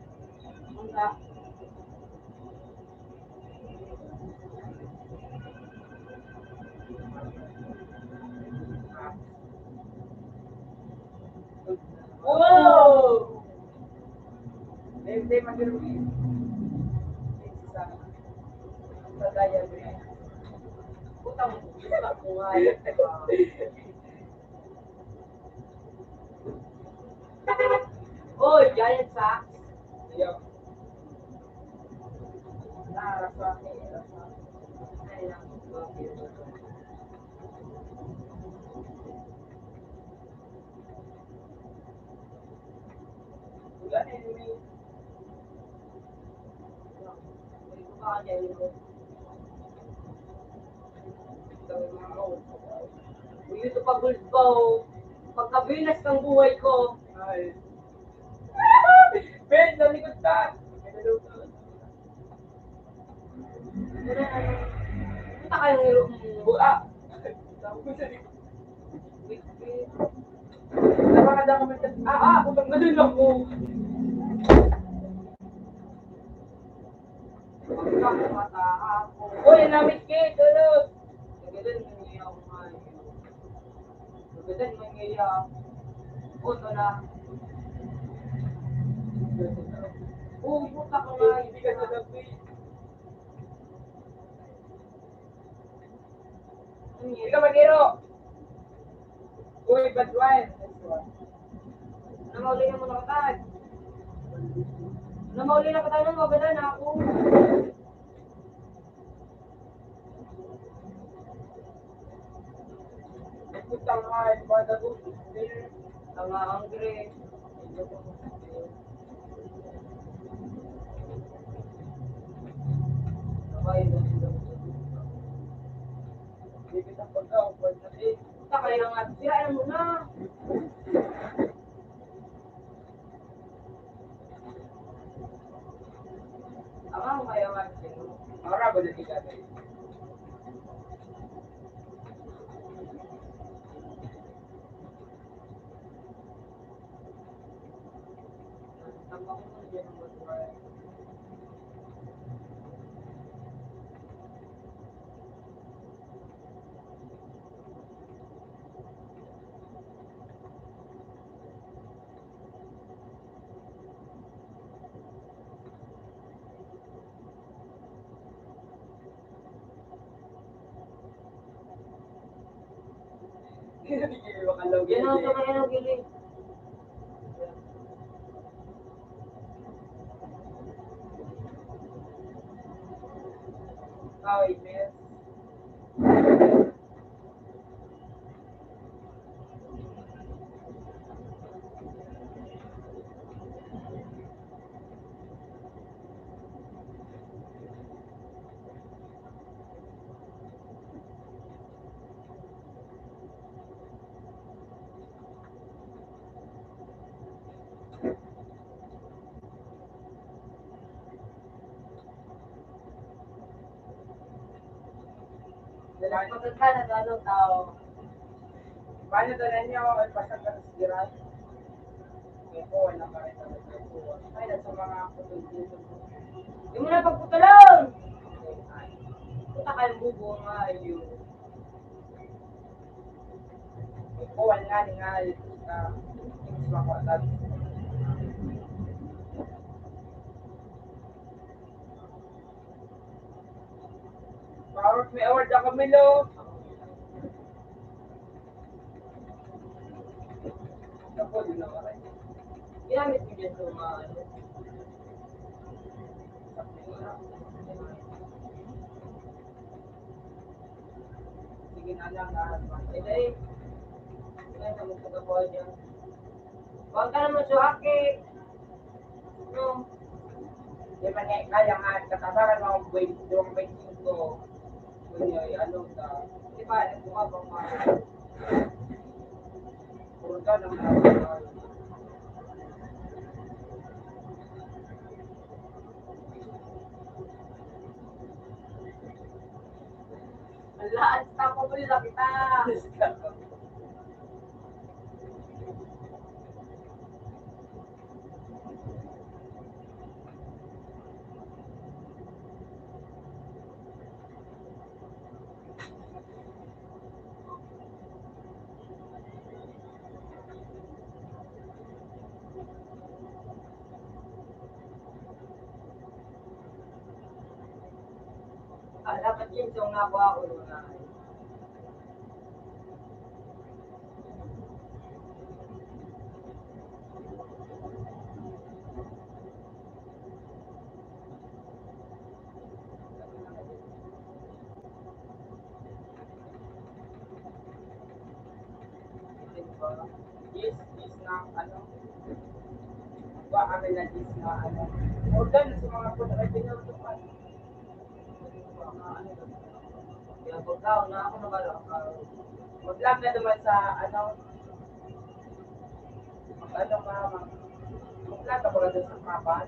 Oh! Hindi, mag-irobi. Sa diabetes. Putang ina, buhay. Oy, Giant Sacks. Yeah. Narasa, narasa. Ay, naku. Wala na yun. Uy, ito pa, Bulbaw. Pagkabinas ng buhay ko. Ay. Ben, sa likod ka. Puta kayong ilo mo. Ah! Tama ka daw, ah, ah, kung tanggalin ako. Uy, namit ka, tulog. Tanggalin mo niya ako ngayon. Tanggalin mo niya. Puto na. Uy, puta ka nga. Hindi ka sa gabi. Ikaw, Magiro! Uy, bad wine! Namauli na muna ka, Tad. Namauli na ka, Tad, magadan ako. Putang ay, bada ko, beer, tanga ang green. Sabay na sila. Bibit ang pagkaon, pwede na eh. Puta, kaya nga, sirain mo na. Ama mo kaya nga, sino? Mara ba na sila? Yan ang sa kanya ng gili. Oh, yes. Maganda na gano'n tao. Paano daw na niya, ay pasang ka sa sigaran? May kuha na pa rin ang nagkukuha. Ay, nasa mga putol dito. Di mo na pagputulon! Puta kayong bubo nga, yun. Kuwan nga ni nga, ah, sa mga kuwan. Power, may award ako, Milo. Ako, di na maray. Ginamit mo dyan sa mga, ano, Sige na lang, ah. Sige, eh. Sige na, magtaga po dyan. Huwag ka naman suhaki. No? Di man eh, kaya nga, katabaran mo ang buhay, yung may singko. Kunya, eh, ano ka. Di ba, ano, bumabang pa. Puro ka ng mga Ala, at tapos mo nila kita. Ah, dapat yun, so nga po ako, mga Yes, yes na, ano, kuha kami na yes na, ano, organ sa mga pagkakas. Kaya pagkaon na ako, nabalo ako. Mag-vlog na naman sa, ano, mag-, ano ka, mag-, mag-vlog ka pala doon sa Kapan.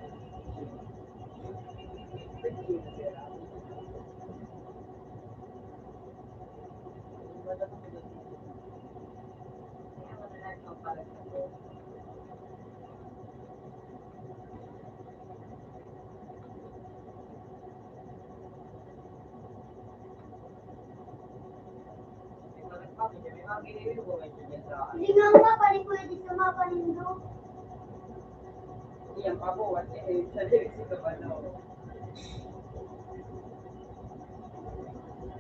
Hindi nga nga, pwede pwede sa mga panindo. Iyan pa po, what eh, sa lyrics ito ba, no?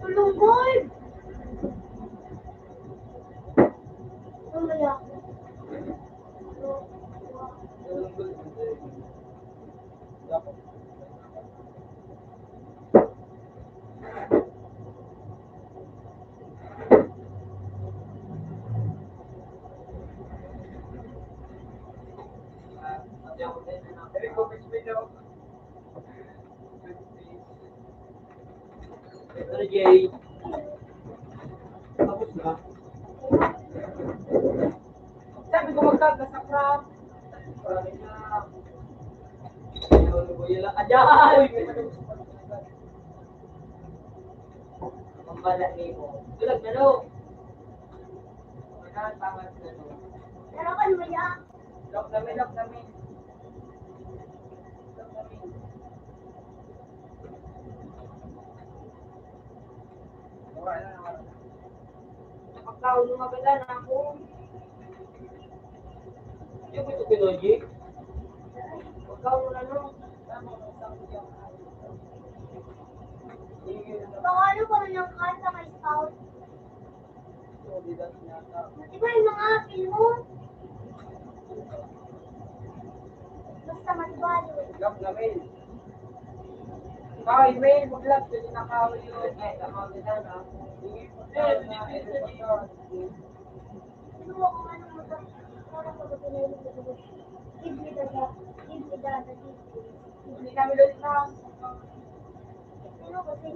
Tulungkol! Tulungkol. Ano, Jay? Tapos na. Sabi ko, magkagasa ka. Marami na. Ano ba yun lang? Ayan! Ang bala ni mo. Tulog na, no? Wala, tama na, no? Pero kan mo yan? Lock kami, lock kami. Lock kami. Wala na, wala na. Pagkaon mo, maganda na ako. Yung gusto ko, Logi. Pagkaon mo na, no? Baka ano pa rin ang kanta kay Scout? Di ba yung mga apil mo? Basta magbayo. Love na mail. Ay, mail, mag-love. Kasi nakawi yun. Ay, tama ka na, no? Sige, pagkaon na, eh, pagkaon. Kinuha ko nga ng motor. Parang pagkakilala ko. Give me the, give me the, the details. Hindi kami doon na. Ano kasi?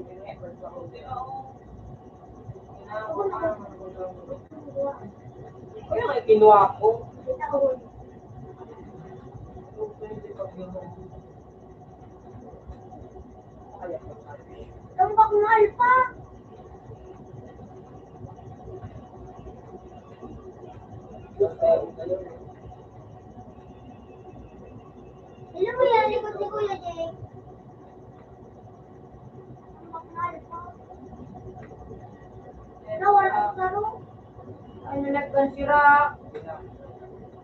Kaya nga kinuha ko. Tumbak na alpa. Alam mo yan, likod ni Kuya Jake. Nawala ang klaro. Ano, nagkansira?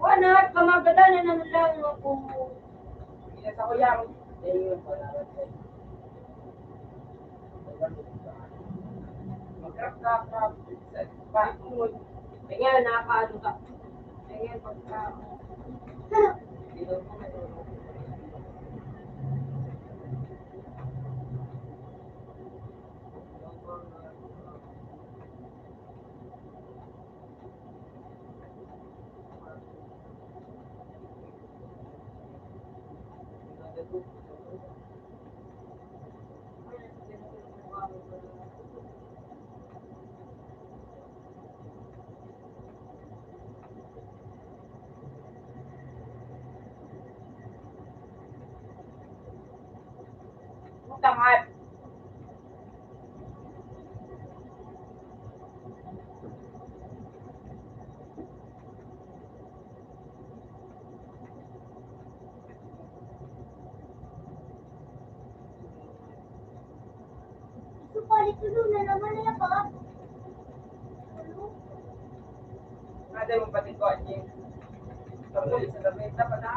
Wala, pamagadanan na lang ako. Sa ko yan. Mag-rap ka, rap. Sa, bakit mo? Kaya nakaano ka? Kaya pagka, Tamad. Supalit ko doon na naman na yan, Pap. Ada mo pati ko, Anjing. Tapos, sa lamesa pa na.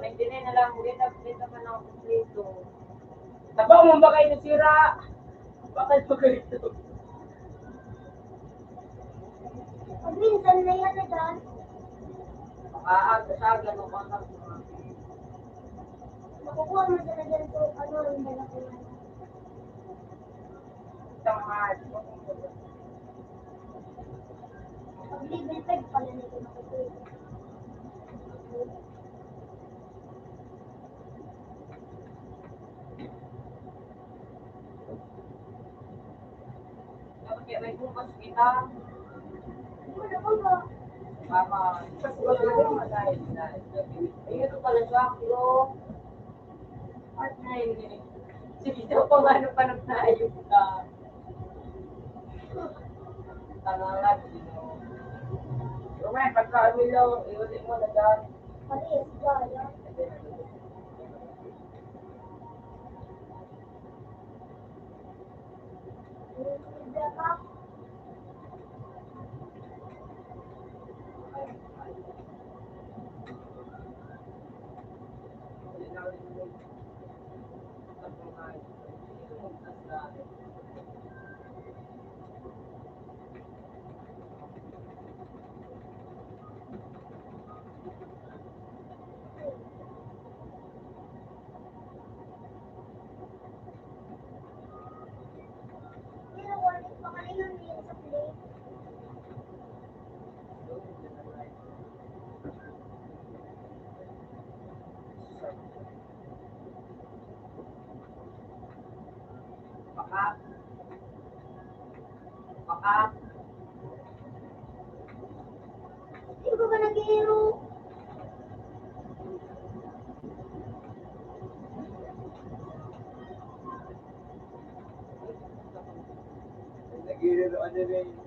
Nagdinay na lang, dito, dito ka na kompleto. Tabaw mo ba kayo nasira? Bakit ba ganito? Pag minsan may ano dyan. Makaag, kasagan, o baka. Makukuha mo sila dyan kung ano ang dala ko yan. Tamad. Pag level five pala nito makukuha. Dapat kaya may bukas kita. Mama, ayun pala siya, pero part nine eh. Sige daw, pang ano pa nagtayo ka. Tangalan, you know. Romay, pagka ano yun, iuli mo na dyan. Parehas, gaya. Baka. Hindi ko ba nag-iiro? Nag-iiro, ano na yun?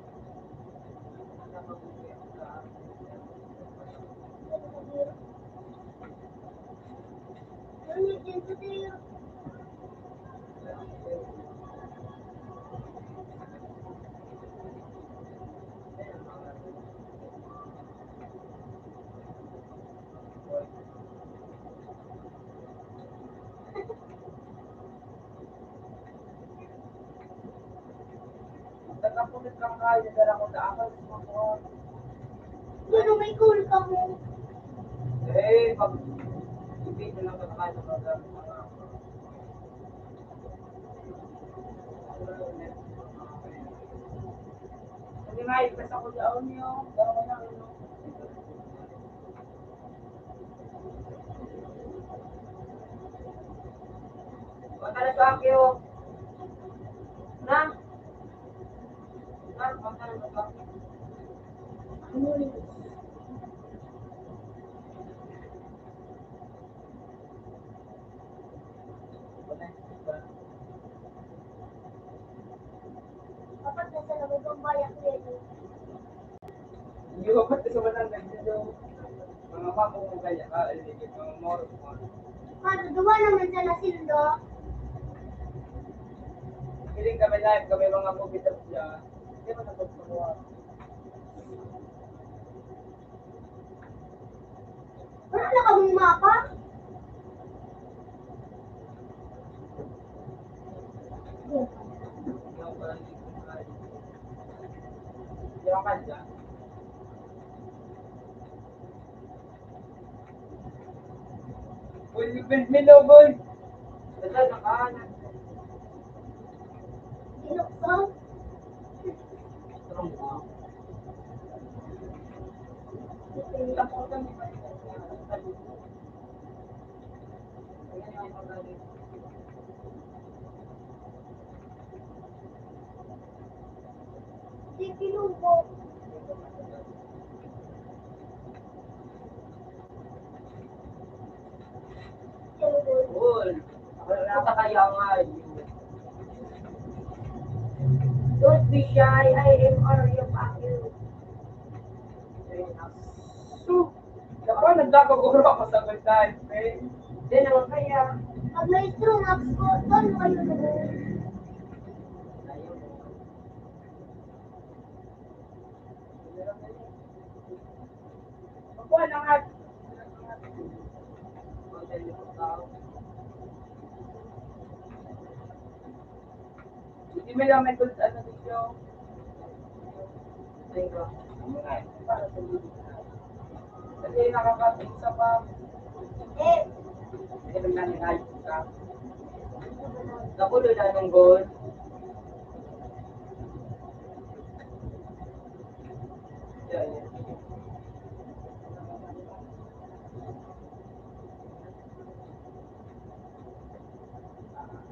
Nagkapulit lang kayo, dala ko na ako, mga. Pero may call ka mo. Eh, pag, hindi na lang pagkain ng mga, mga. Hindi nga, ipas ako sa unyo. Pero wala, ano. Matalo sa aki, oh. Na? Na, matalo sa aki. Dapat nasa labas ang bayan ko yan, eh. Hindi ko pa sa manang nagdito. Mga mako mo kaya ka, aligid mga moros mo. Matutuwa naman siya na sindo. Feeling kami live, kami mga movie trip siya. Hindi mo napagpakuha. Wala na kamong mapa? Uy, build me, no, boy. Wala, nakahanap. Inokso? Di kinuha. Cool. Wala ka kaya nga yun. Don't be shy, I am Oreo Pacquiao. So, dapat nagkakaguro ako sa good time, eh. Hindi naman kaya. Pag may strong ups ko, doon kayo sa good. Kuha na nga. Hindi mo lang may good, ano, dito. Thank you. Ano nga, para sa video. Kasi nakakapit sa pa. Eh. Hindi naman namin ayos ka. Nakulo na nung goal. Yeah, yeah.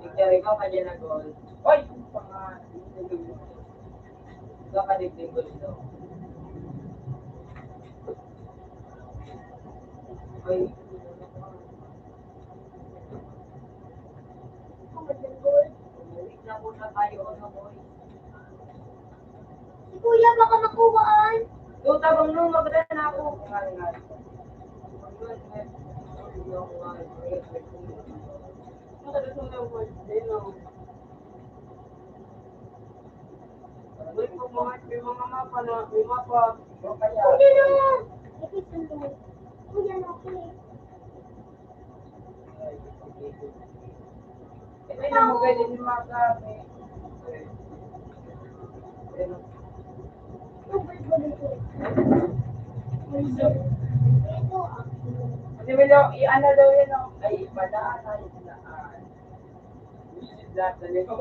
Picture ko, kanya na goal. Hoy! Ikaw ka digdig goal ito. Hoy. Si Kuya, baka makuhaan. Duta bang nung magdala na ako? Uy, kung mga, may mga mapa na, may mapa. Kuya na! Ipisundo. Kuya na, okay. Ito yung mga pwede nyo magamit. Ano ba daw? I-ano daw yan, oh? Ay, ipadaan, ay, ipadaan. Lahat na nito,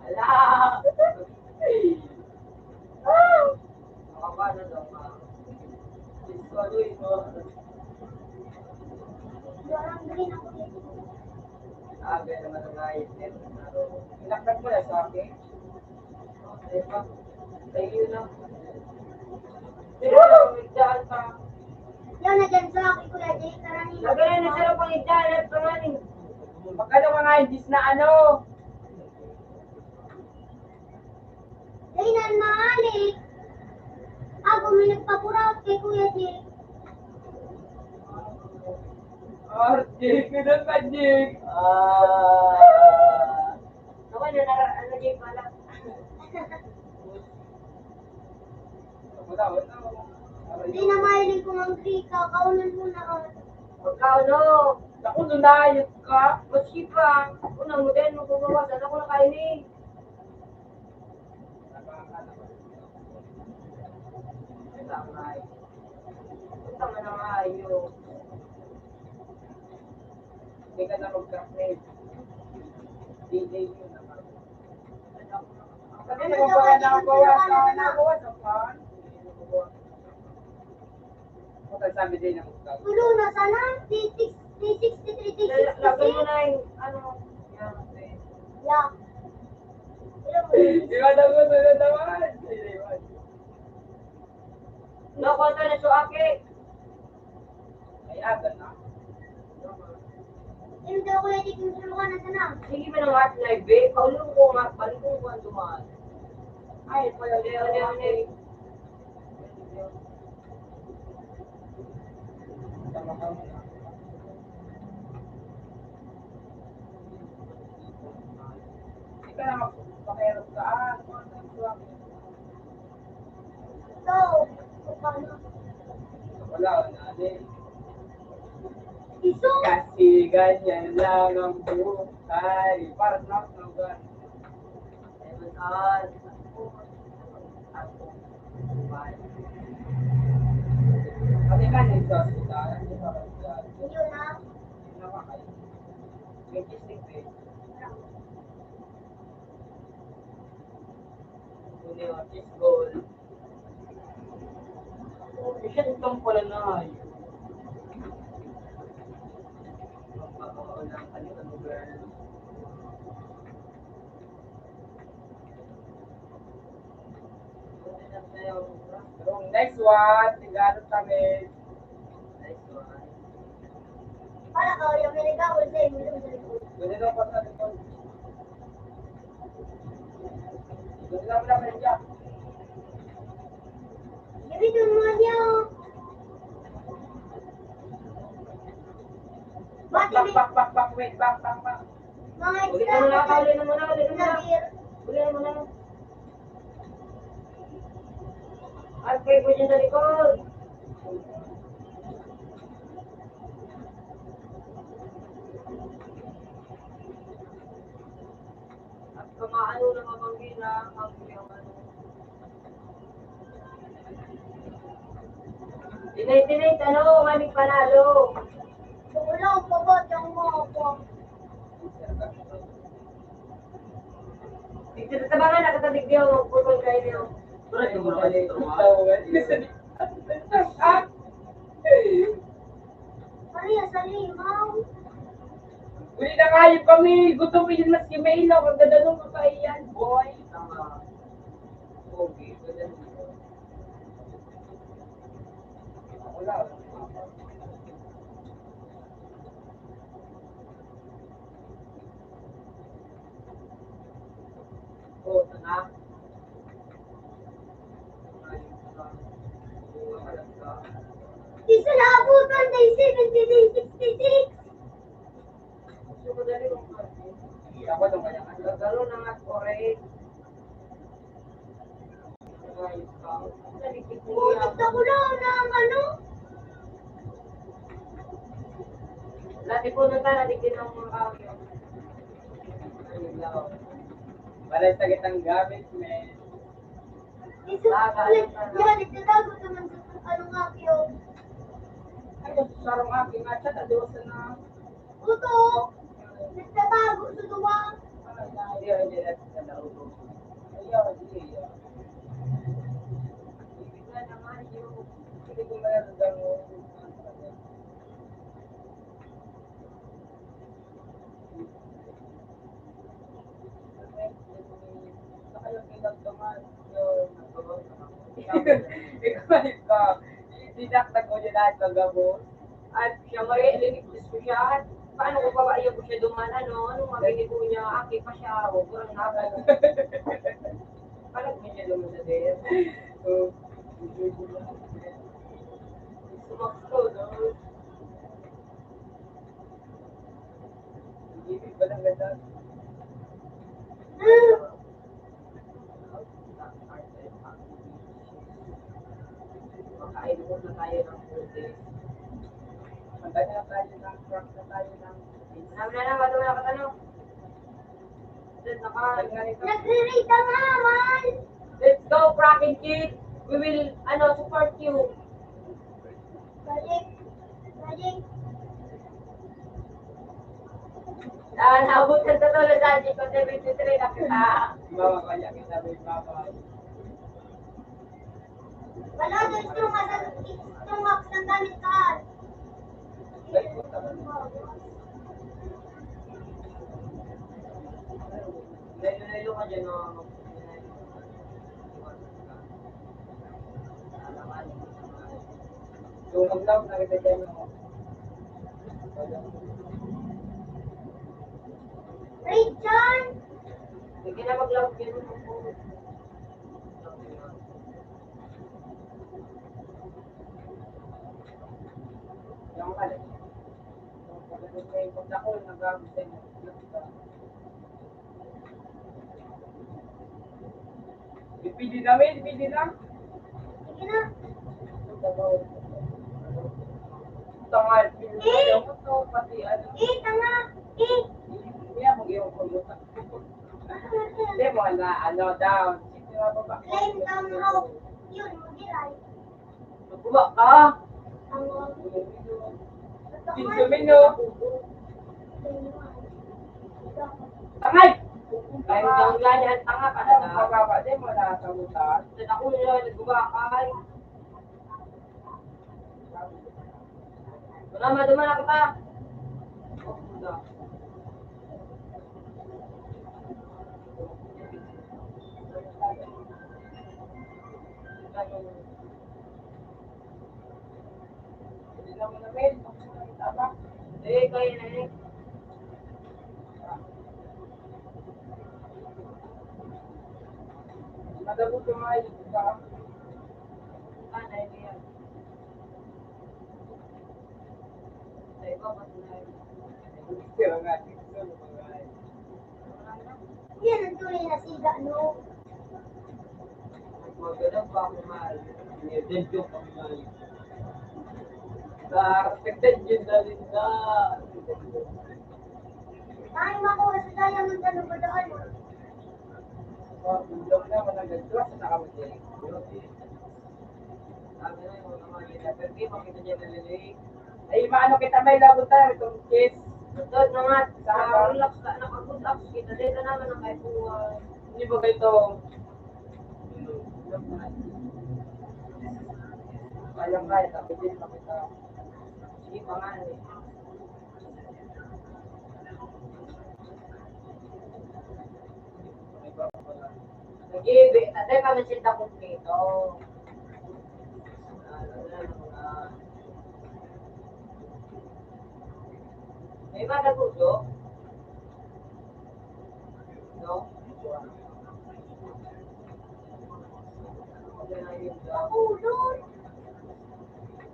ala! Makabana daw, ma. Ito, ano ito? Aga naman ang ayos nito. Inaktak mo na sa akin. Di ba? Tayo na. Pero, may daan pa. Yan na dyan sa akin, Kuya Jay. Karani. Lagay na siya pang idalat pa nga ni. Magkano ka nga, Diyos na ano? Dai na maali. Ako may nagpapuraot kay Kuya Jay. Ah, Jake, ganun pa, Jake. Ah. Ako na, nara-, ano, Jake, pala. Wala, wala. Di na mahiling kung ang Greek, kakaunan mo na, oh. Pagkauno, naku, lunayot ka. Maski pa. Ako na, modern, magbabawasan ako na kayo ni. Tama na nga, iyo. Hindi ka na mag-crackhead. D J yun naman. Ano daw, pwede ko na bawas, bawas, bawas, bawas. Kung sabi din ang utang. Tulo na sana, three sixty, three sixty, three sixty. Lagay mo na yung, ano, yan, eh. Yeah. Ilan mo yun? Iwan ako, sunod naman. Hindi, iwan. No, kontra na siya, Aki. Ay, aga na. Yung daw ko yung tikim sa luka na sana. Sige ba nang hot live, eh? Paulong ko nga, balik ko nga dumaan. Ay, pala, pala, pala. Ikaw na magpakahirap ka, ah. Wala, wala, eh. Kasi ganyan lang ang buhay. Parang nakakanggan. Kami ka nagsasalita, hindi pa kami sa Yun na. Hindi na pa kayo. May gising, eh. Kunin ang cheese ball. Siya itong pala na yun. Magpapakaulang ka nito, girl. Yung next one, tigano kami. Next one. Para ka, yung may nagkakul sa inyo, yung sa likod. Pwede daw pa sa likod. Pwede daw pala kayo dyan. Sabi doon mo niya, oh. Back, back, back, back, back, wait, back, back, back. Mga Uli mo na, uli mo na, uli mo na. Uli mo na. At kay po dyan sa likod. At kamaano na mamanggi na ang iyong ano. Tinay-tinay, tano, manig panalo. Wala, pabot yung mga po. Ito, tabangan na, katadig niyo, putol kayo niyo. Correct, yung mga ito, mga. Pareha sa limaw. Uli na kayo kami. Gutom yun, mas kimain ako. Gagano'n ko pa iyan, boy. Tama. Okay, gagano'n. Wala. Oh, tanga. Isa na abutan na yung seventy-nine sixty-six. Gusto ko dali kung ako nung kaya nga, gagalo na nga, correct. Oh, nagtakulaw na ang ano? Dati po na tayo, nagkikita ng mga kami. Balay sa kitang gamit, men. Ito, Baka, yan, ano, yan, nagtatago naman sa ano nga, yung Ay, sarong aking at saka doon sa na. Puto! Nagtatago sa duwa. Ay, ay, ay, ay, ay, ay, ay, ay. Ibig na naman yung, hindi ko malalagyan mo. Ikaw, ikaw. Dinaktak mo niya lahat ng gabos. At siya, may linig ko siya. At paano ko pa ba iya ko siya duman? Ano, ano mga ginagawa niya? Aki pa siya. O, kurang na ako. Paano ko siya duman sa date? So, sumakto, no? Hindi, walang ganda. Makain muna tayo ng food eh. Magdala tayo ng, prank na tayo ng. Sabi na lang, ba't wala ka tanong? Nagre-read ka nga, man! Let's go, Kraken Kid! We will, ano, support you! Balik! Balik! Ah, naabot na sa tulo sa ating twenty twenty-three na kita. Mama, kanya kita, may mama. Wala, gusto nga sa, gusto nga sa gamit ka. Layo-layo ka dyan, oh. So, mag-vlog na kita dyan, oh. Richard! Sige na, mag-vlog dyan, oh. Pwede na, men, pwede na. Sige na. Tanga, pati ano. Eh, tanga. Eh. Hindi mo, ano, down. Sige, mababa. Claim somehow. Yun, mag-try. Magkuha ka. Ang Pinto mino. Tangay! Kaya ang gani ang tanga ka na. Ang mababa din, wala sa utak. Sa nakulo, nagkuha ka. Wala, maduma na kita. Eh, kaya na eh. Madabog yung mga ito ba? Ah, na, hindi yan. Sa iba, mas na. Kaya nga, ito, mga Yan ang tunay na siga, no? Maganda pa ako, mahal. Yan, yan, joke ako, mahal. Sa respected yun na rin na. Ay, makuha sa diamond, ano ba daan? Oh, joke na, maganda. Joke na kami, eh. Ay, maano kita, may labot tayo, itong kiss. Ito, mga, sa relax ka, nakapag-relax kita, dito naman ang kaipuhan. Hindi ba ito? Kaya nga, ito, pwede makita. Sige pa nga, eh. Nag-iibi, tatay, pamit sinda kumpleto. May mga nagpuso? No?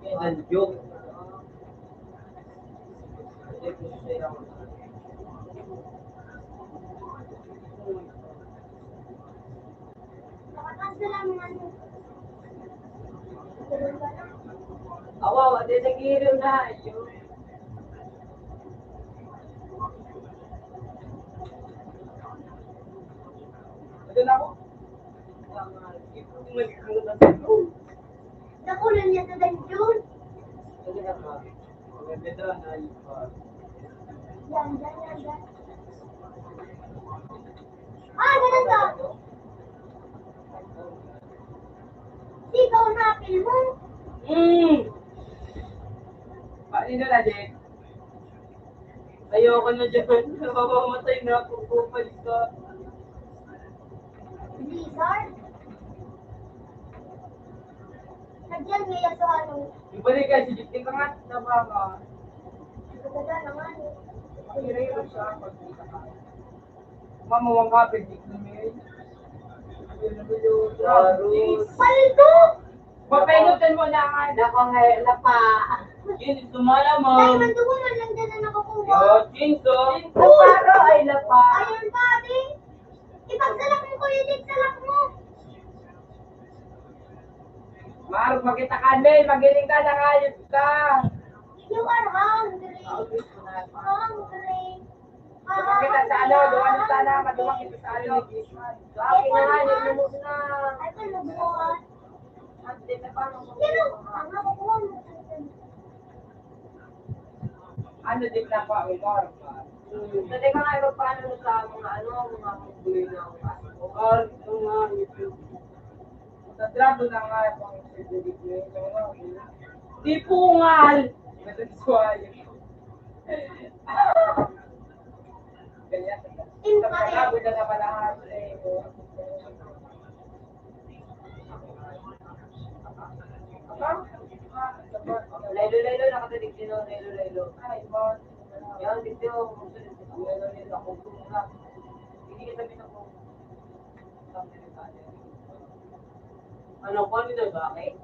Yan ang joke. Awa, wa, di nag-iinom na. Ayun. Ito na ako. Nakunan niya sa dungeon. Yan, yan, yan, yan. Ah, ganun ka. Ikaw na, apil mo. Hmm. Paano na, Jake? Ayoko na dyan. Mamamatay na ako. Bumalik ka. Blizzard? Diyan, may laso, ano. Ibalik kayo si Dikdik ka nga, nabanga. Ito ka na nga, eh. Ang hirap siya, pag-, mamawang ka, pwede ko na yun. Paldo! Papahinutan mo na nga. Nako, hay, lapa. Yun, ito mo naman. Ay, mandugo man lang dyan na nakakuha. Yo, chinto. Chinto, paro, ay, lapa. Ayun, pare. Ipagsalak mo, Kuya Dick, salak mo. Mar, makita ka, Nel. Magiling ka, nangayod ka. You are hungry. Hungry. Duwang kita sa ano, duwang kita na, maduwang kita sa ano. Bakit na nga, yun, lumog na. Ay, kalubot. Ang din na pa, lumog na. Pero, ang nakukuha mo. Ano din na pa, Omar? Hmm. Pwede ka nga magpaano sa mga ano, mga munggoy na Omar. Omar, ito nga, ito. Sa trato na nga, itong certificate, ano, di pungal! Nagkasuwayo. Ganyan. Sa trato na naman lahat, eh. Laylo-laylo, nakatadig din ako, laylo-laylo. Yan, dito, laylo-laylo, ako, hindi ka sabi na po. Ano po, ano daw, bakit?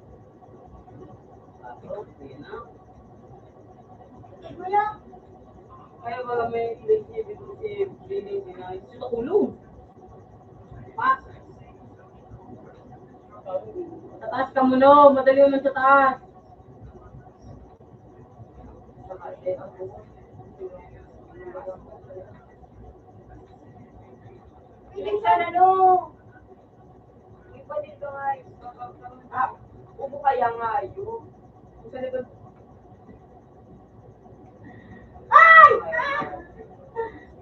Sabi ko, yun na. Kaya wala may relationship si Billy, si Nay. Sa ulo. Pa. Sa taas ka muna, madali naman sa taas. Minsan ano, ipalit ka nga, ah, ubo kaya nga yun. Minsan ito, ay! Ah!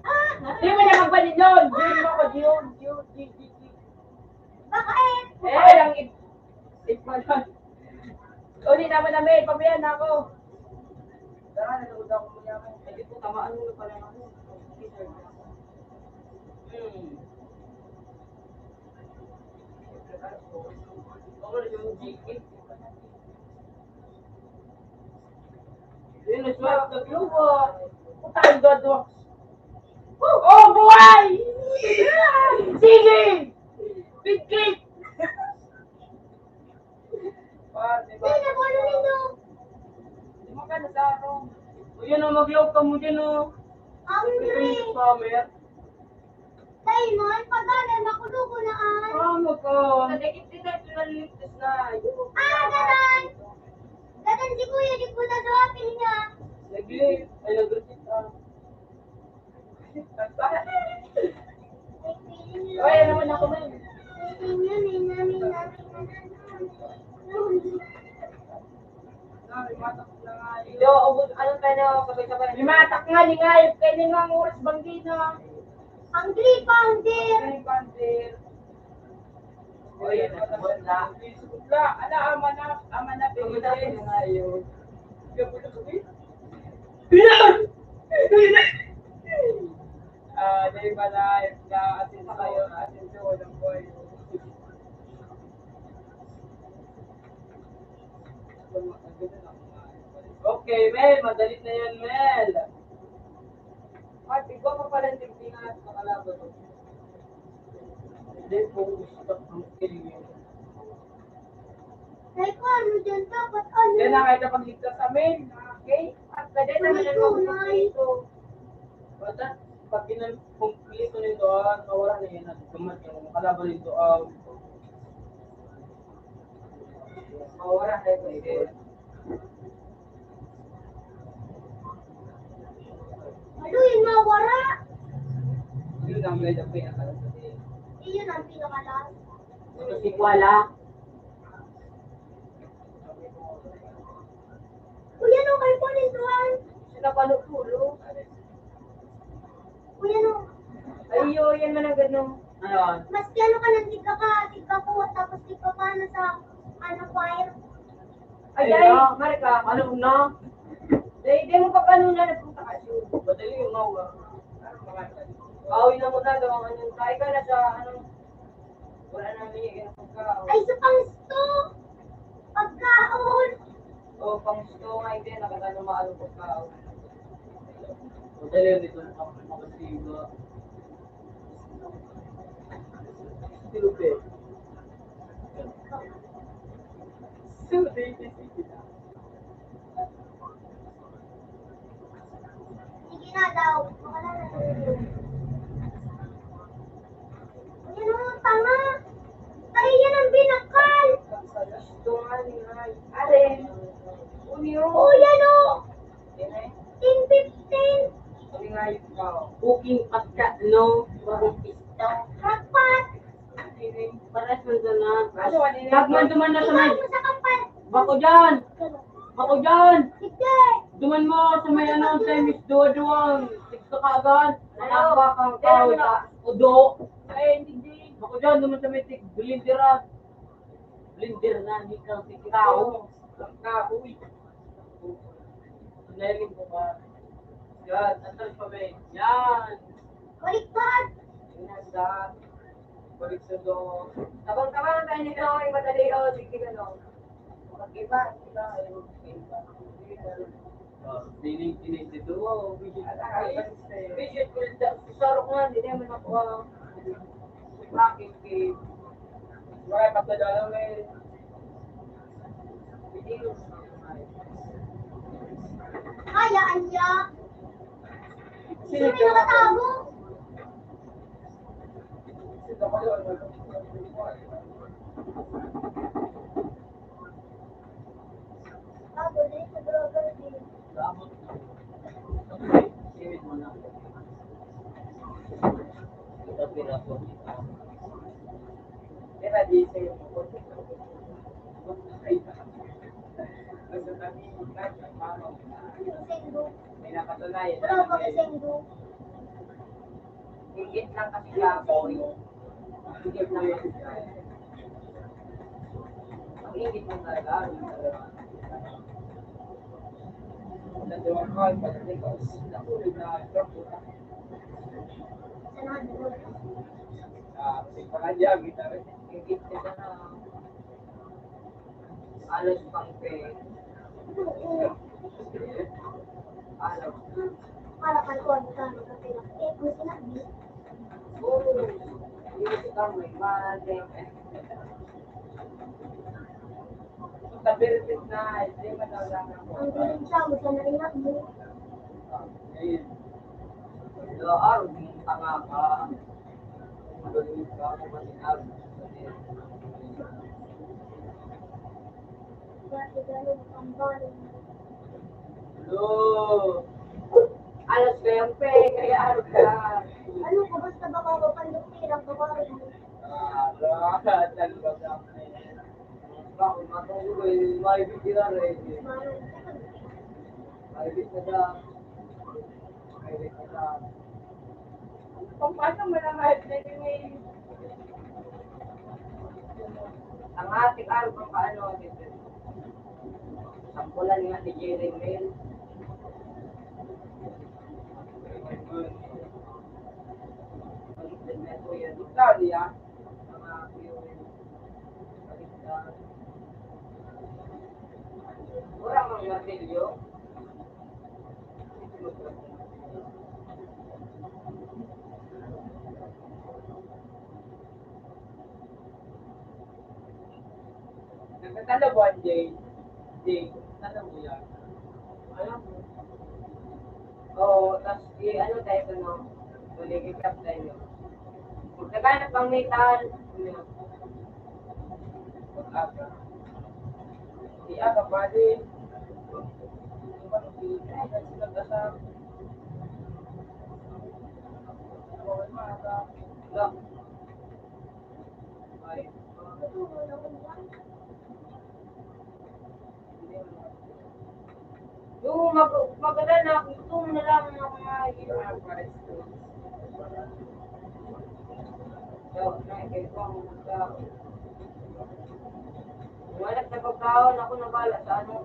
Ah! Di mo na magpalit nun! Di mo ako, di yun, di yun, di, di, di. Bakit? Eh, ang ip-, ip-, uli naman na may, pabayaan na ako. Tara, nanood ako muna. Hindi po, tamaan mo na pala ako. Hmm. Ako na yung G P. Yun, nag-swipe na blue, ah. Putang gado. Oh, buhay! Sige! Bigkit! Hindi, nakuha na nito. Di mo ka nasarong. O, yun, oh, mag-load ka mo dyan, oh. Ang green. Scammer. Simon, pag-alam, makulo ko na, ah. Ah, magka- Nadikit din tayo, pinaliligtas na. Ah, ganon. Ganon si Kuya, di po na sa apil niya. Nag-, ay, nag-receive, ah. Oy, ano man ako, man? Ito, ubod, anong tayo na, sabay-sabay. May matak nga, lingayod kayo, ning mga oras bang di na? Hungry Pounder. Hungry Pounder. Oy, ano na? Ala, ama na, ama na, pinili na ngayon. Gabi na kami. Ah, di ba na, na, asin kayo, asin sa walang boy. Okay, Mel, madali na yan, Mel. Ate, ikaw pa pala yung tingnan at makalaban mo. Hindi po, gusto ko ang feeling yun. Ay, paano dyan? Dapat ano? Yan ang kahit napagligtas sa amin. Okay? At pwede naman ang mga ito. Basta, pag pinag-, kumpleto nito, ah, nawala na yan. At dumating, makalaban nito, ah, mawala na ito. Ano yung mawara? Yun ang medyo pinakalas. Yun ang pinakalas. Ito si Kuala. Kuya, no, kayo po rin tuwan. Sila pa no, tulo. Kuya, no. Ay, yo, yan man ang ganun. Ano? Maski ano ka nang tigka ka, tigka po, tapos tigka pa na sa, ano, choir. Ay, ay, dai, na. Marika. Ano na? Dai, dai mo pa kanina nagpunta ka, Ju. Madali yung mawa. Awin na mo na, gawang ano, tayo ka na sa, ano, wala na may, ano, pagka, Ay, sa pangsto! Pagka, Pang gusto nga, hindi, nakakano, maalog ka. Madali nito, makasiba. Silupin. Silupin. Sige na daw. Wala na. Yan ang tanga. Kaya yan ang binakal. Gusto nga ni Ray. Are. Unyo. Oh, yan o. Ten fifteen. Kami nga yun ka. Booking pagka, no? Bagong pisto. Rapat. Pares man dyan na. Ano, ano yun? Tagman duman na sa may. Ikaw, sa kapal. Bako dyan. Bako dyan. Sige. Duman mo sa may ano, sa Miss Duwa-duwang. Tigkakagan. Ano? Nakabakang tao. Udo. Ay, hindi. Bako dyan, duman sa may tig-, blinderan. Blender na, hindi ka tigkao. Ang kahoy. Nailing ko ba? Yan, ang alphabet. Yan. Baliktad. Yan, sa balik sa do. Tabang-tabang tayo nito, iba tayo, sige, ano. Mag-iba, iba, iba. Ah, sining, sining dito. Oh, video. Ay, video, sarok nga, hindi naman ako, ah, bakit, eh, wala pa ko daw, eh. Video. Kaya, anya? Sino may nakatago? May nakatunayan. Wala pa kasi yung Ingit lang kasi siya, boy. Ingit lang kasi siya. Ang ingit mo talaga. Ang talaga. Ang talaga. Ang talaga. Ah, kasi pa nga dyan, gitara. Ingit ka na. Alas pang pe. Alas. Para kay Juan Carlos, ang pinakit mo sinabi. Oo. Hindi ka may mali. Sa birthday na, hindi man lang ako. Ang galing siya, huwag ka na rin ako. Ayun. Lo, ah, tanga ka. Magaling ka, masinag. Lo, alas na yan, pe, kaya ano ka? Ano ko, basta baka mapandok silang babae. Ah, talaga, talaga. Bakit matulog eh, may bibira na eh. May bibira na. May bibira na. Kung paano mo na mahal na yun eh. Ang ating araw kung paano ang bibira. Sampulan nga ni Jerry Mel. Ikaw niya, mga viewers. Mura mang martilyo. Nagtatalo ba, Jay? Jay, talo mo yan? Alam mo? Oo, tas i-ano tayo sa, no? Maligikap tayo. Naghanap pang metal. Aga. Di aga, pwede. Di ba, di, di, di, di, di, Yung mag-, maganda na, gusto mo na lang ng mga yun. So, nakikita mo na. Wala sa pagkaon, ako na bala sa ano.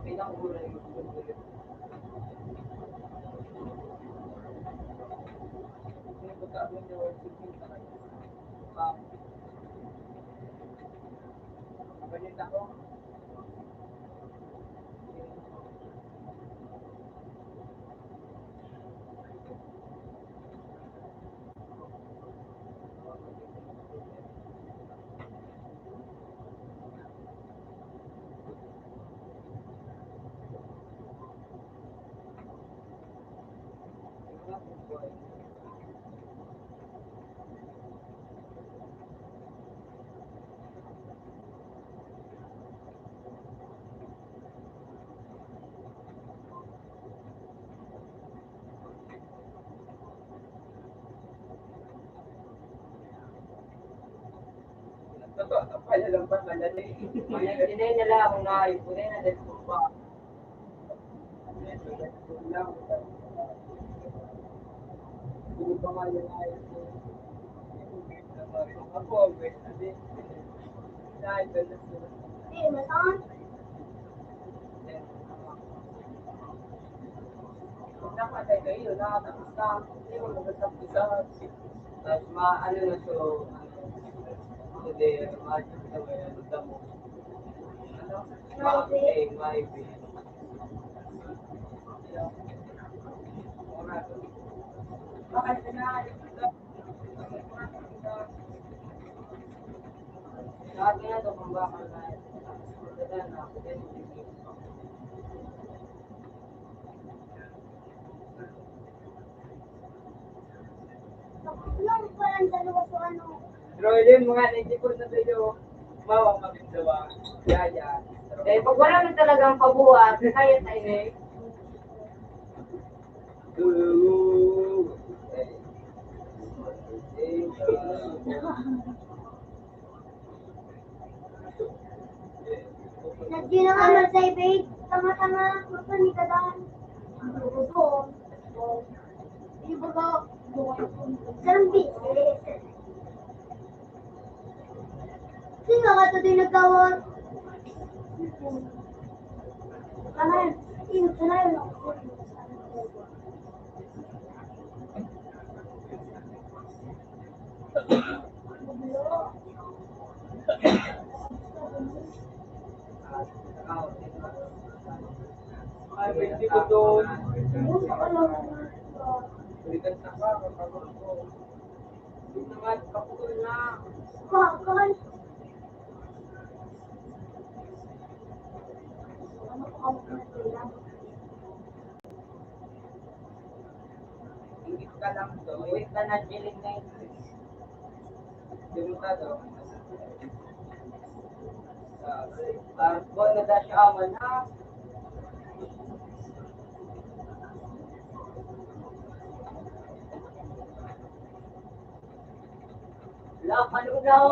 Pinakura yung Ganyan ako. Ano lang ba, madali? May sinay na lang, unay, unay na dahil ko pa. Hindi pa nga yung ayos ko. Ako, ang best na din. Dahil ba na sila? Hindi, masama. Napatay kayo, nakatapos na. Hindi mo magkatapos sa mas ma-, ano na to, ano, hindi, ma-, ano, damo. Ano? Ma-, okay, may Dati nga daw kung bakit na, Yung parang dalawa sa ano. Pero yun, mga ninety-four na tayo, mawang kami dalawa. Yaya. Eh, pag wala na talagang pabuhat, kaya tayo eh. Nagdino ka man sa ibig, tama-tama, magpanigadan. Gusto. Di ba ka? Sarang bis. Sino ka to din nagkawon? Tama yan. Sino ka na yun? Ay, pwede ko doon. Bakal. Ingit ka lang doon. Ingit ka na, Jeline, na Ingit. Di mo ka doon. Sa, sa, sa, na daw siya, aman, ha? Wala, palugaw.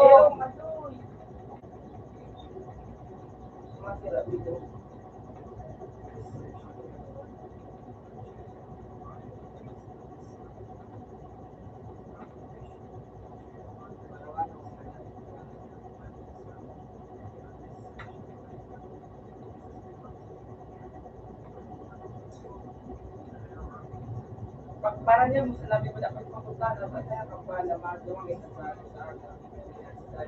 Para niya, mo sinabi mo dapat mapunta na ba niya, kapag alam mo, dumating sa, sa, sa, sa,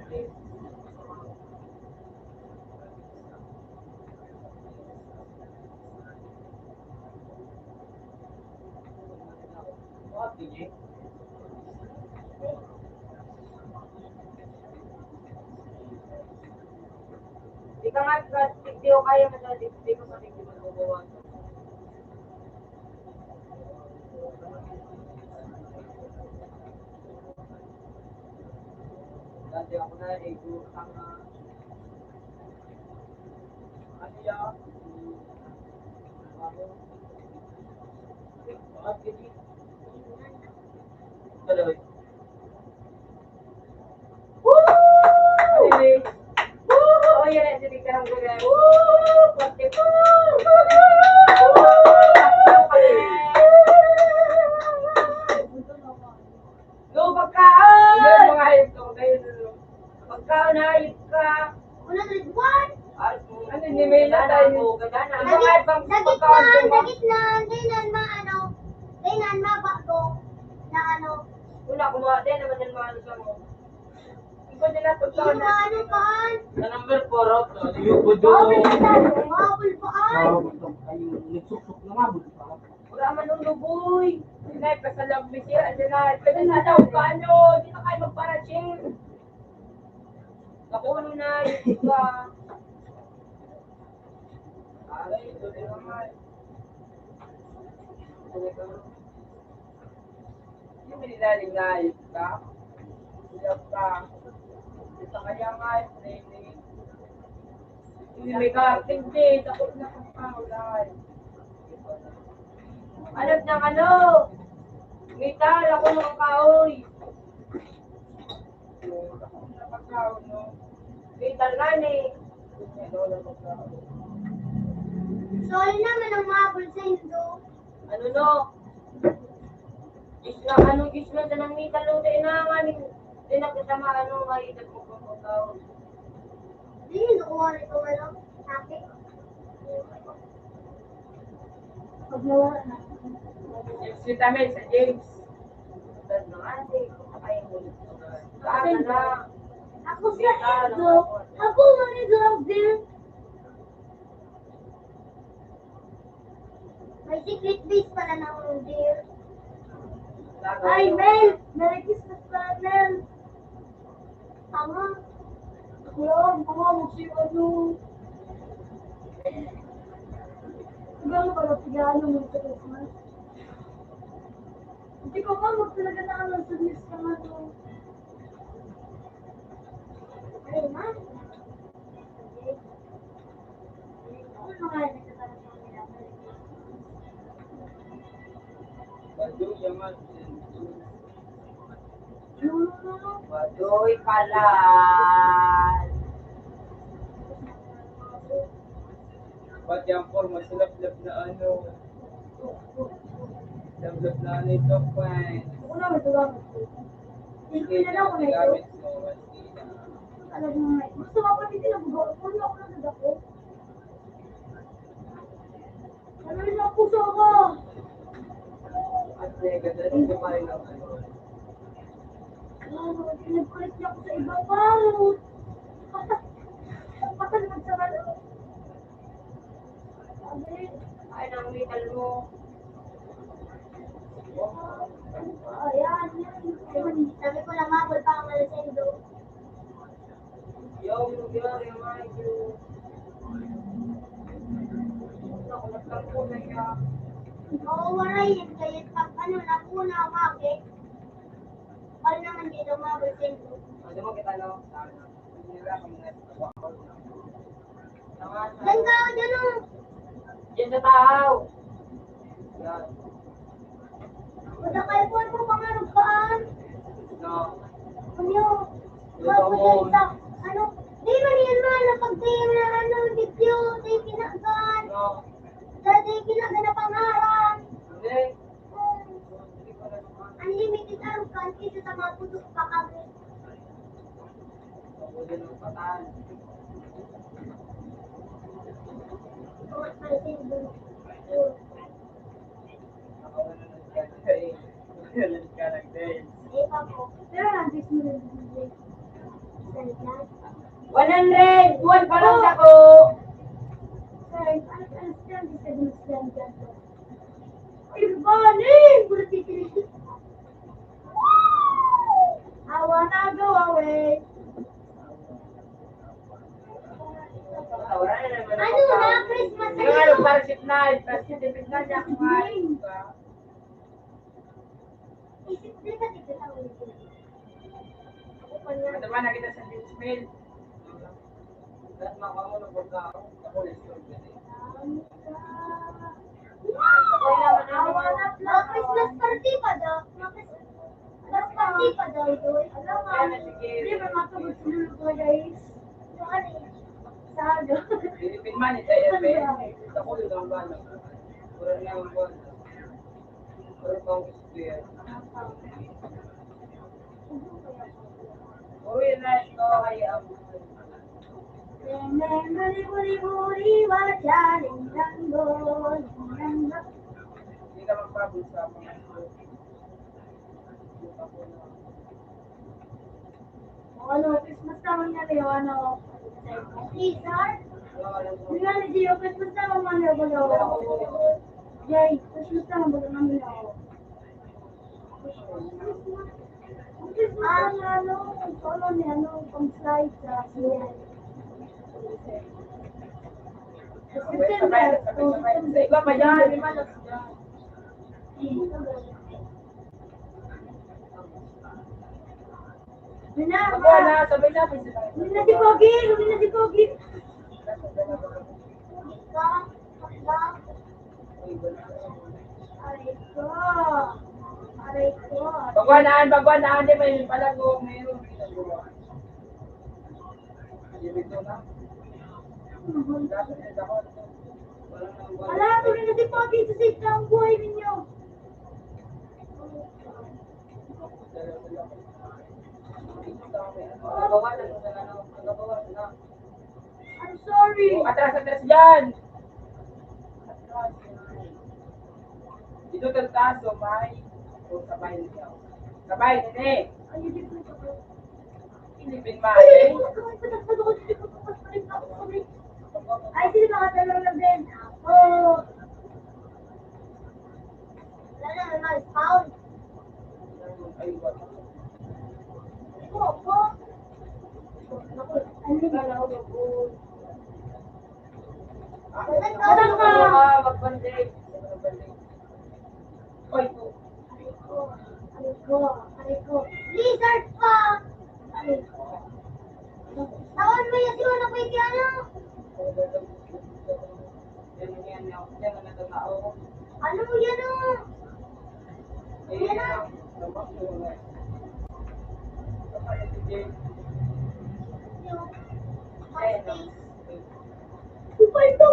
Di ka nga, di ko kaya mo na, di, di ko sa tingin mo nababawasan. Dati ako na, eh, ang, ah, ano yan? Ano? Bakit hindi? Ano? Woo! Anyway. Woo! Oh, yan, yan, sige, karang gulay. Woo! Pati, woo! No, pagkaon! Yung mga hayop ka, kayo na, no? Pagkaon, hayop ka. Ano, grade one? Ay, ano, ni Mela tayo? Ganda na. Dagit, dagit na, dagit na, ano, dagit na, ano, bago na, ano. Wala, kumuha din naman yung mga ano sa mo. Ikaw din ang pagkaon na. Yung ano, paan? Sa number four, oh, so, yung budo. Mabul pa, ay. Ay, yung nagsuksok na mabul pa. Wala man nung luboy. Hindi na, pasalam, may sira, hindi na. Pwede na daw, paano? Di na kayo magparating. Nakuha na, yung iba. Aray, ito na naman. Yung may nilalim na ayos ka. Iyak ka. Sa kanya nga, training. Yung may karting din, takot na kang paulay. Alam ng ano? Metal, ako ng kahoy. Takot na pagkaon, no? May talani. Sorry naman ang mahabol sa Indo. Ano no? Isla, ano, isla sa nang may talong sa inangan. Di nagkasama, ano, may itag mo kung tao. Di yun, nakuha nito, ano, ate. Pag nawala na. Yung si Tamel sa James. Ako sa ito. Ako, mga girls din. May secret base pala ng dear. Ay, Mel! Merry Christmas pala, Mel! Tama. Ako lang, tama, mag-share ano. Siguro pala, pag-ano mo sa Christmas. Hindi ko pa, magtalaga na ang nasa news ka nga to. Ay, ma. Ano nga yun? Baduy, yaman. Baduy pala. Ba't yung forma, sulaplap na ano? Sulaplap na ano ito, friend? Ako na, may tulang. Hindi na lang ako na ito. Alam mo nga, gusto ko pa dito nag-go. Ano ako na ako? Ano rin ang puso ko? At may ganda rin yung may lang. Ano, pinagkulit niya ako sa ibang baon. Patay naman sa ano. Sabi, ay, nang metal mo. Ayan, yan. Sabi ko lang, mabol pa ang alas sa indo. Yung, yung, yung, yung, yung, naku, nagtampo na siya. Oo, waray yan. Kaya pag ano, naku na, bakit? Pag naman dito, mabot sentro. Ano mo kita, no? Sana. Hindi na kami na. Diyan ka, diyan, oh. Diyan sa tao. Yan. Wala kayo po ang pangarap kaan. No. Ano? Ito Bakit mo. Sa, ano? Di man yan man, ang pagtingin na ano, video, di kinagaan. No. Dati kinagaan na pangarap. Hindi. Unlimited ang kan, isa sa mga puso pa kami. Pero ang gusto mo rin, one hundred! Buwan pa lang ako! Sir, ano, ano, sir, gusto mo siya dyan? Ay, bali! Puro titilis. I wanna go away. Ano na, Christmas na yun? Parasit na, parasit na, parasit na. Isip, di ba, di ba, Ako pa niya. Ito ba, nakita sa James Mail? Lahat makamu na pagkaon. Ako, restaurant ka din. Mga Christmas party pa daw. Mga Christmas party pa daw, doy. Alam mo, di ba matulog-tulog ko, guys? Yung ano eh, sa aga. Philippine money, kaya pa eh. Ako, yun ang gano'n. Mura na ang buwan. Mura pa ang experience. Uy, nice to, kaya ang Buri-buri, wala siya, lindang doon, lindang doon. Hindi ka magpabulsa mo. O ano, Christmas naman nga kayo, ano? Caesar? Hindi nga, hindi yung Christmas naman nga kayo, ano? Yay, Christmas naman, baga naman ako. Ang ano, ang solo ni ano, pang slide sa siya. September. Sa iba pa yan, di ba? Yun na, Ako na, sabay na, sabay na. Yun na si Pogi, yun na si Pogi. Aray ko. Aray ko. Pagwanaan, pagwanaan, di may palago, mayroon. Ala, tuloy na si Pogi sa sikla ang buhay ninyo. I'm sorry. Atras, atras yan! Atras. Dito, tagtaas, o, may. O, sabay niya. Sabay, nene. Ay, hindi po. Hindi, bin, mali. Ay, sino ba ka talaga, Ben? Ako. Wala na, may mouse, pound. Ay, wala. Opo. Ano ba? Magbandage. Magbandage. Oy, po. Aray ko, aray ko, aray ko. Lizard pa! Aray ko. Tawan mo yan, siguro na pwede, ano? Ano yan, oh? Yan ang nagkatao. Ano mo yan, oh? Yan, ah. Yung, ay, ito,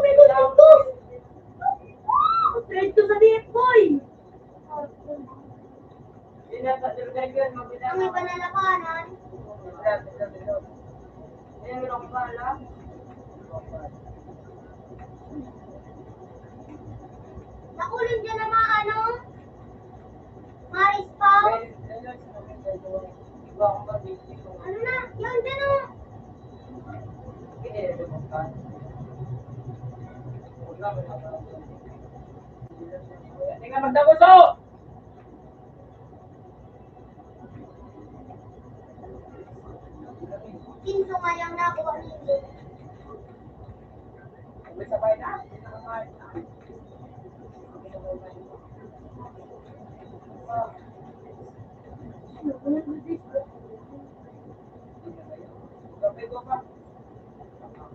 may gusto ko. Straight to sa D F, boy. Ang iba na labanan. Nakulong dyan ang mga ano, Maris Pao. Ano na? Yun, dyan o. Hindi ka magdaguso! Kinso nga yang nakuha ninyo.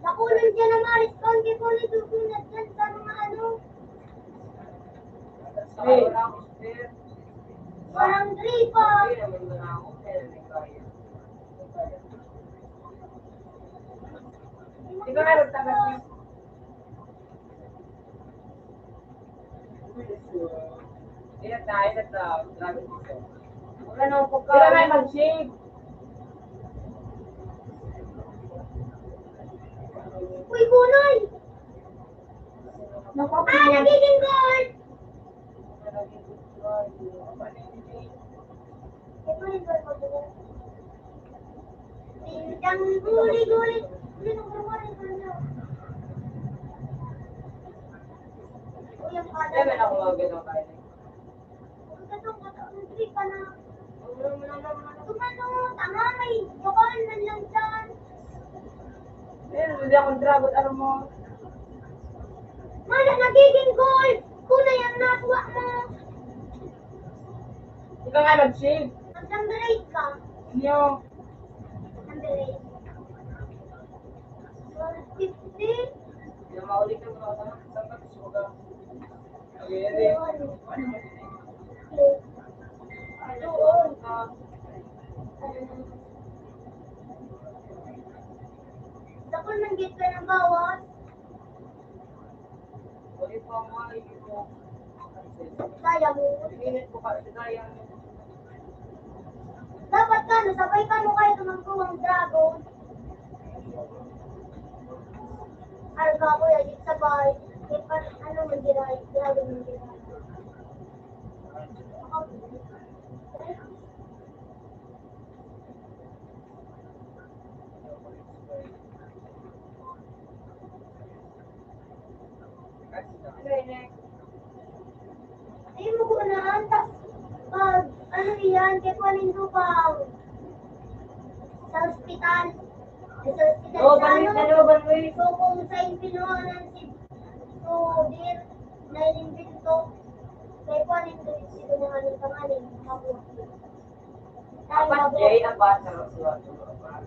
Nakunan siya na ma-respond kay Pony Dugunat dyan sa mga ano. Hey. Parang gripa. Di ba meron taga Ingat na, ingat na. Grabe dito. Wala na akong pagkain. Kailangan mag-shave. Uy, Bunay! Naku, ah, nagiging gold! Ito yung gold ko, Bunay. Pindang guli-guli. Hindi ko kumuha rin sa inyo. Uy, ang bata. Yan, may nakuha, ganun kayo. Ang gatong, gatong, ang gripa na. Tumano, tanga, may jokohan man lang dyan. Eh, hindi akong dragon, ano mo? Mana, nagiging gold! Tunay ang nakuha mo! Ikaw nga nag-shave. Nag-number eight ka. Inyo. Number eight. One fifty. Yung mauli ka, mga kasama, saan ka gusto ka? Dakul man gid ka ng bawas. Kaya mo. Dapat ka, nasabay ka mo kayo tumangko ang dragon. Arga ko yan, yung sabay. Yung pa-, ano, mandiray, grabe mandiray. Ay, mo ko na, tas pag, ano yan, kaya pa nindo pa sa ospital. Sa ospital, oh, sa banwit, ano? Ano, banwit. So, kung sa impinoanan si, so, dir, na inimbento, kaya pa nindo, si Dumahan yung pangalan, mabuhay. Apat, Jay, apat, sarap, sarap, sarap, apat.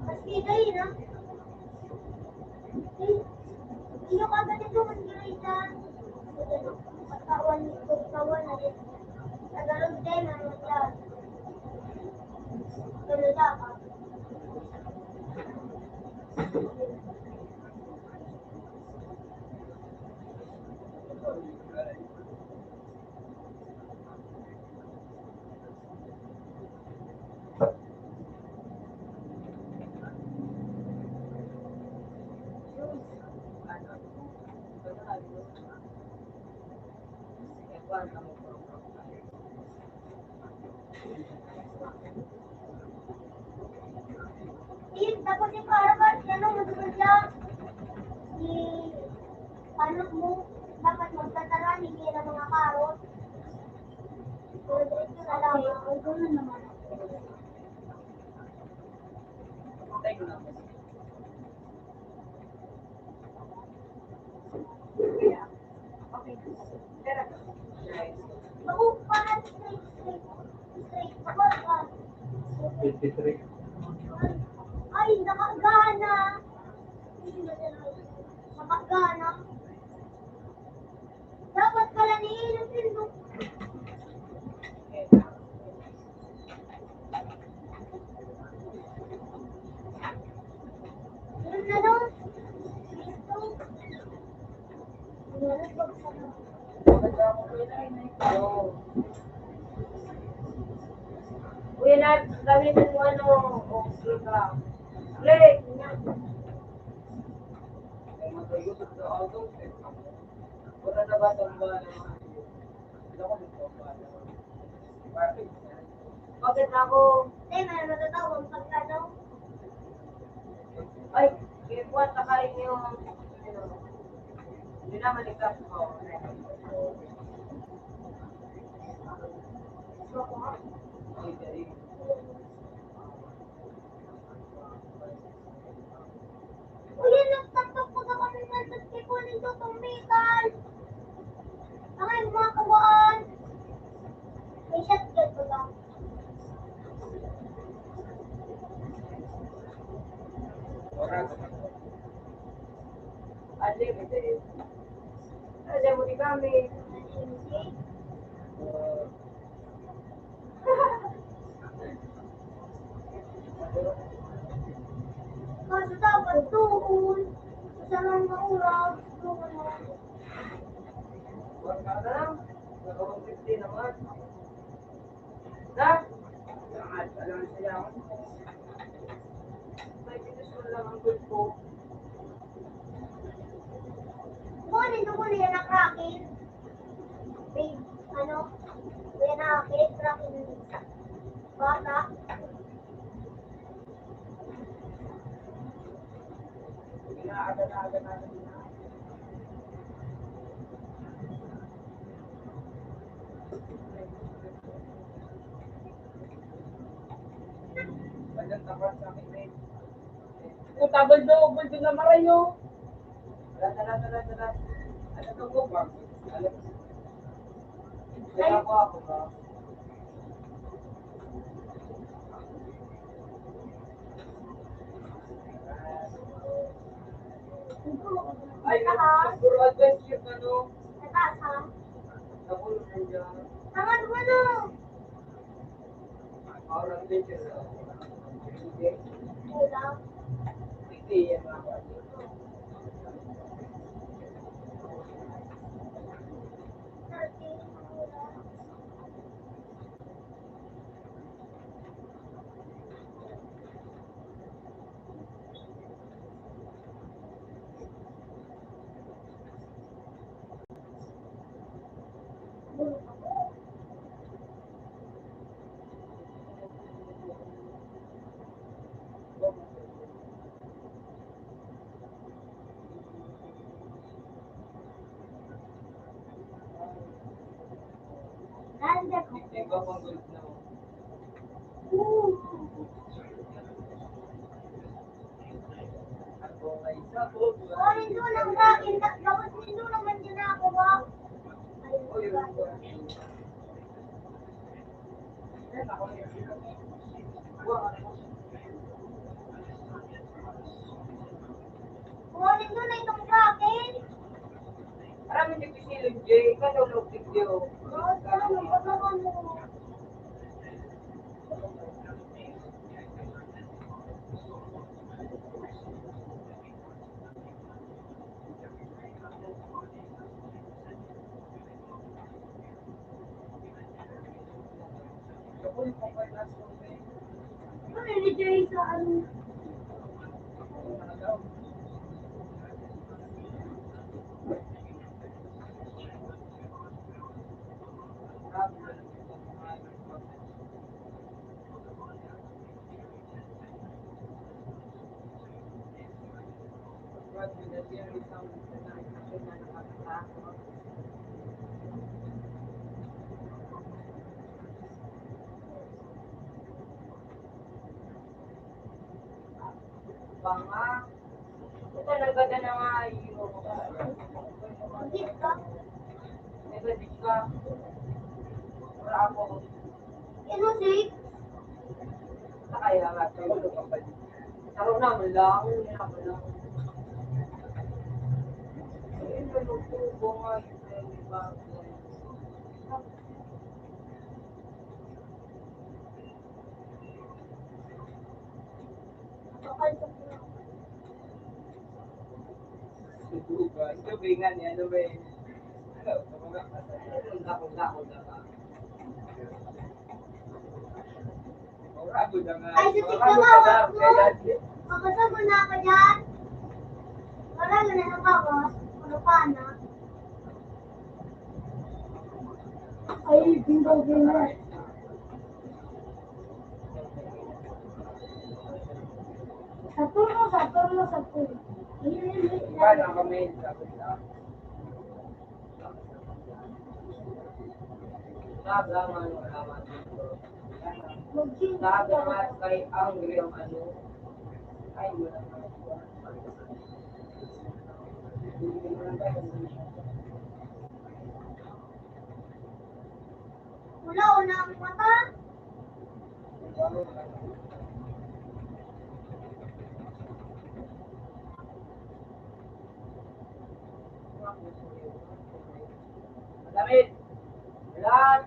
Mas kita yun, ah. Iyo ka ba dito, ang ginaita? Pagkawan, pagkawan na rin. Tagalog din, ano siya? Ganun dapat. Tapos yung karabas, yan ang matutuloy siya. Si, ano mo, dapat magtataran, hindi na mga karot. Pero diretso na lang, ang gulo naman. Twenty-three. Ay, nakagana. Nakagana. Dapat pala niilog-ilog. Uy, anak, gamitin mo ano, o, ka. Play! Wala na ba itong ba? Bakit ako? Hindi, may matatawa ang pagkano. Ay, kaya buwan na kayo yung, ano, hindi naman ikaw. Uy, yan, nagtapak ko sa kami ng testigo nito, itong metal. Ang mga kawaan. May shotgun ko lang. Unlimited. Alam mo, di ba, may Kaso dapat doon, sa sarang na oras, doon na. Wala ka na, naka-one fifty naman. Na? Yan, alam siya. May gusto lang ang gusto. Kuha nito ko na yan ang racket. Babe, ano? Yan ang racket, racket. Bata. Kung tabal daw, bulto na marayo. Tara, tara, tara, tara. Ano to po, bag? Ano? Kaya po ako, ba? Ay, puro advice yung ano. Nabasa. Nabulong mo dyan. Tama naman, oh. Oh, nindo lang sa akin, gabos nindo naman din ako, ba? Ayun, ba? Kuha nindo na itong bracket. Maraming dito si L J, katulog video. Oo, tama, patulog mo. Ano ni Jay sa ano? Banga. Ito, nagada na nga yung... Hindi ka. Nagada ka. Wala ako. Ano, Jake? Nakaya nga tayo. Taro na, wala ako. Wala ako lang. Ayun, nagtubo nga yung... Ito, bingan niya, ano ba eh? Ano, kumbaga, kumbaga, kumbaga. Ay, sa TikTok ako. Mabasa mo na ako dyan. Wala na, nakakabas. Ano pa na? Ay, bingo, bingo. Saturno, Saturno, Saturno. Hindi, hindi, hindi. Nagaman, nagaman. Nagaman kay Angry ang ano. Ay, wala na. Wala, wala ang mata. Madamit. Lahat.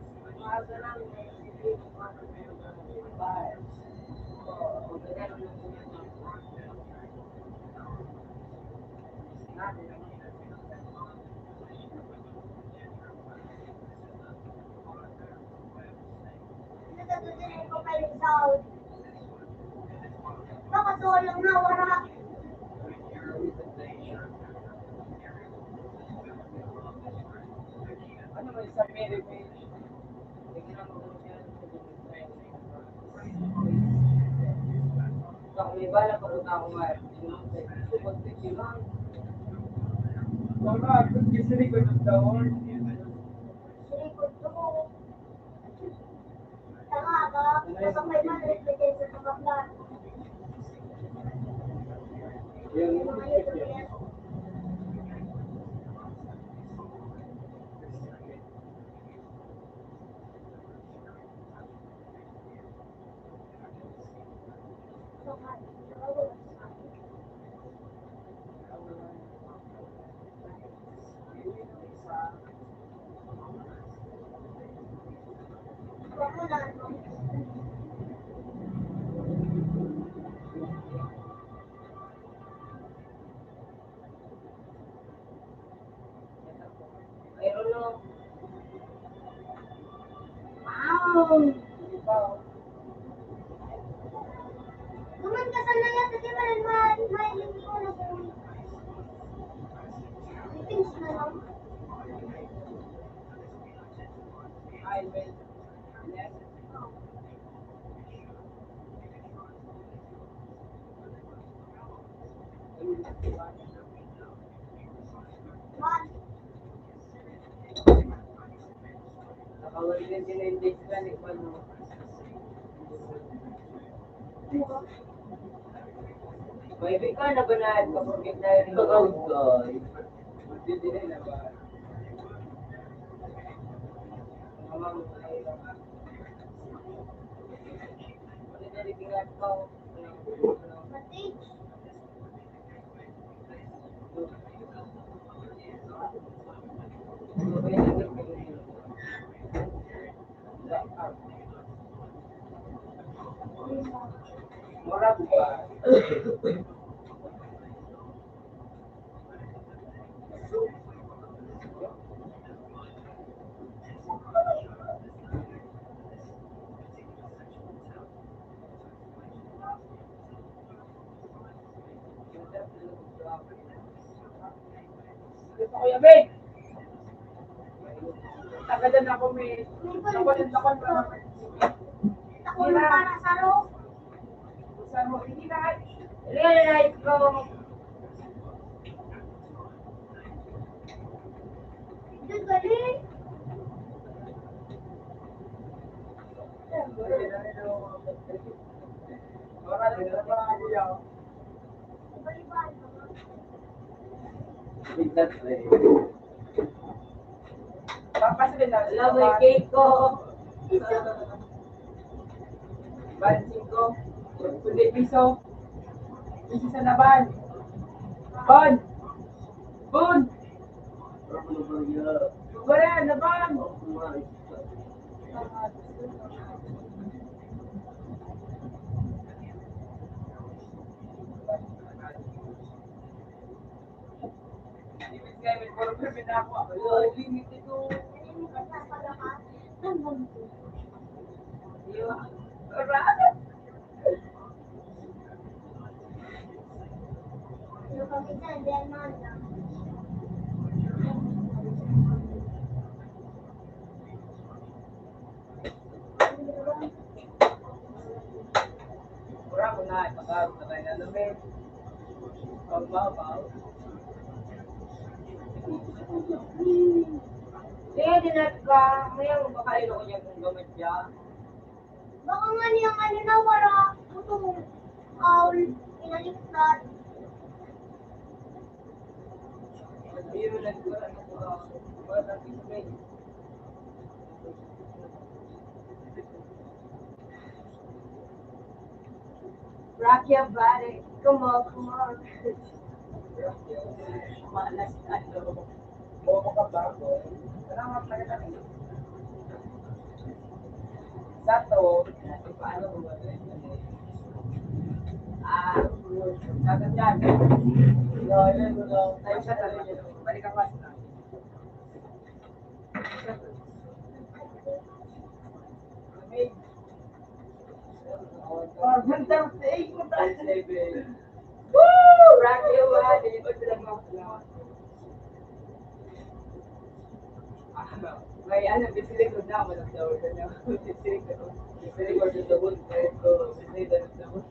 Ano man sa Philippines? May bala pa po ako nga. Wala, kasi likod ng taon. Likod ko. Tama ba? Nasa may mali, may sa mga plan. Yan. Pero no. Wow! Duman ka sa layas, di ba, nag-, ma-, ma-, Pinch na lang. May ka na ba na nagpapagkit na yun? Ikaw, guys. Ito, Kuya Ben. Tagadan ako, may nawalan ako ng... Ako na para sa ro. Sa mo, hindi na. Realize ko. Love, may cake ko. Ban, singko. Kundi piso. Piso sa laban. Bon! Bon! Wala, laban! Bravo na, ipagaro na tayo na namin. Pagbabaw. Kaya dinat ka, mayang baka ilo ko niya kung gamit siya. Baka nga niyang ano na, wala, putong kaul, pinaliktad. Biro lang ko, ano ko, ah, wala, explain. Rock your body. Come on, come on. Malas, ano. Bobo ka ba? Salamat na kita. Sa to, paano mo ba? Ah, sabi dyan. Yun, yun, yun. Tayo siya talaga. Balik ang mas na. Woo! Rock you, ah, deliver to the mga. May ano, bisili ko na, walang daw, ano, bisili ko. Bisili ko sa tubod, pero ko, bisili ko sa tubod.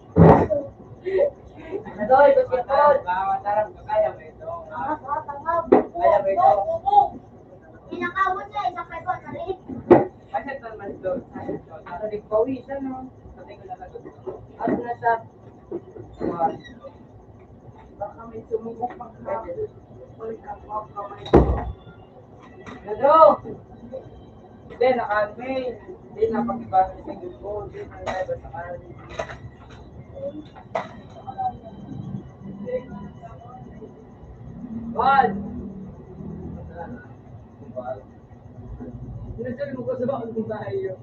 Ano to, ito, ito. Bawal tarang, kaya mo ito. Ah, tangab. Kaya mo ito. Pinakawon niya, isang peso, salit. Kasi ito naman ito, salit ito. Salit pawisan, no? Sabi ko na sagot. At nasa, baka may sumubok pagkahapon. Ulit ang pagkamay ko. Pedro! Hindi, naka-unmail. Hindi, napag-iba sa single ko. Hindi, nang live sa kanan. Bal! Bal! Nasal mo ko sa bakit mo tayo?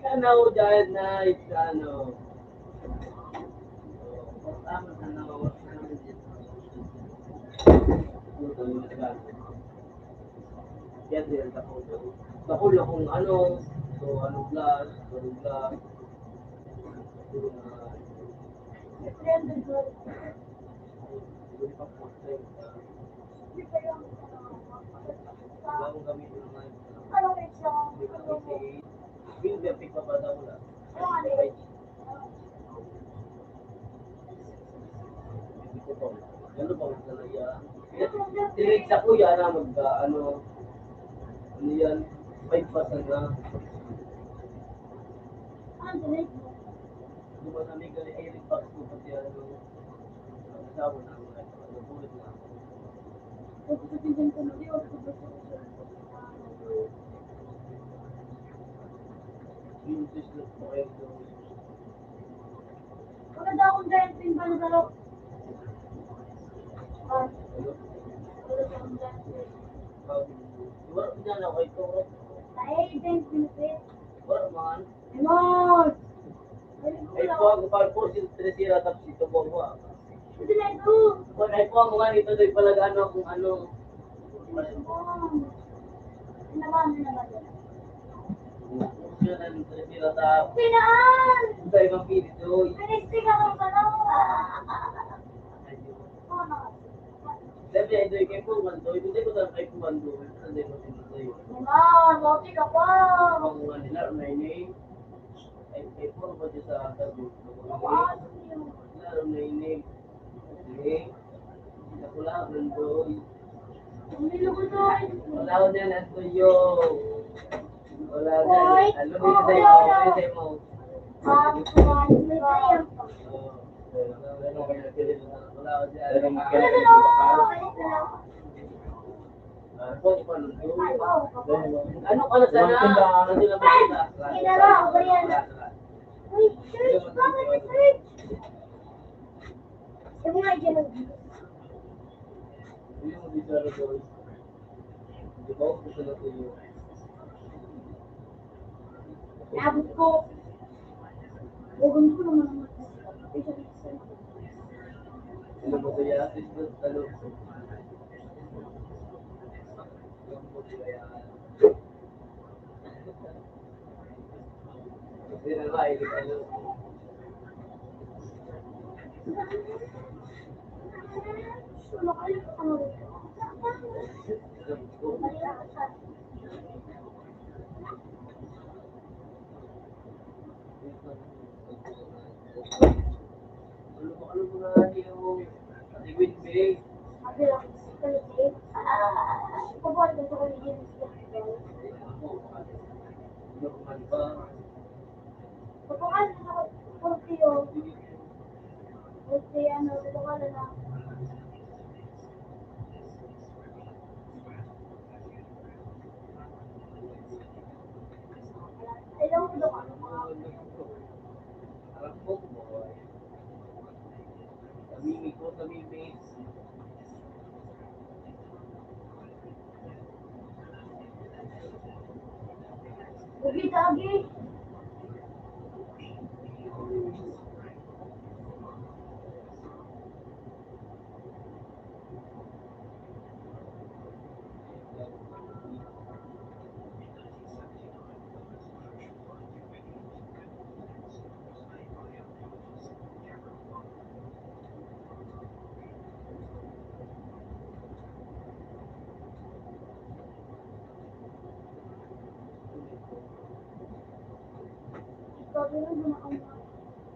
Ano, diet na, ano. Tama na, no. Yan din, tapos, tapos yung kung ano, so, ano, plus, ano, plus. Ano ba ang talaga? Tinig sa kuya na mag, ah, ano, ano yan? Five percent na. Di ba kami gali, ay, rin pa po kasi ano, ang asawa na, ano, tulad na. Yung business ko, eh, Maganda akong giant pin ba na sarap? Ah. Wala pa akong giant pin. Wala pa dyan ako ito. Ay, giant pin ito eh. Wala man. Emos! Ay, po ako, pag po si Tresira, tapos ito po ako, ah. Ito na ito. Ay, po ako nga nito, doy, palagaan mo kung ano. Pinaan! Sa ibang pilit, oy. Pinistik ako sa loob. Sabi niya, "Ito yung kay Puan, doy." Hindi ko lang kay Puan, doy. Hindi ko lang kay Puan. Pinaan! Mati ka pa! Ang mga nila, may name. Ay, kay Puan ba siya sa Tagalog? Pinaan! Nila, may name. Sige. Wala ko yan, Antonio. Wala na. Ano ba yung sa'yo? Ano yung sa'yo mo? Wala ko yan. Ano ka na sana? Ano sila makita? Uy, Church, bakit Church? Yung mga dyan. Labot ko. Huwag ko naman. Namimigo, namimiss. Ugi, tagi.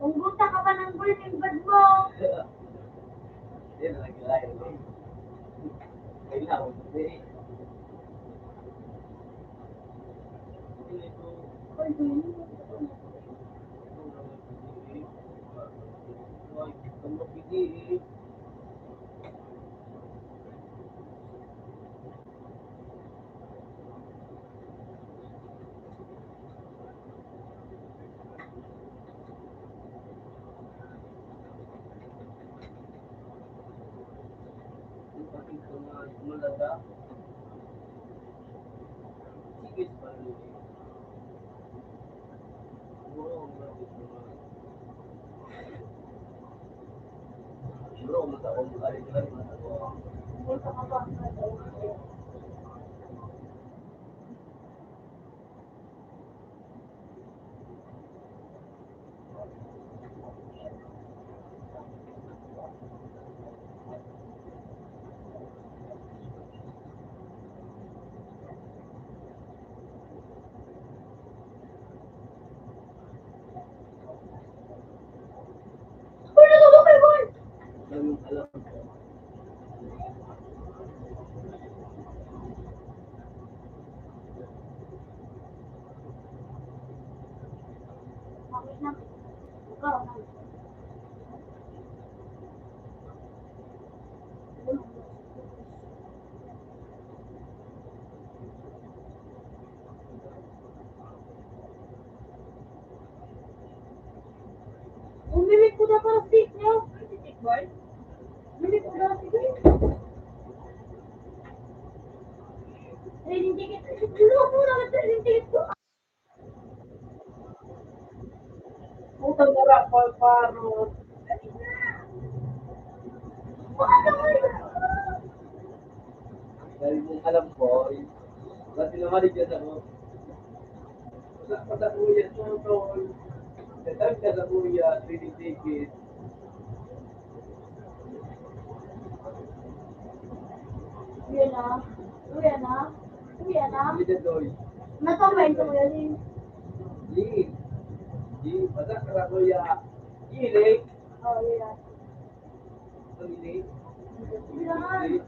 Kung buta ka pa ng gulping bag mo. Yan ang naglayo, eh. Kailangan mo, eh. Umiwit ko na para sa date niyo. Boy? Umiwit ko na sa date. Training ticket. Luto na ang training ticket ko. Putang na rak, pagparot. Dahil kung alam ko, dati naman yung ako. Wala pa sa kuya, totoo. Datang ka sa kuya, three D ticket. Kuya na. Kuya na. Kuya na. Hindi na, Doy. Natawag ko yan, eh. Di. Di, basta ka na, kuya. Di, Rick. Oh, yeah. Ang ini. Yan.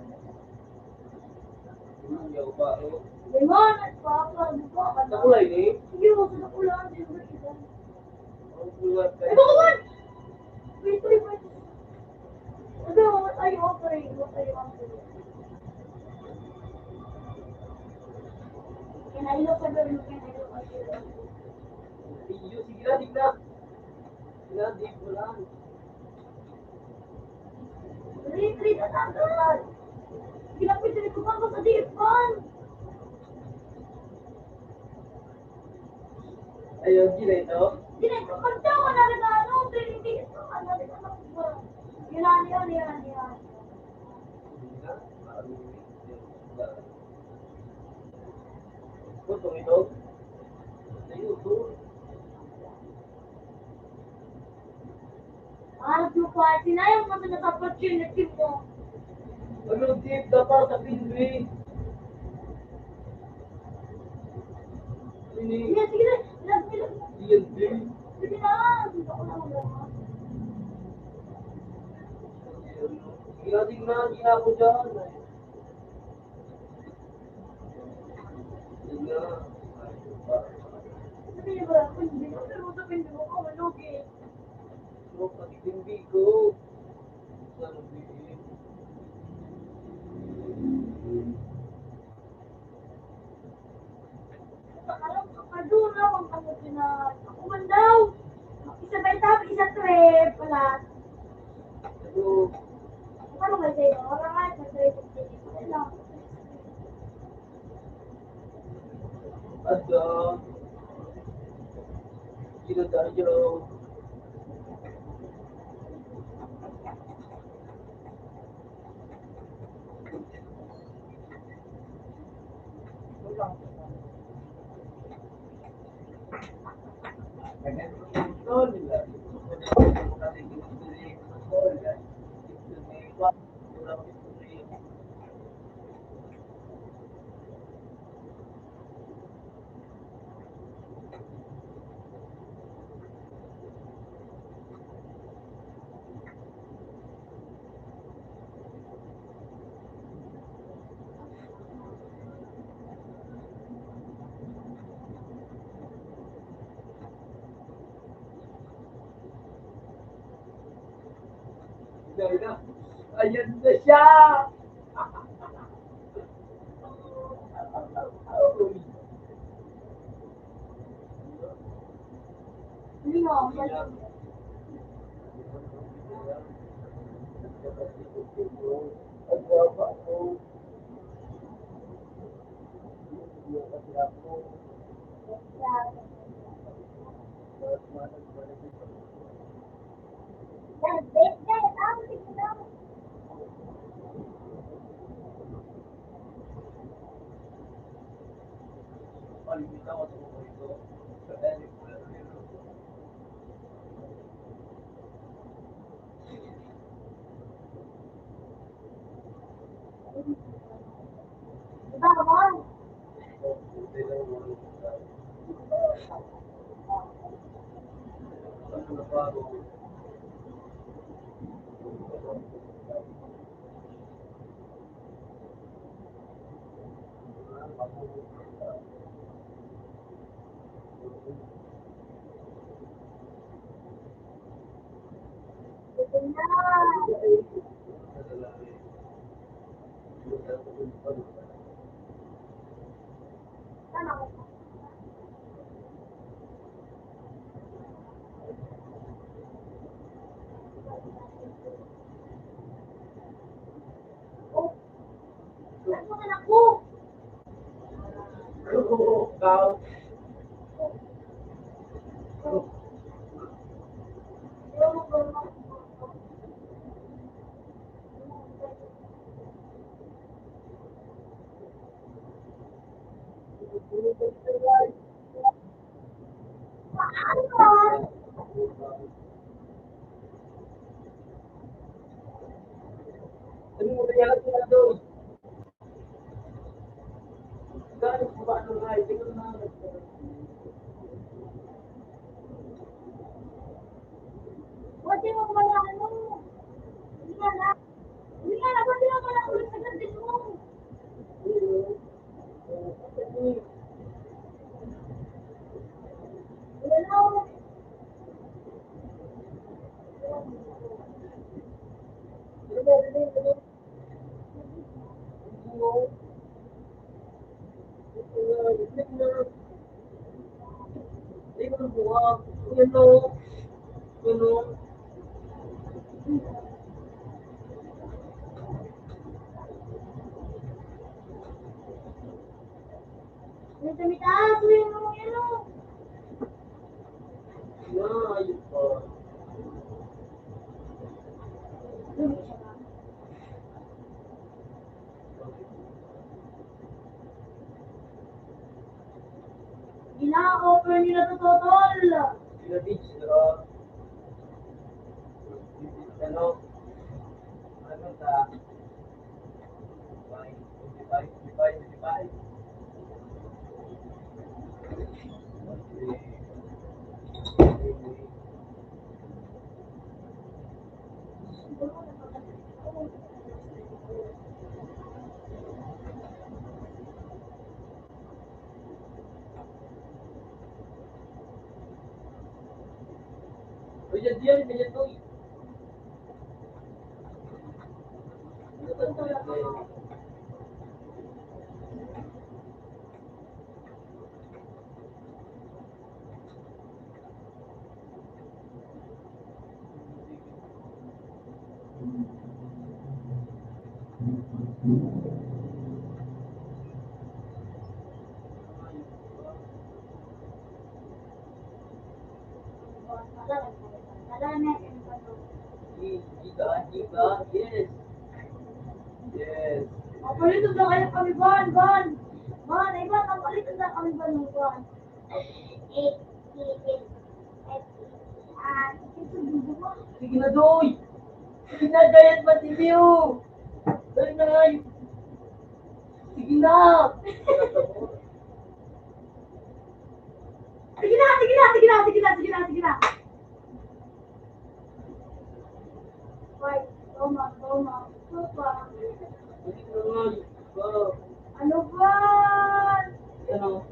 Ang yaw ba, oh? Limon at papa, di ba? Sa kulay ni? Yun, sa kulay, di ba? Ang kulay kayo. Ito ko man! Wait, wait, wait. Ano, what are you offering? What are you offering? Can I look at the, can I look at the Iyo, sige na, sige na. Sige na, di ko lang. Retreat na agad! Ginapit-rit ko pa ako sa dipan! Ayun, sige na ito. Sige na ito. Pagtawa na rin na ano, pero hindi ito. Ano, di ko makuha. Yan, yan, yan, yan. Sige na. Gusto mo ito? Ayun, ito. Parang yung party na yung mga nasa opportunity mo. Ano, tip na para sa Pinwi? Ini. Sige, sige na. Ilag, ilag. Ilag, ilag. Sige na. Gusto ko na mag-, Sige na, sige na. Hindi na ako dyan. Sabi niya ba, "Kung hindi ko, pero sabi niya, baka malugi." So, pag hindi ko, sa magbibigay. Sa karong sa Padura, ang ano, pina-, ako man daw. Isa ba ito? Isa trip, wala. Ano? Ano ba sa'yo? Oras, sa trip, wala. Ada. Ginagayo. Ayan na siya! Pwede mo pala, ano, hindi ka na. Hindi ka na, pwede mo pala ulit sa ganda mo. Mita-mita, kuya mo, yan o. Gina-offer nila to, Totol. Ano? Ano ta? Oy, yan, yan, yan, oy. Diba? Diba? Yes. Yes. Paborito na kayo kami, Van, Van. Van, ay ba, paborito na kami, Van, Van. Sige na, Doy. Sige na, gayat matindi, oh. Dali na, ay. Sige na. Sige na, sige na, sige na, sige na, sige na, sige na. Five, comma, comma, two, comma. Ano ba? Yan o.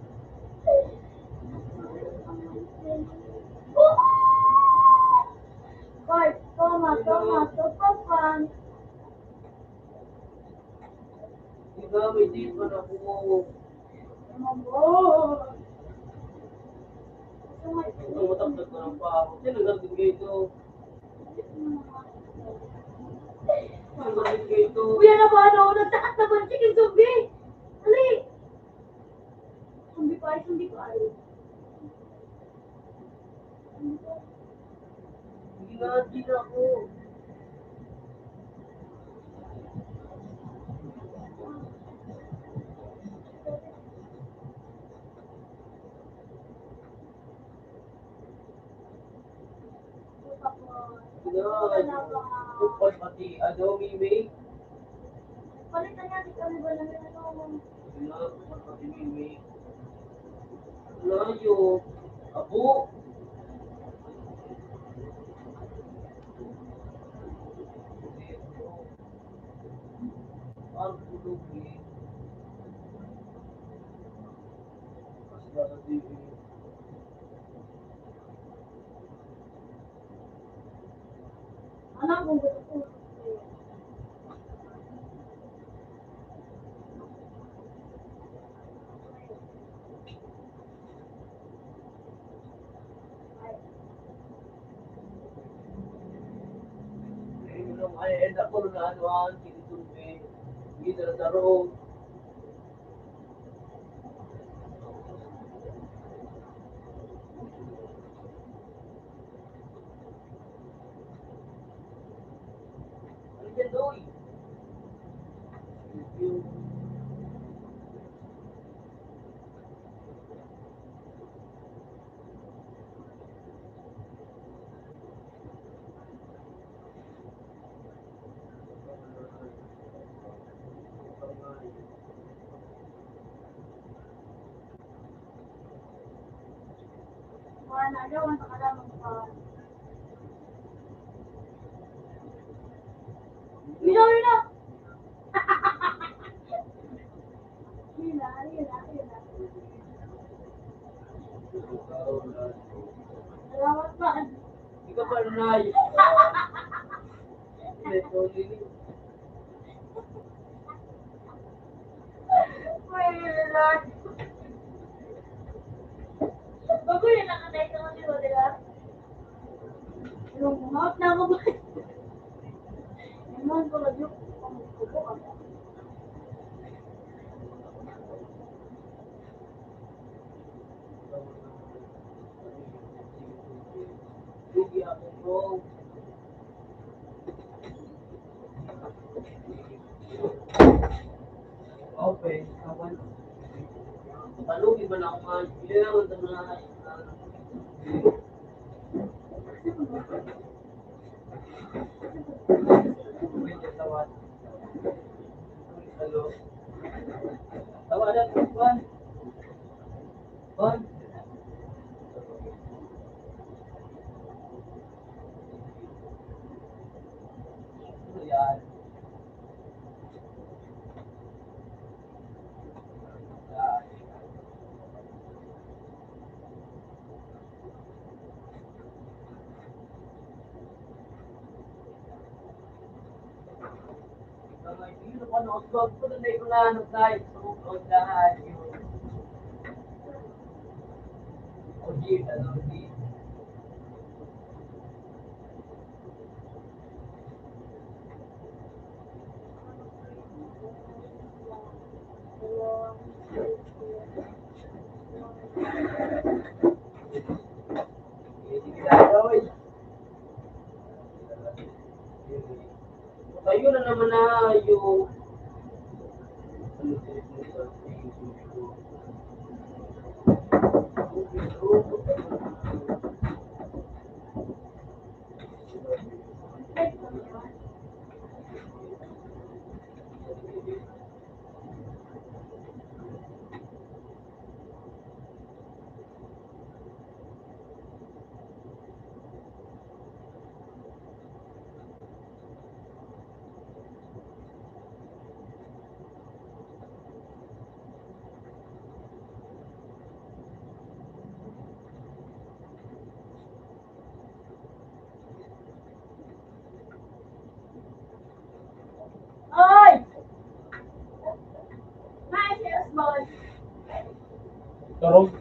Five, comma, comma, two, comma. Nga, may date man ako. Ano ba? Ang matapos na ng pako. Sino nagdagdag kayo ito? Sino nagdagdag kayo ito? Kuya, na ba, ano? Nagsakat na ba ang chicken zombie? Ali! Zombie pa, zombie pa, ali. Ginagi na ako. Ginagi. Upal pati, ano, Mimi? Palitan niya, di kami ba naman, ano, Wala, pati Mimi. Layo. Abo. Ang tulog eh. Mas nasa T V. Anak kong gusto ko. Ay, ay, ay, ako na ano ang tinitong eh. Hindi na nagkaroon. Ano yan, Doy? Wala na, ayaw, ang takalaman ko. Ilaw, ilaw! Ilaw, ilaw, ilaw. Salamat, man. Ikaw pa, Nay. Ito, Lili. Uy, Lord. Bago yun ang kanay sa mga, di ba? Yung mouth na ako ba? Yung mouth ko, lagyan ko pang kubo ka. Lugi ako, bro. Okay, kawan. Palugi man ako, man. Hindi naman ito mga, ah, Tawadan mo, Juan. Juan. Ano yan? Kayo na naman na yung Turog.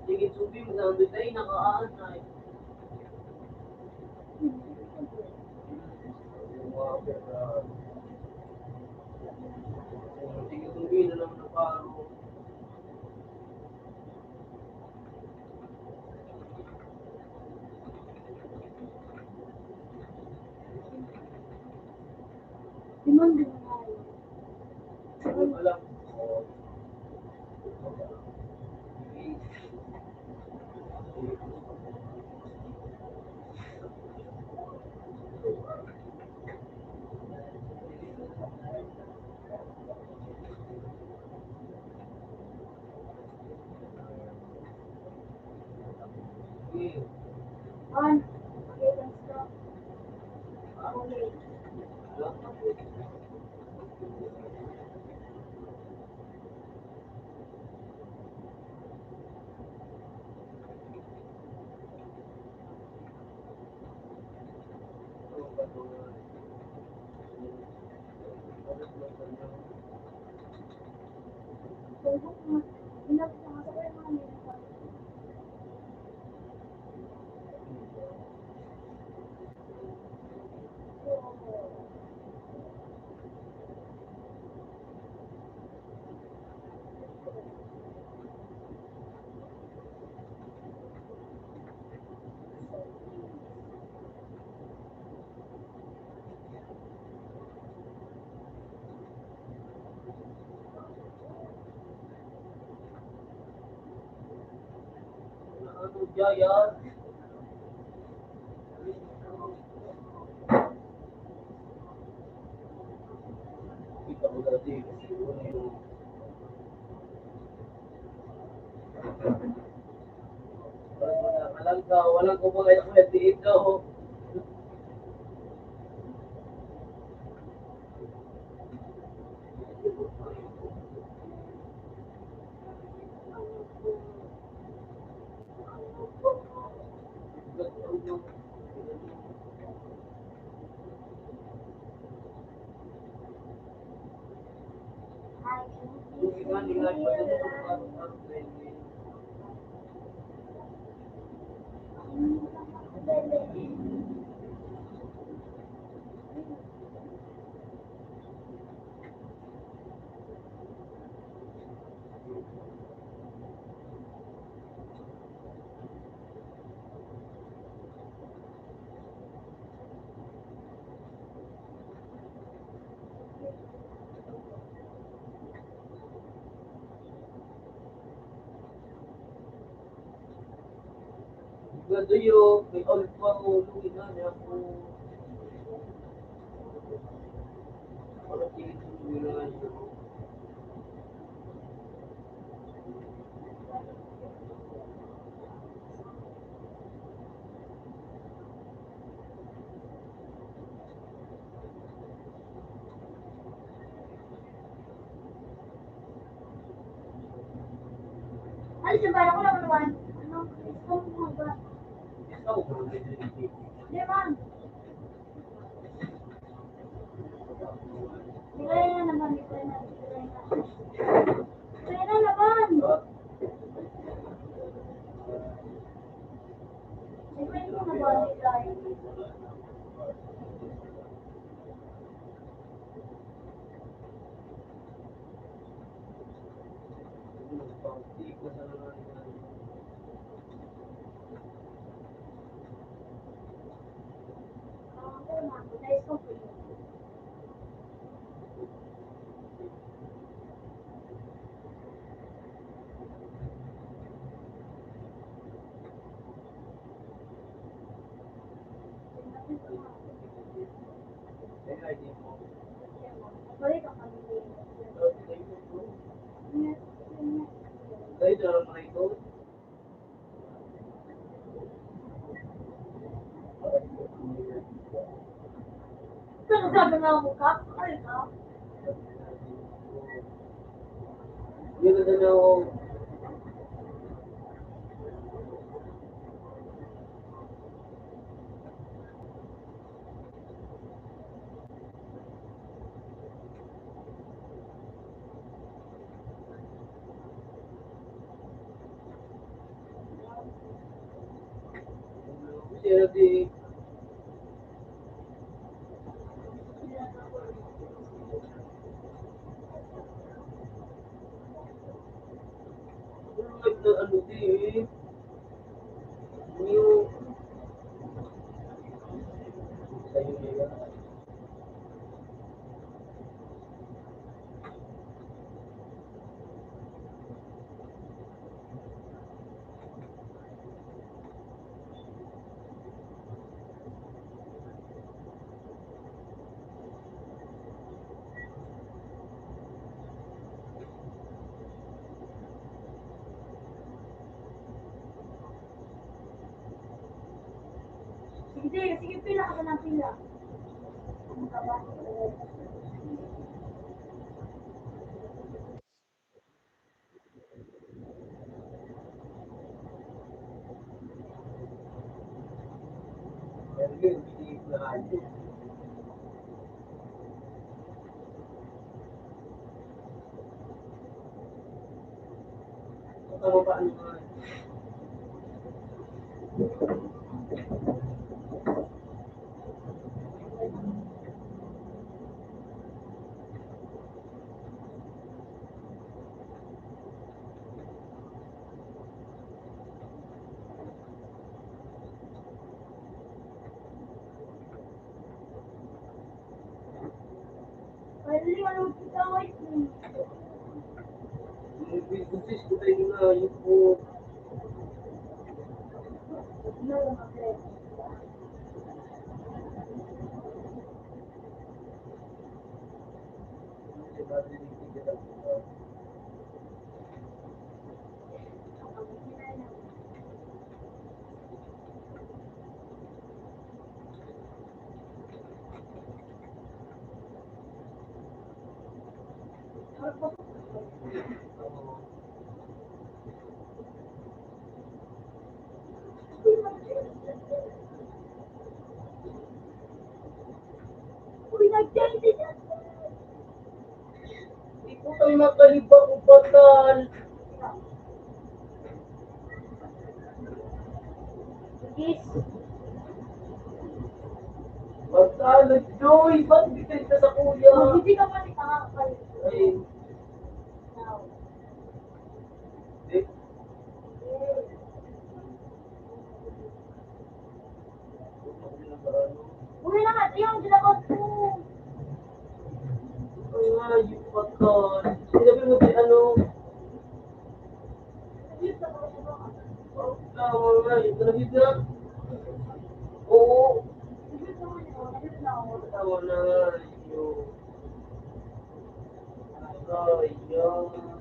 Sige, subi mo sa ambit ay nakaanay. Sige, subi na lang na paro. Simon Gonzalo. Malangkaw, walang kumangay na kuya, diin daw. Gado yo, may alpa mo, luwi na niya po. Ay, sa bala ko lang naman. Ano? Gusto mo ba? Di ba? Kaya na naman, kaya na, kaya na. Kaya na naman. Kaya na naman, kaya na. Pero sabi nga mo, Kap, ay ka. Yun na daw. Sige, sige, sige, pila ka pa ng pila. Ikaw ay makalibang batal. Yes. Batal, Joy, ba't di ka sa kuya? Hindi ka pa rin nakakakalit. Ay. Now. Eh? Uy, naman, yung ginagawa ko. Ay, yung pagkaon. Sinabi mo si ano? Tama na, ito na, ito na. Oo. Tama na, yun. Ay, yun.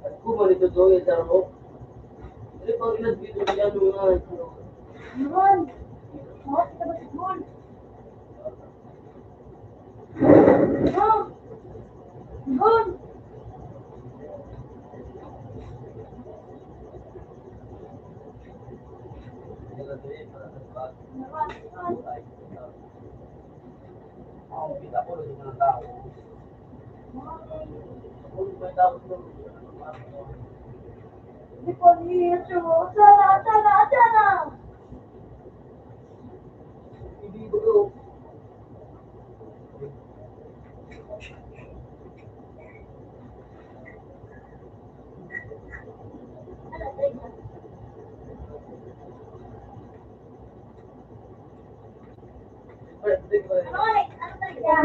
Ako, malito to, yung tarong. Ano pang inadmit mo yan, mga ito? Yun! Mga kita ba si Paul? Yun! Yun! Di ko niya siya. Sana, sana, sana! Hindi ko.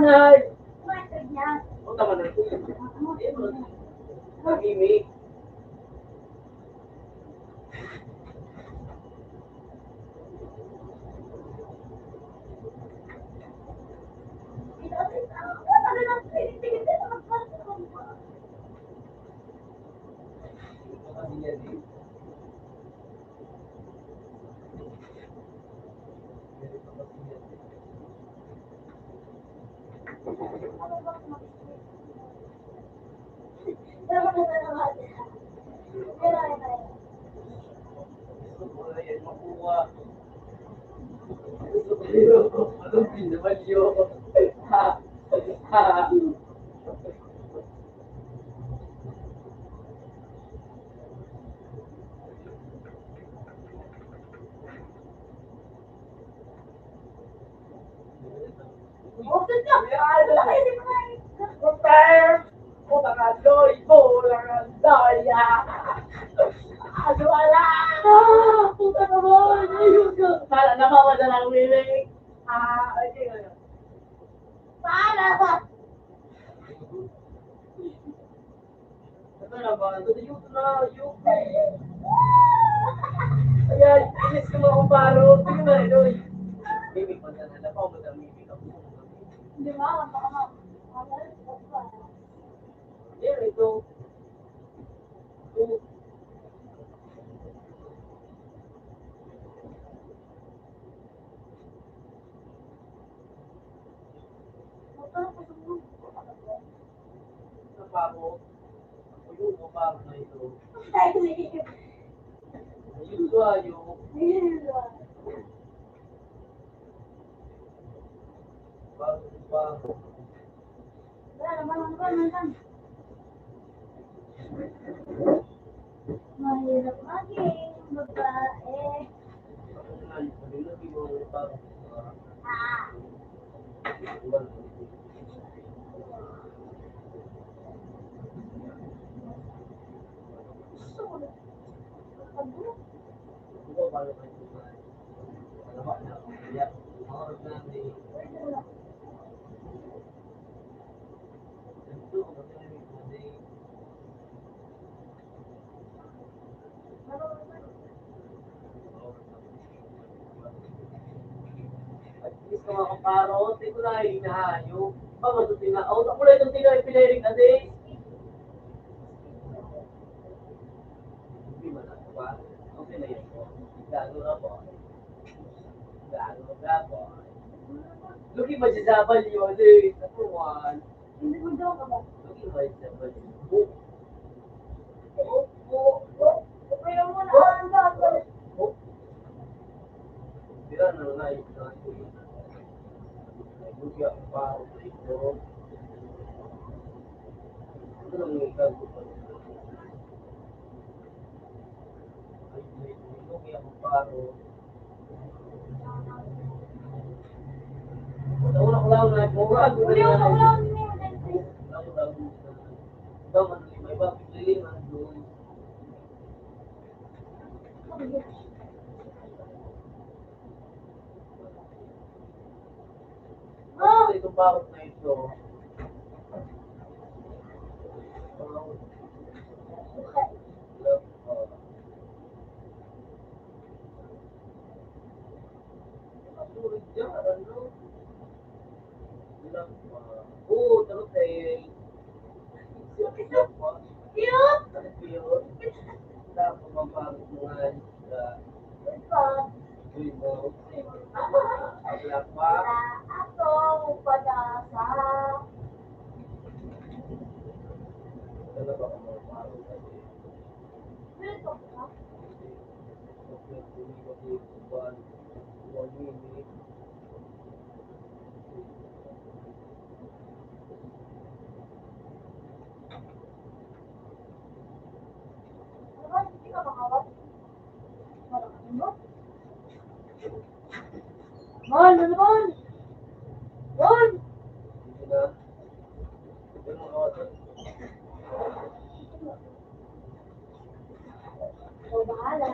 Ay! Puta man na ito. Tahimik. Puta ka, Loy! Bola ka, Loy! Ah! Ano wala? Ah! Puta ka, Loy! Ayun ka! Para na mawala ng wiling! Ah, okay, ano? Para ba? Ito na ba? Ito na, YouTube. Ayan, inis ko mga kumparo. Tingnan na, Loy. Baby, pag nananap ako, madami yung makeup mo. Di ba? Baka ma-, ma-, Yan, ito. Ito. Sa pako, ang tuyo ko, pako na ito. Ayun, tuyo. Pako, pako. Wala naman, ano ba, naman? Mahirap maging babae. Ah. Gusto ko na. At least, mga kaparo, tingko na yung inahayo. Baka ito tina-, oh, ako na itong tina-, pinahiling na day. Hindi man ako ba? Okay na yun po. Gago na po. Gago na po. Lugi magsasabal yun eh. Sa tuwan. Hindi mo daw ka ba? Lugi magsasabal yun. Opo. Opo. Opo. Opo. Tira na nga yung mga tuloy. Lugi ako pa. Opo. Ano lang yung ikaw? Ah! Itong bakit na ito. Oo, dapat eh. Cute! Cute. Dapat mabagong mga isda. Uy, no. Wala pa. Wala ako, padasa. Wala pa ako mabagong kasi. Wala pa. Mon, ano, Mon? Mon! Ikaw bahala.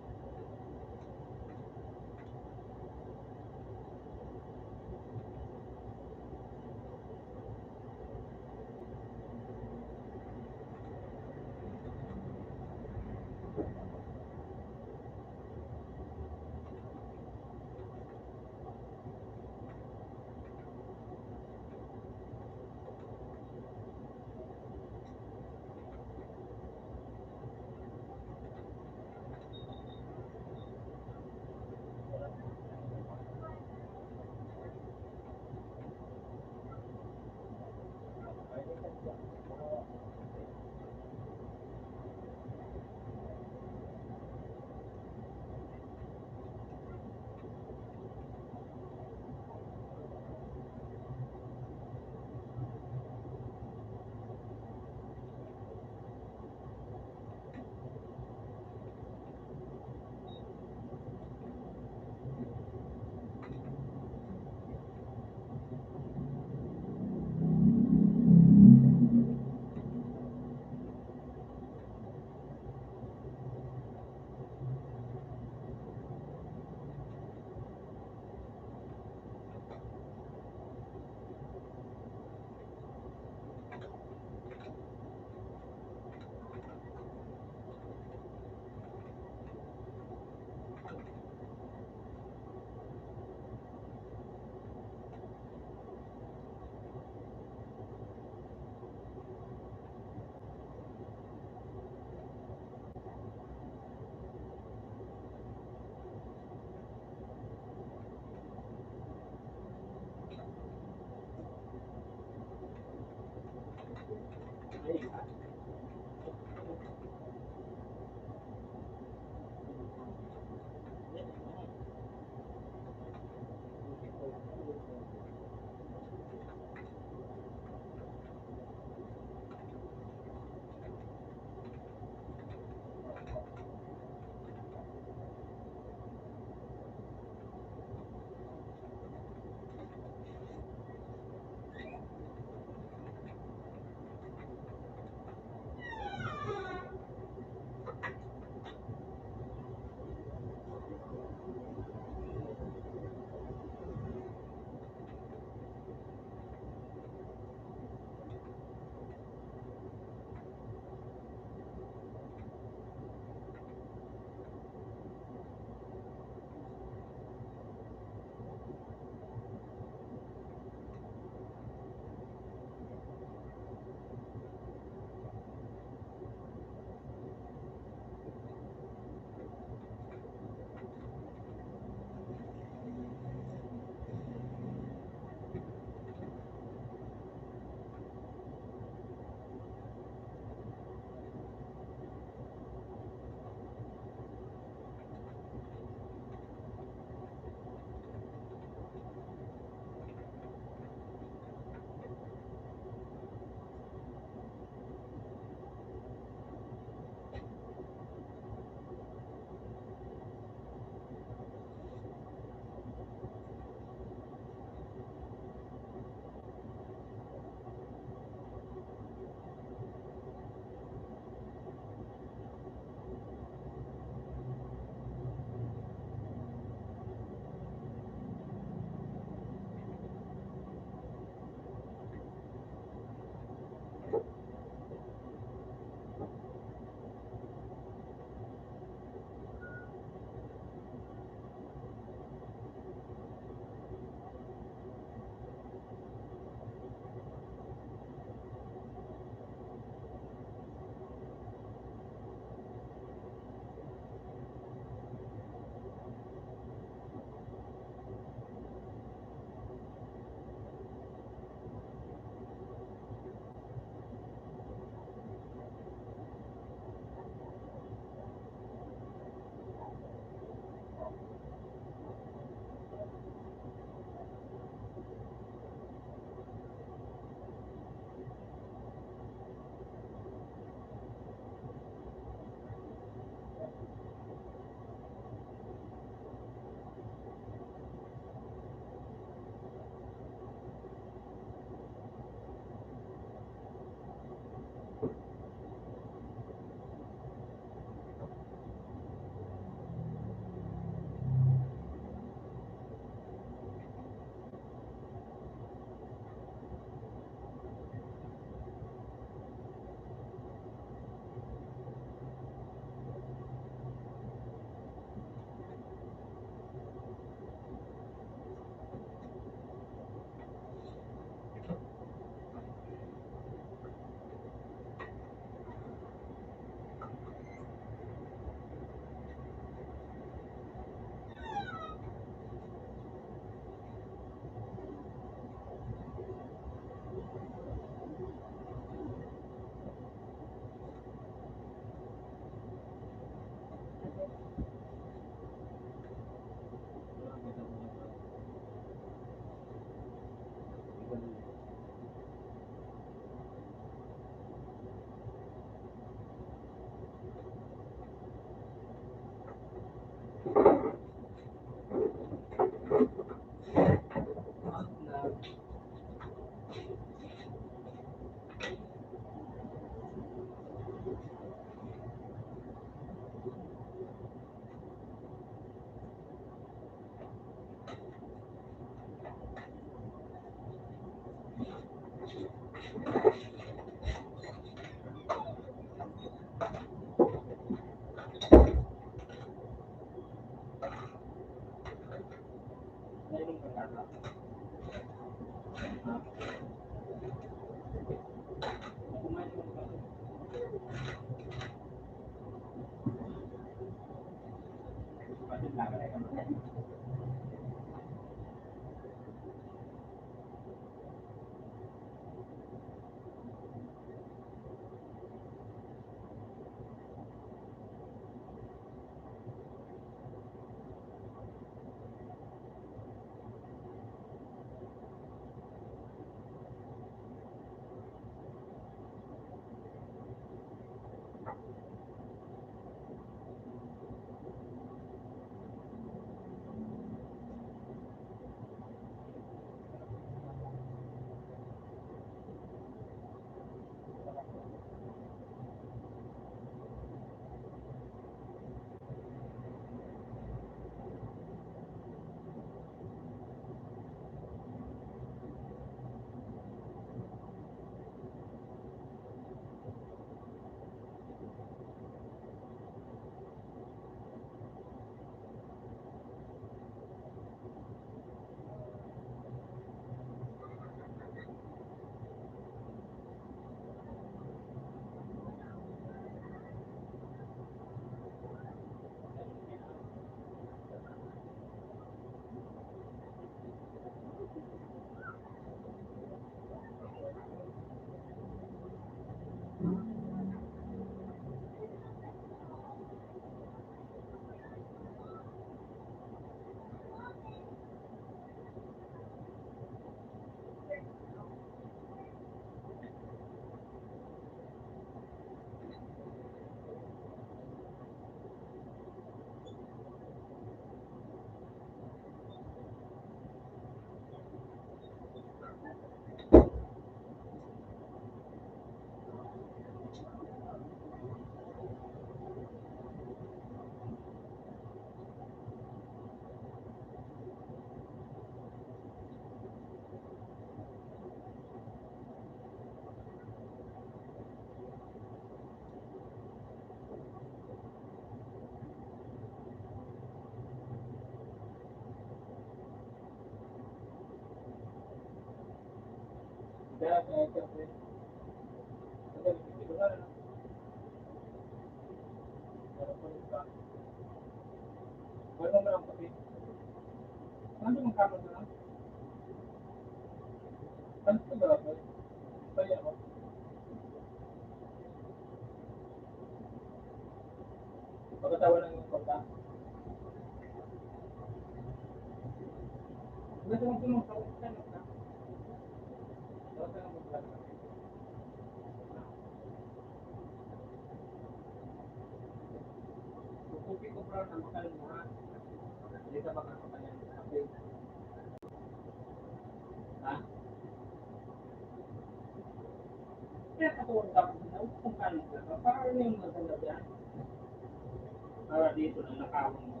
Para dito na nakawin mo.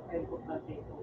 Importante ito.